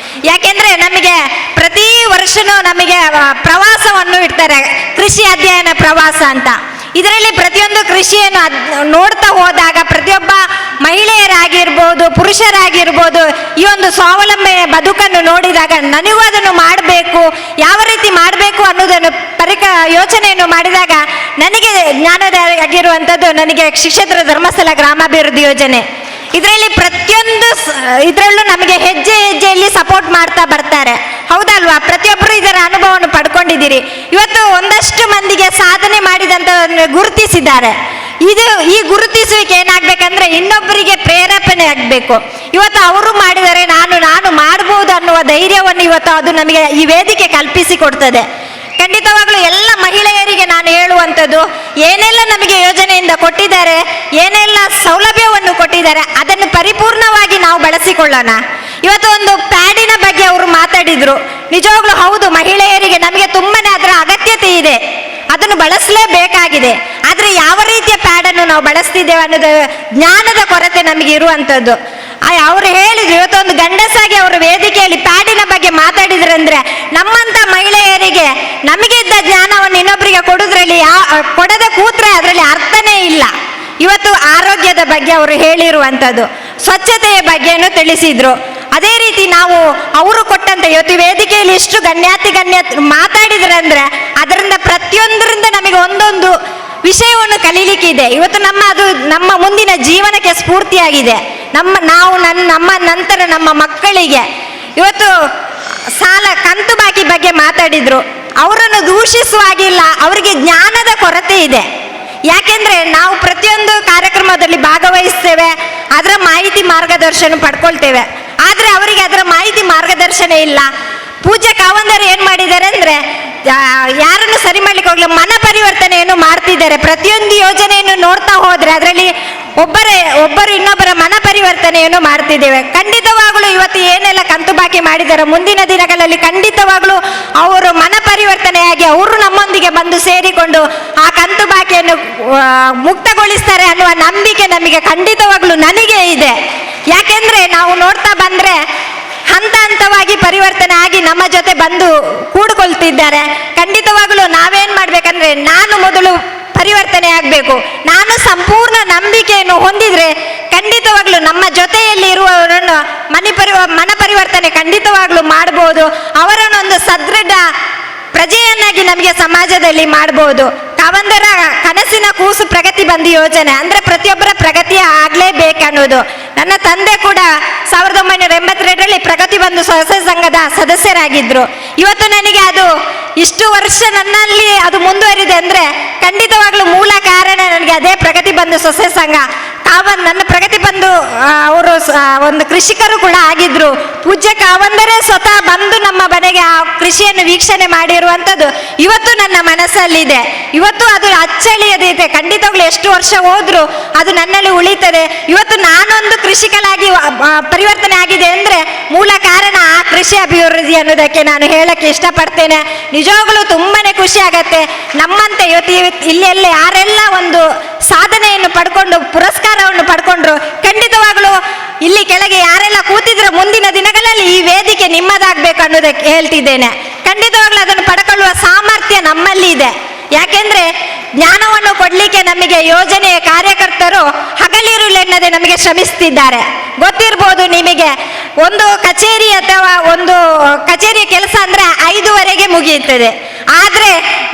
ಯಾಕೆಂದರೆ ನಮಗೆ ಪ್ರತಿ ವರ್ಷನೂ ನಮಗೆ ಪ್ರವಾಸವನ್ನು ಇಡ್ತಾರೆ, ಕೃಷಿ ಅಧ್ಯಯನ ಪ್ರವಾಸ ಅಂತ. ಇದರಲ್ಲಿ ಪ್ರತಿಯೊಂದು ಕೃಷಿಯನ್ನು ನೋಡ್ತಾ ಹೋದಾಗ ಪ್ರತಿಯೊಬ್ಬ ಮಹಿಳೆಯರಾಗಿರ್ಬೋದು, ಪುರುಷರಾಗಿರ್ಬೋದು, ಈ ಒಂದು ಸ್ವಾವಲಂಬನೆಯ ಬದುಕನ್ನು ನೋಡಿದಾಗ ನನಗೂ ಅದನ್ನು ಮಾಡಬೇಕು, ಯಾವ ರೀತಿ ಮಾಡಬೇಕು ಅನ್ನೋದನ್ನು ಯೋಚನೆಯನ್ನು ಮಾಡಿದಾಗ ನನಗೆ ಜ್ಞಾನೋದಯ ಆಗಿರುವಂಥದ್ದು ನನಗೆ ಕ್ಷೇತ್ರ ಧರ್ಮಸ್ಥಳ ಗ್ರಾಮಾಭಿವೃದ್ಧಿ ಯೋಜನೆ. ಇದರಲ್ಲಿ ಪ್ರತಿಯೊಂದು ಇದರಲ್ಲೂ ನಮಗೆ ಹೆಜ್ಜೆ ಹೆಜ್ಜೆಯಲ್ಲಿ ಸಪೋರ್ಟ್ ಮಾಡ್ತಾ ಬರ್ತಾರೆ, ಹೌದಲ್ವಾ? ಪ್ರತಿಯೊಬ್ಬರು ಇದರ ಅನುಭವವನ್ನು ಪಡ್ಕೊಂಡಿದ್ದೀರಿ. ಇವತ್ತು ಒಂದಷ್ಟು ಮಂದಿಗೆ ಸಾಧನೆ ಮಾಡಿದಂಥ ಗುರುತಿಸಿದ್ದಾರೆ. ಇದು ಈ ಗುರುತಿಸುವಿಕೆ ಏನಾಗಬೇಕಂದ್ರೆ ಇನ್ನೊಬ್ಬರಿಗೆ ಪ್ರೇರೇಪಣೆ ಆಗಬೇಕು. ಇವತ್ತು ಅವರು ಮಾಡಿದರೆ ನಾನು ನಾನು ಮಾಡ್ಬೋದು ಅನ್ನುವ ಧೈರ್ಯವನ್ನು ಇವತ್ತು ಅದು ನಮಗೆ ಈ ವೇದಿಕೆ ಕಲ್ಪಿಸಿಕೊಡ್ತದೆ. ಖಂಡಿತವಾಗ್ಲೂ ಎಲ್ಲ ಮಹಿಳೆಯರಿಗೆ ನಾನು ಹೇಳುವಂಥದ್ದು, ಏನೆಲ್ಲ ನಮಗೆ ಯೋಜನೆಯಿಂದ ಕೊಟ್ಟಿದ್ದಾರೆ, ಏನೆಲ್ಲ ಸೌಲಭ್ಯವನ್ನು ಕೊಟ್ಟಿದ್ದಾರೆ, ಅದನ್ನು ಪರಿಪೂರ್ಣವಾಗಿ ನಾವು ಬಳಸಿಕೊಳ್ಳೋಣ. ಇವತ್ತು ಒಂದು ಪ್ಯಾಡಿನ ಬಗ್ಗೆ ಅವರು ಮಾತಾಡಿದರು. ನಿಜವಾಗ್ಲೂ ಹೌದು, ಮಹಿಳೆಯರಿಗೆ ನಮಗೆ ತುಂಬಾನೇ ಅದರ ಅಗತ್ಯತೆ ಇದೆ, ಅದನ್ನು ಬಳಸಲೇಬೇಕಾಗಿದೆ. ಆದರೆ ಯಾವ ರೀತಿಯ ಪ್ಯಾಡನ್ನು ನಾವು ಬಳಸ್ತಿದ್ದೇವೆ ಅನ್ನೋದು ಜ್ಞಾನದ ಕೊರತೆ ನಮಗೆ ಇರುವಂಥದ್ದು. ಅವರು ಹೇಳಿದ್ರು, ಇವತ್ತೊಂದು ಗಂಡಸಾಗಿ ಅವರು ವೇದಿಕೆಯಲ್ಲಿ ಪ್ಯಾಡಿನ ಬಗ್ಗೆ ಮಾತಾಡಿದ್ರಂದ್ರೆ ನಮ್ಮಂಥ ಮಹಿಳೆಯರಿಗೆ ನಮಗೆ ಇದ್ದ ಜ್ಞಾನವನ್ನು ಇನ್ನೊಬ್ಬರಿಗೆ ಕೊಡೋದ್ರಲ್ಲಿ ಕೊಡದೆ ಕೂತ್ರೆ ಅದರಲ್ಲಿ ಅರ್ಥನೇ ಇಲ್ಲ. ಇವತ್ತು ಆರೋಗ್ಯದ ಬಗ್ಗೆ ಅವರು ಹೇಳಿರುವಂಥದ್ದು, ಸ್ವಚ್ಛತೆಯ ಬಗ್ಗೆನೂ ತಿಳಿಸಿದ್ರು. ಅದೇ ರೀತಿ ನಾವು ಅವರು ಕೊಟ್ಟಂತೆ ಇವತ್ತು ವೇದಿಕೆಯಲ್ಲಿ ಇಷ್ಟು ಗಣ್ಯಾತಿ ಗಣ್ಯ ಮಾತಾಡಿದ್ರಂದ್ರೆ ಅದರಿಂದ ಪ್ರತಿಯೊಂದರಿಂದ ನಮಗೆ ಒಂದೊಂದು ವಿಷಯವನ್ನು ಕಲೀಲಿಕ್ಕಿದೆ. ಇವತ್ತು ನಮ್ಮ ಅದು ನಮ್ಮ ಮುಂದಿನ ಜೀವನಕ್ಕೆ ಸ್ಫೂರ್ತಿಯಾಗಿದೆ. ನಮ್ಮ ನಾವು ನನ್ನ ನಮ್ಮ ನಂತರ ನಮ್ಮ ಮಕ್ಕಳಿಗೆ ಇವತ್ತು ಸಾಲ ಕಂತು ಬಾಕಿ ಬಗ್ಗೆ ಮಾತಾಡಿದ್ರು. ಅವರನ್ನು ದೂಷಿಸುವಾಗಿಲ್ಲ, ಅವರಿಗೆ ಜ್ಞಾನದ ಕೊರತೆ ಇದೆ. ಯಾಕೆಂದರೆ ನಾವು ಪ್ರತಿಯೊಂದು ಕಾರ್ಯಕ್ರಮದಲ್ಲಿ ಭಾಗವಹಿಸ್ತೇವೆ, ಅದರ ಮಾಹಿತಿ ಮಾರ್ಗದರ್ಶನ ಪಡ್ಕೊಳ್ತೇವೆ. ಆದರೆ ಅವರಿಗೆ ಅದರ ಮಾಹಿತಿ ಮಾರ್ಗದರ್ಶನ ಇಲ್ಲ. ಪೂಜ್ಯ ಕಾವಂದರು ಏನು ಮಾಡಿದ್ದಾರೆ ಅಂದರೆ ಯಾರನ್ನು ಸರಿ ಮಾಡ್ಲಿಕ್ಕೆ ಹೋಗಲ್ಲ, ಮನ ಪರಿವರ್ತನೆಯನ್ನು ಮಾಡ್ತಿದ್ದಾರೆ. ಪ್ರತಿಯೊಂದು ಯೋಜನೆಯನ್ನು ನೋಡ್ತಾ ಹೋದರೆ ಅದರಲ್ಲಿ ಒಬ್ಬರು ಇನ್ನೊಬ್ಬರ ಮನ ಪರಿವರ್ತನೆಯನ್ನು ಮಾಡ್ತಿದ್ದೇವೆ. ಖಂಡಿತವಾಗಲೂ ಇವತ್ತು ಏನೆಲ್ಲ ಕಂತು ಬಾಕಿ ಮಾಡಿದ್ದಾರೆ, ಮುಂದಿನ ದಿನಗಳಲ್ಲಿ ಖಂಡಿತವಾಗಲೂ ಅವರು ಮನ ಪರಿವರ್ತನೆಯಾಗಿ ಅವರು ನಮ್ಮೊಂದಿಗೆ ಬಂದು ಸೇರಿಕೊಂಡು ಆ ಕಂತು ಬಾಕಿಯನ್ನು ಮುಕ್ತಗೊಳಿಸ್ತಾರೆ ಅನ್ನುವ ನಂಬಿಕೆ ನಮಗೆ ಖಂಡಿತವಾಗಲೂ ನನಗೆ ಇದೆ. ಯಾಕೆಂದರೆ ನಾವು ನೋಡ್ತಾ ಬಂದರೆ ಹಂತ ಹಂತವಾಗಿ ಪರಿವರ್ತನೆ ಆಗಿ ನಮ್ಮ ಜೊತೆ ಬಂದು ಕೂಡಿಕೊಳ್ತಿದ್ದಾರೆ. ಖಂಡಿತವಾಗಲೂ ನಾವೇನು ಮಾಡಬೇಕಂದ್ರೆ ನಾನು ಮೊದಲು ಪರಿವರ್ತನೆ ಆಗಬೇಕು. ನಾನು ಸಂಪೂರ್ಣ ನಂಬಿಕೆಯನ್ನು ಹೊಂದಿದರೆ ಖಂಡಿತವಾಗ್ಲೂ ನಮ್ಮ ಜೊತೆಯಲ್ಲಿ ಇರುವವರನ್ನು ಮನ ಪರಿವರ್ತನೆ ಖಂಡಿತವಾಗ್ಲೂ ಮಾಡ್ಬೋದು. ಅವರನ್ನೊಂದು ಸದೃಢ ಪ್ರಜೆಯನ್ನಾಗಿ ನಮಗೆ ಸಮಾಜದಲ್ಲಿ ಮಾಡ್ಬೋದು. ಕಾವಂದರ ಕನಸಿನ ಕೂಸು ಪ್ರಗತಿ ಬಂದು ಯೋಜನೆ ಅಂದರೆ ಪ್ರತಿಯೊಬ್ಬರ ಪ್ರಗತಿ ಆಗಲೇಬೇಕನ್ನೋದು. ನನ್ನ ತಂದೆ ಕೂಡ 1982ರಲ್ಲಿ ಪ್ರಗತಿ ಬಂಧು ಸ್ವಸಹಾಯ ಸಂಘದ ಸದಸ್ಯರಾಗಿದ್ದರು. ಇವತ್ತು ನನಗೆ ಅದು ಇಷ್ಟು ವರ್ಷ ನನ್ನಲ್ಲಿ ಅದು ಮುಂದುವರಿದೆ ಅಂದರೆ ಖಂಡಿತವಾಗ್ಲೂ ಮೂಲ ಕಾರಣ ನನಗೆ ಅದೇ ಪ್ರಗತಿ ಬಂಧು ಸ್ವಸಹಾಯ ಸಂಘ. ನನ್ನ ಪ್ರಗತಿ ಬಂಧು ಅವರು ಒಂದು ಕೃಷಿಕರು ಕೂಡ ಆಗಿದ್ರು. ಪೂಜ್ಯ ಕಾವಂದರೇ ಸ್ವತಃ ಬಂದು ನಮ್ಮ ಮನೆಗೆ ಆ ಕೃಷಿಯನ್ನು ವೀಕ್ಷಣೆ ಮಾಡಿರುವಂಥದ್ದು ಇವತ್ತು ನನ್ನ ಮನಸ್ಸಲ್ಲಿದೆ. ಇವತ್ತು ಅದು ಅಚ್ಚಳಿಯದಿದೆ. ಖಂಡಿತವಾಗ್ಲೂ ಎಷ್ಟು ವರ್ಷ ಹೋದರೂ ಅದು ನನ್ನಲ್ಲಿ ಉಳಿತದೆ. ಇವತ್ತು ನಾನೊಂದು ಕೃಷಿಕಲಾಗಿ ಪರಿವರ್ತನೆ ಆಗಿದೆ ಅಂದರೆ ಮೂಲ ಕಾರಣ ಆ ಕೃಷಿ ಅಭಿವೃದ್ಧಿ ಅನ್ನೋದಕ್ಕೆ ನಾನು ಹೇಳಕ್ಕೆ ಇಷ್ಟಪಡ್ತೇನೆ. ನಿಜವಾಗ್ಲೂ ತುಂಬಾ ಖುಷಿ ಆಗತ್ತೆ. ನಮ್ಮಂತೆ ಇವತ್ತು ಇಲ್ಲೆಲ್ಲ ಯಾರೆಲ್ಲ ಒಂದು ಸಾಧನೆಯನ್ನು ಪಡ್ಕೊಂಡು ಪುರಸ್ಕಾರವನ್ನು ಪಡ್ಕೊಂಡ್ರು, ಖಂಡಿತವಾಗ್ಲೂ ಇಲ್ಲಿ ಕೆಳಗೆ ಯಾರೆಲ್ಲ ಕೂತಿದ್ರು ಮುಂದಿನ ದಿನಗಳಲ್ಲಿ ಈ ವೇದಿಕೆ ನಿಮ್ಮದಾಗಬೇಕು ಅನ್ನೋದಕ್ಕೆ ಹೇಳ್ತಿದ್ದೇನೆ. ಖಂಡಿತವಾಗ್ಲೂ ಅದನ್ನು ಪಡ್ಕೊಳ್ಳುವ ಸಾಮರ್ಥ್ಯ ನಮ್ಮಲ್ಲಿ ಇದೆ. ಯಾಕೆಂದರೆ ಜ್ಞಾನವನ್ನು ಕೊಡಲಿಕ್ಕೆ ನಮಗೆ ಯೋಜನೆಯ ಕಾರ್ಯಕರ್ತರು ಹಗಲಿರುಳೆನ್ನದೆ ನಮಗೆ ಶ್ರಮಿಸ್ತಿದ್ದಾರೆ. ಗೊತ್ತಿರ್ಬೋದು ನಿಮಗೆ, ಒಂದು ಕಚೇರಿ ಅಥವಾ ಒಂದು ಕಚೇರಿಯ ಕೆಲಸ ಅಂದರೆ 5:30ಗೆ ಮುಗಿಯುತ್ತದೆ. ಆದರೆ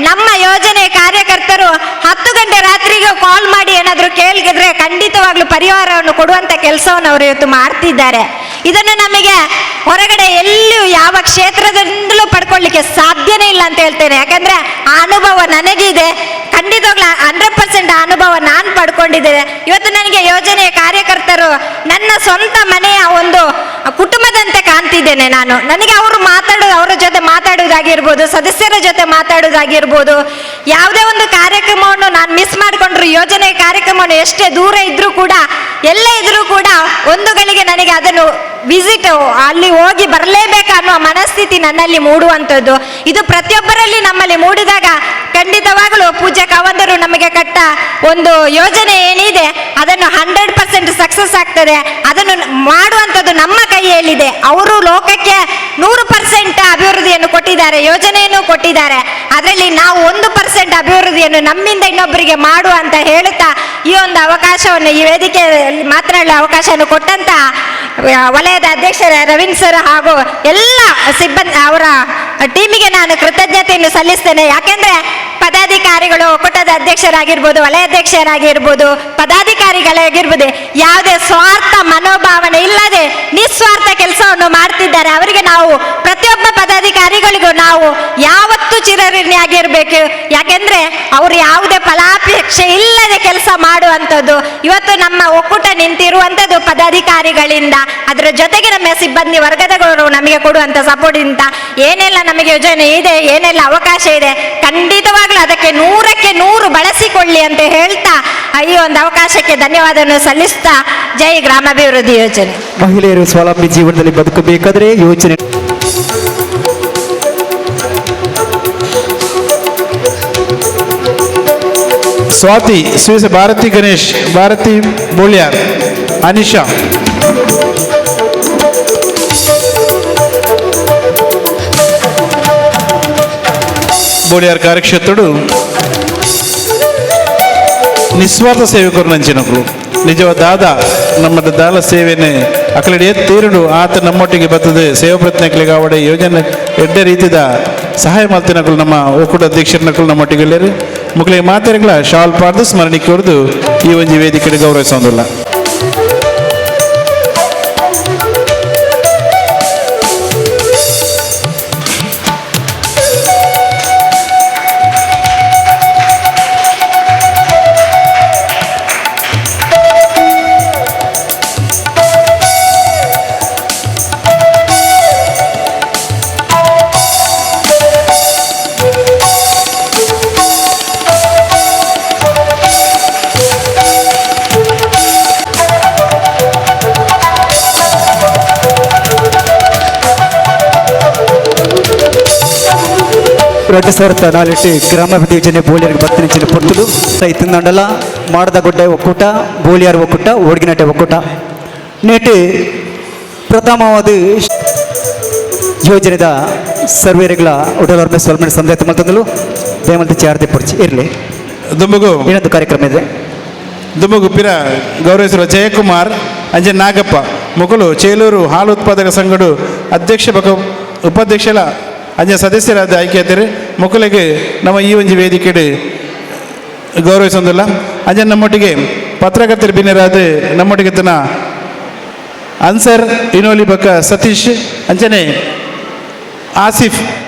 ನಮ್ಮ ಯೋಜನೆ ಕಾರ್ಯಕರ್ತರು 10 ಗಂಟೆ ರಾತ್ರಿಗೆ ಕಾಲ್ ಮಾಡಿ ಏನಾದರೂ ಕೇಳಿದ್ರೆ ಖಂಡಿತವಾಗ್ಲೂ ಪರಿಹಾರವನ್ನು ಕೊಡುವಂಥ ಕೆಲಸವನ್ನು ಅವರು ಇವತ್ತು ಮಾಡ್ತಿದ್ದಾರೆ. ಇದನ್ನು ನಮಗೆ ಹೊರಗಡೆ ಎಲ್ಲಿಯೂ ಯಾವ ಕ್ಷೇತ್ರದಿಂದಲೂ ಪಡ್ಕೊಳ್ಳಿಕ್ಕೆ ಸಾಧ್ಯನೇ ಇಲ್ಲ ಅಂತ ಹೇಳ್ತೇನೆ. ಯಾಕಂದರೆ ಆ ಅನುಭವ ನನಗಿದೆ, ಖಂಡಿತವಾಗ್ಲೂ 100% ಆ ಅನುಭವ ನಾನು ಪಡ್ಕೊಂಡಿದ್ದೇನೆ. ಇವತ್ತು ನನಗೆ ಯೋಜನೆಯ ಕಾರ್ಯಕರ್ತರು ನನ್ನ ಸ್ವಂತ ಮನೆಯ ಒಂದು ಕುಟುಂಬದಂತೆ ಕಾಣ್ತಿದ್ದೇನೆ ನಾನು. ನನಗೆ ಅವರು ಮಾತಾಡೋದು, ಅವರ ಜೊತೆ ಮಾತಾಡೋದಾಗಿರ್ಬೋದು, ಸದಸ್ಯರ ಜೊತೆ ಮಾತಾಡೋದಾಗಿರ್ಬೋದು, ಯಾವುದೇ ಒಂದು ಕಾರ್ಯಕ್ರಮವನ್ನು ನಾನು ಮಿಸ್ ಮಾಡಿಕೊಂಡ್ರು ಯೋಜನೆ ಕಾರ್ಯಕ್ರಮವನ್ನು ಎಷ್ಟೇ ದೂರ ಇದ್ರೂ ಕೂಡ, ಎಲ್ಲೇ ಇದ್ರೂ ಕೂಡ ಒಂದು ಗಳಿಗೆ ನನಗೆ ಅದನ್ನು ವಿಸಿಟ್ ಅಲ್ಲಿ ಹೋಗಿ ಬರಲೇಬೇಕು ಅನ್ನುವ ಮನಸ್ಥಿತಿ ನನ್ನಲ್ಲಿ ಮೂಡುವಂಥದ್ದು. ಇದು ಪ್ರತಿಯೊಬ್ಬರಲ್ಲಿ ನಮ್ಮಲ್ಲಿ ಮೂಡಿದಾಗ ಖಂಡಿತವಾಗಲೂ ಪೂಜ್ಯ ಖಾವಂದರು ನಮಗೆ ಕಟ್ಟ ಒಂದು ಯೋಜನೆ ಏನಿದೆ ಅದನ್ನು 100% ಸಕ್ಸಸ್ ಆಗ್ತದೆ. ಅದನ್ನು ಮಾಡುವಂಥದ್ದು ನಮ್ಮ ಕೈಯಲ್ಲಿದೆ. ಅವರು ಲೋಕಕ್ಕೆ 100% ಅಭಿವೃದ್ಧಿಯನ್ನು ಕೊಟ್ಟಿದ್ದಾರೆ, ಯೋಜನೆಯನ್ನು ಕೊಟ್ಟಿದ್ದಾರೆ. ಅದರಲ್ಲಿ ನಾವು 1% ಅಭಿವೃದ್ಧಿಯನ್ನು ನಮ್ಮಿಂದ ಇನ್ನೊಬ್ಬರಿಗೆ ಮಾಡುವ ಅಂತ ಹೇಳುತ್ತಾ ಈ ಒಂದು ಅವಕಾಶವನ್ನು, ಈ ವೇದಿಕೆಯಲ್ಲಿ ಮಾತನಾಡಲು ಅವಕಾಶವನ್ನು ಕೊಟ್ಟಂತ ವಲಯದ ಅಧ್ಯಕ್ಷರ ರವೀಂದ್ರ ಸರ್ ಹಾಗೂ ಎಲ್ಲ ಸಿಬ್ಬಂದಿ ಅವರ ಟೀಮಿಗೆ ನಾನು ಕೃತಜ್ಞತೆಯನ್ನು ಸಲ್ಲಿಸ್ತೇನೆ. ಯಾಕೆಂದರೆ ಪದಾಧಿಕಾರಿಗಳು, ಒಕ್ಕೂಟದ ಅಧ್ಯಕ್ಷರಾಗಿರ್ಬೋದು, ವಲಯ ಅಧ್ಯಕ್ಷರಾಗಿರ್ಬೋದು, ಪದಾಧಿಕಾರಿಗಳಾಗಿರ್ಬೋದು, ಯಾವುದೇ ಸ್ವಾರ್ಥ ಮನೋಭಾವನೆ ಇಲ್ಲದೆ ನಿಸ್ವಾರ್ಥ ಕೆಲಸವನ್ನು ಮಾಡ್ತಿದ್ದಾರೆ. ಅವರಿಗೆ ನಾವು ಪ್ರತಿಯೊಬ್ಬ ಪದಾಧಿಕಾರಿಗಳಿಗೂ ನಾವು ಯಾವತ್ತೂ ಚಿರಋಣಿಯಾಗಿರ್ಬೇಕು. ಯಾಕೆಂದರೆ ಅವರು ಯಾವುದೇ ಫಲಾಪೇಕ್ಷೆ ಇಲ್ಲದೆ ಕೆಲಸ ಮಾಡುವಂಥದ್ದು. ಇವತ್ತು ನಮ್ಮ ಒಕ್ಕೂಟ ನಿಂತಿರುವಂಥದ್ದು ಪದಾಧಿಕಾರಿಗಳಿಂದ, ಅದರ ಜೊತೆಗೆ ನಮ್ಮ ಸಿಬ್ಬಂದಿ ವರ್ಗದವರು ನಮಗೆ ಕೊಡುವಂಥ ಸಪೋರ್ಟಿಂದ ಏನೆಲ್ಲ ನಮಗೆ ಯೋಜನೆ ಇದೆ, ಏನೆಲ್ಲ ಅವಕಾಶ ಇದೆ, ಖಂಡಿತವಾಗ್ಲೂ ಅದಕ್ಕೆ 100ಕ್ಕೆ 100 ಬಳಸಿಕೊಳ್ಳಿ ಅಂತ ಹೇಳ್ತಾ ಈ ಒಂದು ಅವಕಾಶಕ್ಕೆ ಧನ್ಯವಾದವನ್ನು ಸಲ್ಲಿಸ್ತಾ ಜೈ ಗ್ರಾಮಾಭಿವೃದ್ಧಿ ಯೋಜನೆ. ಮಹಿಳೆಯರು ಸ್ವಾವಲಂಬಿ ಜೀವನದಲ್ಲಿ ಬದುಕಬೇಕಾದರೆ ಯೋಜನೆ ಸ್ವಾತಿ ಸುವಿಸ, ಭಾರತಿ ಗಣೇಶ್, ಭಾರತಿ ಬೋಳ್ಯಾರ್, ಅನಿಶಾ. ಬೋಳಿಯಾರ್ ಕಾರ್ಯಕ್ಷೇತ್ರಡು ನಿಸ್ವಾರ್ಥ ಸೇವಕರು ನಂಚಿನಕುಲು ನಿಜವಾದ ದಾದ ನಮ್ಮ ದಾಲ ಸೇವೆನೆ ಅಕಲಡಿ ತೀರುಡು ಆತ ನಮ್ಮೊಟ್ಟಿಗೆ ಬರ್ತದೆ. ಸೇವಾ ಪ್ರಜ್ಞೆಗಳಿಗೆ ಅವಡೆ ಯೋಜನೆ ಎಡ್ಡೆ ರೀತಿದ ಸಹಾಯ ಮಾಡ್ತಿನಕುಲು ನಮ್ಮ ಒಕ್ಕೂಟ ಅಧ್ಯಕ್ಷರನಕುಲು ನಮ್ಮೊಟ್ಟಿಗೆ ಇಲ್ಲೇರು. ಮುಕ್ಳಿಗೆ ಮಾತೆರೆಗಳ ಶಾಲ್ ಪಾಡ್ದು ಸ್ಮರಣಿಕೆ ಹೊಡೆದು ಈ ಒಂಜಿ ವೇದಿಕೆ ಗೌರವಿಸೋದಿಲ್ಲ. ಎರಡು ಸಾವಿರದ ನಾಲ್ಕು ಗ್ರಾಮಾಭಿವೃದ್ಧಿ ಯೋಜನೆ ಬೋಳಿಯಾರಿಗೆ ಬತ್ತಿನ ಪೊರ್ತುಲು ಸೈತಂದಂಡಲ ಮಾಡದಗುಡ್ಡೆ ಒಕ್ಕೂಟ, ಬೋಳಿಯಾರ್ ಒಕ್ಕೂಟ, ಓಡ್ಗಿನಟ್ಟೆ ಒಕ್ಕೂಟ ನೇಟು ಪ್ರಥಮವಾದ ಯೋಜನೆದ ಸರ್ವೇರುಗಳ ಉಡಲರ್ಮೆ ಸೊಲ್ಮೆ ಸಂದೇಹ ಮಲ್ತಂದಲು ದೇಮಲ್ತಿ ಚಾರ್ತಿ ಪೊರ್ಚಿ ಇರಲಿ. ದುಂಬಗು ಏನೊಂದು ಕಾರ್ಯಕ್ರಮ ಇದೆ. ದುಂಬಗು ಪಿರ ಗೌರವಿಸಿರುವ ಜಯಕುಮಾರ್ ಅಂಜೆ ನಾಗಪ್ಪ ಮುಕುಲು ಚೇಲೂರು ಹಾಲು ಉತ್ಪಾದಕ ಸಂಘಡು ಅಧ್ಯಕ್ಷ ಬಕ ಉಪಾಧ್ಯಕ್ಷಲ ಅಂಜೆ ಸದಸ್ಯರಾದ ಆಯ್ಕೆಯಾದರೆ ಮುಕುಲಿಗೆ ನಮ್ಮ ಈ ಒಂಜಿ ವೇದಿಕೆಡೆ ಗೌರವಿಸೊಂದಿಲ್ಲ. ಅಂಜೆ ನಮ್ಮೊಟ್ಟಿಗೆ ಪತ್ರಕರ್ತರು ಬಿನ್ನರಾದ ನಮ್ಮೊಟ್ಟಿಗೆ ತನ್ನ ಅನ್ಸರ್ ಇನೋಲಿ ಬಕ್ಕ ಸತೀಶ್ ಅಂಜನೆ ಆಸಿಫ್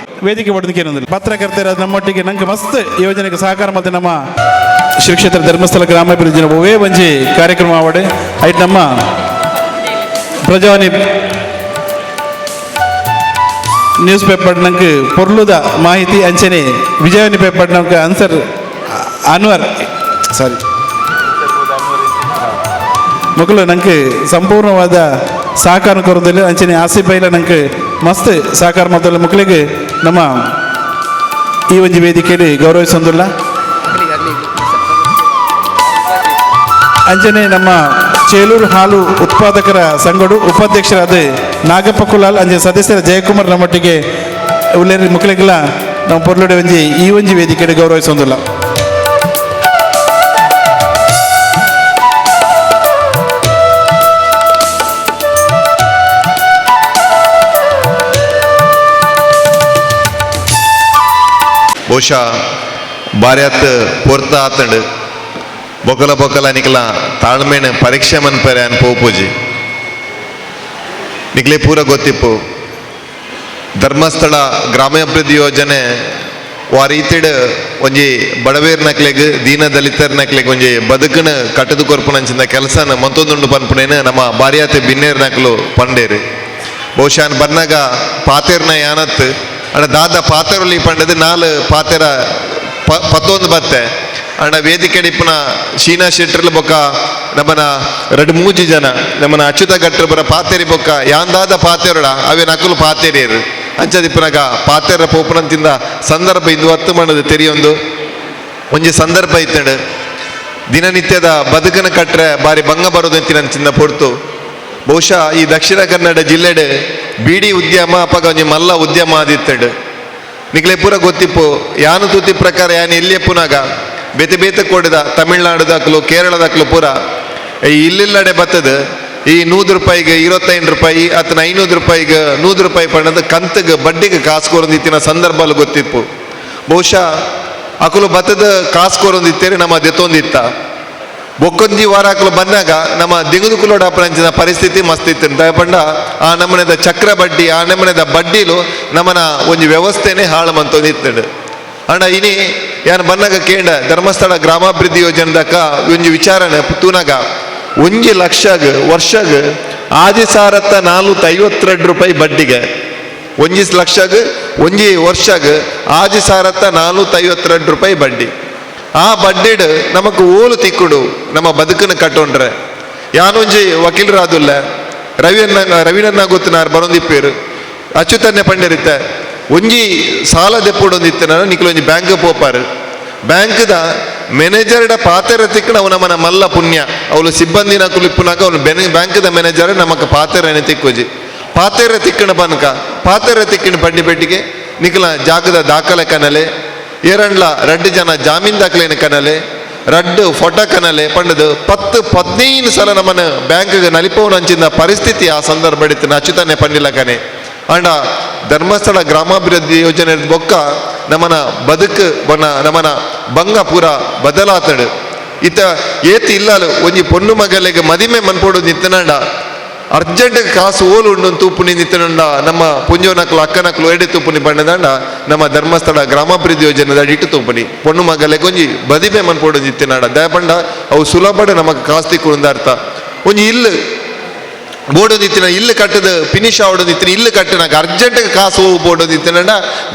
ವೇದಿಕೆ ಪಡೆದಕ್ಕೆ ಪತ್ರಕರ್ತರಾದ ನಮ್ಮೊಟ್ಟಿಗೆ ನಂಗೆ ಮಸ್ತ್ ಯೋಜನೆಗೆ ಸಹಕಾರ ಮತ್ತು ನಮ್ಮ ಶ್ರೀ ಕ್ಷೇತ್ರ ಧರ್ಮಸ್ಥಳ ಗ್ರಾಮಾಭಿವೃದ್ಧಿ ಒವೇ ಒಂಜಿ ಕಾರ್ಯಕ್ರಮ ಆವಡೆ ಐಟ್ ನಮ್ಮ ಪ್ರಜಾವಾಣಿ ನ್ಯೂಸ್ ಪೇಪರ್ ನಂಗೆ ಪೊರ್ಲುದ ಮಾಹಿತಿ ಅಂಚನೆ ವಿಜಯವಾಣಿ ಪೇಪರ್ ನಂಗೆ ಅನ್ಸರ್ ಅನ್ವರ್ ಸಾರಿ ಮಕ್ಕಳು ನಂಗೆ ಸಂಪೂರ್ಣವಾದ ಸಹಕಾರ ಕೊರದಲ್ಲಿ ಅಂಚನೆ ಆಸಿಫ್ ಬೈಲ ನಂಗೆ ಮಸ್ತ್ ಸಹಕಾರ ಮೊದಲ ಮಕ್ಕಳಿಗೆ ನಮ್ಮ ಈ ಒಂಜಿ ವೇದಿಕೆಯಲ್ಲಿ ಗೌರವಿಸೊಂದಿಲ್ಲ. ಅಂಚನೆ ನಮ್ಮ ಚೇಲೂರು ಹಾಲು ಉತ್ಪಾದಕರ ಸಂಘಡು ಉಪಾಧ್ಯಕ್ಷರಾದ ನಾಗಪ್ಪ ಕುಲಾಲ್ ಅಂಜೆ ಸದಸ್ಯರ ಜಯಕುಮಾರ್ ನಮ್ಮೊಟ್ಟಿಗೆ ಉಲ್ಲೇರಿ ಮಕ್ಕಳಿಗೆಲ್ಲ ನಮ್ಮ ಪೊರ್ಲುಡೆ ಒಂಜಿ ಈ ಒಂಜಿ ವೇದಿಕೆಯಲ್ಲಿ ಗೌರವಿಸೊಂದಿಲ್ಲ. ಬಹುಶಃ ಬಾರ್ಯಾತ್ ಪೊರ್ತ ಆತಂಡು ಬೊಕಲ ಬೊಕಲ ನಿಕಲ ತಾಳ್ಮೇಣ ಪರೀಕ್ಷೆ ಮನ್ಪರೆ ಅನ್ ಪೋಪೂಜಿ ನಿಕ್ಲೆ ಪೂರ ಗೊತ್ತಿಪ್ಪು. ಧರ್ಮಸ್ಥಳ ಗ್ರಾಮಾಭಿವೃದ್ಧಿ ಯೋಜನೆ ವಾ ರೀತಿಡ್ ಒಂಜಿ ಬಡವೇರ್ ನಕ್ಲೆಗ್ ದೀನ ದಲಿತರ್ ನಕ್ಲೆಗ್ ಒಂಜಿ ಬದುಕನ ಕಟ್ಟದು ಕೊರ್ಪುನಂಚಿನ ಕೆಲಸನ ಮಂತೊಂದುಂಡು ಪನ್ಪುನೇನು ನಮ್ಮ ಬಾರ್ಯಾತೆ ಬಿನ್ನೇರ್ ನಕ್ಲು ಪಂಡೇರು. ಬಹುಶಃ ಬನ್ನಾಗ ಪಾತೇರ್ನ ಯಾನತ್ ಅಣ್ಣ ದಾದ ಪಾತೆರಲಿ ಪಂಡದು ನಾಲ್ ಪಾತೆರ ಪತ್ತೊಂದು ಬತ್ತೆ ಅಣ್ಣ ವೇದಿಕೆ ಡಿಪ್ಪುನ ಶೀನಾ ಶೆಟ್ಟರ್ಲ ಬೊಕ್ಕ ನಮ್ಮನ ರಡ್ಡು ಮೂಜಿ ಜನ ನಮ್ಮನ ಅಚ್ಯುತ ಗಟ್ರ ಬರ ಪಾತೇರಿ ಬೊಕ್ಕ ಯಾಂದಾದ ಪಾತೇರುಡ ಅವೇ ನಕಲು ಪಾತೇರಿಯರು ಅಂಚದಿಪ್ಪನಾಗ ಪಾತೆರ ಪೋಪುನಂತಿಂದ ಸಂದರ್ಭ ಇಂದು ಹತ್ತು ಮಾಡದು ತೆರಿಯೊಂದು ಒಂಜಿ ಸಂದರ್ಭ ಇತ್ತಂಡು ದಿನನಿತ್ಯದ ಬದುಕನ ಕಟ್ರೆ ಬಾರಿ ಭಂಗ ಬರೋದಂತಿನ ಪೊರ್ತು. ಬಹುಶಃ ಈ ದಕ್ಷಿಣ ಕನ್ನಡ ಜಿಲ್ಲೆಡ್ ಬೀಡಿ ಉದ್ಯಮ ಅಪಗ ಒಂಜಿ ಮಲ್ಲ ಉದ್ಯಮ ಆದಿತ್ತಂಡು. ನಿಕ್ಲೆ ಪೂರ ಗೊತ್ತಿಪ್ಪು ಯಾನು ತೂತಿ ಪ್ರಕಾರ ಯಾನು ಎಲ್ಲಿಯ ಪುನಾಗ ಬೇತೆ ಬೇತೆ ಕೊಡದ ತಮಿಳ್ನಾಡುದಾಕ್ಲು ಕೇರಳದಾಕ್ಲು ಪೂರ ಇಲ್ಲಿಲ್ಲಡೆ ಬತ್ತದ ಈ 100 ರೂಪಾಯಿಗೆ 25 ರೂಪಾಯಿ ಅಥವಾ 500 ರೂಪಾಯಿಗೆ 100 ರೂಪಾಯಿ ಪಣ್ಣದ ಕಂತಗೆ ಬಡ್ಡಿಗೆ ಕಾಸು ಕೊರೊಂದಿತ್ತಿನ ಸಂದರ್ಭ ಗೊತ್ತಿಪ್ಪು. ಬಹುಶಃ ಅಕುಲು ಬತ್ತದ ಕಾಸು ಕೊರೊಂದಿತ್ತೇರಿ ನಮ್ಮ ದೆತ್ತೊಂದಿತ್ತ ಬೊಕ್ಕೊಂಜಿ ವಾರ ಅಕುಲು ಬಂದಾಗ ನಮ್ಮ ದಿಗುದುಕುಲೋಡಪ್ಪನಂಚಿನ ಪರಿಸ್ಥಿತಿ ಮಸ್ತ್ ಇತ್ತು. ದಯಪಂಡ ಆ ನಮ್ಮನೆದ ಚಕ್ರ ಬಡ್ಡಿ ಆ ನಮ್ಮನೆದ ಬಡ್ಡಿಲು ನಮ್ಮನ ಒಂಜಿ ವ್ಯವಸ್ಥೆನೇ ಹಾಳು ಮಂತೊಂದಿತ್ತಂಡು. ಅಣ್ಣ ಇನಿ ಯಾನು ಬನ್ನಾಗ ಕೇಂಡ ಧರ್ಮಸ್ಥಳ ಗ್ರಾಮಾಭಿವೃದ್ಧಿ ಯೋಜನೆದಕ್ಕ ಒಂಜಿ ವಿಚಾರಣೆ ತೂನಾಗ ಒಂಜಿ ಲಕ್ಷಗ್ ವರ್ಷಗ್ 6452 ರೂಪಾಯಿ ಬಡ್ಡಿಗೆ ಒಂಜಿ ಲಕ್ಷಗ್ ಒಂಜಿ ವರ್ಷಗ್ 6452 ರೂಪಾಯಿ ಬಡ್ಡಿ. ಆ ಬಡ್ಡಿಡ್ ನಮಕ್ ಓಲು ತಿಕ್ಕುಡು ನಮ್ಮ ಬದುಕನ್ನು ಕಟ್ಟೊಂಡ್ರೆ ಯಾನೊಂಜಿ ವಕೀಲರಾದುಲ್ಲ ರವಿನನ್ನ ಗೊತ್ತಿನಾರು ಬರೊಂದಿಪ್ಪೇರು ಅಚ್ಯುತನ್ನೇ ಪಂಡಿರಿತ್ತೆ ಒಂಜಿ ಸಾಲ ದೆಪ್ಪುಡೊಂದಿತ್ತೆ ನಾನು ನಿಕ್ಲೊಂಜಿ ಬ್ಯಾಂಕ್ ಪೋಪಾರು ಬ್ಯಾಂಕ್ದ ಮ್ಯಾನೇಜರ್ಡ ಪಾತೆರ ತಿಕ್ಕಣ ಅವು ನಮ್ಮನ ಮಲ್ಲ ಪುಣ್ಯ ಅವಳು ಸಿಬ್ಬಂದಿನ ಕುಲಿಪ್ಪುನಾಗ ಅವನು ಬ್ಯಾಂಕ್ದ ಮ್ಯಾನೇಜರ್ ನಮಕ್ ಪಾತೆರನೆ ತಿಕ್ಕೋಜಿ ಪಾತೆರ ತಿಕ್ಕಣ ಪನ್ಕ ಪಾತೆರ ತಿಕ್ಕಿನ ಬಂಡಿ ಬೆಟ್ಟಿಗೆ ನಿಕ್ಲ ಜಾಗದ ದಾಖಲೆ ಕನಲೆ ಏರಂಡ್ಲ ರಡ್ಡು ಜನ ಜಾಮೀನ್ ದಾಖಲೆನ ಕನಲೆ ರಡ್ಡು ಫೋಟೋ ಕನಲೆ ಪಂಡದು 10 15 ಸಲ ನಮ್ಮನ್ನ ಬ್ಯಾಂಕ್ಗೆ ನಲಿಪವನಂಚಿನ ಪರಿಸ್ಥಿತಿ ಆ ಸಂದರ್ಭ ಇತ್ತು ಅಚ್ಯುತನೇ ಪಂಡಿಲ್ಲ ಕನೆ. ಅಂಡ ಧರ್ಮಸ್ಥಳ ಗ್ರಾಮಾಭಿವೃದ್ಧಿ ಯೋಜನೆ ಬೊಕ್ಕ ನಮ್ಮನ ಬದುಕು ಬನ ನಮ್ಮನ ಬಂಗ ಪೂರ ಬದಲಾತಡು. ಇತ್ತ ಏತಿ ಇಲ್ಲಲು ಒಂಜಿ ಪೊಣ್ಣು ಮಗಲಿಗೆ ಮದಿಮೆ ಮನ್ಪೋಡು ನಿತ್ತನಂಡ ಅರ್ಜೆಂಟ್ ಕಾಸು ಓಲು ಉಂಡು ತೂಪುನಿ ನಿತ್ತನಂಡ ನಮ್ಮ ಪುಂಜೋನಕ್ಲು ಅಕ್ಕನಕ್ಲು ಎಡೆ ತೂಪುನಿ ಬಣ್ಣದಂಡ ನಮ್ಮ ಧರ್ಮಸ್ಥಳ ಗ್ರಾಮಾಭಿವೃದ್ಧಿ ಯೋಜನೆದ ಅಡಿಟ್ಟು ತೂಪುನಿ ಪೊಣ್ಣು ಮಗಲಿಗೆ ಒಂಜಿ ಬದಿಮೆ ಮನ್ಪೋಡು ನಿತ್ತನಾಡ ದಯಪಂಡ ಅವು ಸುಲಭ ನಮಗ್ ಕಾಸ್ತಿ ತಿಕ್ಕುಂದ ಅರ್ಥ. ಒಂಜಿ ಇಲ್ಲು ಬೋರ್ಡ್ ಇಲ್ಲು ಕಟ್ಟದ ಫಿನಿಶ್ ಆವಡೊಂದಿತ್ತಿನ ಇಲ್ಲು ಕಟ್ಟನಾಗ ಅರ್ಜೆಂಟ್ ಕಾಸು ಬೋರ್ಡ್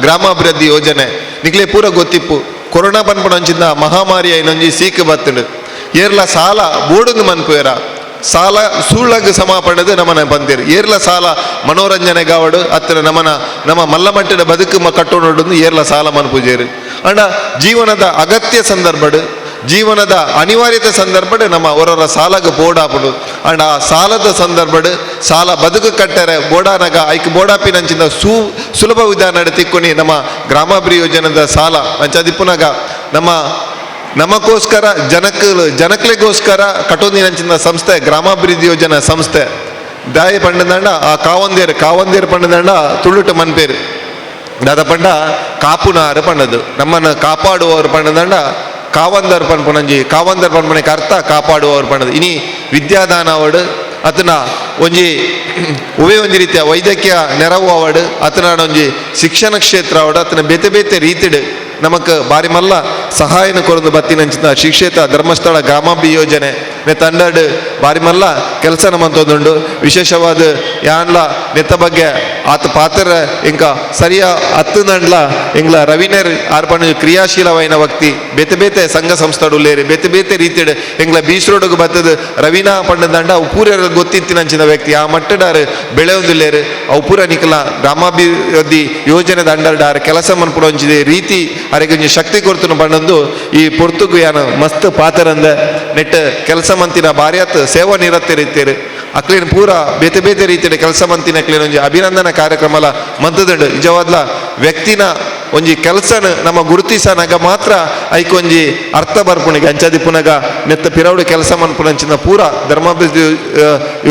ಗ್ರಾಮಾಭಿವೃದ್ಧಿ ಯೋಜನೆ ನಿಕ್ಲೆ ಪೂರ ಗೊತ್ತಿಪ್ಪು. ಕೊರೋನಾ ಪನ್ಪುನ ಅಂಚಿನ ಮಹಾಮಾರಿ ಐನೊಂಜಿ ಸೀಕ್ ಬತ್ತುಂಡು ಏರ್ಲ ಸಾಲ ಬೋರ್ಡೊಂದು ಮನ್ಪುವೆರ ಸಾಲ ಸೂಳಗ್ ಸಮ ಪಡೆದು ನಮನ ಬಂದಿರು ಏರ್ಲ ಸಾಲ ಮನೋರಂಜನೆ ಗಾವಡು ಅತ್ರ ನಮನ ನಮ್ಮ ಮಲ್ಲ ಮಟ್ಟದ ಬದುಕು ಕಟ್ಟೋಡೊಂದು ಏರ್ಲ ಸಾಲ ಮನ್ಪುಜೇರು. ಅಂಡ ಜೀವನದ ಅಗತ್ಯ ಸಂದರ್ಭಡು ಜೀವನದ ಅನಿವಾರ್ಯತೆ ಸಂದರ್ಭಡ್ ನಮ್ಮ ಹೊರರ ಸಾಲಗ ಬೋಡಾಪುಡು. ಅಂಡ್ ಆ ಸಾಲದ ಸಂದರ್ಭಡ್ ಸಾಲ ಬದುಕು ಕಟ್ಟರೆ ಬೋಡಾನಗ ಐಕ್ ಬೋಡಾಪಿನಂಚಿನ ಸುಲಭ ವಿಧಾನ ತಿಕ್ಕೊನಿ ನಮ್ಮ ಗ್ರಾಮಾಭಿವೃದ್ಧಿ ಯೋಜನೆದ ಸಾಲ ಅಂಚದಿಪ್ಪುನಾಗ ನಮ್ಮ ನಮಗೋಸ್ಕರ ಜನಕ್ಲೆಗೋಸ್ಕರ ಕಟ್ಟೊಂದಿನಂಚಿನ ಸಂಸ್ಥೆ ಗ್ರಾಮಾಭಿವೃದ್ಧಿ ಯೋಜನಾ ಸಂಸ್ಥೆ ದಾಯ ಪಂಡದಂಡ ಆ ಕಾವಂದೇರು ಕಾವಂದೇರು ಪಂಡದಂಡ ತುಳುಟು ಮನ್ಪೇರು ದಾದ ಪಂಡ ಕಾಪುನಾರು ಪಂಡದು ನಮ್ಮನ್ನು ಕಾಪಾಡುವವರು ಪಂಡದಂಡ ಕಾವಂದರ್ ಪನ್ಪುನಂಜಿ ಕಾವಂದರ್ ಪನ್ಪುನಕ್ಕೆ ಅರ್ಥ ಕಾಪಾಡುವವರು ಪಂಡದು. ಇನಿ ವಿದ್ಯಾದಾನ ಅವಡು ಅತನ ಒಂಜಿ ಉವೆ ಒಂಜಿ ರೀತಿಯ ವೈದ್ಯಕೀಯ ನೆರವು ಅವಡು ಅತನ ಒಂಜಿ ಶಿಕ್ಷಣ ಕ್ಷೇತ್ರ ಅವಡು ಅತನ ಬೇತೆ ಬೇತೆ ರೀತಿಡು ನಮಕ್ ಬಾರಿ ಮಲ್ಲ ಸಹಾಯನ ಕೊರದು ಬತ್ತಿನಂಚಿನ ಶಿಕ್ಷೇತ ಧರ್ಮಸ್ಥಳ ಗ್ರಾಮಾಭಿ ಯೋಜನೆ ತಂಡಡ್ ಬಾರಿ ಮಲ್ಲ ಕೆಲಸ ನಮ್ಮಂತೊಂದುಂಡು. ವಿಶೇಷವಾದ ಯಾನ್ಲ ನೆತ್ತ ಬಗ್ಗೆ ಆತ ಪಾತ್ರ ಇಂಕ ಸರಿಯ ಹತ್ತು ನಂಡ್ಲ ಎಂಗ್ಲ ರವಿನೇರ್ ಆರ್ಪಣ ಕ್ರಿಯಾಶೀಲವಾಯಿನ ವ್ಯಕ್ತಿ ಬೇತೆ ಬೇತೆ ಸಂಘ ಸಂಸ್ಥೆಡು ಲೇರಿ ಬೇತೆ ಬೇತೆ ರೀತಿಡ್ ಎಂಗ್ಲ ಬೀಚ್ ರೋಡ್ಗೆ ಬತ್ತದ ರವೀನಾ ಪಂಡದಂಡ ಅವು ಪೂರ ಗೊತ್ತಿತ್ತಿನಂಚಿನ ವ್ಯಕ್ತಿ ಆ ಮಟ್ಟಡಾರು ಬೆಳೆಯೊಂದುಲ್ಲೇರು ಅವು ಪೂರ ನಿಕಲ ಗ್ರಾಮಾಭಿವೃದ್ಧಿ ಯೋಜನೆ ದಂಡಾರ ಕೆಲಸ ಮನ್ಪುಡೊಂಚಿದೆ ರೀತಿ ಅರೆಗೆ ಒಂಜಿ ಶಕ್ತಿ ಕೊರ್ತುನ ಪಂಡೊಂದು ಈ ಪೊರ್ತುಗು ಯಾನ ಮಸ್ತ್ ಪಾತರಂದ ನೆಟ್ ಕೆಲಸ ಮಂತಿನ ಬಾರ್ಯಾತ್ ಸೇವಾ ನಿರತರಿತ್ತೇರು ಅಕ್ಲೇನ್ ಪೂರ ಬೇತೆ ಬೇತೆ ರೀತಿಯ ಕೆಲಸ ಮಂತಿನ ಅಕ್ಲೇನ್ ಒಂಜಿ ಅಭಿನಂದನಾ ಕಾರ್ಯಕ್ರಮಲ ಮಂತದಂಡು. ನಿಜವಾದ್ಲ ವ್ಯಕ್ತಿನ ಒಂಜಿ ಕೆಲಸನ ನಮ್ಮ ಗುರುತಿಸನಗ ಮಾತ್ರ ಐಕ್ ಒಂಜಿ ಅರ್ಥ ಬರ್ಪುಣಿಗೆ ಅಂಚಾದಿಪ್ಪುನಗ ನೆತ್ತ ಪಿರವುಡು ಕೆಲಸ ಮನ್ಪುನಂಚಿನ ಪೂರ ಧರ್ಮಾಭಿವೃದ್ಧಿ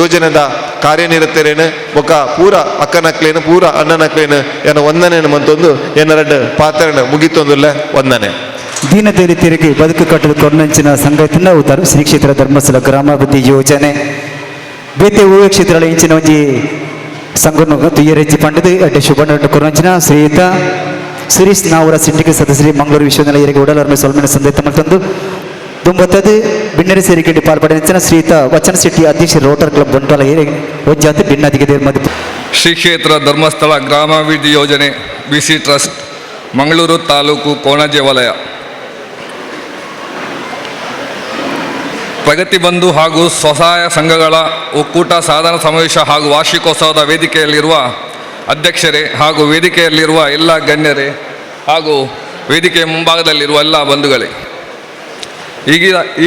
ಯೋಜನೆದ ಕಾರ್ಯನಿರತರೇನು ಬೊಕ ಪೂರ ಅಕ್ಕನಕ್ಲೇನು ಪೂರ ಅಣ್ಣನಕ್ಲೇನು ಎನ್ನ ವಂದನೆಯನ್ನು ಮಂತೊಂದು ಎನ್ನರಡ್ಡು ಪಾತ್ರನ ಮುಗಿತೊಂದುಲ್ಲ ವಂದನೆ. ದೀನದಲಿತರಿಗೆ ಬದುಕು ಕಟ್ಟಲು ಕೊರ್ನಂಚಿನ ಸಂಘಟನೆ ಶ್ರೀ ಕ್ಷೇತ್ರ ಧರ್ಮಸ್ಥಳ ಗ್ರಾಮಾಭಿವೃದ್ಧಿ ಯೋಜನೆ ಬೇತೆ ಊ ಕ್ಷೇತ್ರಗಳ ಇಂಚಿನ ಒಂಜಿ ಸಂಘನು ತುಯ್ಯರೆಜ್ಜಿ ಪಂಡದು ಅಡ್ಡೆ ಶುಭ ಕೊರ್ನಂಚಿನ ಶ್ರೀಯುತ ಸುರೇಶ್ ನಾವರ ಸಿಂಡಿಕೇಟ್ ಸದಸ್ಯರಿ ಮಂಗಳೂರು ವಿಶ್ವವಿದ್ಯಾಲಯ ಉಡಲರ್ಮೆ ಸೊಲ್ಮೆನ ಸಂದೇಶ ಮಲ್ತಂದು ದುಂಬತ್ತದು ಬಿನ್ನರಿ ಸೇರಿಕೆಂಡಿ ಪಾಲ್ಪಡೆಂಚಿನ ಶ್ರೀಯುತ ವಚನ ಶೆಟ್ಟಿ ಅಧ್ಯಕ್ಷ ರೋಟರ್ ಕ್ಲಬ್ ಬಂಟ್ವಾಳ ಏರಿ ಒಂಜಾತಿ ಭಿನ್ನದಿಗೆ ದೇರ್ಮದಿ. ಶ್ರೀ ಕ್ಷೇತ್ರ ಧರ್ಮಸ್ಥಳ ಗ್ರಾಮಾಭಿವೃದ್ಧಿ ಯೋಜನೆ ಬಿಸಿ ಟ್ರಸ್ಟ್ ಮಂಗಳೂರು ತಾಲೂಕು ಕೋಣಾಜೆ ವಲಯ ಪ್ರಗತಿ ಬಂಧು ಹಾಗೂ ಸ್ವಸಹಾಯ ಸಂಘಗಳ ಒಕ್ಕೂಟ ಸಾಧನ ಸಮಾವೇಶ ಹಾಗೂ ವಾರ್ಷಿಕೋತ್ಸವದ ವೇದಿಕೆಯಲ್ಲಿರುವ ಅಧ್ಯಕ್ಷರೇ ಹಾಗೂ ವೇದಿಕೆಯಲ್ಲಿರುವ ಎಲ್ಲ ಗಣ್ಯರೇ ಹಾಗೂ ವೇದಿಕೆಯ ಮುಂಭಾಗದಲ್ಲಿರುವ ಎಲ್ಲ ಬಂಧುಗಳೇ,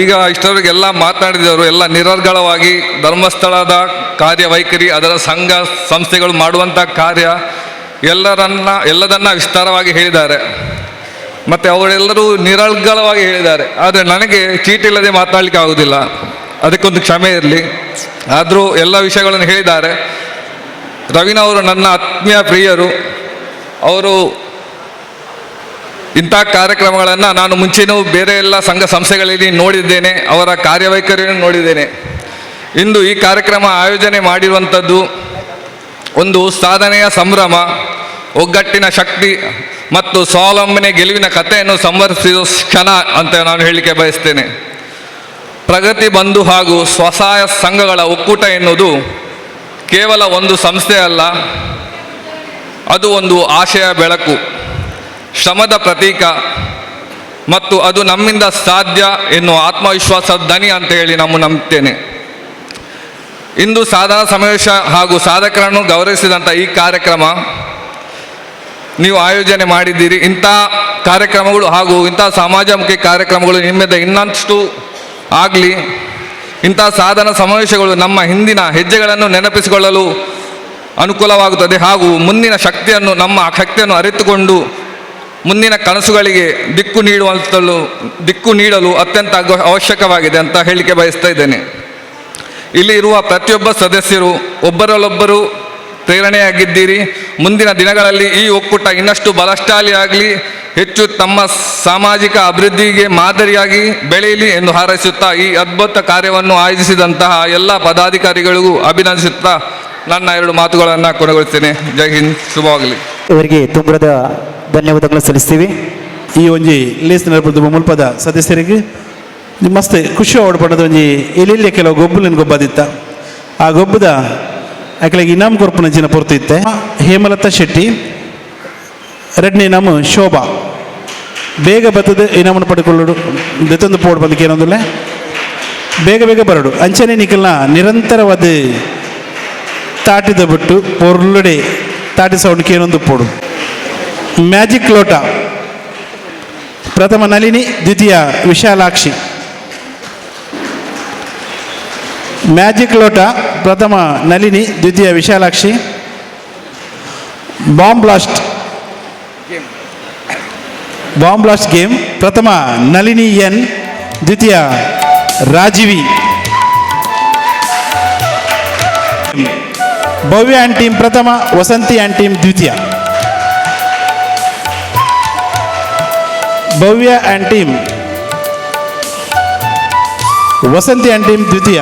ಈಗ ಇಷ್ಟವರೆಗೆಲ್ಲ ಮಾತನಾಡಿದವರು ಎಲ್ಲ ನಿರರ್ಗಳವಾಗಿ ಧರ್ಮಸ್ಥಳದ ಕಾರ್ಯವೈಖರಿ, ಅದರ ಸಂಘ ಸಂಸ್ಥೆಗಳು ಮಾಡುವಂಥ ಕಾರ್ಯ ಎಲ್ಲದನ್ನ ವಿಸ್ತಾರವಾಗಿ ಹೇಳಿದ್ದಾರೆ ಮತ್ತು ಅವರೆಲ್ಲರೂ ನಿರರ್ಗಳವಾಗಿ ಹೇಳಿದ್ದಾರೆ. ಆದರೆ ನನಗೆ ಚೀಟಿಲ್ಲದೆ ಮಾತನಾಡಲಿಕ್ಕೆ ಆಗುವುದಿಲ್ಲ, ಅದಕ್ಕೊಂದು ಕ್ಷಮೆ ಇರಲಿ. ಆದರೂ ಎಲ್ಲ ವಿಷಯಗಳನ್ನು ಹೇಳಿದ್ದಾರೆ. ರವೀನವರು ನನ್ನ ಆತ್ಮೀಯ ಪ್ರಿಯರು. ಅವರು ಇಂಥ ಕಾರ್ಯಕ್ರಮಗಳನ್ನು ನಾನು ಮುಂಚೆನೂ ಬೇರೆ ಎಲ್ಲ ಸಂಘ ಸಂಸ್ಥೆಗಳಲ್ಲಿ ನೋಡಿದ್ದೇನೆ, ಅವರ ಕಾರ್ಯವೈಖರಿಯನ್ನು ನೋಡಿದ್ದೇನೆ. ಇಂದು ಈ ಕಾರ್ಯಕ್ರಮ ಆಯೋಜನೆ ಮಾಡಿರುವಂಥದ್ದು ಒಂದು ಸಾಧನೆಯ ಸಂಭ್ರಮ, ಒಗ್ಗಟ್ಟಿನ ಶಕ್ತಿ ಮತ್ತು ಸ್ವಾವಲಂಬನೆ ಗೆಲುವಿನ ಕಥೆಯನ್ನು ಸಂವರಿಸಿದ ಕ್ಷಣ ಅಂತ ನಾನು ಹೇಳಲಿಕ್ಕೆ ಬಯಸ್ತೇನೆ. ಪ್ರಗತಿ ಬಂಧು ಹಾಗೂ ಸ್ವಸಹಾಯ ಸಂಘಗಳ ಒಕ್ಕೂಟ ಎನ್ನುವುದು ಕೇವಲ ಒಂದು ಸಂಸ್ಥೆ ಅಲ್ಲ, ಅದು ಒಂದು ಆಶಯ ಬೆಳಕು, ಶ್ರಮದ ಪ್ರತೀಕ ಮತ್ತು ಅದು ನಮ್ಮಿಂದ ಸಾಧ್ಯ ಎನ್ನುವ ಆತ್ಮವಿಶ್ವಾಸದ ದನಿ ಅಂತ ಹೇಳಿ ನಾವು ನಂಬುತ್ತೇನೆ. ಇಂದು ಸಾಧನಾ ಸಮಾವೇಶ ಹಾಗೂ ಸಾಧಕರನ್ನು ಗೌರವಿಸಿದಂಥ ಈ ಕಾರ್ಯಕ್ರಮ ನೀವು ಆಯೋಜನೆ ಮಾಡಿದ್ದೀರಿ. ಇಂಥ ಕಾರ್ಯಕ್ರಮಗಳು ಹಾಗೂ ಇಂಥ ಸಮಾಜಮುಖಿ ಕಾರ್ಯಕ್ರಮಗಳು ನಿಮ್ಮಿಂದ ಇನ್ನಷ್ಟು ಆಗಲಿ. ಇಂಥ ಸಾಧನ ಸಮಾವೇಶಗಳು ನಮ್ಮ ಹಿಂದಿನ ಹೆಜ್ಜೆಗಳನ್ನು ನೆನಪಿಸಿಕೊಳ್ಳಲು ಅನುಕೂಲವಾಗುತ್ತದೆ ಹಾಗೂ ಮುಂದಿನ ಶಕ್ತಿಯನ್ನು, ನಮ್ಮ ಶಕ್ತಿಯನ್ನು ಅರಿತುಕೊಂಡು ಮುಂದಿನ ಕನಸುಗಳಿಗೆ ದಿಕ್ಕು ನೀಡಲು ಅತ್ಯಂತ ಅವಶ್ಯಕವಾಗಿದೆ ಅಂತ ಹೇಳಿಕೆ ಬಯಸ್ತಾ ಇದ್ದೇನೆ. ಇಲ್ಲಿ ಇರುವ ಪ್ರತಿಯೊಬ್ಬ ಸದಸ್ಯರು ಒಬ್ಬರಲ್ಲೊಬ್ಬರು ಪ್ರೇರಣೆಯಾಗಿದ್ದೀರಿ. ಮುಂದಿನ ದಿನಗಳಲ್ಲಿ ಈ ಒಕ್ಕೂಟ ಇನ್ನಷ್ಟು ಬಲಶಾಲಿಯಾಗಲಿ, ಹೆಚ್ಚು ತಮ್ಮ ಸಾಮಾಜಿಕ ಅಭಿವೃದ್ಧಿಗೆ ಮಾದರಿಯಾಗಿ ಬೆಳೆಯಲಿ ಎಂದು ಹಾರೈಸುತ್ತಾ ಈ ಅದ್ಭುತ ಕಾರ್ಯವನ್ನು ಆಯೋಜಿಸಿದಂತಹ ಎಲ್ಲ ಪದಾಧಿಕಾರಿಗಳಿಗೂ ಅಭಿನಂದಿಸುತ್ತಾ ನನ್ನ ಎರಡು ಮಾತುಗಳನ್ನು ಕೊನೆಗೊಳಿಸ್ತೇನೆ. ಜೈ ಹಿಂದ್, ಶುಭವಾಗಲಿ. ಇವರಿಗೆ ತುಂಬರದ ಧನ್ಯವಾದಗಳನ್ನು ಸಲ್ಲಿಸ್ತೀವಿ. ಈ ಒಂಜಿ ಲೇಸ್ ನಡಪದ ಮುಲ್ಪದ ಸದಸ್ಯರಿಗೆ ಮಸ್ತ್ ಖುಷಿ ಓಡ್ಪಡೋದು ಒಂಜಿ ಎಲ್ಲಿ ಕೆಲವು ಗೊಬ್ಬುಲಿನ ಗೊಬ್ಬದಿತ್ತ ಆ ಗೊಬ್ಬದ ಅಕಲಿಗೆ ಇನಾಮ್ ಕೊರ್ಪುನ ಜಿನ ಪೊರ್ತು ಇತ್ತೆ. ಹೇಮಲತಾ ಶೆಟ್ಟಿ, ಎರಡನೇ ಇನಾಮು ಶೋಭಾ. ಬೇಗ ಬರ್ತದೆ ಇನಾಮನ್ನು ಪಡ್ಕೊಳ್ಳೋಡು ದೆತ್ತೊಂದು ಪೋಡು ಬಂದಕ್ಕೆ ಏನೊಂದಿಲ್ಲ, ಬೇಗ ಬೇಗ ಬರಡು. ಅಂಚನೆ ನಿಕಲ್ನ ನಿರಂತರವಾದ ತಾಟಿದ ಬಿಟ್ಟು ಪೊರ್ಲುಡೆ ತಾಟಿ ಸೌಂಡ್ ಏನೊಂದು ಪೋಡು. ಮ್ಯಾಜಿಕ್ ಲೋಟ ಪ್ರಥಮ ನಳಿನಿ, ದ್ವಿತೀಯ ವಿಶಾಲಾಕ್ಷಿ. ಮ್ಯಾಜಿಕ್ ಲೋಟ ಪ್ರಥಮ ನಳಿನಿ, ದ್ವಿತೀಯ Vishalakshi. Bomb blast, bomb blast game ಪ್ರಥಮ ನಳಿನಿ ಎನ್, ದ್ವಿತೀಯ ರಾಜೀವಿ. ಭವ್ಯ ಆ್ಯಂಡ್ ಟೀಮ್ ಪ್ರಥಮ, ವಸಂತಿ ಆ್ಯಂಡ್ ಟೀಮ್ ದ್ವಿತೀಯ. Bhavya and team, Vasanthi and team ದ್ವಿತೀಯ.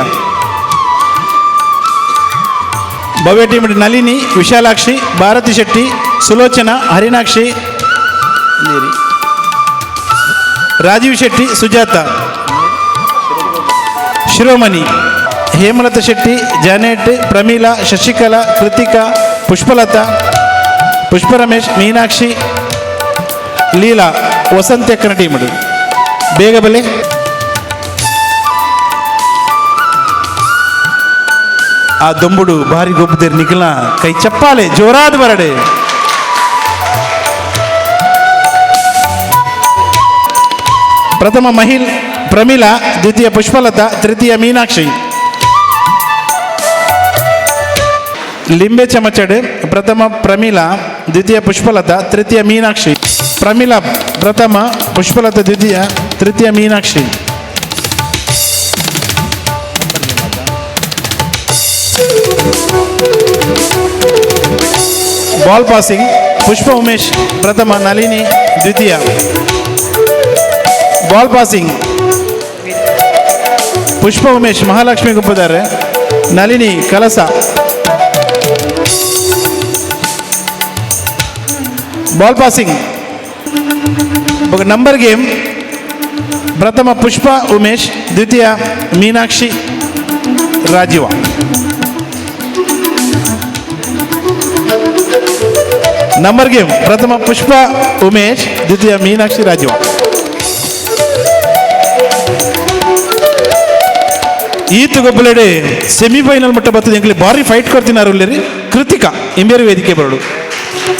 ಭವ್ಯ ಟೀಮ್ ನಳಿನಿ, ವಿಶಾಲಾಕ್ಷಿ, ಭಾರತಿ ಶೆಟ್ಟಿ, ಸುಲೋಚನಾ, ಹರಿಣಾಕ್ಷಿ, ರಾಜೀವ್ ಶೆಟ್ಟಿ, ಸುಜಾತ, ಶಿರೋಮಣಿ, ಹೇಮಲತಾ ಶೆಟ್ಟಿ, ಜಾನೆಟ್, ಪ್ರಮೀಲಾ, ಶಶಿಕಲಾ, ಕೃತಿಕಾ, ಪುಷ್ಪಲತಾ, ಪುಷ್ಪರಮೇಶ್, ಮೀನಾಕ್ಷಿ, ಲೀಲಾ, ವಸಂತಿ ಅಕ್ಕನ ಟೀಮ್. ಬೇಗ ಬಲೆ. ಆ ದೊಂಬುಡು ಭಾರಿ ಗೊಬ್ಬುದೇರು ನಿಖಿಲ್ನ ಕೈ ಚಪ್ಪಾಲೆ ಜೋರಾದ ಬರಡೆ. ಪ್ರಥಮ ಮಹಿಲ್ ಪ್ರಮೀಲಾ, ದ್ವಿತೀಯ ಪುಷ್ಪಲತಾ, ತೃತೀಯ ಮೀನಾಕ್ಷಿ. ಲಿಂಬೆ ಚಮಚಡು ಪ್ರಥಮ ಪ್ರಮೀಲಾ, ದ್ವಿತೀಯ ಪುಷ್ಪಲತಾ, ತೃತೀಯ ಮೀನಾಕ್ಷಿ. ಪ್ರಮಿಳಾ ಪ್ರಥಮ, ಪುಷ್ಪಲತಾ ದ್ವಿತೀಯ, ತೃತೀಯ ಮೀನಾಕ್ಷಿ. ಬಾಲ್ ಪಾಸಿಂಗ್ ಪುಷ್ಪ ಉಮೇಶ್ ಪ್ರಥಮ, ನಳಿನಿ ದ್ವಿತೀಯ. ಬಾಲ್ ಪಾಸಿಂಗ್ ಪುಷ್ಪ ಉಮೇಶ್ ಮಹಾಲಕ್ಷ್ಮಿ ಗುಂಪುದಾರೆ, ನಳಿನಿ ಕಲಸ. Ball passing number game ಪ್ರಥಮ ಪುಷ್ಪ ಉಮೇಶ್, ದ್ವಿತೀಯ ಮೀನಾಕ್ಷಿ ರಾಜೀವ. ನಂಬರ್ ಗೇಮ್ ಪ್ರಥಮ ಪುಷ್ಪ ಉಮೇಶ್, ದ್ವಿತೀಯ ಮೀನಾಕ್ಷಿ ರಾಜೀವ. ಈತ ಗೊಬ್ಬಲೆಡೆ ಸೆಮಿಫೈನಲ್ ಮಟ್ಟ ಬರ್ತದೆ. ಎಂಕ್ಲೆ ಭಾರಿ ಫೈಟ್ ಕೊಡ್ತಿನಾರು ಉಲ್ಲೇರಿ. ಕೃತಿಕಾ ಇಂಬೇರು ವೇದಿಕೆ ಬರಡು.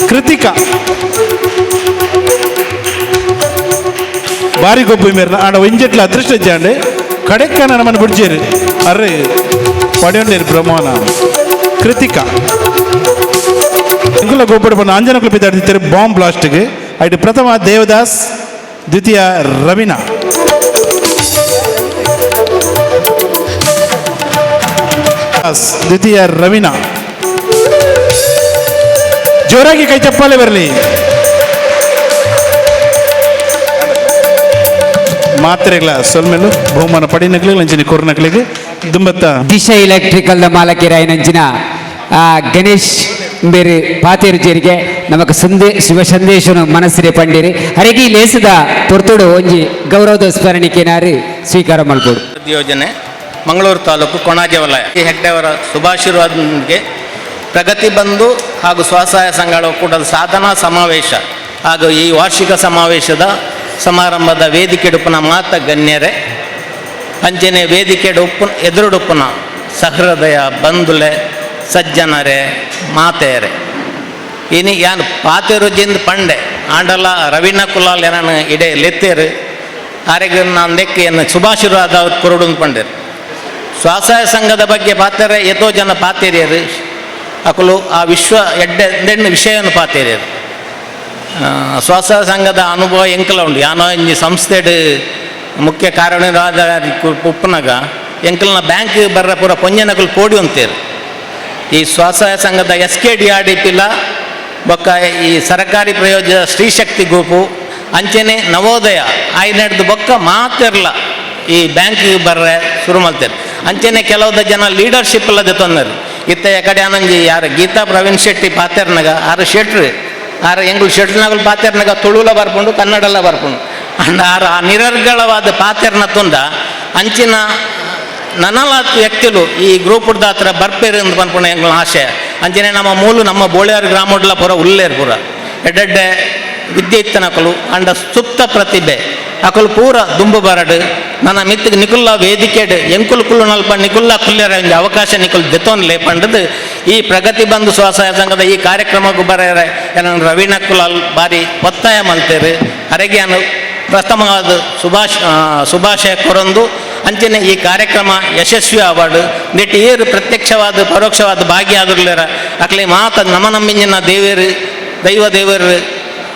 ಕೃತಿಕಾ ಭಾರಿ ಗೊಬ್ಬು ಇಂಬೇರ್ನ ಆಡ ಒಂಜೆಟ್ಲ ಅದೃಷ್ಟ ಜಾಂಡೆ ಕಡೆಕ್ಕ ನಮ್ಮನ್ನು ಬುಡ್ಜೇರಿ ಅರ್ರೆ ಪಡೆಯೊಂಡೇರಿ ಬ್ರಹ್ಮನ. ಕೃತಿಕಾ ಎಂಕುಲ ಗೊಬ್ಬರ ಬಂದು ಅಂಜನಕುಲ ಪಿದಾಡ್ತಿದ್ದಾರೆ ಬಾಂಬ್ ಬ್ಲಾಸ್ಟ್ಗೆ. ಐಟು ಪ್ರಥಮ ದೇವದಾಸ್, ದ್ವಿತೀಯ ರವೀನಾ. ದ್ವಿತೀಯ ರವೀನಾ. ಜೋರಾಗಿ ಕೈ ಚಪ್ಪಾಳೆ ಬರಲಿ. ಮಾತ್ರೆಗಳ ಸೊಲ್ಮೆಲು ಬಹುಮಾನ ಪಡಿನಕ್ಲಿಗೆ ಲಂಚಿನ ಕೊರ್ನಕ್ಲಿಗೆ ದುಂಬತ್ತ ದಿಶಾ ಎಲೆಕ್ಟ್ರಿಕಲ್ ಮಾಲಕಿರಾಯನಂಚಿನ ಗಣೇಶ್ ಬೇರೆ ಪಾತೇರು ಜೇರಿಗೆ ನಮಕ್ ಸಂದೇ ಶುಭ ಸಂದೇಶನು ಮನಸ್ಸಿರೆ ಪಂಡಿರಿ ಹರಗಿ ಲೇಸದ ಪೊರ್ತುಡು ಒಂಜಿ ಗೌರವದ ಸ್ಮರಣಿಕೆನಾರಿ ಸ್ವೀಕಾರ ಮಲ್ಪೋಡು. ಯೋಜನೆ ಮಂಗಳೂರು ತಾಲೂಕು ಕೊಣಾಜೆ ವಲಯ ಈ ಹೆಗ್ಡೆಯವರ ಶುಭಾಶೀರ್ವಾದದೊಂದಿಗೆ ಪ್ರಗತಿ ಬಂಧು ಹಾಗೂ ಸ್ವಸಹಾಯ ಸಂಘಗಳ ಒಕ್ಕೂಟದ ಸಾಧನಾ ಸಮಾವೇಶ ಹಾಗೂ ಈ ವಾರ್ಷಿಕ ಸಮಾವೇಶದ ಸಮಾರಂಭದ ವೇದಿಕೆಡುಪ್ಪನ ಮಾತ ಗಣ್ಯರೇ, ಅಂಚನೆ ವೇದಿಕೆಡುಪ್ಪು ಎದುರುಡುಪ್ಪನ ಸಹೃದಯ ಬಂಧುಲೆ ಸಜ್ಜನರೇ ಮಾತೆಯರೇ, ಇನಿ ಯಾನ್ ಪಾತೆರು ಜಿಂದ್ ಪಂಡೆ ಆಂಡಲ ರವೀಣ ಕುಲಾಲ್ ಏನನ್ನು ಇಡೆ ಲೆತ್ತೇರು ಆರೆಗೆ ನಾನು ದೆಕ್ಕೆ ಏನು ಶುಭಾಶೀರ್ವಾದ ಕೊರಡು ಪಂಡೇರು. ಸ್ವಸಹಾಯ ಸಂಘದ ಬಗ್ಗೆ ಪಾತೆರೆ ಎತೋ ಜನ ಪಾತೇರಿಯರು ಅಕಲು ಆ ವಿಶ್ವ ಎಡ್ಡೆ ದೆಣ್ಣು ವಿಷಯವನ್ನು ಪಾತೇರಿಯರು. ಸ್ವಸಹಾಯ ಸಂಘದ ಅನುಭವ ಎಂಕಲ ಉಂಡು. ಯಾನೋ ಇಂಜಿ ಸಂಸ್ಥೆಡ್ ಮುಖ್ಯ ಕಾರ್ಯನಿರ್ವಾಹಕ ಉಪ್ಪುನಗ ಎಂಕಲ್ನ ಬ್ಯಾಂಕ್ ಬರ್ರ ಪೂರ ಪೊಂಜನಕಲು ಪೋಡಿ ಅಂತೇರು. ಈ ಸ್ವಸಹಾಯ ಸಂಘದ S K D R D ಪಿಲ ಬೊಕ್ಕ ಈ ಸರಕಾರಿ ಪ್ರಯೋಜನ ಸ್ತ್ರೀಶಕ್ತಿ ಗ್ರೂಪು ಅಂಚನೆ ನವೋದಯ ಆಯ್ನೆಡ್ದು ಬೊಕ್ಕ ಮಾತಿರ್ಲ ಈ ಬ್ಯಾಂಕ್ ಬರ್ರೆ ಶುರು ಮಾಡ್ತಾರೆ. ಅಂಚನೆ ಕೆಲವುದ ಜನ ಲೀಡರ್ಶಿಪ್ ಇಲ್ಲದೆ ತೊಂದರೆ ಇತ್ತ ಕಡೆ ಆನಂಜಿ ಯಾರು ಗೀತಾ ಪ್ರವೀಣ್ ಶೆಟ್ಟಿ ಪಾತೆರ್ನಗ ಆರು ಶೆಟ್ರು ಆರು ಎಂಗುಲ್ ಶೆಟ್ರನಗಲ್ ಪಾತೆರ್ನಗ ತುಳುಲ ಬರ್ಪುಂಡು ಕನ್ನಡಲ ಬರ್ಪುಂಡು ಅಂಡ ಆರು ಆ ನಿರರ್ಗಳವಾದ ಪಾತೆರ್ನ ತುಂದ ಅಂಚಿನ ನನಲಾತ್ ವ್ಯಕ್ತಿಲು ಈ ಗ್ರೂಪ್ ಹತ್ರ ಬರ್ಪೇರು ಅಂತ ಪನ್ಪುಣ ಎಂಗ್ಲ ಆಶಯ. ಅಂಚನೆ ನಮ್ಮ ಮೂಲು ನಮ್ಮ ಬೋಳಿಯಾರ್ ಗ್ರಾಮಡ್ಲ ಪೂರ ಉಲ್ಲೇರು ಪೂರ ಎಡ್ಡೆಡ್ಡೆ ವಿದ್ಯೆ ಇತ್ತನಕಲು ಅಂಡ ಸುಪ್ತ ಪ್ರತಿಭೆ ಅಕಲು ಪೂರ ದುಂಬು ಬರಡು ನನ್ನ ಮಿತ್ತಿಗೆ ನಿಕುಲ್ಲ ವೇದಿಕೆಡ್ ಎಂಕುಲು ಕುಲ್ಲು ನಲ್ಪ ನಿಕುಲ್ಲ ಕುಲ್ಯರ ಒಂಜಿ ಅವಕಾಶ ನಿಕುಲ್ ದೆತೊನ್ಲೆ ಪಂಡದು ಈ ಪ್ರಗತಿ ಬಂಧು ಸ್ವಸಹಾಯ ಸಂಘದ ಈ ಕಾರ್ಯಕ್ರಮಕ್ಕೂ ಬರೆಯರೆ ಏನನ್ನು ರವೀಣ ಕುಲಾಲ್ ಬಾರಿ ಒತ್ತಾಯ ಮಲ್ತೇರು. ಅರೆಗೆ ಅನು ಪ್ರಥಮವಾದ ಶುಭಾಶಯ ಕೊರೊಂದು ಅಂಚನೆ ಈ ಕಾರ್ಯಕ್ರಮ ಯಶಸ್ವಿ ಅವಾರ್ಡ್ ನೆಟ್ ಏರು ಪ್ರತ್ಯಕ್ಷವಾದ ಪರೋಕ್ಷವಾದ ಭಾಗಿಯಾದಿರ್ಲೇರ ಅಕ್ಲೆ ಮಾತ ನಮ ನಮ್ಮಿಂಜಿನ ದೇವೇರು ದೈವ ದೇವರು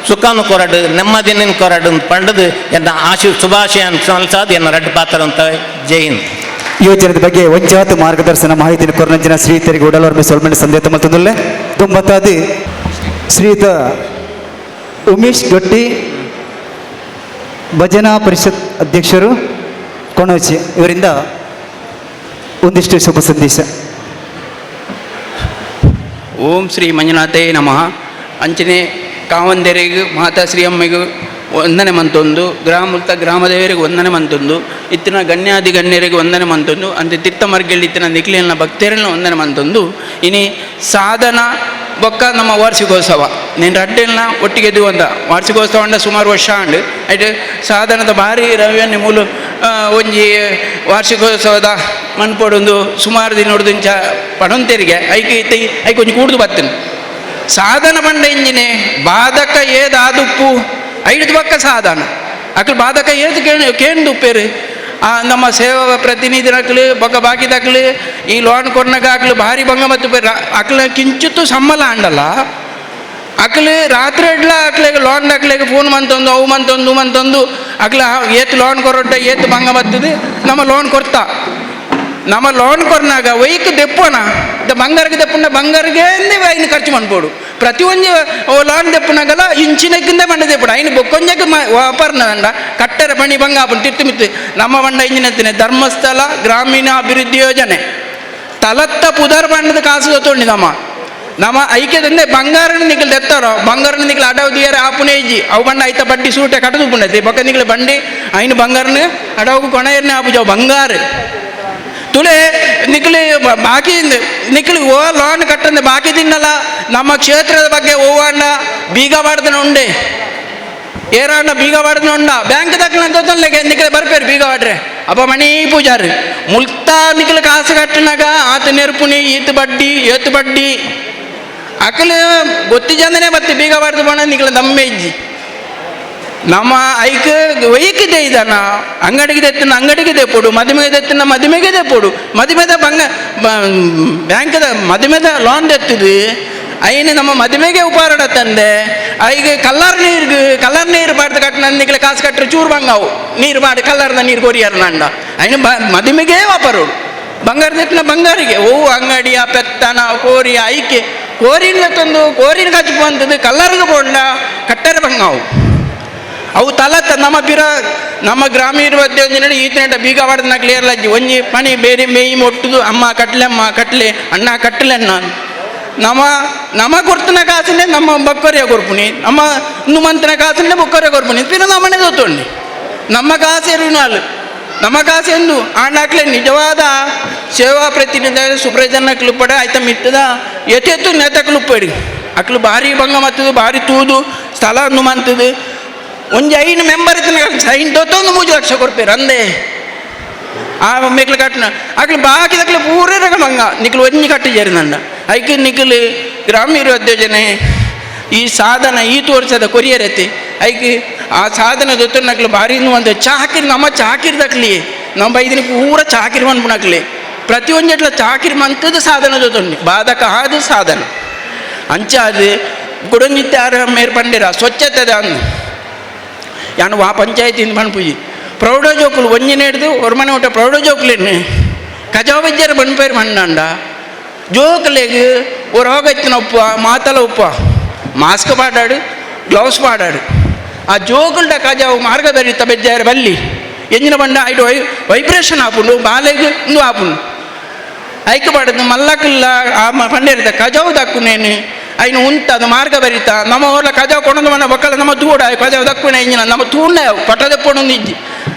ಸುಖಾನು ಕೊರಡು ನೆಮ್ಮದಿನ ಕೊರಡು ಪಂಡದು ಎನ್ನ ಆಶಿ ಶುಭಾಶಯ ಸಲ್ಸಾದ್ ಎನ್ನ ರಡ್ಡು ಪಾತ್ರ ಅಂತ. ಜೈ ಹಿಂದ್. ಯೋಜನೆದ ಬಗ್ಗೆ ಒಂಜಾತ ಮಾರ್ಗದರ್ಶನ ಮಾಹಿತಿಯನ್ನು ಕೊರನಂಚಿನ ಶ್ರೀತರಿಗೆ ಉಡಲವರ್ಮೆ ಸೊಲ್ಮೆಂಟ್ ಸಂದೇಶ ಮಲ್ತೊಂದುಲ್ಲೆ. ದುಂಬತ್ತಾದಿ ಶ್ರೀಯುತ ಉಮೇಶ್ ಗಟ್ಟಿ ಭಜನಾ ಪರಿಷತ್ ಅಧ್ಯಕ್ಷರು ಕೊಣೋಚಿ ಇವರಿಂದ ಒಂದಿಷ್ಟು ಶುಭ ಸಂದೇಶ. ಓಂ ಶ್ರೀ ಮಂಜುನಾಥೇ ನಮಃ. ಅಂಚನೆ ಕಾವಂದೆರೆಗ್ ಮಾತಾ ಶ್ರೀ ಅಮ್ಮೆಗ್ ವಂದನೆ ಮಂತೊಂದು ಗ್ರಾಮುಲ್ತ ಗ್ರಾಮದೇವರಿಗೆ ವಂದನೆ ಮಂತೊಂದು ಇತ್ತಿನ ಗಣ್ಯಾದಿ ಗಣ್ಯರಿಗೆ ವಂದನೆ ಮಂತೊಂದು ಅಂತೆ ತಿತ್ತ ಮರ್ಗೆಲ್ ಇತ್ತಿನ ನಿಕ್ಲಿನ ಭಕ್ತರನ್ನ ವಂದನೆ ಮಂತೊಂದು ಇನಿ ಸಾಧನ ಬೊಕ್ಕ ನಮ್ಮ ವಾರ್ಷಿಕೋತ್ಸವ ನೀನು ರಡ್ಡೆಲ್ನ ಒಟ್ಟಿಗೆ ಅಂತ ವಾರ್ಷಿಕೋತ್ಸವ ಅಂಡ ಸುಮಾರು ವರ್ಷ ಆಂಡ್ ಐಟ್ ಸಾಧನದ ಭಾರಿ ರವಿಯನ್ನೇ ಮೂಲು ಒಂಜಿ ವಾರ್ಷಿಕೋತ್ಸವದ ಮನ್ಪೊಡೊಂದು ಸುಮಾರು ದಿನ ಇಂಚ ಪಣೊಂತೆರಿಗೆ ಐಕ್ ಇತ್ತೆ ಐಕ್ ಒಂಜಿ ಕೂಡ್ದು ಬತ್ತನೆ ಸಾಧನ ಪಂಡ ಇಂಜಿನೆ ಬಾಧಕ ಏದ ಆದುಪ್ಪು ಐದು ಪಕ್ಕ ಸಾಧನ ಅಕ್ಲು ಬಾಧಕ ಏದು ಕೇಣು ಕೇಂದು ಉಪ್ಪೇರು ಆ ನಮ್ಮ ಸೇವಾ ಪ್ರತಿನಿಧಿನಕ್ಲು ಬೊಕ್ಕ ಬಾಕಿದಕ್ಲು ಈ ಲೋನ್ ಕೊರ್ನಗ ಅಕ್ಲು ಭಾರಿ ಭಂಗ ಮತ್ತು ಅಕ್ಲ ಕಿಂಚಿತ್ತು ಸಮ್ಮಲ ಆಂಡಲ್ಲ ಅಕ್ಲು ರಾತ್ರಿ ಎಡ್ಲ ಅಕ್ಲೆಗ್ ಲೋನ್ ಅಕ್ಲೆಗ್ ಫೋನ್ ಮಂತೊಂದು ಅವು ಮಂತೊಂದು ಮಂತೊಂದು ಅಕ್ಲ ಏತ್ ಲೋನ್ ಕೊರೊಡ್ಡ ಏತ್ ಬಂಗ ಬತ್ತದು ನಮ್ಮ ಲೋನ್ ಕೊರ್ತಾ ನಮ್ಮ ಲೋನ್ ಕೊರ್ನಾಗ ಒಯ್ಕ್ ದೆಪ್ಪೋಣ ಬಂಗಾರಗೆ ದೆಪ್ಪುನ ಬಂಗಾರಿಗೆ ಐನು ಖರ್ಚು ಮನ್ಪೋಡು ಪ್ರತಿಯೊಂದು ಲೋನ್ ದೆಪ್ಪುನಾಗಲ ಇಂಚಿನಕ್ಕಿಂದ ಬಂಡ ದೆಪ್ಪುಡು ಐನು ಬೊಕ್ಕೊಂಜಕ್ಕೆ ವಾಪರ್ನದಂಡ ಕಟ್ಟರ ಬಣಿ ಬಂಗ ಆಪುಂಡು ತಿರ್ತು ಮಿತ್ತು ನಮ್ಮ ಬಂಡ ಇಂಜಿನ ಧರ್ಮಸ್ಥಳ ಗ್ರಾಮೀಣ ಅಭಿವೃದ್ಧಿ ಯೋಜನೆ ತಲತ್ತ ಪುದರ್ ಬಂಡದ ಕಾಸು ತೊಂಡಿ ನಮ್ಮ ನಮ್ಮ ಐಕ್ಯದಂದೆ ಬಂಗಾರನ ನಿಕಲ್ ದೆತ್ತಾರೋ ಬಂಗಾರನ ನಿಕಲ್ ಅಡವು ದಿಯರ ಆಪುನೇ ಇಜ್ಜಿ ಅವು ಬಂಡ ಐತ ಬಡ್ಡಿ ಸೂಟೆ ಕಟ್ಟದು ಪುಂಡೈತೆ ಬೊಕ್ಕ ನಿಕಲ್ ಬಂಡಿ ಐನು ಬಂಗಾರನ ಅಡವು ಕೊಣೆಯರ್ನೆ ಆಪುಜಾವು ಬಂಗಾರ ತುಳೆ ನಿಕಲಿ ಬಾಕಿ ನಿಕಲಿ ಓ ಲೋನ್ ಕಟ್ಟಂದೆ ಬಾಕಿ ತಿನ್ನಲ್ಲ ನಮ್ಮ ಕ್ಷೇತ್ರದ ಬಗ್ಗೆ ಓವಾಂಡ ಬೀಗ ಬಾಡ್ದನ ಉಂಡೆ ಏರಾಂಡ ಬೀಗ ಬಾಡ್ದನ ಉಂಡ ಬ್ಯಾಂಕ್ ದಕ್ಕಲಂತ ನಿಕಲೆ ಬರ್ಪೇರು ಬೀಗ ಬಾಡ್ರೆ ಅಪ್ಪ ಮಣಿ ಪೂಜಾರಿ ಮುಲ್ತಾ ನಿಕಲ ಕಾಸು ಕಟ್ಟನಾಗ ಆತ ನೆರ್ಪುನಿ ಈತ ಬಡ್ಡಿ ಏತು ಬಡ್ಡಿ ಅಕಲ ಗೊತ್ತಿ ಜನನೇ ಬತ್ತಿ ಬೀಗ ಬಾಡ್ದು போன ನಿಕಲ ದಮ್ಮೆ ಇಜ್ಜಿ ನಮ್ಮ ಐಕ್ ಒಯ್ಕಿದೆ ಇದನ್ನ ಅಂಗಡಿಗೆ ತೆತ್ತಿನ ಅಂಗಡಿಗೆ ದೆಪ್ಪೊಡು ಮದುಮೆಗೆ ತೆತ್ತಿನ ಮದುಮೆಗೆ ದೆಪ್ಪೊಡು ಮದುಮೆದ ಬಂಗ ಬ್ಯಾಂಕ್ದ ಮದುಮೆದ ಲೋನ್ ತೆತ್ತಿದು ಐನು ನಮ್ಮ ಮದುಮೆಗೆ ಉಪಾರಡ ತಂದೆ ಐಗೆ ಕಲ್ಲರ್ ನೀರ್ಗೆ ಕಲ್ಲರ್ ನೀರು ಬಾಡ್ದು ಕಟ್ಟಿನ ನಿಕಲೆ ಕಾಸು ಕಟ್ಟರೆ ಚೂರು ಬಂಗಾವು ನೀರು ಮಾಡಿ ಕಲ್ಲರ್ದ ನೀರು ಕೊರಿಯರ್ ನಂಡ ಐನು ಮದುಮೆಗೆ ವಾಪರೋಡು ಬಂಗಾರ ತೆತ್ತಿನ ಬಂಗಾರಿಗೆ ಓ ಅಂಗಡಿಯ ಪೆತ್ತನ ಕೋರಿಯ ಐಕೆ ಕೋರಿನ ತಂದು ಕೋರಿನ ಕಚ್ಚು ಬಂತದ್ದು ಕಲ್ಲರ್ಗೆ ಪೋಂಡ ಕಟ್ಟರೆ ಬಂಗಾವು ಅವು ತಲತ್ತ ನಮ್ಮ ಪಿರ ನಮ್ಮ ಗ್ರಾಮೀಣ ಯೋಜನೆ ಈತನೇಟ ಬೀಗ ಬಾಡ್ದನ ಕ್ಲಿಯರ್ ಲಜ್ಜಿ ಒಂಜಿ ಪಣಿ ಬೇರೆ ಮೇಯಿ ಮೊಟ್ಟುದು ಅಮ್ಮ ಕಟ್ಲೆ ಅಮ್ಮ ಕಟ್ಲೆ ಅಣ್ಣ ಕಟ್ಲೆ ಅಣ್ಣ ನಮ್ಮ ನಮ್ಮ ಕೊರ್ತನ ಕಾಸನ್ನೇ ನಮ್ಮ ಬೊಕ್ಕರಿಯ ಕೊರ್ಪುನಿ ನಮ್ಮ ನುಮಂತನ ಕಾಸನ್ನೇ ಬೊಕ್ಕರಿಯ ಕೊರ್ಪುನಿ ಪಿರ ನಮ್ಮನೆ ದೊತ್ತೊಂಡಿ ನಮ್ಮ ಕಾಸು ಎರುನಾಲು ನಮ್ಮ ಕಾಸು ಎಂದು ಆಂಡಾಕ್ಲೆ ನಿಜವಾದ ಸೇವಾ ಪ್ರತಿನಿಧಿ ಸುಪ್ರಜನ ಕ್ಲುಪ್ಪಡ ಆಯ್ತ ಮಿತ್ತದ ಎತ್ತೆತ್ತು ನೇತ ಕ್ಲುಪ್ಪಡಿ ಅಕ್ಲು ಭಾರಿ ಭಂಗ ಮತ್ತದು ಭಾರಿ ತೂದು ಸ್ಥಳ ನುಮಂತದು ಒಂಜಿ ಐನು ಮೆಂಬರ್ ಇತ್ತಿನ ಸೈನ್ ದೊತ್ತೊಂದು 3 ಲಕ್ಷ ಕೊರ್ಪೇರು ಅಂದೆ ಆ ಮೇಕ್ಲು ಕಟ್ಟನ ಅಕ್ಲು ಬಾಕಿ ದಕ್ಲು ಪೂರೇ ರಕ ಮಂಗ ನಿಕ್ಲು ಒಂಜಿ ಕಟ್ಟಿ ಜೇರಿನಂಡ ಐಕ್ ನಿಕ್ಲು ಗ್ರಾಮೀಣ ಯೋಜನೆ ಈ ಸಾಧನ ಈ ತೋರ್ಸದ ಕೊರಿಯರ್ ಐತಿ ಐಕ್ ಆ ಸಾಧನ ದೊತ್ತೊಂದು ಭಾರಿ ಒಂದು ಚಾಕಿರಿ ನಮ್ಮ ಚಾಕಿರಿ ದಕ್ಲಿ ನಮ್ಮ ಬೈದಿನ ಪೂರ ಚಾಕಿರಿ ಮನ್ಪುನಕ್ಲಿ ಪ್ರತಿಯೊಂಜೆಟ್ಲ ಚಾಕಿರಿ ಮಂತದ ಸಾಧನ ದೊತ್ತೊಂಡು ಬಾಧಕ ಆದ ಸಾಧನ ಅಂಚಾದು ಕುಡೊಂಜಿತ್ತಾರ ಮೇರ್ ಪಂಡಿರ ಸ್ವಚ್ಛತೆ ಅಂದು ಯಾನು ವಾ ಪಂಚಾಯತಿಂದ ಪನ್ಪುಜಿ ಪ್ರೌಢ ಜೋಕುಲು ಒಂಜಿನ ಹಿಡ್ದು ಒರ್ಮನೆ ಊಟ ಪ್ರೌಢ ಜೋಕುಲೇನು ಕಜಾವ್ ಬಜ್ಜಾರ ಬಣ್ಪೇರು ಮಣ್ಣಂಡ ಜೋಕುಲೆಗ್ ಓ ರೋಗ ಇತ್ತಿನ ಉಪ್ಪ ಮಾತಲ ಉಪ್ಪ ಮಾಸ್ಕ್ ಪಾಡಾಡು ಗ್ಲೌಸ್ ಪಾಡಾಡು ಆ ಜೋಕುಲ್ಡ ಕಜಾವು ಮಾರ್ಗ ಬರೀತ ಬೆಜ್ಜಾರ ಬಲ್ಲಿ ಎಂಜಿನ ಬಂಡ ಐಡು ವೈಬ್ರೇಷನ್ ಆಪುಂಡು ಬಾಲೆಗ್ ಇಂದು ಆಪುಂಡು ಐಕ್ ಪಾಡದು ಮಲ್ಲಕ್ಕಿಲ್ಲ ಆ ಪಂಡೇರಿದ ಕಜಾವು ದಕ್ಕು ನೇನು ಐನು ಉಂತ ಅದು ಮಾರ್ಗ ಬರೀತ ನಮ್ಮ ಊರ್ಲ ಕಜಾವು ಕೊಡೊಂದು ಮನ ಬೊಕ್ಕಲ ನಮ್ಮ ತೂಡ ಕಜಾವು ದಕ್ಕುನೆ ಇಂಜಿನ ನಮ್ಮ ತೂಂಡ ಪಟ್ಟದ ಪೊಡೊಂದು ಇಜ್ಜಿ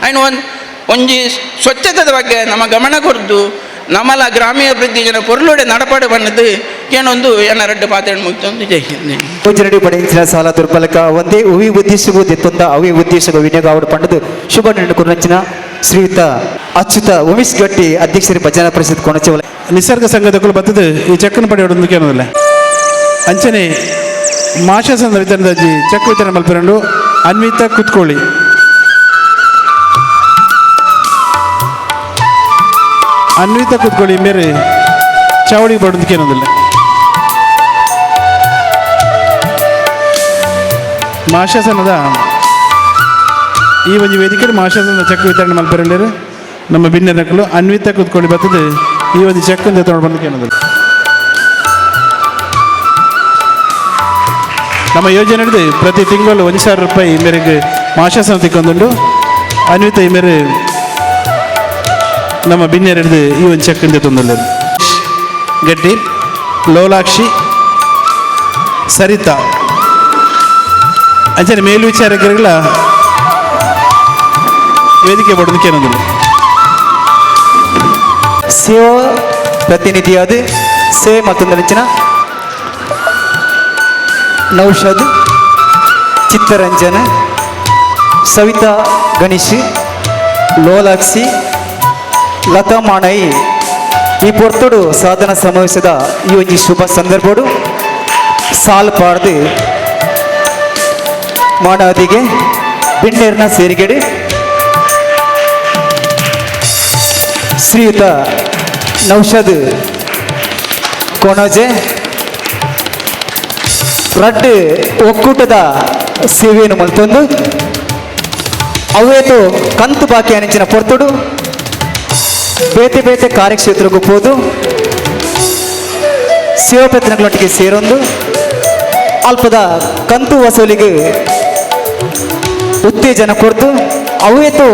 ಐನು ಒಂದು ಒಂಜಿ ಸ್ವಚ್ಛತೆದ ಬಗ್ಗೆ ನಮ್ಮ ಗಮನ ಕೊರ್ದು ನಮ್ಮಲ ಗ್ರಾಮೀಣ ಅಭಿವೃದ್ಧಿ ಜನ ಪೊರ್ಲುಡೆ ನಡಪಾಡು ಬಣ್ಣದು ಏನೊಂದು ಏನ ರಡ್ಡು ಪಾತ್ರೆ ಮುಗ್ತೊಂದು ಜೈ ಹಿಂದ್. ಪೂಜನಡಿ ಪಡೆಯಿಂದ ಸಾಲ ದುರ್ಬಲಕ ಒಂದೇ ಉವಿ ಉದ್ದೇಶಗೂ ದೆತ್ತೊಂದ ಅವಿ ಉದ್ದೇಶಗೂ ವಿನಿಯೋಗ ಆವಡು ಪಂಡದು ಶುಭ ಕುರಂಚಿನ ಶ್ರೀಯುತ ಅಚ್ಯುತ ಉಮೇಶ್ ಗಟ್ಟಿ ಅಧ್ಯಕ್ಷರು ಭಜನಾ ಪರಿಷತ್ ಕೊಣಚವಲ ನಿಸರ್ಗ ಸಂಘದಕ್ಕೂ ಬತ್ತದು ಈ ಚೆಕ್ಕನ್ನು ಪಡೆಯೋದಕ್ಕೆ ಏನೋದಿಲ್ಲ ಅಂಚನೆ ಮಾಶಾಸನ ವಿತರಣೆ ಚೆಕ್ ವಿತರಣೆ ಮಲ್ಪೆರಂಡು ಅನ್ವಿತಾ ಕುತ್ಕೊಳ್ಳಿ ಅನ್ವಿತಾ ಕುತ್ಕೊಳ್ಳಿ ಮೇರೆ ಚಾವಡಿ ಬಡೋದಕ್ಕೆ ಏನೋದಿಲ್ಲ ಮಾಶಾಸನದ ಈ ಒಂದು ವೇದಿಕೆ ಮಾಶಾಸನದ ಚೆಕ್ ವಿತರಣೆ ಮಲ್ಪೆರಂಡೇರು ನಮ್ಮ ಬಿನ್ನೆರಕಲು ಅನ್ವಿತಾ ಕುತ್ಕೊಳ್ಳಿ ಬರ್ತದೆ ಈ ಒಂದು ಚೆಕ್ ಅಂತ ತಗೊಂಡು ಬಂದಕ್ಕೆ ಏನೋದಿಲ್ಲ ನಮ್ಮ ಯೋಜನೆ ಹಿಡಿದು ಪ್ರತಿ ತಿಂಗಳು 1,000 ರೂಪಾಯಿ ಈ ಮೇರೆಗೆ ಮಾಶಾಸನ ತಿಕ್ಕೊಂದುಂಡು ಅನ್ವಿತ ಈ ಮೇರೆ ನಮ್ಮ ಬಿನ್ನೆರ ಹಿಡಿದು ಈ ಒಂದು ಚೆಕ್ ಇಂದ ತೊಂದರೆ ಗಟ್ಟಿ ಲೋಲಾಕ್ಷಿ ಸರಿತಾ ಅಂಚನೆ ಮೇಲ್ವಿಚಾರಕರಿಗೆಲ್ಲ ವೇದಿಕೆ ಬಡೋದಕ್ಕೆ ಏನೊಂದಿಲ್ಲ ಸೇವಾ ಪ್ರತಿನಿಧಿಯಾದ ಸೇವೆ ಮತ್ತೊಂದು ರಚನಾ ನೌಷದ್ ಚಿತ್ತರಂಜನ್ ಸವಿತಾ ಗಣೇಶ್ ಲೋಲಾಕ್ಷಿ ಲತಾ ಮಾಣೈ ಈ ಪೊರ್ತುಡು ಸಾಧನ ಸಮಾವೇಶದ ಈ ಒಂಜಿ ಶುಭ ಸಂದರ್ಭಡು ಸಾಲ್ ಪಾಡ್ದು ಮಾಣಾದಿಗೆ ಬಿಣ್ಣೇರ್ನ ಸೇರಿಗೆಡೆ ಶ್ರೀಯುತ ನೌಷದ್ ಕೊಣಜೆ ರಡ್ಡ್ ಒಕ್ಕೂಟದ ಸೇವೆಯನ್ನು ಮಲ್ತೊಂದು ಅವೇತು ಕಂತು ಬಾಕಿ ಅನಿಂಚಿನ ಪೊರ್ತುಡು ಬೇತೆ ಬೇತೆ ಕಾರ್ಯಕ್ಷೇತ್ರಕ್ಕೂ ಪೋದು ಸೇವಾಪ್ರತಿನಿಧಿಗಳೊಟ್ಟಿಗೆ ಸೇರೊಂದು ಅಲ್ಪದ ಕಂತು ವಸೂಲಿಗೆ ಉತ್ತೇಜನ ಕೊಡ್ತು ಅವೇತು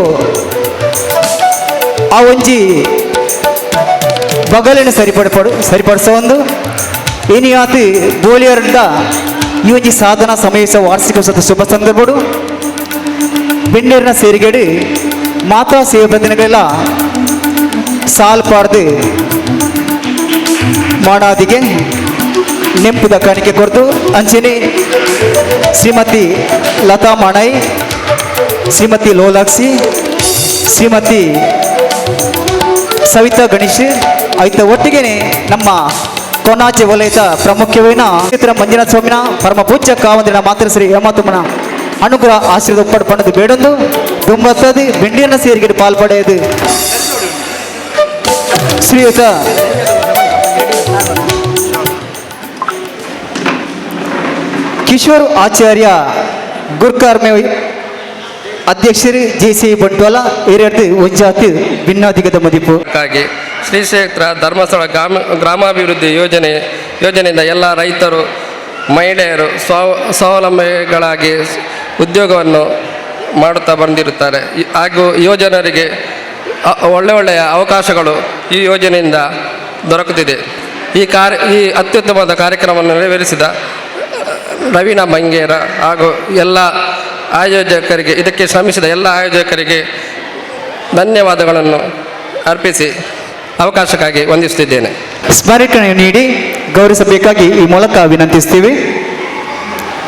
ಆ ಒಂಜಿ ಬಗಲಿನ ಸರಿಪಡಿಸೋ ಒಂದು ಇನಿಯಾತಿ ಬೋಲಿಯರಿಂದ ಈ ಒಂಜಿ ಸಾಧನಾ ಸಮಾವೇಶ ವಾರ್ಷಿಕೋತ್ಸವದ ಶುಭ ಸಂದರ್ಭಡು ಬೆಣ್ಣೀರಿನ ಸೇರಿಗೇಡಿ ಮಾತಾ ಸೇವಾ ಪ್ರತಿನಿಧಿಗಳೆಲ್ಲ ಸಾಲ್ ಪಾಡ್ದು ಮಾಣಾದಿಗೆ ನೆಂಪುದ ಕಾಣಿಕೆ ಕೊಡ್ತು. ಅಂಚನೆ ಶ್ರೀಮತಿ ಲತಾ ಮಾಣೈ, ಶ್ರೀಮತಿ ಲೋಲಾಕ್ಷಿ, ಶ್ರೀಮತಿ ಸವಿತಾ ಗಣೇಶ್ ಐತ ಒಟ್ಟಿಗೆನೆ ನಮ್ಮ ಕೊನಾಚೆ ವಲಯದ ಪ್ರಾಮುಖ್ಯವೇನ ಕ್ಷೇತ್ರ ಮಂಜುನಾಥ ಸ್ವಾಮಿನ ಪರಮ ಪೂಜ್ಯ ಕಾವಂದಿನ ಮಾತೃಶ್ರೀ ಹೇಮಾತಮ್ಮನ ಅನುಗ್ರಹ ಆಶೀರ್ವಾದ ಒಪ್ಪಡು ಪಣದು ಬೇಡೊಂದು ದುಂಬತ್ತದು ಬೆಂಡಿಯನ್ನ ಸೇರಿಗೆ ಪಾಲ್ಪಡೆಯದು ಶ್ರೀಯುತ ಕಿಶೋರ್ ಆಚಾರ್ಯ ಗುರ್ಕಾರ್ಮೆ ಅಧ್ಯಕ್ಷರು ಜೆ ಸಿ ಬಂಟ್ವಾಲ ಏರಿಯಾದ ಒಂಜಾತಿ ಭಿನ್ನಾಧಿಕದ ಮದಿಪು. ಕ್ಕಾಗಿ ಶ್ರೀ ಕ್ಷೇತ್ರ ಧರ್ಮಸ್ಥಳ ಗ್ರಾಮಾಭಿವೃದ್ಧಿ ಯೋಜನೆಯಿಂದ ಎಲ್ಲ ರೈತರು, ಮಹಿಳೆಯರು ಸ್ವಾವಲಂಬಿಗಳಾಗಿ ಉದ್ಯೋಗವನ್ನು ಮಾಡುತ್ತಾ ಬಂದಿರುತ್ತಾರೆ. ಹಾಗೂ ಯುವಜನರಿಗೆ ಒಳ್ಳೆ ಒಳ್ಳೆಯ ಅವಕಾಶಗಳು ಈ ಯೋಜನೆಯಿಂದ ದೊರಕುತ್ತಿದೆ. ಈ ಅತ್ಯುತ್ತಮವಾದ ಕಾರ್ಯಕ್ರಮವನ್ನು ನೆರವೇರಿಸಿದ ರವೀನಾ ಬಂಗೇರ ಹಾಗೂ ಎಲ್ಲ ಆಯೋಜಕರಿಗೆ, ಇದಕ್ಕೆ ಶ್ರಮಿಸಿದ ಎಲ್ಲ ಆಯೋಜಕರಿಗೆ ಧನ್ಯವಾದಗಳನ್ನು ಅರ್ಪಿಸಿ ಅವಕಾಶಕ್ಕಾಗಿ ವಂದಿಸುತ್ತಿದ್ದೇನೆ. ಸ್ಮರಣೆ ನೀಡಿ ಗೌರವಿಸಬೇಕಾಗಿ ಈ ಮೂಲಕ ವಿನಂತಿಸ್ತೀವಿ.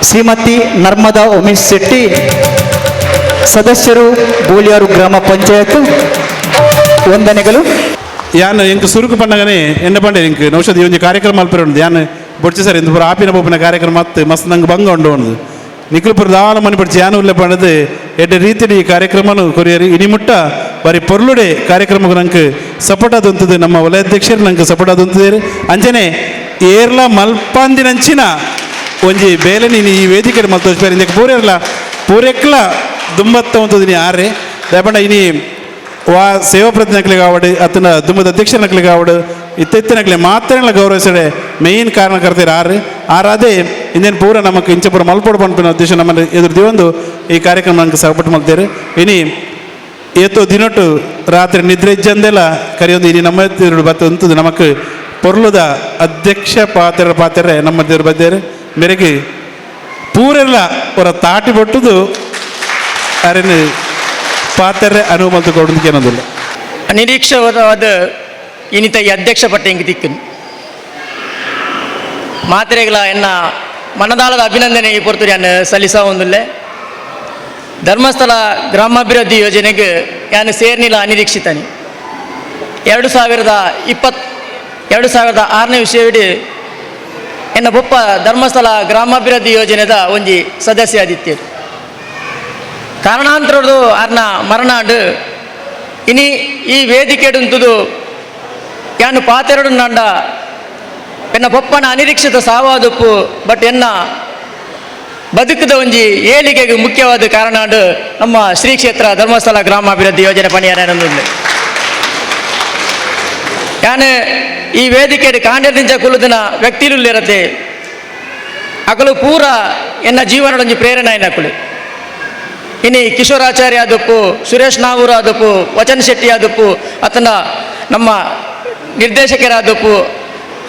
ಶ್ರೀಮತಿ ನರ್ಮದಾ ಉಮೇಶ್ ಶೆಟ್ಟಿ, ಸದಸ್ಯರು, ಬೋಲಿಯಾರು ಗ್ರಾಮ ಪಂಚಾಯತ್, ವಂದನೆಗಳು. ಯಾನ್ ಎಂಕ್ ಸುರುಕು ಪಣ್ಣಗನೆ ಎನ್ನ ಪಂಡೆ ಎಂಕ್ ನೌಷಧಿ ಒಂಜಿ ಕಾರ್ಯಕ್ರಮ ಅಲ್ಪರೆ ಉಂಡು. ಯಾನ್ ಬೊಡ್ಚಿ ಸರ್, ಇಂದು ಪೂರ ಆಪಿನ ಪೋಪಿನ ಕಾರ್ಯಕ್ರಮ ಮಸ್ತ್ ಮಸ್ತ್ ನಂಗೆ ಬಂಗ ಉಂಡು ಉಂಡು. ನಿಕುಲು ಪೂರ ದಾಲ ಮನಿ ಪಡ್ಚಿ ಯಾನ್ ಉಲ್ಲೆ ಪಂಡದು ಎಡ್ಡೆ ರೀತಿಡ್ ಈ ಕಾರ್ಯಕ್ರಮನು ಕೊರಿಯರಿ. ಇನಿ ಮುಟ್ಟ ಬಾರಿ ಪೊರ್ಲುಡೆ ಕಾರ್ಯಕ್ರಮಕ್ಕೆ ನಂಗೆ ಸಪೋರ್ಟ್ ಆದಂಥದ್ದು ನಮ್ಮ ವಲಯಾಧ್ಯಕ್ಷರು ನಂಗೆ ಸಪೋರ್ಟ್ ಆದಂಥದ್ದು. ಅಂಚನೆ ಏರ್ಲ ಮಲ್ಪಾಂದಿನಂಚಿನ ಒಂಜಿ ಬೇಲೆ ನೀನು ಈ ವೇದಿಕೆ ಮಲ್ತೋಜ್ ಇಂದಕ್ಕೆ ಪೂರೆರ್ಲ ಪೂರೆಕ್ಲ ದುಂಬತ್ತ ಉಂತುದು ನೀ ಆರೆ ದಯಪಂಡ ಇನಿ ವಾ ಸೇವಾ ಪ್ರತಿನಿಧಿಗಳಿಗೆ ಆವಡು ಅತನ ದುಂಬದ ಅಧ್ಯಕ್ಷನಕ್ಲಿಗೆ ಆವಡು ಇತ್ತೆತ್ತಿನಕ್ಲೆ ಮಾತ್ರ ಗೌರವಿಸಡೆ ಮೇಯ್ನ್ ಕಾರಣಕರ್ತೀರ ಆರು ಆರಾದೇ ಇಂದೇನು ಪೂರ ನಮಕ್ ಇಂಚ ಪೂರ ಮಲ್ಪೋಡು ಪನ್ಪಿನ ಉದ್ದೇಶ ನಮ್ಮ ಎದುರು ದಿವೊಂದು ಈ ಕಾರ್ಯಕ್ರಮ ನಂಗೆ ಸಪೋರ್ಟ್ ಮಲ್ತೇರು. ಇನಿ ಏತೋ ದಿನೊಟ್ಟು ರಾತ್ರಿ ನಿದ್ರೆ ಇಜ್ಜಂದೆಲ್ಲ ಕರಿಯೊಂದು ಇನಿ ನಮ್ಮ ಎದುರು ಬತ್ತ ಉಂತುದು ನಮಕ್ ಪೊರ್ಲುದ ಅಧ್ಯಕ್ಷ ಪಾತ್ರ ಪಾತ್ರೆ ನಮ್ಮ ದೇವರು ಬದ್ದೇರು ಮೇರೆಗೆ ಪೂರೆಲ್ಲ ಅವರ ತಾಟಿ ಬೊಟ್ಟುದು ಅರೆನು ಪಾತ್ರೆ ಅನುವು ಮಲ್ತು ಕೊಡೋದಕ್ಕೆ. ಅನಿರೀಕ್ಷಿತವಾದ ಇನ್ನಿತ ಈ ಅಧ್ಯಕ್ಷ ಪಟ್ಟ ಇಂಗ್ ದಿಕ್ಕನು ಮಾತ್ರೆಗಳ ಎನ್ನ ಮನದಾಳದ ಅಭಿನಂದನೆ ಈ ಪೊರ್ತುಡು ಯಾನ್ ಸಲ್ಲಿಸ ಒಂದುಲ್ಲೆ. ಧರ್ಮಸ್ಥಳ ಗ್ರಾಮಾಭಿವೃದ್ಧಿ ಯೋಜನೆಗೆ ಯಾನು ಸೇರ್ನಿಲ್ಲ ಅನಿರೀಕ್ಷಿತನಿ. 2020 2006ನೇ ವಿಷಯವಿಡಿ ಎನ್ನ ಬೊಪ್ಪ ಧರ್ಮಸ್ಥಳ ಗ್ರಾಮಾಭಿವೃದ್ಧಿ ಯೋಜನೆದ ಒಂಜಿ ಸದಸ್ಯ ಆದಿತ್ಯರು. ಕಾರಣಾಂತರದು ಅರ್ನ ಮರಣಾಂಡು ಇನಿ ಈ ವೇದಿಕೆಡುಂತುದು ಯಾನು ಪಾತೆರಡು ನಂಡ ಎನ್ನ ಬೊಪ್ಪನ ಅನಿರೀಕ್ಷಿತ ಸಾವಾದುಪ್ಪು, ಬಟ್ ಎನ್ನ ಬದುಕದ ಒಂಜಿ ಏಳಿಗೆಗೆ ಮುಖ್ಯವಾದ ಕಾರಣ ನಮ್ಮ ಶ್ರೀ ಕ್ಷೇತ್ರ ಧರ್ಮಸ್ಥಳ ಗ್ರಾಮಾಭಿವೃದ್ಧಿ ಯೋಜನೆ ಪಣಿಯಾರ. ಯಾನು ಈ ವೇದಿಕೆ ಕಾಂಡದಿಂಚ ಕುಲುದಿನ ವ್ಯಕ್ತಿಲುಲ್ಲಿರತ್ತೆ ಅಕಲು ಪೂರ ಎನ್ನ ಜೀವನದ ಒಂಜಿ ಪ್ರೇರಣೆ ಎನ್ನಕುಲು. ಇನಿ ಕಿಶೋರಾಚಾರ್ಯ ಆದಪ್ಪು, ಸುರೇಶ್ ನಾವೂರು ಆದಪ್ಪು, ವಚನ್ ಶೆಟ್ಟಿ ಆದಪ್ಪು, ಅತನ ನಮ್ಮ ನಿರ್ದೇಶಕರಾದಪ್ಪು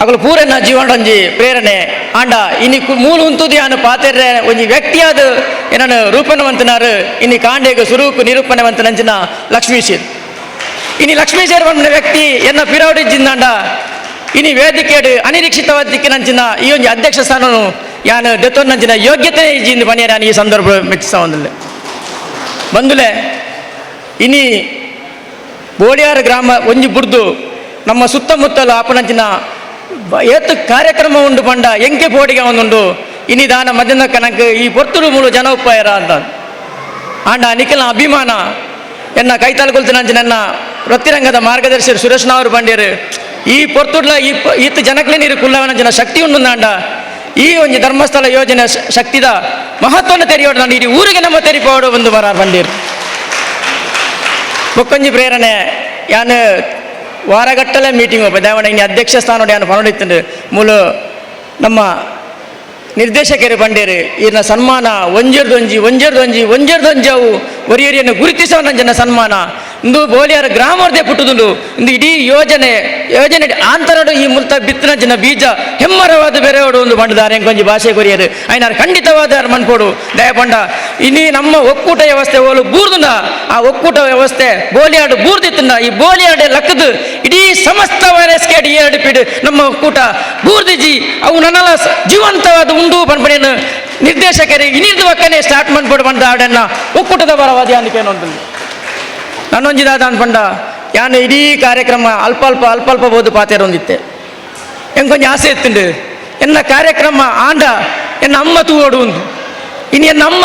ಅಕಲು ಪೂರ ಎನ್ನ ಜೀವನದ ಒಂಜಿ ಪ್ರೇರಣೆ. ಆಂಡ ಇನಿ ಮೂಲು ಉಂತುದು ಯಾನು ಪಾತೆರ್ರೆ ಒಂಜಿ ವ್ಯಕ್ತಿಯಾದ ಏನನ್ನು ರೂಪಣವಂತನಾರು ಇನಿ ಕಾಂಡೆಗ್ ಸುರೂಕು ನಿರೂಪಣವಂತನಂಚಿನ ಲಕ್ಷ್ಮೀಶೇರ್. ಇನಿ ಲಕ್ಷ್ಮೀಶೇರ್ ಪನ್ಪಿನ ವ್ಯಕ್ತಿ ಎನ್ನ ಪಿರವಡಿಜ್ಜಿಂದಾಂಡ ಇನಿ ವೇದಿಕೆಡು ಅನಿರೀಕ್ಷಿತವಾದ ದಿಕ್ಕಿನಂಚಿನ ಈ ಒಂಜಿ ಅಧ್ಯಕ್ಷ ಸ್ಥಾನನು ಯಾನು ದೆತ್ತೊನ್ನಂಚಿನ ಯೋಗ್ಯತೆ ಇಜ್ಜಿಂದು ಪಣಿಯರ್ ಯಾನು ಈ ಸಂದರ್ಭ ಮೆಚ್ಚಿಸ ಒಂದುಲ್ಲೆ. ಬಂದುಲೆ ಇನಿ ಬೋಳಿಯಾರ ಗ್ರಾಮ ಒಂಜಿ ಬುಡ್ದು ನಮ್ಮ ಸುತ್ತಮುತ್ತಲು ಆಪನಂಚಿನ ಏತು ಕಾರ್ಯಕ್ರಮ ಉಂಡು ಪಂಡ ಎಂಕೆ ಪೋಡಿಗೆ ಒಂದುಂಡು ಇನಿ ದಾನ ಮಧ್ಯಾಹ್ನ ಕನಕ್ ಈ ಪೊರ್ತುಡು ಮೂಲು ಜನ ಉಪ್ಪಾಯರ ಅಂತ. ಆಂಡ ನಿಖಿಲ್ನ ಅಭಿಮಾನ ಎನ್ನ ಕೈತಾಲ್ ಕೊಲ್ತಿನಂಚಿ ನನ್ನ ವೃತ್ತಿರಂಗದ ಮಾರ್ಗದರ್ಶಿ ಸುರೇಶ್ ನಾವರು ಪಂಡ್ಯರು ಈ ಪೊರ್ತುಡ್ಲ ಈ ಈತ ಜನಕ್ಲೆ ನೀರು ಕುಲ್ಲವನಂಚಿನ ಶಕ್ತಿ ಉಂಡು. ಆಂಡ ಈ ಒಂಜಿ ಧರ್ಮಸ್ಥಳ ಯೋಜನೆ ಶಕ್ತಿದ ಮಹತ್ವನ ತೆರೆಯೋಡು ನಾನು ಇಡೀ ಊರಿಗೆ ನಮ್ಮ ತೆರಿಪೋಡು ಒಂದು ಬರ ಬಂದಿರು. ಬೊಕ್ಕೊಂಜಿ ಪ್ರೇರಣೆ ಯಾನು ವಾರಗಟ್ಟಲೆ ಮೀಟಿಂಗ್ ಒಬ್ಬ ದೇವಣ್ಣ ಇನ್ನು ಅಧ್ಯಕ್ಷ ಸ್ಥಾನ ಯಾನು ಪನಡಿತ್ತಂಡು ಮೂಲ ನಮ್ಮ ನಿರ್ದೇಶಕರು ಬಂಡೇರು ಈರ್ನ ಸನ್ಮಾನ ಒಂಜೆರ್ದೊಂಜಿ ಒಂಜೆರ್ದೊಂಜಿ ಒಂಜೆರ್ದೊಂಜಿ ಅವು ಒರಿಯರಿಯನ್ನು ಗುರುತಿಸೋ ಜನ ಸನ್ಮಾನ ಇಂದು ಬೋಲಿಯಾರ ಗ್ರಾಮರ್ದೇ ಪುಟ್ಟುದುಂಡು. ಇಂದು ಇಡೀ ಯೋಜನೆ ಯೋಜನೆ ಆಂತರಡು ಈ ಮುಲ್ತ ಬಿತ್ತಿನ ಜನ ಬೀಜ ಹೆಮ್ಮರವಾದ ಬೇರೆಯೋಡು ಒಂದು ಬಂಡದಾರೆ ಎಂಕೊಂಜಿ ಭಾಷೆ ಕೊರಿಯರು ಐನಾರು ಖಂಡಿತವಾದ ಮನ್ಪೋಡು ದಯಪಂಡ. ಇನಿ ನಮ್ಮ ಒಕ್ಕೂಟ ವ್ಯವಸ್ಥೆ ಓಲು ಬೂರ್ದುಂಡ ಆ ಒಕ್ಕೂಟ ವ್ಯವಸ್ಥೆ ಬೋಲಿಯಾಡು ಬೂರ್ದಿತ್ತುಂಡ ಈ ಬೋಲಿಯಾಡೆ ಲಕ್ಕದು ಇಡೀ ಸಮಸ್ತ ವೈರಸ್ ಕೇಡಿ ಎರಡು ಪೀಡು ನಮ್ಮ ಒಕ್ಕೂಟ ಬೂರ್ದಿಜಿ ಅವು ನನ್ನಲ್ಲ ಜೀವಂತವಾದ ಉಂಡು ಪನ್ಪಣೆಯನ್ನು ನಿರ್ದೇಶಕರು ಇನ್ನಿರ್ದು ಒಕ್ಕನೆ ಸ್ಟಾರ್ಟ್ ಮಾಡ್ಬಿಡು ಬಂದ ಆಡನ್ನ ಒಕ್ಕೂಟದ ಪರವಾದಿ ಅನ್ನಿಕೇನೊಂದು ನನ್ನೊಂಜಿದಾದ ಅನ್ಪಂಡ ಯಾನು ಇಡೀ ಕಾರ್ಯಕ್ರಮ ಅಲ್ಪ ಅಲ್ಪ ಅಲ್ಪ ಅಲ್ಪ ಬೋದು ಪಾತೇರೊಂದಿತ್ತೆ ಎಂಕೊಂಜ ಆಸೆ ಇತ್ತುಂಡು ಎನ್ನ ಕಾರ್ಯಕ್ರಮ ಆಂಡ ಎನ್ನ ಅಮ್ಮ ತೂವೋಡು ಉಂದು ಇನ್ನು ಎನ್ನ ಅಮ್ಮ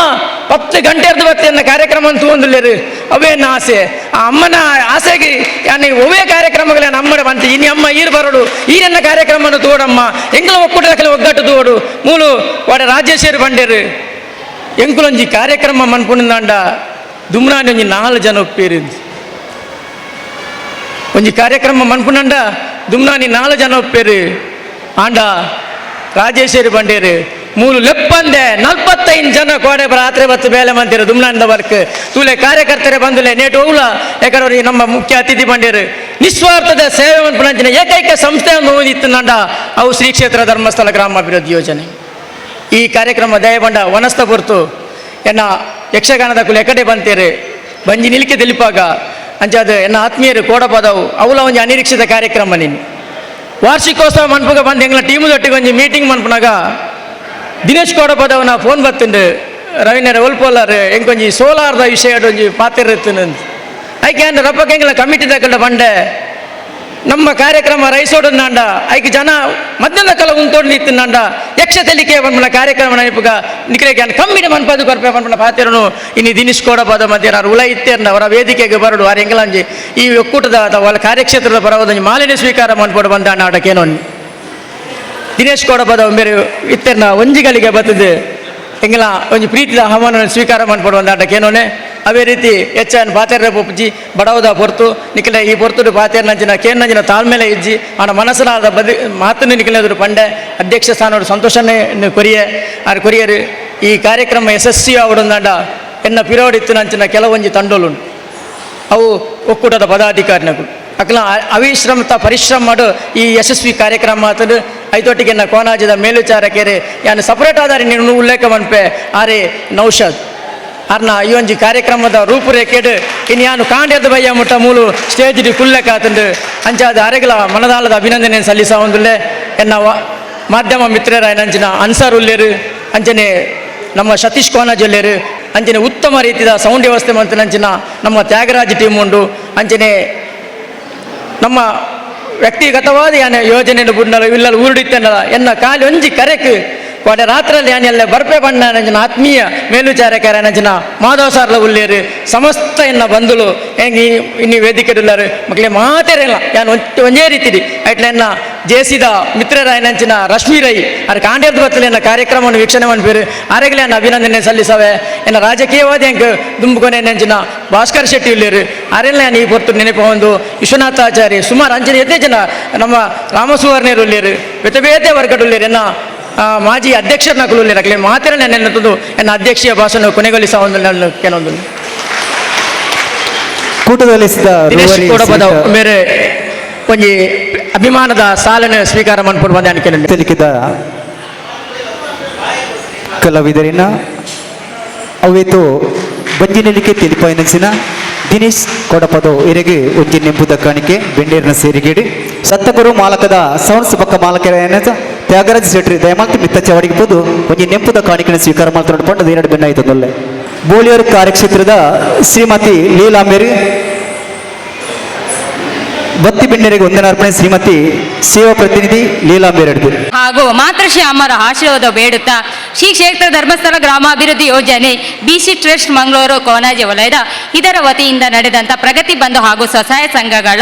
10 ಗಂಟೆ ಅರ್ಧ ಬತ್ತೆ ಎನ್ನ ಕಾರ್ಯಕ್ರಮ ತೂವೊಂದುಲ್ಲೇರು ಅವೇ ಎನ್ನ ಆಸೆ. ಆ ಅಮ್ಮನ ಆಸೆಗೆ ಯಾನು ಒವೇ ಕಾರ್ಯಕ್ರಮಗಳ ಅಮ್ಮಡ ಬಂತು ಇನ್ನು ಅಮ್ಮ ಈರು ಬರೋಡು ಈರೆನ್ನ ಕಾರ್ಯಕ್ರಮವನ್ನು ತೋಡಮ್ಮ ಎಂಗ್ಲ ಒಕ್ಕೂಟದ ಒಗ್ಗಟ್ಟು ತೋಡು ಮೂಲು ವಾಡ ರಾಜೇಶ್ವರಿ ಬಂಡೇರು ಎಂಕುಲೊಂಜಿ ಕಾರ್ಯಕ್ರಮ ಮನ್ಪುಂಡಾಂಡ ದುಮ್ನಾನಿ ಒಂಜಿ 4 ಜನ ಒಪ್ಪೇರು ಒಂಜಿ ಕಾರ್ಯಕ್ರಮ ಮನ್ಪುಂಡ ದುಮ್ನಾನಿ 4 ಜನ ಒಪ್ಪೇರು ಆಂಡ ರಾಜೇಶ್ವರಿ ಬಂಡೇರು ಮೂಲು ಲೆಪ್ಪಂದೆ 45 ಜನ ಕೋಡೆ ರಾತ್ರಿ ಬತ್ತು ಬೇಲೆ ಮಂತಿರು ದುಮ್ನಾಂದ ವರ್ಕ್ ತೂಲೆ ಕಾರ್ಯಕರ್ತರೆ ಬಂದುಲೆ ನೇಟು ಹೋಗ್ಲ ಯಾಕಂದ್ರೆ ನಮ್ಮ ಮುಖ್ಯ ಅತಿಥಿ ಬಂಡೇರು ನಿಸ್ವಾರ್ಥದ ಸೇವೆ ಮನ್ಪುನಂಚಿನ ಏಕೈಕ ಸಂಸ್ಥೆ ಒಂದು ನಂಡ ಅವು ಶ್ರೀ ಕ್ಷೇತ್ರ ಧರ್ಮಸ್ಥಳ ಗ್ರಾಮಾಭಿವೃದ್ಧಿ ಯೋಜನೆ. ಈ ಕಾರ್ಯಕ್ರಮ ದಯಬಂಡ ವನಸ್ತ ಪೊರ್ತು ಎನ್ನ ಯಕ್ಷಗಾನದ ಕುಲ ಎಕಡೆ ಬಂತೇರು ಬಂಜಿ ನಿಲ್ಕೆ ತಿಳಿಪಾಗ ಅಂಚಾದ ಎನ್ನ ಆತ್ಮೀಯರು ಕೋಡಪದವು ಅವಲ ಒಂಜಿ ಅನಿರೀಕ್ಷಿತ ಕಾರ್ಯಕ್ರಮ ನೀನು ವಾರ್ಷಿಕೋತ್ಸವ ಮನ್ಪುಗ ಬಂದು ಎಂಗ್ಲ ಟೀಮು ದೊಟ್ಟಿಗೆ ಒಂಜಿ ಮೀಟಿಂಗ್ ಮನ್ಪುನಾಗ ದಿನೇಶ್ ಕೋಡಪದವನ ಫೋನ್ ಬತ್ತುಂಡು ರವಿನರ ಒಲ್ಪೋಲಾರು ಎಂಕೊಂಜಿ ಸೋಲಾರ್ದ ವಿಷಯ ಒಂಜಿ ಪಾತಿರುತ್ತುಂದು ಐಕೆ ಅಂದ್ರೆ ರಪ್ಪಕ್ಕೆ ಎಂಗ್ಲ ಕಮಿಟಿ ದಕ್ಕಂಡ ಬಂಡೆ ನಮ್ಮ ಕಾರ್ಯಕ್ರಮ ರೈಸೋಡನ್ನಾಂಡ ಐಕೆ ಜನ ಮಧ್ಯದ ಕಲ ಉಂತೋಡ್ ನಿಂತುಂಡ ಯಕ್ಷ ತೆಲಿಕೆ ಬಂದ್ಮನ ಕಾರ್ಯಕ್ರಮ ನೆನಪುಗ ನಿಕ್ರೆ ಕಮ್ಮಿನ ಮನ್ಪದು ಕೊರ್ಪೆ ಬಂದ್ಮನ ಪಾತಿರನು ಇನ್ನು ದಿನೇಶ್ ಕೋಡಪದ ಮಧ್ಯೆ ನಾನು ಉಳ ಇತ್ತೇರ್ನ ಅವರ ವೇದಿಕೆಗೆ ಬರಡು ಆರ್ ಎಂಗ್ಲಾಂಜಿ ಈ ಒಕ್ಕೂಟದ ಅಥವಾ ಕಾರ್ಯಕ್ಷೇತ್ರದ ಪರವಾದ ಮಾಲಿನ್ಯ ಸ್ವೀಕಾರ ಮನ್ಪೋಡು ಬಂದ ನಾಟಕೇನೋ ದಿನೇಶ್ ಕೋಡಪದ ಬೇರೆ ಇತ್ತೆರ್ನ ಒಂಜಿಗಳಿಗೆ ಬರ್ತದೆ ಎಂಗ್ಲ ಒಂಜಿ ಪ್ರೀತಿದ ಆಹ್ವಾನ ಸ್ವೀಕಾರ ಮನ್ಪೋಡು ಬಂದ ಆಟಕ್ಕೇನೋನೆ. ಅದೇ ರೀತಿ ಹೆಚ್ಚಾನ್ ಪಾತೆರ ಪೊಪ್ಪುಜಿ ಬಡವದ ಪೊರ್ತು ನಿಖಿಲ ಈ ಪೊರ್ತುಡು ಪಾತೆರ್ನಂಚಿನ ಕೇನ್ನಂಚಿನ ತಾಳ್ಮೇಲೆ ಇಜ್ಜಿ ಆನ ಮನಸ್ಸನಾದ ಬದಿ ಮಾತನ್ನು ನಿಖಿಲೆದುರು ಪಂಡೆ ಅಧ್ಯಕ್ಷ ಸ್ಥಾನೋಡು ಸಂತೋಷನೇ ಕೊರಿಯೆ ಆರ್ ಕೊರಿಯರು ಈ ಕಾರ್ಯಕ್ರಮ ಯಶಸ್ವಿ ಆವಡೊಂದಾಂಡ ಎನ್ನ ಪಿರೋಡಿತ್ತು ನಂಚಿನ ಕೆಲವೊಂಜಿ ತಂಡೋಲು ಅವು ಒಕ್ಕೂಟದ ಪದಾಧಿಕಾರಿನಗಳು ಅಕ್ಲ ಅವಿಶ್ರಮತ ಪರಿಶ್ರಮ ಮಾಡು ಈ ಯಶಸ್ವಿ ಕಾರ್ಯಕ್ರಮ ಆತದು ಐತೊಟ್ಟಿಗೆ ಕೋನಾಜದ ಮೇಲ್ವಿಚಾರಕೇರೆ ಯಾನು ಸಪರೇಟ್ ಆದಾರಿ ನೀನು ಉಲ್ಲೇಖ ಮನ್ಪೆ ಆರೆ ನೌಷಾದ್ ಅರ್ನ ಈ ಒಂಜಿ ಕಾರ್ಯಕ್ರಮದ ರೂಪುರೇಖೆಡ್ ಇನ್ನು ಯಾನು ಕಾಂಡ್ಯದ ಬಯ್ಯ ಮುಟ್ಟ ಮೂಲು ಸ್ಟೇಜ್ ಕುಲ್ಲಕಾತಂಡು ಅಂಚಾದ ಅರೆಗಲ ಮನದಾಳದ ಅಭಿನಂದನೆ ಸಲ್ಲಿಸ ಒಂದುಲ್ಲೆ ಎನ್ನ ಮಾಧ್ಯಮ ಮಿತ್ರರ ಅಂಚಿನ ಅನ್ಸಾರ್ ಉಲ್ಲೇರು ಅಂಚನೆ ನಮ್ಮ ಸತೀಶ್ ಕೋನಾಜ್ ಉಲ್ಲೇರು ಅಂಚನೆ ಉತ್ತಮ ರೀತಿಯ ಸೌಂಡ್ ವ್ಯವಸ್ಥೆ ಮಂತಿನಂಚಿನ ನಮ್ಮ ತ್ಯಾಗರಾಜ್ ಟೀಮ್ ಉಂಡು ಅಂಚನೆ ನಮ್ಮ ವ್ಯಕ್ತಿಗತವಾದ ಯಾನ ಯೋಜನೆ ಬುಡ್ನಲ್ಲ ಇಲ್ಲಲ್ಲ ಊರುಡಿತ್ತನ್ನಲ್ಲ ಎನ್ನ ಕಾಲಿ ಒಂಜಿ ಕರೆಕ್ ಕೋಡೆ ರಾತ್ರಲ್ಲಿ ಯಾನೆಲ್ಲ ಬರ್ಪೆ ಬಣ್ಣ ನಂಜಿನ ಆತ್ಮೀಯ ಮೇಲ್ವಿಚಾರಕರ ನಂಜಿನ ಮಾಧವ ಸಾರ್ಲ ಉಲ್ಲೇರು ಸಮಸ್ತ ಎನ್ನ ಬಂಧುಲು ಹೆಂಗೆ ಇನ್ನು ವೇದಿಕೆಡುಲ್ಲಾರು ಮಕ್ಕಳೇ ಮಾತೇರಲ್ಲ ಯಾನ್ ಒಂಜೇ ರೀತಿಡಿ ಐಟ್ಲ ಎನ್ನ ಜೇಸಿದ ಮಿತ್ರರ ನಂಚಿನ ರಶ್ಮಿ ರೈ ಆರ್ ಕಾಂಡೇರ್ದ ಬತ್ತಲೆ ಎನ್ನ ಕಾರ್ಯಕ್ರಮವನ್ನು ವೀಕ್ಷಣೆ ಮನ್ಪೇರು ಆರೆಗಲೇ ಎನ್ನ ಅಭಿನಂದನೆ ಸಲ್ಲಿಸವೆ ಎನ್ನ ರಾಜಕೀಯವಾದಿ ಹೆಂಗೆ ದುಂಬುಕೊನೆ ನಂಚಿನ ಭಾಸ್ಕರ್ ಶೆಟ್ಟಿ ಉಲ್ಲೇರು ಆರೆಲ್ಲ ನಾನು ಈ ಪೊರ್ತು ನೆನಪು ಒಂದು ವಿಶ್ವನಾಥಾಚಾರ್ಯ ಸುಮಾರು ಅಂಚಿನ ಎತ್ತೆ ಜನ ನಮ್ಮ ರಾಮಸುವರ್ಣರು ಉಲ್ಲೇರು ಬೇತೆ ಬೇತೆ ವರ್ಗಡುಲ್ಲೇರು ಎನ್ನ ಮಾಜಿ ಅಧ್ಯಕ್ಷರನ್ನ ಕುಲುಲ್ಲೇರು ಮಾತ್ರ ನೆನೆತ್ತದು ಎನ್ನ ಅಧ್ಯಕ್ಷೀಯ ಭಾಷಣ ಕೊನೆಗೊಳಿಸ ಒಂದು ನನ್ನ ಕೆಲವೊಂದು ಕೂಟದಲ್ಲಿ ದಿನೇಶ್ ಕೋಡಪದ ಬೇರೆ ಒಂಜಿ ಅಭಿಮಾನದ ಸಾಲನ್ನು ಸ್ವೀಕಾರ ಮನ್ಪುಡು ಬಂದ ಅನ್ಕೆ ಲಿಖಿತ ಕಲಾವಿದರಿನ ಅವೇತು ಬಂಜಿನಲಿಕೆ ತಿಳಿಪಾಯಿನಂಚಿನ ದಿನೇಶ್ ಕೊಡಪದೋ ಇರೆಗೆ ಒಂಜಿ ನೆಂಪುದ ಕಾಣಿಕೆ ಬೆಂಡೇರಿನ ಸೇರಿಗೇಡಿ ಸತ್ತಗುರು ಮಾಲಕದ ಸೌಂಡ್ಸ್ ಪಕ್ಕ ಮಾಲಕರ ತ್ಯಾಗರಾಜ್ ಶೆಟ್ಟಿ ದಯಮಾಲ್ತಿ ಮಿತ್ತ ಚವಡಿಗೆ ಪೋದು ಒಂಜಿ ನೆಂಪುದ ಕಾಣಿಕೆನ ಸ್ವೀಕಾರ ಮಾಡ್ತಾರೆ ಪಂಡದ ಎರಡು ಬೆನ್ನಾಯಿತದಲ್ಲೇ. ಬೋಳಿಯರ್ ಕಾರ್ಯಕ್ಷೇತ್ರದ ಶ್ರೀಮತಿ ಲೀಲಾಂಬೇರಿ ಬತ್ತಿ ಬೆಣ್ಣೆರಿಗೆ ವಂದನಾರ್ಪಣೆ ಶ್ರೀಮತಿ ಸೇವಾ ಪ್ರತಿನಿಧಿ ಲೀಲಾಂಬೇರೆಡ್ಡಿ ಹಾಗೂ ಮಾತೃಶ್ರೀ ಅಮ್ಮರ ಆಶೀರ್ವಾದ ಬೇಡುತ್ತಾ ಶ್ರೀ ಕ್ಷೇತ್ರ ಧರ್ಮಸ್ಥಳ ಗ್ರಾಮಾಭಿವೃದ್ಧಿ ಯೋಜನೆ ಬಿಸಿ ಟ್ರಸ್ಟ್ ಮಂಗಳೂರು ಕೋನಾಜಿ ವಲಯದ ಇದರ ವತಿಯಿಂದ ನಡೆದಂಥ ಪ್ರಗತಿ ಬಂಧು ಹಾಗೂ ಸ್ವಸಹಾಯ ಸಂಘಗಳ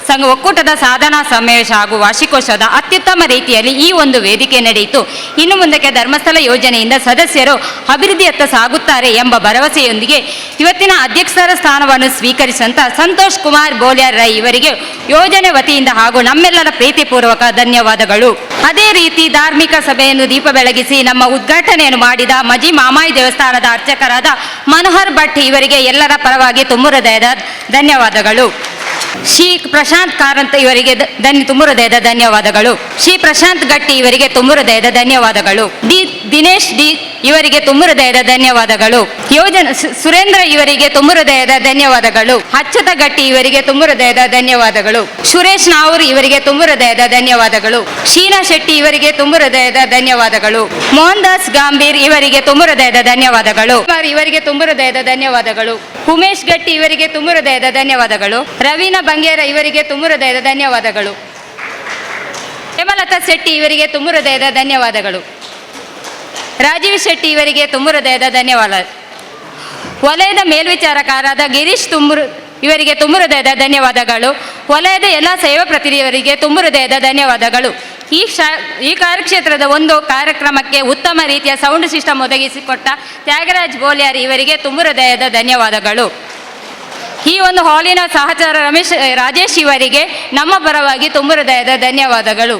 ಸಂಘ ಒಕ್ಕೂಟದ ಸಾಧನಾ ಸಮಾವೇಶ ಹಾಗೂ ವಾರ್ಷಿಕೋತ್ಸವದ ಅತ್ಯುತ್ತಮ ರೀತಿಯಲ್ಲಿ ಈ ಒಂದು ವೇದಿಕೆ ನಡೆಯಿತು. ಇನ್ನು ಮುಂದಕ್ಕೆ ಧರ್ಮಸ್ಥಳ ಯೋಜನೆಯಿಂದ ಸದಸ್ಯರು ಅಭಿವೃದ್ಧಿಯತ್ತ ಸಾಗುತ್ತಾರೆ ಎಂಬ ಭರವಸೆಯೊಂದಿಗೆ ಇವತ್ತಿನ ಅಧ್ಯಕ್ಷರ ಸ್ಥಾನವನ್ನು ಸ್ವೀಕರಿಸಿದಂಥ ಸಂತೋಷ್ ಕುಮಾರ್ ಬೋಲ್ಯಾರ್ ರೈ ಇವರಿಗೆ ಯೋಜನೆ ವತಿಯಿಂದ ಹಾಗೂ ನಮ್ಮೆಲ್ಲರ ಪ್ರೀತಿಪೂರ್ವಕ ಧನ್ಯವಾದಗಳು. ಅದೇ ರೀತಿ ಧಾರ್ಮಿಕ ಸಭೆಯನ್ನು ದೀಪ ಬೆಳಗಿಸಿ ನಮ್ಮ ಉದ್ಘಾಟನೆಯನ್ನು ಮಾಡಿದ ಮಜಿ ಮಾಮಾಯಿ ದೇವಸ್ಥಾನದ ಅರ್ಚಕರಾದ ಮನೋಹರ್ ಭಟ್ ಇವರಿಗೆ ಎಲ್ಲರ ಪರವಾಗಿ ತುಂಬು ಹೃದಯದ ಧನ್ಯವಾದಗಳು. ಶ್ರೀ ಪ್ರಶಾಂತ್ ಕಾರಂತ್ ಇವರಿಗೆ ತುಂಬು ಹೃದಯದ ಧನ್ಯವಾದಗಳು. ಶ್ರೀ ಪ್ರಶಾಂತ್ ಗಟ್ಟಿ ಇವರಿಗೆ ತುಂಬು ಹೃದಯದ ಧನ್ಯವಾದಗಳು. ಡಿ ದಿನೇಶ್ ಡಿ ಇವರಿಗೆ ತುಂಬು ಹೃದಯದ ಧನ್ಯವಾದಗಳು. ಯೋಜನ ಸುರೇಂದ್ರ ಇವರಿಗೆ ತುಂಬು ಹೃದಯದ ಧನ್ಯವಾದಗಳು. ಅಚ್ಯುತ ಗಟ್ಟಿ ಇವರಿಗೆ ತುಂಬು ಹೃದಯದ ಧನ್ಯವಾದಗಳು. ಸುರೇಶ್ ನಾವೂರ್ ಇವರಿಗೆ ತುಂಬು ಹೃದಯದ ಧನ್ಯವಾದಗಳು. ಶೀನಾ ಶೆಟ್ಟಿ ಇವರಿಗೆ ತುಂಬು ಹೃದಯದ ಧನ್ಯವಾದಗಳು. ಮೋಹನ್ ದಾಸ್ ಗಾಂಭೀರ್ ಇವರಿಗೆ ತುಂಬು ಹೃದಯದ ಧನ್ಯವಾದಗಳು. ಕುಮಾರ್ ಇವರಿಗೆ ತುಂಬು ಹೃದಯದ ಧನ್ಯವಾದಗಳು. ಉಮೇಶ್ ಗಟ್ಟಿ ಇವರಿಗೆ ತುಂಬು ಹೃದಯದ ಧನ್ಯವಾದಗಳು. ರವೀನಾ ಬಂಗೇರ ಇವರಿಗೆ ತುಂಬು ಹೃದಯದ ಧನ್ಯವಾದಗಳು. ಹೇಮಲತಾ ಶೆಟ್ಟಿ ಇವರಿಗೆ ತುಂಬು ಹೃದಯದ ಧನ್ಯವಾದಗಳು. ರಾಜೀವ್ ಶೆಟ್ಟಿ ಇವರಿಗೆ ತುಂಬು ಹೃದಯದ ಧನ್ಯವಾದ. ವಲಯದ ಮೇಲ್ವಿಚಾರಕರಾದ ಗಿರೀಶ್ ತುಮುರು ಇವರಿಗೆ ತುಂಬು ಹೃದಯದ ಧನ್ಯವಾದಗಳು. ವಲಯದ ಎಲ್ಲ ಸೇವಾ ಪ್ರತಿನಿಧಿಯವರಿಗೆ ತುಂಬು ಹೃದಯದ ಧನ್ಯವಾದಗಳು. ಈ ಕಾರ್ಯಕ್ಷೇತ್ರದ ಒಂದು ಕಾರ್ಯಕ್ರಮಕ್ಕೆ ಉತ್ತಮ ರೀತಿಯ ಸೌಂಡ್ ಸಿಸ್ಟಮ್ ಒದಗಿಸಿಕೊಟ್ಟ ತ್ಯಾಗರಾಜ್ ಬೋಲ್ಯಾರ್ ಇವರಿಗೆ ತುಂಬು ಹೃದಯದ ಧನ್ಯವಾದಗಳು. ಈ ಒಂದು ಹಾಲಿನ ಸಹಚಾರ ರಮೇಶ್ ರಾಜೇಶ್ ಇವರಿಗೆ ನಮ್ಮ ಪರವಾಗಿ ತುಂಬು ಹೃದಯದ ಧನ್ಯವಾದಗಳು.